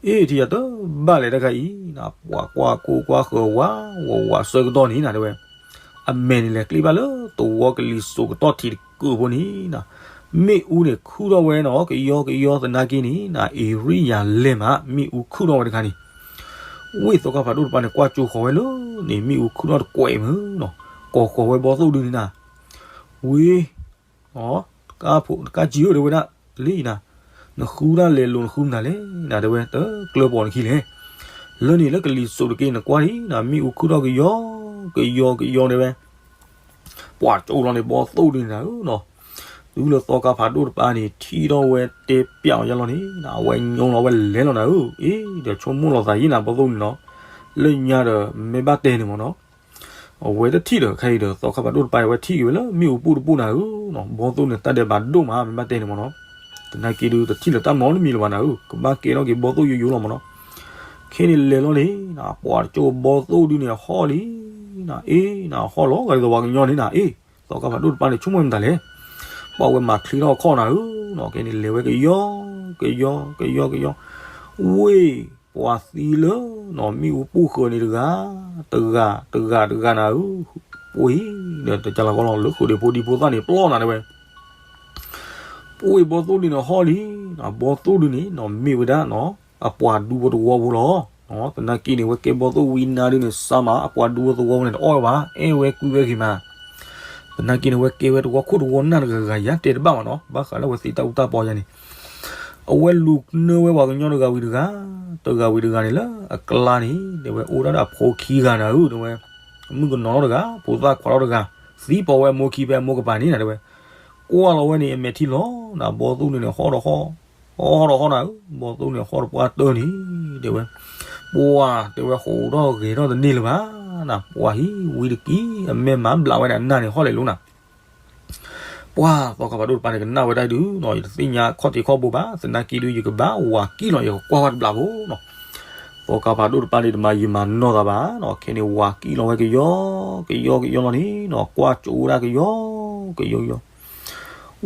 အ့ ထံၣ်ယၤတဘၣ်လဲၣ်တခါအံၤနၤ ပှၤကွၢ်ကိၢ်ကွၢ်ဃၢၤဝးဝးဝးဆၢကတီၢ်န့ၣ်နၤ တဲဝဲ အမဲာ်န့ၣ်လဲၤကျ့ဘၣ်လၢသဝီကလံၤစိးကတီၢ်ထံးတကုးဖိန့ၣ်နၤ မ့ၣ်အူန့ၣ်ခုၣ်ထီၣ်ဝဲနီၤ ကယီကယီသနာ်က့န့ၣ်နၤ အ့ရံယၤလဲၢ်မး မ့ၣ်အူခုၣ်ထီၣ်ဝဲတခါန့ၣ် ဝ့ၢ်သီခါဖးဒိၣ်တပၤန့ၣ် ကွၢ်ကၠိဃီၤဝဲလၢန့ၣ် မ့ၣ်အူခုၣ်ထီၣ်တကွဲးမုၢ်နီၤ ကိးဃီၤဝဲဘီၣ်သိၣ်ဒုန့ၣ်နၤ ဝ့ၢ် တကးဖိ တကးကံဧၢ တဲဝဲဒၣ် လံနၤ နဃုဒၣ်လဲၤလိာ်နဃုမနုၤလဲၣ်နၤ တဲဝဲ တကျၢၤပိာ်နခံလဲၣ် လၢန့ၣ်လၢကလံၤစိးတက့ၢ် နကွၢ်ဒံးနၤ မ့ၣ်အူခုၣ်ထီၣ်ကယီ ကယီ ကယီ တဲဝဲ ပှၤကၠိလီၤန့ၣ် ဘီၣ်သိၣ်ဒုန့ၣ်နၤဧၢနီၤ တုၤလၢသီခါဖးဒိၣ်တပၤန့ၣ် ထံၣ်ထီၣ်ဝဲတဲပျးအီၤယါလီၤန့ၣ်နၤ အဝဲညိလီၤဝဲလဲၤလီၤနၤဧၢ အ့ ဒီးဆိကမိၣ်လီၤသးယံၤနၤ ဘီၣ်သိၣ်န့ၣ်နီၤ လၢညါဒီး မ့ၢ်ဘၣ်တဲန့ၣ်မ့ၢ်နီၤ, အဝဲတထံၣ်ဒီး ခဲအံၤဒီး သီခါဖးဒိၣ်တပၤ အဝဲထံၣ်က့ၤဝဲလၢမ့ၣ်အူပူၣ်တပူၣ်နၤဧၢ, ဘီသိၣ်န့ၣ် တၢ်ဒဲးဘးဒိၣ်မး မ့ၢ်ဘၣ်တဲန့ၣ်မ့ၢ်နီၤ, သနာ်က့ဒုး တထံၣ်လၢတၢ်နီတမံၤလၢၤဘၣ်နၤဧၢ, ကဘၣ်ကဲထီၣ်က့ၤဘီသိၣ်ယိယိလီၤမ့ၢ်နီၤ, ခဲန့ၣ်လဲၤလီၤန့ၣ် ပှၤတကၠိဘီသိၣ်ဒုန့ၣ် ဟီၣ်လံ, အ့ နဟီၣ်လီၤဂာ်ဒ်သိးပှၤကညီန့ၣ်နၤ, အ့ သီခါဖးဒိၣ်တပၤန့ၣ် ဆိကမိၣ်မတၤလဲၣ်, ပှၤဝဲမၤချ့ထီၣ်အခီၣ်နၤဧၢ, ခဲန့ၣ်လဲၤဝဲကယီ ကယီ ကယီ ကယီ, ဝ့ၢ် ပှၤသံလၢ မ့ၣ်အူပူၣ်ဃၢၤန့ၣ်တဂၤ, တဂၤ တဂၤ တဂၤနၤဧၢ, ပှ့ၤ ဒီးတကလးကီလီၤ လၢဃုာ်ဒံးဖိဒံးဖိသၣ်န့ၣ် ပျီၢ်နၤတဲဝဲ ပှ့ၤဘီသိၣ်ဒုန့ၣ်ဟီၣ်လံ, ဘီသိၣ်ဒုန့ၣ်နီၤ မ့ၢ်ဝဲဒၣ်နီၤ အပှၤဒူဖိသဝီဖိလီၤ. သနာ်က့န့ၣ် ဝဲကဲဘီသိၣ်ဝံၤနၤဒုန့ၣ် စါမး အပှၤဒူဖိသဝီဖိန့ၣ် တအီၣ်ဝဲဘၣ်, အဲၣ်ဝဲကွံဝဲဂ့ၤမး. သနာ်က့န့ၣ် ဝဲကဲဝဲသဝီခိၣ်သဝီနၢ်တဂၤဂၤ ယၤတဲတဘၣ်မးနီၤ, ဘၣ်ဃးလၢအဝဲသ့ၣ်တၢ်အူတၢ်ပီယၤန့ၣ် အဝဲလူၤနၢဝဲပှၤကညီတဂၤဝံၤတဂၤ, တဂၤဝံၤတဂၤန့ၣ်လၢအကျါန့ၣ် တဲဝဲအိၣ်ဒၣ်ဒီးအဖိခံဂၤနၤဧၢ တဲဝဲ, မုၣ်ကနီၤထီၣ်တဂၤ ဖိသၣ်ခွါထီၣ်တဂၤ, သံပိာ်ဝဲအမိၢ်ခံဖဲအမိၢ်ကပၤန့ၣ်နၤ တဲဝဲ, ကွၢ်လီၤဝဲန့ၣ် အမဲာ်ထံလီၤနၤ ဘီသိၣ်န့ၣ်န့ၣ် ဟီၣ်ဒီးဟီၣ်, ဟီၣ်ဒီးဟီၣ်နၤဧၢ, ဘီသိၣ်န့ၣ်ဟီၣ်တပှၢ်တၢၢ်န့ၣ် တဲဝဲ, ပှၤတဲဝဲ ဟိးထီၣ်ဂဲၤထီၣ်တန့ၢ်လၢၤဘၣ်နၤ, ပှၤဟံးဝံၤတက့ၢ် အမဲာ်မၤဘျးဝဲဒၣ်နၤန့ၣ် ဟီၣ်လဲၤလိၤနၤ ပှၤသီခါဖးဒိၣ်တပၤန့ၣ် ကနၣ်ဝဲဒၣ်ဒုနီၤ, ယတသ့ၣ်ညါခီၣ်ထံးခီၣ်ဘိဘၣ်, သနာ်က့ဒု ယကဘၣ်ဝၤကံၣ်လီၤ ယကကွၢ်ဝဲတဘျီဖိနီၤ. သီခါဖးဒိၣ်တပၤန့ၣ် တမၤယံာ်မၤနီၢ်သးဘၣ်နီၤ, ခဲန့ၣ်ဝၤကံၣ်လီၤဝဲကယီ ကယီကယီလီၤန့ၣ်နီၤ, ကွၢ်ကၠိဝဲဒၣ်ကယီ ကယီကယီ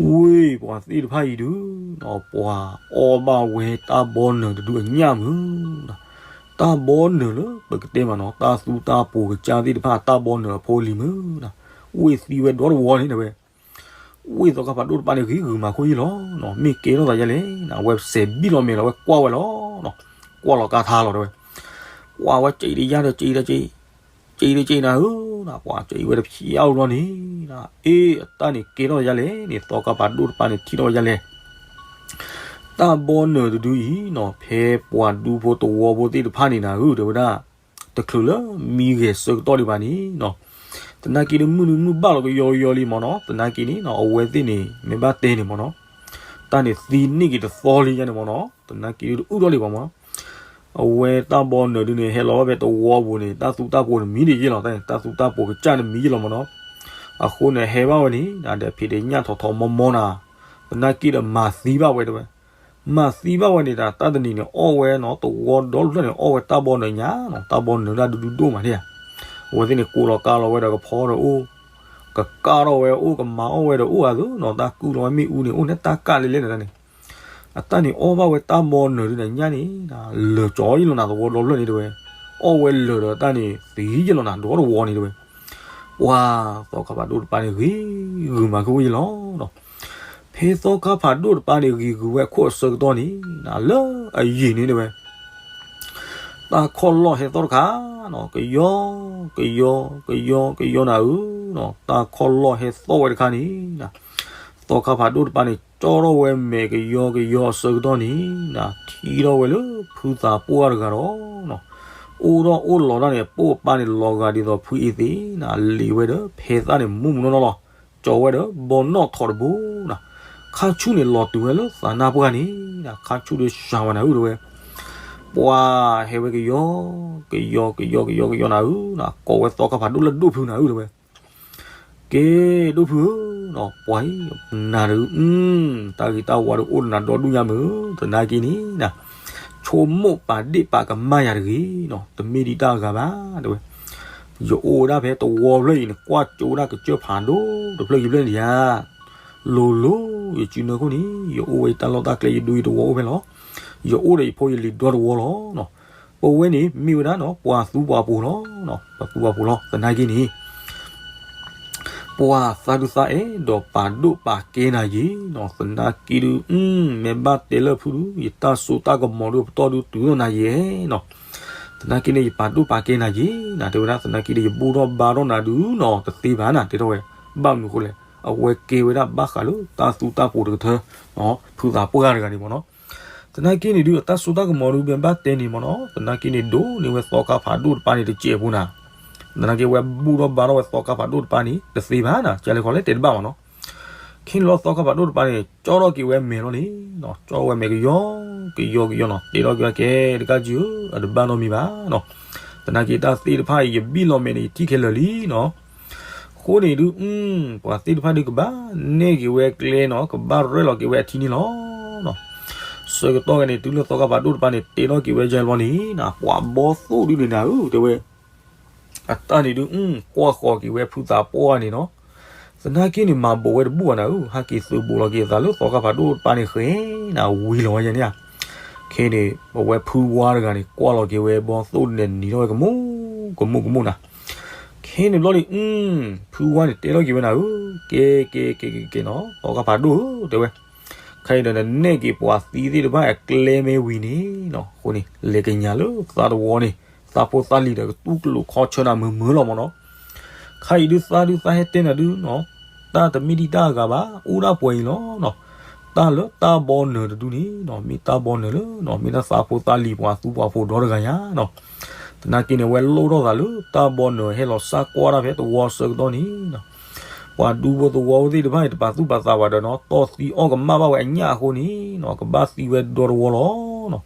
ဝ့ၢ်ပှၤသ့ၣ်တဖၣ်အံၤဒုနီၤ, ပှၤအီၣ်ဘၣ်ဝဲတၢ်ဘီနၢၤတဒုအညၣ်မုၢ်နီၤ, တၢ်ဘီနၢၤလၢပကတဲမးနီၤ, တၢ်သူတၢ်ပိာ်ကစၢ်သ့ၣ်တဖၣ် တၢ်ဘီနၢၤအဖိအလံၤမုၢ်နီၤ, ဝ့ၢ်သံဝဲဒီတဝီန့ၣ်တဲဝဲ ဝ့ၢ်သီခါဖးဒိၣ်တပၤန့ၣ် ဂ့ၤဂုာ်မၤခိၣ်ယံလီၤ, မ့ၢ်ကဲထီၣ်သးယဲလဲၣ်, အဝဲစဲးဘံၣ်လီၤမဲာ်လီၤ ဝဲကွၢ်ဝဲလီၤ, ကွၢ်လီၤကါထါလီၤတဲဝဲ, ကွၢ်ဝဲကၠံတယါဒီးကၠံဒီးကၠံ, ကၠံဒီးကၠံနၤဧၢ, ပှၤကၠံဝဲတဖျါအိၣ်လီၤန့ၣ်, အ့ အတၢ်န့ၣ်ကဲထီၣ်ယဲလဲၣ်န့ၣ် သီခါဖးဒိၣ်တပၤန့ၣ် ထံၣ်ထီၣ်ယဲလဲၣ် တၢ်ဘီနၢၤတဒုအံၤနီၤ, ဖဲပှၤဒူဖိသဝီဖိသ့ၣ်တဖၣ်န့ၣ်နၤဧၢ တဲဝဲဒၣ်, တချုးလၢမံဂဲၤဆၢကတီၢ်ဒံးဘၣ်န့ၣ်နီၤ, သနာ်က့ဒုးမုၢ်နုာ်မုၢ်ဘၣ်လီၤကယီကယီလံမ့ၢ်နီၤ, သနာ်က့န့ၣ်နီၤ အဝဲသ့ၣ်န့ၣ် မ့ၢ်ဘၣ်တဲန့ၣ်မ့ၢ်နီၤ, တၢ်န့ၣ်သံန့ၢ်က့ၤတသီလံယါန့ၣ်မ့ၢ်နီၤ, သနာ်က့ဒုးတအုၣ်ထီၣ်လံဘၣ်မ့ၢ်နီၤ, အဝဲတၢ်ဘီနၢၤဒုးန့ၣ် ဟဲလီၤဘၣ်ဖဲသဝီပူၤန့ၣ် တၢ်သူတၢ်ပိာ်န့ၣ်မံဒံးယ့ၢ်လီၤ, တၢ်သူတၢ်ပိာ်ကစၢ်န့ၣ်မံယ့ၢ်လီၤမ့ၢ်နီၤ, အဃိန့ၣ်ဟဲဘၣ်ဝဲန့ၣ် ဒီးဖံးတညၣ်ထီၣ်ထီၣ်မီမီနၤ, သနာ်က့ဒီးမၤသံဘၣ်ဝဲတဲဝဲ မၤသံဘၣ်ဝဲန့ၣ်ဒီး တၢ်တနံၤန့ၣ် အီၣ်ဝဲနီၤ သဝီဒီဖျၢၣ်န့ၣ် အီၣ်ဝဲတၢ်ဘီနၢၤညါနီၤ, တၢ်ဘီနၢၤဒၣ်ဒုဒုဒိၣ်မးန့ၣ်ဧါ, အဝဲသ့ၣ်န့ၣ် ကိးလီၤကါလီၤဝဲဒီးကဖီဒီးအိၣ်, ကကၢ်ထီၣ်ဝဲအိၣ် ကမၤအီၣ်ဝဲဒီးအိၣ်အသိးနီၤ, တၢ်ကုၢ်လီၤဝဲမ့ၣ်အူန့ၣ် အိၣ်န့ၣ်တၢ်ကၢ်လဲလဲၣ်န့ၣ်န့ၣ်, အတၢ်န့ၣ်အီၣ်ဘၣ်ဝဲတၢ်ဘီနၢၤဒုးန့ၣ်ညါန့ၣ် လၢာ်ကၠီယ့ၢ်လီၤနၤ သဝီဒီဖျၢၣ်န့ၣ်တဲဝဲ, အီၣ်ဝဲလၢာ်ဒီးတၢ်န့ၣ် သံယ့ၢ်လီၤနၤ ဒီတဝီန့ၣ်တဲဝဲ ပှၤသီခါဖးဒိၣ်တပၤန့ၣ် ဂ့ၤဂုာ်မၤခိၣ်ယ့ၢ်လီၤနီၤ, ဖဲသီခါဖးဒိၣ်တပၤန့ၣ် ဂ့ၤဂုာ်ဝဲအခိၣ်အဆၢကတီၢ်န့ၣ် လၢအယံာ်န့ၣ်တဲဝဲ တၢ်ခီၣ်လီၢ်ဟဲသီၣ်တခါနီၤ, ကယီ ကယီ ကယီ ကယီနၤဧၢ, တၢ်ခီၣ်လီၢ်ဟဲသီၣ်ဝဲတခါန့ၣ် သီခါဖးဒိၣ်တပၤန့ၣ် ကၠီထီၣ်ဝဲမဲာ်ကယီကယီအဆၢကတီၢ်န့ၣ် ထံၣ်ထီၣ်ဝဲလၢဖုသးပှၢ်တဂၤဒီး အိၣ်ထီၣ်အိၣ်လီၤတၢ်န့ၣ် အပိာ်အပၤန့ၣ် လီၤဂာ်ဒ်သိးဖုအ့သ့ၣ်နၤ, လံာ်ဝဲဒီးဖဲသၣ်န့ၣ် မူးမူးနီၢ်နီၢ်လီၤ, ကၠီဝဲဒီးဘီနီၣ်ထိးတဘိနၤ, ခါဆူၣ်န့ၣ်လီၤတုၤဝဲလၢသးနါပှၢ်န့ၣ်, ခါဆူၣ်ဒီးစှၤဝဲနၤဧၢတဲဝဲ, ပှၤဟဲဝဲကယီ ကယီ ကယီ ကယီ ကယီနၤဧၢ, ကိးဝဲသီခါဖးဒိၣ်လၢဒိၣ်ဖုနၤဧၢတဲဝဲ ကဲ ဒိၣ်ဖုဧၢ, ပှၤအံၤ နၤတဂ့ၤ, တၢ်ဂ့ၤတၢ်ဝါဒီးအိၣ်ဒီးနၤဒီဒူၣ်ညါမုၢ်, သနာ်က့န့ၣ် ဆိကမိၣ်ပာ်ဒ့ၣ်ပာ်ကမၣ်ယၤတဂ့ၤ, တမ့ၢ်ဒ်တၢ်အဂၤဘၣ်တဲဝဲ, ယအိၣ်ဝဲဒၣ်ဖဲသဝီဖျၢၣ်အံၤန့ၣ် ကွၢ်ကၠိဒၣ်ကစၢၢ်ဖးဒိၣ်တဖျၢၣ်ယံၤဖျၢၣ်န့ၣ်ယါ, လိၤလိၤ ယစုနၢခိၣ်န့ၣ် ယအိၣ်ဝဲယတၢ်လီၢ်တၢ်ကျဲ ယဒူယသဝီအိၣ်ဖဲလီၤ, ယအိၣ်ဒီးယဖိယလံၤဒီတဝီလီၤ. ပဝဲန့ၣ်မ့ၢ်ဝဲဒၣ်နီၤ ပှၤသူပှၤပိာ်လီၤ, ပှၤသူပှၤပိာ်လီၤ, သနာ်က့န့ၣ် ပှၤသးဒုးသးအဲၣ်ဒီးပာ်ဒိၣ်ပာ်ကဲနၤယ့ၤနီၤ, သနာ်က့ဒုး မ့ၢ်ဘၣ်တဲလၢဖုဒုး ယတၢ်စိတၢ်ကမီၤဒုးပတီၢ်ဒုးတုၤထီၣ်နၤယ့ၤနီၤ, သနာ်က့န့ၣ် ယပာ်ဒိၣ်ပာ်ကဲနၤယ့ၤနၤ တဲဝဲဒၣ်, သနာ်က့ဒီး ယဘူၣ်ထီၣ်ဘါထီၣ်နၤဒုးနီၤ တသ့ဘၣ်နၤ တဲထီၣ်ဝဲ, ဘၣ်မနုၤအဃိလဲၣ်, အဝဲကဲဝဲဒၣ်ဘၣ်ဃးလၢတၢ်သူတၢ်ပိာ်တကထၢ ဖုသးပှၢ်တဂၤန့ၣ်မ့ၢ်နီၤ သနာ်က့န့ၣ်ဒုး အတၢ်စိတၢ်ကမီၤဒုး မ့ၢ်ဘၣ်တဲန့ၣ်မ့ၢ်နီၤ, သနာ်က့န့ၣ် ဒိးန့ၢ်ဝဲသီခါဖးဒိၣ်တပၤန့ၣ် တစဲးဖိနၤ, သနာ်က့ဝဲဘူၣ်ထီၣ်ဘါထီၣ်ဝဲသီခါဖးဒိၣ်တပၤန့ၣ် တသ့ဘၣ်နၤ, ကလဲၤခီလဲၤတဲတဘၣ်မ့ၢ်နီၤ, ခဲန့ၣ်လီၤသီခါဖးဒိၣ်တပၤန့ၣ် ကၠီထီၣ်က့ၤဝဲမဲာ်လီၤန့ၣ်, ကၠီထီၣ်ဝဲမဲာ်ကယီ ကယီကယီနီၤ, တဲထီၣ်က့ၤဝဲကဲ တကးကၠိ အတဘၣ်နီတမံၤဘၣ်နီၤ, သနာ်က့တၢ်သ့ၣ်တဖၣ်အံၤ ယဘံၣ်လီၤမဲာ်န့ၣ် ယထံၣ်ခဲလၢာ်လံနီၤ. အဃိန့ၣ်ဒုး ပှၤသ့ၣ်တဖၣ်ဒုးကဘၣ်နဲၣ်က့ၤဝဲကျဲနီၤ, ကဘၣ်ရဲၣ်လီၤက့ၤဝဲအထံန့ၣ်လီၤ. ဆၢကတီၢ်ခဲန့ၣ် တုၤလၢသီခါဖးဒိၣ်တပၤန့ၣ် တဲထီၣ်က့ၤဝဲယဲလီၤန့ၣ် ပှၤဘီသိၣ်ဒုးန့ၣ်နၤဧၢ တဲဝဲ အတၢ်န့ၣ်ဒုး ကွၢ်ဃီၤက့ၤဝဲဖုသးပှၢ်န့ၣ်နီၤ. သနာ်က့န့ၣ် မၤဘိးဝဲတဘူၣ်ဘၣ်နၤဧၢ, ဟဲက့ၤသုးဘူးလီၤက့ၤအသးလၢသီခါဖးဒိၣ်တပၤန့ၣ်ဃဲ နဝံၤလီၤဝဲယဲန့ၣ်ဧါ. ခဲန့ၣ် ပဝဲဖုဝါတဂၤန့ၣ် ကွၢ်လီၤက့ၤဝဲဘီသိၣ်ဒုးန့ၣ် နံၤထီၣ်ဝဲကမူၣ်ကမူၣ်ကမူၣ်နၤ. ခဲန့ၣ်ဘျီန့ၣ် ဖုဝါန့ၣ်တဲထီၣ်က့ၤဝဲနၤဧၢ, ကဲ ကဲ ကဲ ကဲ ကဲနီၤ, သီခါဖးဒိၣ်ဧၢ တဲဝဲ. ခဲအံၤဒီး နနဲၣ်က့ၤပှၤသံသ့ၣ်တဖၣ်အကျဲမ့ၢ်ဝံၤန့ၣ်နီၤ, အဃိန့ၣ် လဲၤကညးလၢသးတဝီန့ၣ် သးဖိသးလံၤဒီးကတူၢ်ကျိၤခီဆၢနၤမုာ်မုာ်လီၤမ့ၢ်နီၤ. ခဲအံၤဒုးသးဒုးသးဟဲတဲနၤဒုးနီၤ, တၢ်တမ့ၢ်ဒံးတၢ်အဂၤဘၣ်, အိၣ်ဒၣ်ပှဲၤအံၤလီၤနီၤ. တၢ်လၢတၢ်ဘီနၢၤတဒုန့ၣ်နီၤ, မ့ၢ်တၢ်ဘီနၢၤလၢနီၤ, မ့ၢ်တၢ်သးဖိသးလံၤပှၤသူပှၤဖိဒီတဂၤညါနီၤ. သနာ်က့န့ၣ် အဝဲလိၣ်ထီၣ်သးလၢတၢ်ဘီနၢၤဟဲလီၤစၢ်ကွၢ်တၢ်ဖဲသဝီဆၢကတီၢ်န့ၣ်နီၤ, ပှၤဒူဖိသဝီဖိသ့ၣ်တဖၣ်န့ၣ် တပာ်သူၣ်ပာ်သးဝဲဒီးနီၤ, တီၢ်သံအီၣ်ကမၣ်ဘၣ်ဝဲအညၣ်အဃိန့ၣ်နီၤ, ကဘၣ်သံဝဲဒီတဝီလီၤနီၤ.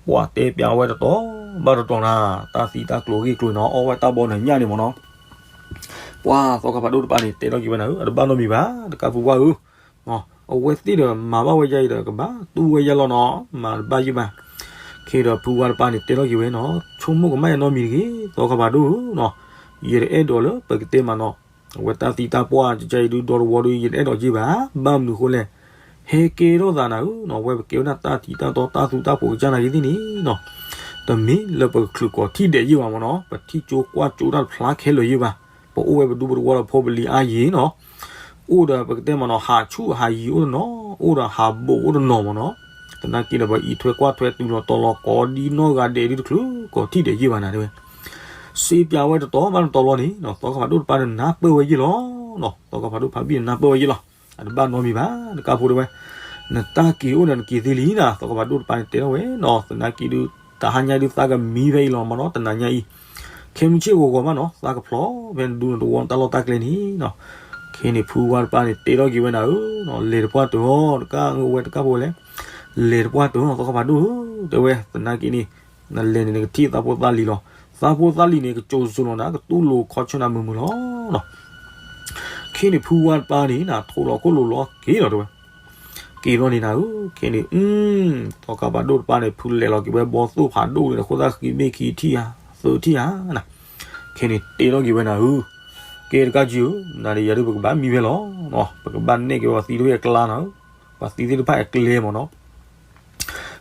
ပှၤတဲပျးဝဲတတီၤဘၣ်တတီၤနၤ, တၢ်သံတၢ်ကျိၤဂ့ၢ်ကျိၤနီၤ, အီၣ်ဝဲတၢ်ဘီနၢၤညၣ်န့ၣ်မ့ၢ်နီၤ. ပှၤသီခါဖးဒိၣ်တပၤန့ၣ် တဲထီၣ်က့ၤဝဲနၤဧၢ, အတဘၣ်နီတမံၤဘၣ်, တကးဖုဝါဧၢ, အဝဲသ့ၣ်ဒီးမၤဘၣ်ဝဲယဲအံၤဒီး ကဘၣ်တူၢ်ဝဲယဲလီၤနီၤ, မၤတဘၣ်ယဲဘၣ်. ခဲဒီးဖုဝါတပၤန့ၣ် တဲထီၣ်က့ၤဝဲနီၤ, ဆိကမိၣ်ကမၣ်ယဲနီတမံၤတဂ့ၤ, သီခါဖးဒိၣ်ဧၢနီၤ, ယတအဲၣ်ဒိးလၢပကတဲမးနီၤ, အဝဲတၢ်သံတၢ်ပှၢ်ကကဲအံၤဒုး ဒီတဝီဒုး ယတအဲၣ်ဒိးက့ဘၣ်, ဘၣ်မနုၤအဃိလဲၣ်, ဟဲကဲထီၣ်သးနၤဧၢနီၤ, အဝဲပကဲဝဲဒၣ်တၢ်ထံတၢ်တီ တၢ်သူတၢ်ဖိကစၢ်နာ်က့သ့ၣ်န့ၣ်နီၤ, တမ့ၢ်လၢပကချုးကိးထံၣ်ဒဲးယဲဘၣ်မ့ၢ်နီၤ, ပထံၣ်ကၠိကွၢ်ကၠိတၢ်တဖျါခဲလၢာ်ယဲဘၣ်, ပအိၣ်ဝဲပဒူပတဝီဒီးဖိပလံၤအါယံၤနီၤ, အိၣ်ဒီးပကတဲမ့ၢ်နီၤ ဟးဆူၣ်ဟးယံၤအိၣ်တနီၤ, အိၣ်ဒီးဟးဘိးအိၣ်တနီၤမ့ၢ်နီၤ, သနာ်က့ဒီး ပအံးထွဲကွၢ်ထွဲတုၤလီၤတီၤလီၤကိးဒ်နီၢ်ဂၤဒဲးဒုတချုးကိးထံၣ်ဒဲးယဲဘၣ်နၤ တဲဝဲ. စံးပျးဝဲတတီၤဘၣ်တတီၤလီၤန့ၣ်နီၤ, သီခါဖးဒိၣ်တပၤန့ၣ် နၢ်ပၢၢ်ဝဲယဲလီၤနီၤ, သီခါဖးဒိၣ်ဖးဘံၣ်န့ၣ် နၢ်ပၢၢ်ဝဲယဲလီၤ, အတဘၣ်နီတမံၤဘၣ်, တကးဖိတဲဝဲ, နတၢ်က့ၤအိၣ်ဒီး နက့ၤသ့လံနီၤ, သီခါဖးဒိၣ်တပၤန့ၣ် တဲထီၣ်ဝဲနီၤ, သနာ်က့ဒုး တဟါညါဒုး သးကမံဖဲအံၤလီၤမ့ၢ်နီၤ, တနၤညါအံၤ, ခဲမုၢ်ဆ့ၣ်ဂီၤဂီၤမးနီၤ, သးကဖျိးဖဲနဒူနတဝီနတၢ်လီၢ်တၢ်ကျဲန့ၣ်နီၤ, ခဲန့ၣ် ဖုဝါတပၤန့ၣ် တဲထီၣ်က့ၤဝဲနၤဧၢ, လဲၤတပှၢ်တၢၢ်အီၤ, တကးဝဲတကးဖိလဲၣ်, လဲၤတပှၢ်တၢၢ်အီၤ သီခါဖးဒိၣ်ဧၢ, တဲဝဲ, သနာ်က့န့ၣ် နလဲၤန့ၣ် နကထံၣ်သးဖိသးလံၤလီၤ, သးဖိသးလံၤန့ၣ် ကစိၤစိၤလီၤနၤ, ကတူၢ်လိာ်ခီဆၢနၤမုာ်မုာ်လီၤနီၤ. ခဲန့ၣ် ဖုဝါတပၤန့ၣ်နၤ ထိးလီၤခိၣ်လိာ်လီၤက့ၤလီၤတဲဝဲ, က့ၤလီၤန့ၣ်နၤဧၢ, ခဲန့ၣ် သီခါဖးဒိၣ်တပၤန့ၣ် ဖုလဲၤလီၤက့ၤဝဲဘီသိၣ်ဖးဒိၣ်န့ၣ် အဃိသတးဃံမ့ၢ်ခံထံၣ်ဧါ, သၢထံၣ်ဧါနၤ, ခဲန့ၣ်တဲထီၣ်က့ၤဝဲနၤဧၢ, ကဲတကးက့ၤဧၢ, နၤဒီးယၤဒုး ပကဘၣ်မံဖဲလီၤ, ပကဘၣ်နဲၣ်က့ၤဝဲပှၤသံတဖၣ်အကျါနၤဧၢ, ပှၤသံသ့ၣ်တဖၣ်အကျဲမ့ၢ်နီၤ.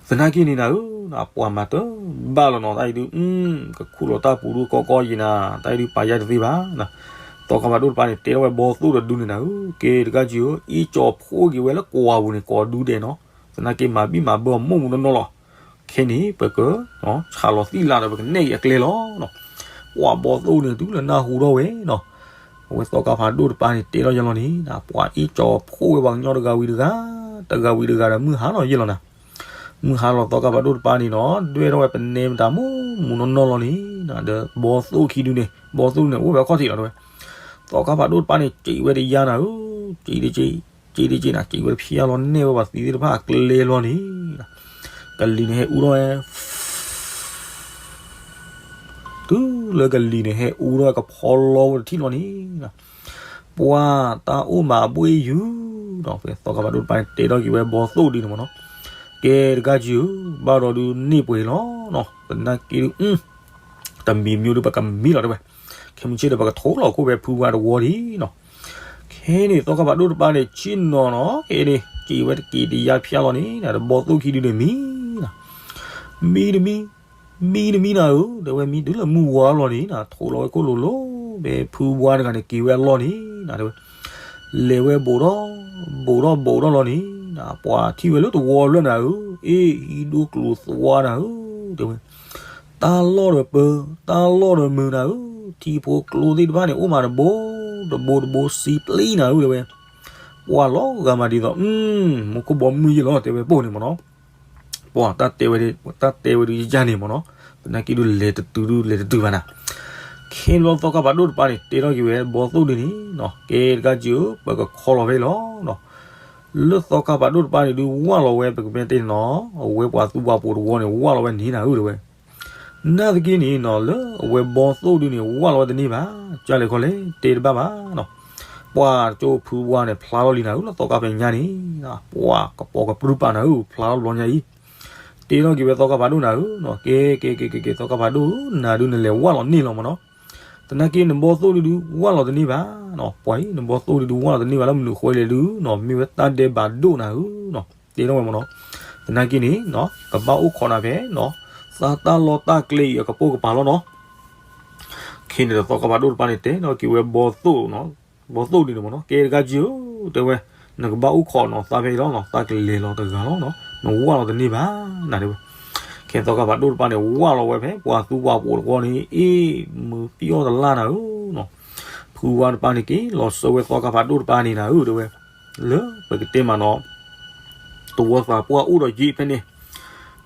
သနာ်က့န့ၣ်နၤဧၢ, ပှၤမၤတဘၣ်လီၤနီၤ, တၢ်အံၤဒုး ကခူၣ်လီၤတၢ်ပူၤဒုးကီကီယံၤနၤ, တၢ်အံၤဒုးပာ်ယါတသ့ဘၣ်. သီခါဖးဒိၣ်တပၤန့ၣ် တဲထီၣ်ဝဲဘီသိၣ်တဒုန့ၣ်နၤဧၢ, ကဲတကးက့ၤဧၢ, အ့ၣ်ကၠီၤဖှိၣ်က့ၤဝဲလၢကွၢ်ပူၤန့ၣ် ကိးဒူဒဲးနီၤ, သနာ်က့မၤဘံၣ်မၤဘၢအမိၢ်မူနီၢ်နီၢ်လီၤ. ခဲန့ၣ် ပကဆးလီၤသံၣ်လၢ်ဒီး ပကနဲၣ်က့ၤအကျဲလီၤနီၤ. ပှၤဘီသိၣ်န့ၣ် တုၤလၢနၢ်ဟူထီၣ်ဝဲနီၤ, အဝဲသီခါဖးဒိၣ်တပၤန့ၣ် တဲထီၣ်ယဲလီၤန့ၣ်, ပှၤအ့ၣ်ကၠီၤဖှိၣ်ဝဲပှၤကညီတဂၤဝံၤတဂၤ, တဂၤဝံၤတဂၤဒီး မုၢ်ဟါလီၤယဲလီၤနၤ. မုၢ်ဟါလီၤသီခါဖးဒိၣ်တပၤန့ၣ်နီၤ, ဒွဲၣ်ထီၣ်ဝဲပနဲမတၤမူမူနီၢ်နီၢ်လီၤန့ၣ်, ဒီးဘီသိၣ်ခံဒုန့ၣ်, ဘီသိၣ်န့ၣ် အိၣ်ဝဲအခီၣ်ထံးလီၤတဲဝဲ. သီခါဖးဒိၣ်တပၤန့ၣ် စံးဝဲတယါနၤဧၢ, စံးတက့ၢ်, စံးတက့ၢ်နၤ, စံးဝဲတဖျါလီၤ နဲၣ်ဝဲပှၤသံသ့ၣ်တဖၣ်အကျဲလီၤန့ၣ်, ကလံၤန့ၣ်ဟဲအူထီၣ်ဝဲ တုၤလၢကလံၤန့ၣ် ဟဲအူထီၣ်ဝဲကဖီလီဝဲတထံၣ်လီၤန့ၣ်, ပှၤတၢ်အိၣ်မးအဘှ့ၣ်ယုာ်ဒီး ပသီခါဖးဒိၣ်တပၤန့ၣ် တဲထီၣ်က့ၤဝဲဘီသိၣ်ဒ်န့ၣ်မ့ၢ်နီၤ, ကဲတဂၤကၠိ ဘၣ်ဒီးဒုးန့ၢ်ပှဲၤလီၤနီၤ, သနာ်က့ဒုး တမံၤမံၤဒုး ပကမံလီၤတဲဝဲ, ခဲမုၢ်ဆ့ၣ်ဒီး ပကထိးလီၤခိၣ်ဖဲဖုဝါတဝီဒံးနီၤ. ခဲန့ၣ် သီခါဖးဒိၣ်တပၤန့ၣ် ဆ့ၣ်နီၤနီၤ ခဲန့ၣ် က့ၤဝဲတက့ၤတယါဖျါလီၤန့ၣ် တဘီသိၣ်ခံဒုးန့ၣ်မံနီၤ, မံတမံ မံတမံနၤဧၢ, တဲဝဲမံတုၤလၢမုၢ်ဝါလီၤန့ၣ်နၤ, ထိးလီၤဝဲခိၣ်လိၤလိၤ ဖဲဖုဝါတဂၤန့ၣ် က့ၤဝဲအလီၢ်န့ၣ်နၤ, တဲဝဲ လဲၤဝဲဘူးထီၣ် ဘူးထီၣ်ဘူးထီၣ်လီၤန့ၣ်နၤ, ပှၤထံၣ်ဝဲလၢတဝီလၢနၤဧၢ, အ့ၣ် ဟံၣ်ဒိၣ်ကျိၤသွါနၤဧၢ, တဲဝဲ တၢ်လီၢ်ဒီးပၢ တၢ်လီၢ်ဒီးမုာ်နၤဧၢ, ထံဖိကျိသ့ၣ်တဖၣ်န့ၣ် အိၣ်မးတဘိ တဘိတဘိစံပျံနၤဧၢ, တဲဝဲ ပှၤလီၤဂာ်မးဒ်သိး မူခိၣ်ဘီမုၢ်ယဲလီၤ တဲဝဲပိၢ်န့ၣ်မ့ၢ်နီၤ. ပှၤတၢ်တဲဝဲဒ် တၢ်တဲဝဲဒ်ယဲန့ၣ်မ့ၢ်နီၤ, သနာ်က့ဒုးလဲၤတတုၤဒုးလဲၤတတုၤဘၣ်နၤ. ခဲန့ၣ်ဘျီသီခါဖးဒိၣ်တပၤန့ၣ် တဲထီၣ်က့ၤဝဲဘီသိၣ်ဒ်န့ၣ်နီၤ, ကဲတဂၤကၠိ ပကခီလီၤဖဲအံၤလီၤနီၤ. လၢသီခါဖးဒိၣ်တပၤန့ၣ်ဒုး ဝၢ်လီၤဝဲ ပကမ့ၢ်တဲန့ၣ်နီၤ, အဝဲပှၤသူပှၤပိာ်တဝီန့ၣ် ဝၢ်လီၤဝဲန့ၣ်နၤဧၢ တဲဝဲ နာ်သက့န့ၣ်နီၤ လၢအဝဲဘီသိၣ်ဒုန့ၣ် ဝၢ်လီၤဝဲတန့ၢ်ဘၣ်, ကၢ်လဲၣ်ခီလဲၣ် တဲတဘၣ်ဘၣ်နီၤ. ပှၤကၠိဖုဝါန့ၣ် ဖျါထီၣ်လံနၤဧၢ လၢသီခါဖဲညါန့ၣ်, ပှၤကပိာ်ကပြုပာ်နၤဧၢ ဖျါထီၣ်တဘျီညါအံၤ, တဲထီၣ်က့ၤဝဲသီခါဖးဒိၣ်နၤဧၢနီၤ, ကဲကဲကဲကဲကဲ သီခါဖးဒိၣ်ဧၢ နၤဒုးနလဲၤဝၢ်လီၤန့ၢ်လီၤမ့ၢ်နီၤ. သနာ်က့နဘီသိၣ်ဒုဒု ဝၢ်လီၤတန့ၢ်ဘၣ်နီၤ, ပှၤအံၤ နဘီသိၣ်ဒုဒု ဝၢ်လီၤတန့ၢ်ဘၣ်လၢမနုၤဃိလဲၣ်ဒုနီၤ, မ့ၢ်ဝဲတၢ်ဒဲးဘးဒိၣ်နၤဧၢနီၤ, တဲထီၣ်ဝဲမ့ၢ်နီၤ. သနာ်က့န့ၣ်နီၤ ကဘၣ်အိၣ်ခိးနၤဖဲနီၤ သးတၢ်လီၢ်တၢ်ကျဲအံၤအကပိာ်ကပၤလီၤနီၤ. ခဲန့ၣ်ဒီးသီခါဖးဒိၣ်တပၤန့ၣ် တဲထီၣ်က့ၤဝဲဘီသိၣ်နီၤ, ဘီသိၣ်ဒုန့ၣ်မ့ၢ်နီၤ, ကဲတဂၤကၠိဧၢ တဲဝဲ, နကဘၣ်အိၣ်ခိးနီၤ သးဖဲအံၤလီၤနီၤ, သးကလဲၤလီၤတဂၤလီၤနီၤ, နဝၢ်လီၤတန့ၢ်ဘၣ်နၤတဲဝဲ. ခဲသီခါဖးဒိၣ်တပၤန့ၣ် ဝၢ်လီၤဝဲဖဲပှၤသူပှၤပိာ်တဝီန့ၣ် အ့ၣ် မုာ်ပံၣ်အီၣ်တလၢ်နၤဧၢနီၤ. ဖုဝါတပၤန့ၣ် က့ၤလီၤဆှၢဝဲသီခါဖးဒိၣ်တပၤန့ၣ်နၤဧၢ တဲဝဲ, လၢပကတဲမးနီၤ သဝီသးပှၢ်အိၣ်ဒီးယ့ၣ်ဖဲန့ၣ်,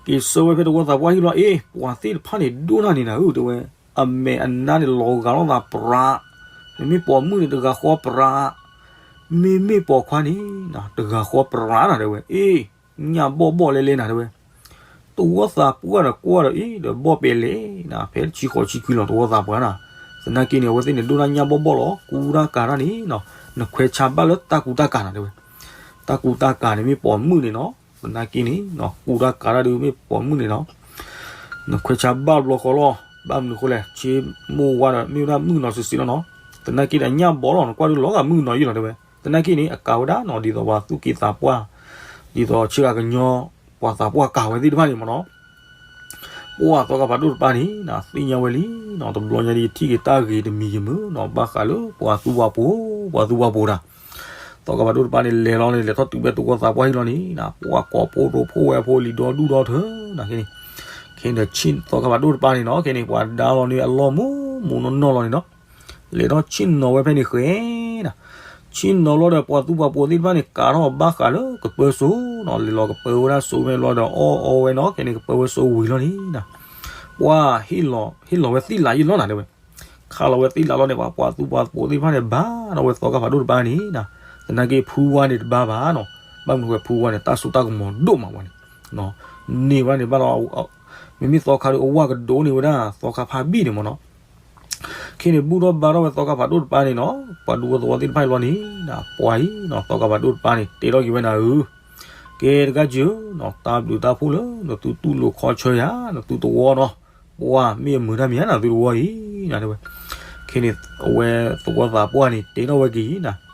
က့ၤဆှၢဝဲဖဲသဝီသးပှၢ်ဟံၣ်လီၤ အ့ၣ် ပှၤသ့ၣ်တဖၣ်န့ၣ် ဒိၣ်နၢ်န့ၣ်နၤဧၢ တဲဝဲ, အမဲာ်အနါန့ၣ် လီၤဂာ်လိာ်သးပြး, မ့မ့ၢ်ပိာ်မုၣ်န့ၣ် တဂၤဃီပြး, မ့မ့ၢ်ပိာ်ခွါန့ၣ် တဂၤဃီပြးနၤတဲဝဲ, အ့ၣ် ညၣ်ဘီၣ်ဘီၣ်လဲလဲနၤတဲဝဲ. သဝီသးပှၢ်ဒီးကွၢ်ဒီး အ့ၣ် ဒီးဘီၣ်ပဲလဲၣ်နၤ ဖဲတဆံဃိးဆံခွံလီၤ သဝီသးပှၢ်နၤ. သနာ်က့န့ၣ် အဝဲသ့ၣ်န့ၣ် ဒိၣ်တၢ်ညၣ်ဘီၣ်ဘီၣ်လီၤ ကူတၢ်ကၤတၢ်န့ၣ်နီၤ, နခွဲးဆါဘၣ်လၢတၢ်ကူတၢ်ကၤနၤတဲဝဲ. တၢ်ကူတၢ်ကၤန့ၣ် မ့ၢ်ပိာ်မုၣ်န့ၣ်နီၤ, သနာ်က့န့ၣ် ကူတၢ်ကၤတၢ်ဒုး မ့ၢ်ပိာ်မုၣ်န့ၣ်နီၤ, နခွဲးဆါဘၣ်တဘျီဃီလီၤ. ဘၣ်မနုၤဃိလဲၣ် ဆ့မိၢ်ဝါဒီး မ့ၢ်ဝဲဒၣ်မုၣ်ကနီၤစုာ်စုာ်လီၤနီၤ. သနာ်က့ဒီး ညၣ်ဘီၣ်လီၤ နကွၢ်ဒုးလီၤဂာ်မုၣ်ကနီၤယံၤလီၤတဲဝဲ. သနာ်က့န့ၣ် အကၤဝဲဒၣ်နီၤ ဒ်သိးပှၤသူၣ်က့သးပှၢ်, ဒ်သိးဆ့ကၤကညီ ပှၤသးပှၢ်ကၤဝဲသ့ၣ်တဖၣ်န့ၣ်မ့ၢ်နီၤ. ပှၤသီခါဖးဒိၣ်တပၤန့ၣ် သ့ၣ်ညါဝဲလံနီၤ, တဘျီညါဒ်ယထံၣ်က့ၤတၢ်ဂ့ၤတမံၤယမုာ်နီၤ, ဘၣ်ဃးလၢပှၤသူပှၤပိာ်, ပှၤသူပှၤပိာ်တၢ် သီခါဖးဒိၣ်တပၤန့ၣ် လဲၤလီၤန့ၣ် လဲၤထီၣ်တုၤဖဲသဝီသးပှၢ်ဟံၣ်လီၤန့ၣ် ပှၤကိးဖိတိဖိဝဲဖိလံၤဒီဒူၣ်ဒီထၢနၤက့န့ၣ်, ခဲန့ၣ်ဒီး သီခါဖးဒိၣ်တပၤန့ၣ်နီၤ ခဲန့ၣ် ပှၤဒါလီၤန့ၣ်အလီၢ်မူမူနီၢ်နီၢ်လီၤန့ၣ်နီၤ, လဲၤထီၣ်ဆ့ၣ်နီၤဝဲဖဲန့ၣ်ဃဲနၤ, ဆ့ၣ်နီၤလီၤဒီးပှၤသူပှၤပိာ်သ့ၣ်တဖၣ်န့ၣ် ကၤထီၣ်ဘၣ်ဃးလၢကပၢစိနီၤ, လဲၤလီၤကပၢဝဲဒၣ်စိဖဲန့ၣ်ဘျီဒီး အီၣ်အီဝဲနီၤ, ခဲန့ၣ် ကပၢဝဲစိဝံၤလီၤန့ၣ်နၤ, ပှၤဟ့ၣ်လီၤဝဲသ့ၣ်လးယံၤလီၤနၤတဲဝဲ. ခးလီၤဝဲသ့ၣ်လးလီၤန့ၣ် ပှၤပှၤသူပှၤပိာ်သ့ၣ်တဖၣ်န့ၣ် ဘၣ်ဒီးဝဲသီခါဖးဒိၣ်တပၤန့ၣ်နၤ, သနာ်က့ဖုဝါန့ၣ်တဘၣ်ဘၣ်နီၤ, ဘၣ်မနုၤဝဲဖုဝါန့ၣ် တၢ်စိတၢ်ကမီၤဒိၣ်မးဝဲန့ၣ်, န့ၢ်ဝဲန့ၣ်ဘၣ်လီၤ, မ့မ့ၢ်သီခါဒုးအဝၢ်ကဒိးန့ၢ်ဝဲဒၣ်သီခါဖးဘံၣ်န့ၣ်မ့ၢ်နီၤ, ခဲန့ၣ် ဘူၣ်ထီၣ်ဘါထီၣ်ဝဲသီခါဖးဒိၣ်တပၤန့ၣ်နီၤ, ပှၤဒူဖိသဝီသ့ၣ်တဖၣ်အံၤလီၤန့ၣ် ပှၤအံၤနီၤ သီခါဖးဒိၣ်တပၤန့ၣ် တဲထီၣ်က့ၤဝဲနၤဧၢ, ကဲတဂၤကၢၤနီၤ တၢ်ဘျုးတၢ်ဖှိၣ်လၢနသုတူၢ်လိာ်ခီဆၢယၤ နသုသဝီနီၤ, ပှၤမ့ၢ်အမုာ်တၢ်မံၤဧါ နသုသဝီအံၤ နတဲဝဲ, ခဲန့ၣ်အဝဲသဝီသးပှၢ်န့ၣ် တဲထီၣ်ဝဲက့ၤနၤ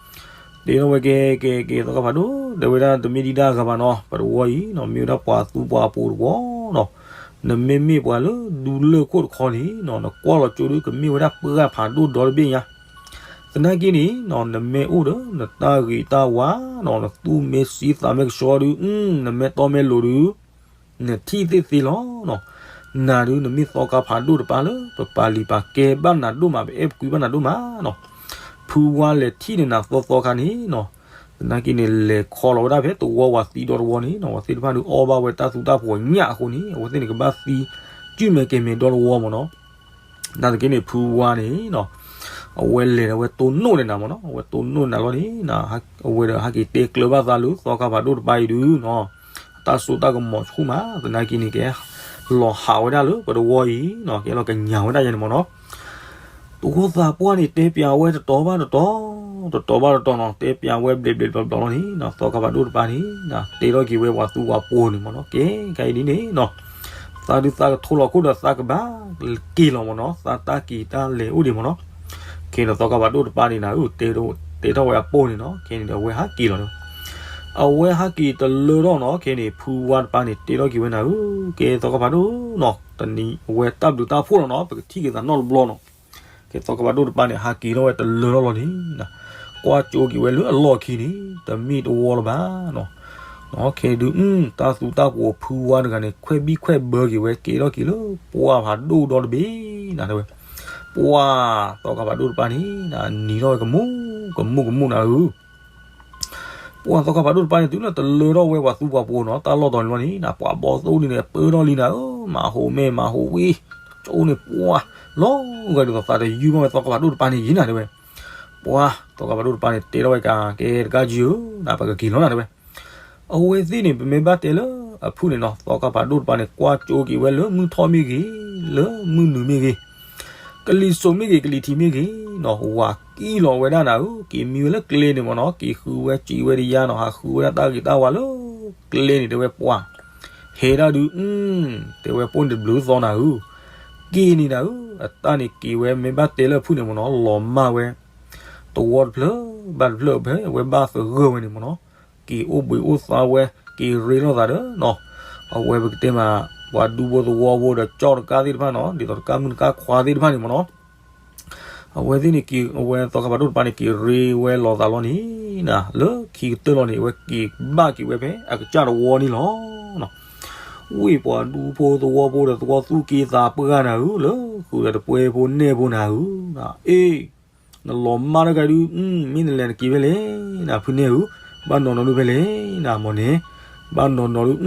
တဲထီၣ်ဝဲကဲ ကဲ ကဲ သီခါဖးဒိၣ် တဲဝဲဒၣ် တမ့ၢ်ဒံးဒၣ်အဂၤဘၣ်နီၤ, ပတဝီအံၤနီၤ မ့ၢ်ဝဲဒၣ်ပှၤသူပှၤပိာ်တဝီနီၤ, နမ့မ့ၢ်ပှၤလၢဒူလၢၢ်ခိၣ်တခီန့ၣ်နီၤ နကွၢ်လီၤကၠိဒုး ကမ့ၢ်ဝဲဒၣ်ပှၢ်ဖးဒိၣ်ဒီတဘ့ၣ်ညါ, သနာ်က့န့ၣ်နီၤ နမ့ၢ်အိၣ်ဒီး နတၢ်ဂ့ၤတၢ်ဝါနီၤ နသူၣ်မ့ၢ်သံသးမ့ၢ်ကဆှီဒုး နမ့ၢ်တီမ့ၢ်လိၤဒုး နထံၣ်သ့ၣ်သ့လီၤနီၤ, နၤဒုး နမ့ၢ်သီခါဖးဒိၣ်တပၤလၢ ပပာ်လံာ်ပာ်ကဲဘၣ်နၤဒိၣ်မး ပအဲၣ်ပကွံဘၣ်နၤဒိၣ်မးနီၤ, ဖုဝါလဲၤထံၣ်န့ၢ်နၤသီသီခါန့ၣ်နီၤ, သနာ်က့န့ၣ် လဲၤခီလီၤဝဲဒၣ်ဖဲသဝီဝၤသံဒီတဝီန့ၣ်နီၤ ဝဲသ့ၣ်တဖၣ်ဒုးအီၣ်ဘၣ်ဝဲတၢ်သူတၢ်ပိာ်ညၣ်အဃိန့ၣ် အဝဲသ့ၣ်န့ၣ် ကဘၣ်သံ ကုၢ်မဲာ်ကဲၤမဲာ်ဒီတဝီမ့ၢ်နီၤ, နာ်သက့န့ၣ် ဖုဝါန့ၣ်နီၤ အဝဲလဲၤဒီးဝဲတိၢ်နီၣ်န့ၢ်နၤမ့ၢ်နီၤ, အဝဲတိၢ်နီၣ်န့ၢ်နၤလီၤန့ၣ် အဝဲဒီးဟဲက့ၤတဲကျၢၤဘၣ်သးလၢသီခါဖးဒိၣ်တပၤအံၤဒုးနီၤ, အတၢ်စိတၢ်ကမီၤဆူၣ်မး သနာ်က့န့ၣ် ကဲလီၤဟးဝဲဒၣ်လၢပတဝီအံၤနီၤ, ကဲလီၤကညးဝဲဒၣ်ယဲန့ၣ်မ့ၢ်နီၤ, သဝီသးပှၢ်န့ၣ် တဲပျးဝဲတတီၤဘၣ်တတီၤ, တတီၤဘၣ်တတီၤနီၤ, တဲပျးဝဲဘျဲးဘျဲးဘျီဘျီလီၤန့ၣ်နီၤ, သီခါဖးဒိၣ်တပၤန့ၣ် တဲထီၣ်က့ၤဝဲပှၤသူပှၤပိာ်န့ၣ်မ့ၢ်နီၤ, ကဲ ခဲအံၤဒ်န့ၣ်နီၤ သးဒုးသးကထိလီၤခိၣ်ဒီးသးကဘၣ်က့ၤလီၤမ့ၢ်နီၤ, သးတၢ်က့ၤတၢ်လဲၤအိၣ်ဒံးမ့ၢ်နီၤ, ခဲန့ၣ်သီခါဖးဒိၣ်တပၤန့ၣ်နၤဧၢ တဲထီၣ်ဝဲအပိၢ်န့ၣ်နီၤ, ခဲန့ၣ်ဒီးအဝဲဟးက့ၤလီၤဒီး အဝဲဟးက့ၤတလၢထီၣ်နီၤ, ခဲန့ၣ် ဖုဝါတပၤန့ၣ် တဲထီၣ်က့ၤဝဲနၤဧၢ, ကဲသီခါဖးဒိၣ်နီၤ, တနံၤအဝဲတၢ်ဘျုးတၢ်ဖှိၣ်လီၤနီၤ, ပကထံၣ်က့ၤသးနီတဘျီနီၤ, ကဲသီခါဖးဒိၣ်တပၤန့ၣ် ဟးက့ၤထီၣ်ဝဲတလၢထီၣ်လီၤန့ၣ် ကွၢ်ကၠိက့ၤဝဲလၢအလီၢ်ခံန့ၣ် တမ့ၢ်တဝီလၢၤဘၣ်နီၤ, ခဲဒုး တၢ်သူတၢ်ပိာ်ဖုဝါတဂၤန့ၣ် ခွဲးဘံၣ်ခွဲးဘၢက့ၤဝဲ က့ၤထီၣ်က့ၤလၢပှၢ်ဖးဒိၣ်ဒီတဘ့ၣ်နၤတဲဝဲ, ပှၢ်သီခါဖးဒိၣ်တပၤန့ၣ် နံၤထီၣ်ဝဲကမူၣ်ကမူၣ်ကမူၣ်နၤဧၢ ပှၢ်သီခါဖးဒိၣ်တပၤန့ၣ် တုၤလၢတလၢထီၣ်ဝဲပှၤသူပှၤပိာ်နီၤ တၢ်လီၢ်တီၤန့ၣ်လီၤန့ၣ် ပှၤဘီသိၣ်ဒုန့ၣ် ပၢထီၣ်လံနၤဧၢ, မၤဟူးမဲာ်မၤဟူးဝံၤ ကၠိန့ၣ်ပှၢ် လီၤဂာ်ဒ်သိးသးတယုၢ်ဘၣ်ဝဲသီခါဖးဒိၣ်တပၤန့ၣ်ယံၤနၤတဲဝဲ, ပှၢ်သီခါဖးဒိၣ်တပၤန့ၣ် တဲထီၣ်ဝဲက ကဲတကးယုၢ်ဧၢ နပကက့ၤလီၤနၤတဲဝဲ, အဝဲသ့ၣ်န့ၣ် ပမ့ၢ်ဘၣ်တဲလၢ အဖုၣ်န့ၣ်နီၤ သီခါဖးဒိၣ်တပၤန့ၣ် ကွၢ်ကၠိက့ၤဝဲလၢမုၢ်ထီၣ်မ့ၢ်ဂ့ၤ, လၢမုၢ်နုာ်မ့ၢ်ဂ့ၤ, ကလံၤစိးမ့ၢ်ဂ့ၤ ကလံၤထံးမ့ၢ်ဂ့ၤနီၤ ဝၤကံၣ်လီၤဝဲဒၣ်နၤဧၢ, က့ၤမံဝဲလၢကျဲန့ၣ်မ့ၢ်နီၤ က့ၤဃုဝဲစံးဝဲတယါနီၤ ဟးဃုဝဲဒၣ်တၢ်ဂ့ၤတၢ်ဝါလၢကျဲန့ၣ် တဲဝဲပှၤ ဟဲဒၣ်ဒုး အ တဲဝဲပိၢ်န့ၣ်တဘျုးသီနၤဧၢ, က့ၤန့ၣ်နၤဧၢ, အတၢ်န့ၣ်က့ၤဝဲမ့ၢ်ဘၣ်တဲလၢအဖုၣ်န့ၣ်မ့ၢ်နီၤ လီၤမၢ်ဝဲ သဝီတဖျၢၣ်ဘၣ်တဖျၢၣ်ဖဲအဝဲဘၣ်သဂၢၢ်ဝဲန့ၣ်မ့ၢ်နီၤ, က့ၤအိၣ်ဘှံးအိၣ်သါဝဲ က့ၤရ့လိာ်သးဒီးနီၤ, အဝဲပကတဲမး ပှၤဒူဖိသဝီဖိဒီးကၠီၣ်တကၢ်သ့ၣ်တဖၣ်နီၤ ဒ်သိးတကၢ်မုၣ်တကၢ်ခွါသ့ၣ်တဖၣ်န့ၣ်မ့ၢ်နီၤ အဝဲသ့ၣ်န့ၣ်က့ၤ အဝဲသီခါဖးဒိၣ်တပၤန့ၣ် က့ၤရ့ဝဲလိာ်သးလီၤန့ၣ်နၤ လၢခံကတၢၢ်လီၤန့ၣ် အဝဲက့ၤဘၣ်က့ၤဝဲဖဲအကစၢ်တဝီန့ၣ်လီၤ. ဝ့ၢ်ပှၤဒူဖိသဝီဖိဒီးသဝီသူၣ်က့သးပှၢ်နၤဧၢ, လၢဃုာ်ဒီးတပှဲဖိနဲၣ်ဖိနၤဧၢ, အ့ၣ် နလီၤမၢ်တဂၤဒုး မ့ၢ်နလဲၤနက့ၤဖဲလဲၣ်နၤ ဖုနဲၣ်ဧၢ, ဘၣ်နီၢ်နီၢ်ဒုးဖဲလဲၣ်နၤ မ့ၢ်န့ၣ်, ဘၣ်နီၢ်နီၢ်ဒုး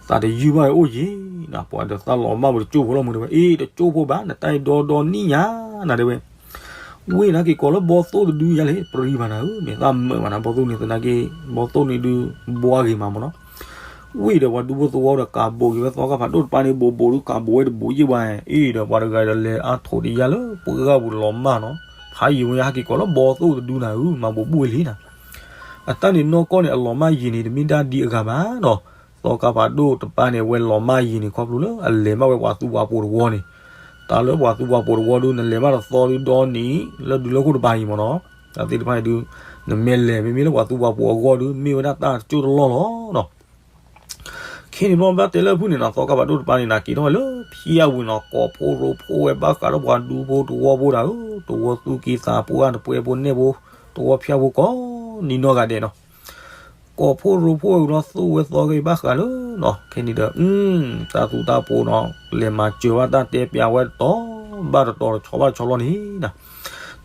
သးတယုၢ်ဘၣ်ဝဲအိၣ်ယံၤနၤ, ပှၤဒီးသးလီၤမၢ်ဝဲတကၠိဖိလီၤမ့ၢ်တဲဝဲ, အ့ၣ် တကၠိဖိဘၣ် နတၢ်အံၤဒီဒီနံၣ်ညါနၤတဲဝဲ, ဝ့ၢ်နာ်က့ၤကိးလၢဘီသိၣ်တဒုယါလဲၣ် ပရံဘၣ်နၤဧၢ, မ့ၢ်သးမၢာ်ဘၣ်နၤ ဘီသိၣ်န့ၣ်သနာ်က့ ဘီသိၣ်န့ၣ်ဒုး ဘှါဂ့ၤမးမ့ၢ်နီၤ ဝ့ၢ်ဒီးပှၤဒူဖိသဝီဒီးကးဘိးက့ၤဝဲသီခါဖးဒိၣ်တပၤန့ၣ် ဘိးဘိးဒုးကးဘိးဝဲတဘိးယံာ်ဘၣ်, အ့ၣ်ဒီးပှၤတဂၤဒီးလဲၤအါထိးတယါလၢပှၢ်ပူၤလီၤမၢ်နီၤ, ဖးယံာ်ဝဲဟဲက့ၤကိးလၢဘီသိၣ်တဒုနၤဧၢ, မၤဘိးဘုၣ်ဝဲလံနၤ, အတၢ်န့ၣ်နီၢ်ကီၢ်န့ၣ် အလီၤမၢ်ယံာ်န့ၣ် တမ့ၢ်ဒၣ်ဒ်အဂၤဘၣ်နီၤ, သီခါဖးဒိၣ်တပၤန့ၣ် အဝဲလီၤမၢ်ယံာ်န့ၣ် ခီဖျိလၢအလဲၤမၢ်ဝဲပှၤသူပှၤပိာ်တဝီန့ၣ်, တၢ်လၢပှၤသူပှၤပိာ်တဝီဒုး နလဲၤမၢ်တသီဒုးဒီနံၤ လၢဒုးလၢခိၣ်တပၤအံၤမ့ၢ်နီၤ, တၢ်သ့ၣ်တဖၣ်အံၤဒုး နမ့ၢ်လဲၤမ့မ့ၢ်လၢပှၤသူပှၤပိာ်အဂီၢ်ဒုး မ့ၢ်ဝဲဒၣ်တၢ်တကၠိၢ်တလီၢ်လီၤနီၤ ခဲန့ၣ်ဘျီဘၣ်တဲလၢအဖုၣ်န့ၣ်နီၤ သီခါဖးဒိၣ်တပၤန့ၣ် နၤက့ၤထီၣ်ဝဲလၢဖၠါဝံၤနီၤ ကိးဖှိၣ်ရိဖှိၣ်ဝဲဘၣ်ဃးဒီးပှၤဒူဖိတဝီဖိဒၣ်ဧၢ, တဝီသူၣ်က့သးပှၢ် တပှဲဖိနဲၣ်ဖိ တဝီဖၠါဖိကိးနံၤနီၢ်ဂၤဒဲးနီၤ ကိးဖှိၣ်ရိဖှိၣ်ဝဲဝံၤလီၤ သူၣ်ဝဲသီက့ၤဘၣ်ဃးလၢနီၤ ခဲန့ၣ်ဒီး တၢ်သူတၢ်ပိာ်နီၤ လဲၤမၤစၢၤဘၣ်တၢ်တဲပျးဝဲတတီၤဘၣ်တတီၤ တဆီဘၣ်တဆီလီၤန့ၣ်နီၤ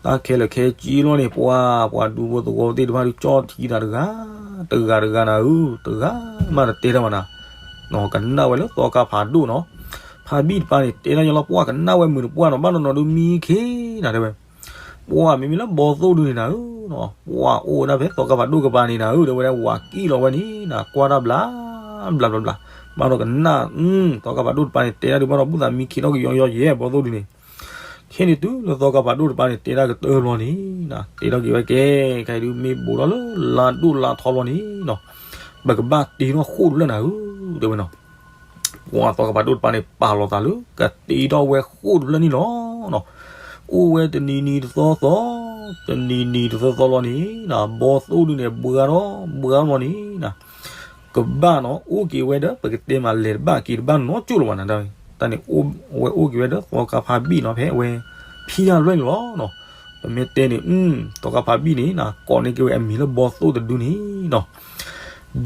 တၢ်ခဲလၢာ်ခဲဆ့လီၤန့ၣ် ပှၤ ပှၤဒူဖိသဝီသ့ၣ်တဖၣ်ဒုးကၠီၣ်ထံသးတဂၤ တဂၤတဂၤနၤဧၢ, တဂၤမးတတဲတၢ်ဘၣ်နၤ, ကနၣ်ဝဲလၢသီခါဖးဒိၣ်နီၤ, ဖးဘံၣ်တပၤန့ၣ် တဲဒၣ်ညီလီၤ ပှၤကနၣ်ဝဲမုာ်တပှၢ်နီၤ ဘၣ်နီၢ်နီၢ်ဒုးမံခ့နၤတဲဝဲ ပှၤမ့မ့ၢ်လၢဘီသိၣ်ဒုန့ၣ်နၤဧၢ, ပှၤအိၣ်ဝဲဒၣ်ဖဲသီခါဖးဒိၣ်ကပၤန့ၣ်နၤဧၢ, တဲဝဲဒၣ်ဝၤကံၣ်လီၤဝဲန့ၣ်နၤ ကွၢ်တၢ်ဘျး ဘျးဘျးဘျး, ဘၣ်ဒီးကနၣ် သီခါဖးဒိၣ်တပၤန့ၣ် တဲဒၣ်ဒုးဘၣ်ဒီးဘူၣ်သးမံခ့ထီၣ်ကယီယီယဲ ဘီသိၣ်ဒုန့ၣ်, ခဲန့ၣ်တုၤလၢသီခါဖးဒိၣ်တပၤန့ၣ် တဲဒၣ်ကတၢၢ်ဘျီန့ၣ်, တဲထီၣ်က့ၤဝဲကဲ ခဲအံၤဒုးမ့ၢ်ဘူးထီၣ်လၢလါဒိၣ်လါထီဘျီန့ၣ်နီၤ, ပကဘၣ်တ့ထီၣ်ဃိၣ်တဖျၢၣ်နၤဧၢ, တဲဝဲနီၤ ပှၤသီခါဖးဒိၣ်တပၤန့ၣ် ပာ်လီၤသးလၢ ကတ့ထီၣ်ဝဲဃိၣ်တဖျၢၣ်န့ၣ်လီၤ. အိၣ်ဝဲတနံၤနံၤတသီသီ, တနံၤနံၤတသီသီလီၤန့ၣ်, ဘီသိၣ်ဒုန့ၣ် ဘှါထီၣ်ဘှါထီၣ်လီၤန့ၣ်, ကဘၣ်နီၤ အိၣ်က့ၤဝဲဒီး ပကတဲမးလဲၤတဘၣ်က့ၤတဘၣ်နီတကၠိၢ်လၢၤဘၣ်နၤ, တၢ်န့ၣ် အဝဲအိၣ်က့ၤဝဲဒီး သီခါဖးဘံၣ်နီၤ ဖဲအဝဲ ဖံးယၢ်လွဲၢ်န့ၣ်လီၤ. ပမ့ၢ်တဲန့ၣ် သီခါဖးဘံၣ်န့ၣ် ကိးန့ၢ်က့ၤဝဲအမံၤလၢဘီသိၣ်တဒုန့ၣ်နီၤ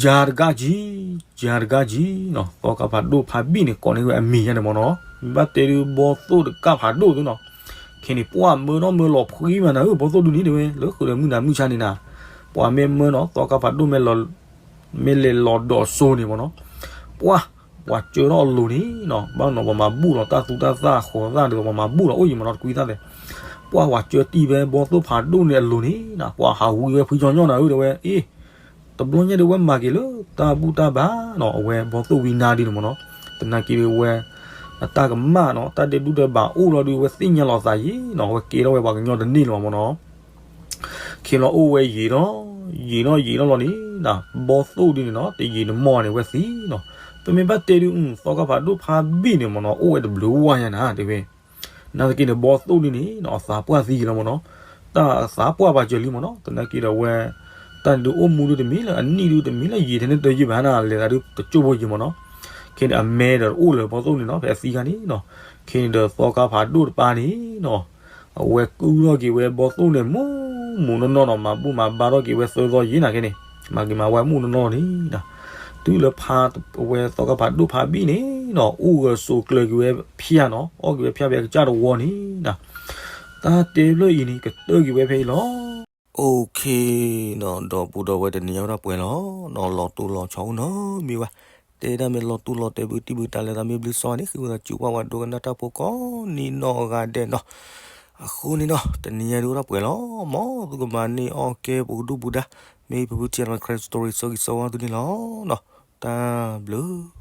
ယၤတကးကံ, ယၤတကးကံနီၤ, သီခါဖးဒိၣ်ဖးဘံၣ်န့ၣ် ကိးန့ၢ်ဝဲအမံၤယါန့ၣ်မ့ၢ်နီၤ, ဘၣ်တဲဒုးဘီသိၣ်တကးဖးဒိၣ်သုနီၤ, ခဲန့ၣ် ပှၤမၢနီၢ်မၢလီၤဖှံမးနၤဧၢ, ဘီသိၣ်ဒုန့ၣ်တဲဝဲ လၢဃုာ်ဒီးမုၢ်နၤမုၢ်ဆါန့ၣ်နၤ, ပှၤမ့ၢ်မၢနီၤ သီခါဖးဒိၣ် မ့ၢ်လဲၤလီၤဒီးစိၤန့ၣ်မ့ၢ်နီၤ, ပှၤ ပှၤကၢထီၣ်အလိၤန့ၣ်နီၤ, ဘၣ်နီၤပှၤမၤဘူၣ်လီၤတၢ်သူတၢ်သၣ်ဃီၤသၣ်ဒီး ပှၤမၤဘူၣ်လီၤအိၣ်ယံၤမ့ၢ်နီၤ တကွံသၣ်သဲး, ပှၤဝၤကၢတံၢ်ဖဲဘီသိၣ်ဖးဒိၣ်န့ၣ်အလိၤန့ၣ်နီၤ, ပှၤဟးဝံဝဲဖုကညီညီနၤဧၢ တဲဝဲ, အ့ တဘျီညါဒီးဝဲမၤက့ၤလၢတၢ်ဘူၣ်တၢ်ဘါနီၤ, အဝဲဘီသိၣ်ဝံနါဒ်န့ၣ်မ့ၢ်နီၤ, သနာ်က့ဒီးဝဲ အတၢ်ကမၣ်နီၤ တၢ်ဒဲးဒူၣ်ဒဲးဘးအိၣ်လီၤဒုး ဝဲသ့ၣ်ညါလီၤသးယံၤနီၤ, ဝဲကဲထီၣ်ဝဲပှၤကညီတန့ၢ်လၢၤဘၣ်မ့ၢ်နီၤ ခဲလီၤအိၣ်ဝဲယံာ်နီၤ, ယံာ်နီၤယံာ်နီၤလီၤန့ၣ်, ဘီသိၣ်ဒုန့ၣ်နီၤ တယံာ်တမီၢ်န့ၣ် ဝဲသံနီၤ, ပမ့ၢ်ဘၣ်တဲဒုး သီခါဖးဒိၣ်ဖးဘံၣ်န့ၣ်မ့ၢ်နီၤ အိၣ်ဝဲတဘျုးဝါညါနၤ တဲဝဲ နာ်သက့န့ၣ် ဘီသိၣ်ဒုန့ၣ်နီၤ အသးပှၢ်သံယံာ်လီၤမ့ၢ်နီၤ, တၢ်အသးပှၢ်ပာ်စၢၤလံမ့ၢ်နီၤ, သနာ်က့ဒီးဝဲ တၢ်န့ၣ်ဒုးအိၣ်မူဒုးတမံၤလၢအနံၣ်ဒုးတမံၤလၢယံာ်ထဲန့ၣ်တယံာ်ဘၣ်နၤ, လဲၤသးဒုးတကၠိၢ်ဖိယံၤမ့ၢ်နီၤ, ခဲန့ၣ်အမဲဒီးအိၣ်လၢဘီသိၣ်န့ၣ်နီၤ ဖဲအသံခါန့ၣ်နီၤ, ခဲန့ၣ်ဒီးသီခါဖးဒိၣ်တပၤန့ၣ်နီၤ အဝဲကုၢ်ထီၣ်က့ၤဝဲဘီသိၣ်န့ၣ် မူးမူးနီၢ်နီၢ်နီၤ, မၤဘူၣ်မၤဘါထီၣ်က့ၤဝဲသၢသီယံၤနၤခဲန့ၣ်, မၤက့ၤမၤဝဲမူးနီၢ်နီၢ်န့ၣ်, တုၤလၢဖးဝဲသီခါဖးဒိၣ်ဖးဘံၣ်န့ၣ်နီၤ အိၣ်ဂၢၢ်ဆိးကျၢၤက့ၤဝဲဖၠါနီၤ, အီၣ်က့ၤဝဲဖၠါဖဲအကစၢ်တဝီန့ၣ်နၤ, တၢ်တဲဖျၢၣ်အံၤန့ၣ် ကတၢၢ်က့ၤဝဲဖဲအံၤလီၤ. Okay နီၤ, ဒီပုၢ်ဒီဝဲၢ်တနံၤညါဝဲဒၣ်ပှဲၤလီၤနီၤ, လီၤတိၢ်လီၤဆီအိၣ်နီတမံၤဘၣ်, တဲဒၣ်မ့ၢ်လီၤတိၢ်လီၤတဲာ်ဘုတံၢ်ဘုတၢ်လဲၤသးမ့ၢ်ဘျုးစီၤန့ၣ် ဃ့ဝံသးစူၤပှၤဝဲဒိကနၣ်တၢ်ဖိကိးနံၤနီၢ်ဂၤဒဲးနီၤ, အဃိန့ၣ်နီၤ တနံၤညါဒုးဝဲဒၣ်ပှဲၤလီၤ, မ်သုကမၤန့ၢ်အီၣ်ကဲပကဒူၣ်ပူၤဒါ, မ့ၢ်ပဖုထံအလီၤ Christ Story ဆၢဂ့ၤဆၢဝါသုန့ၣ်လီၤနီၤ. တၢ်ဘျုး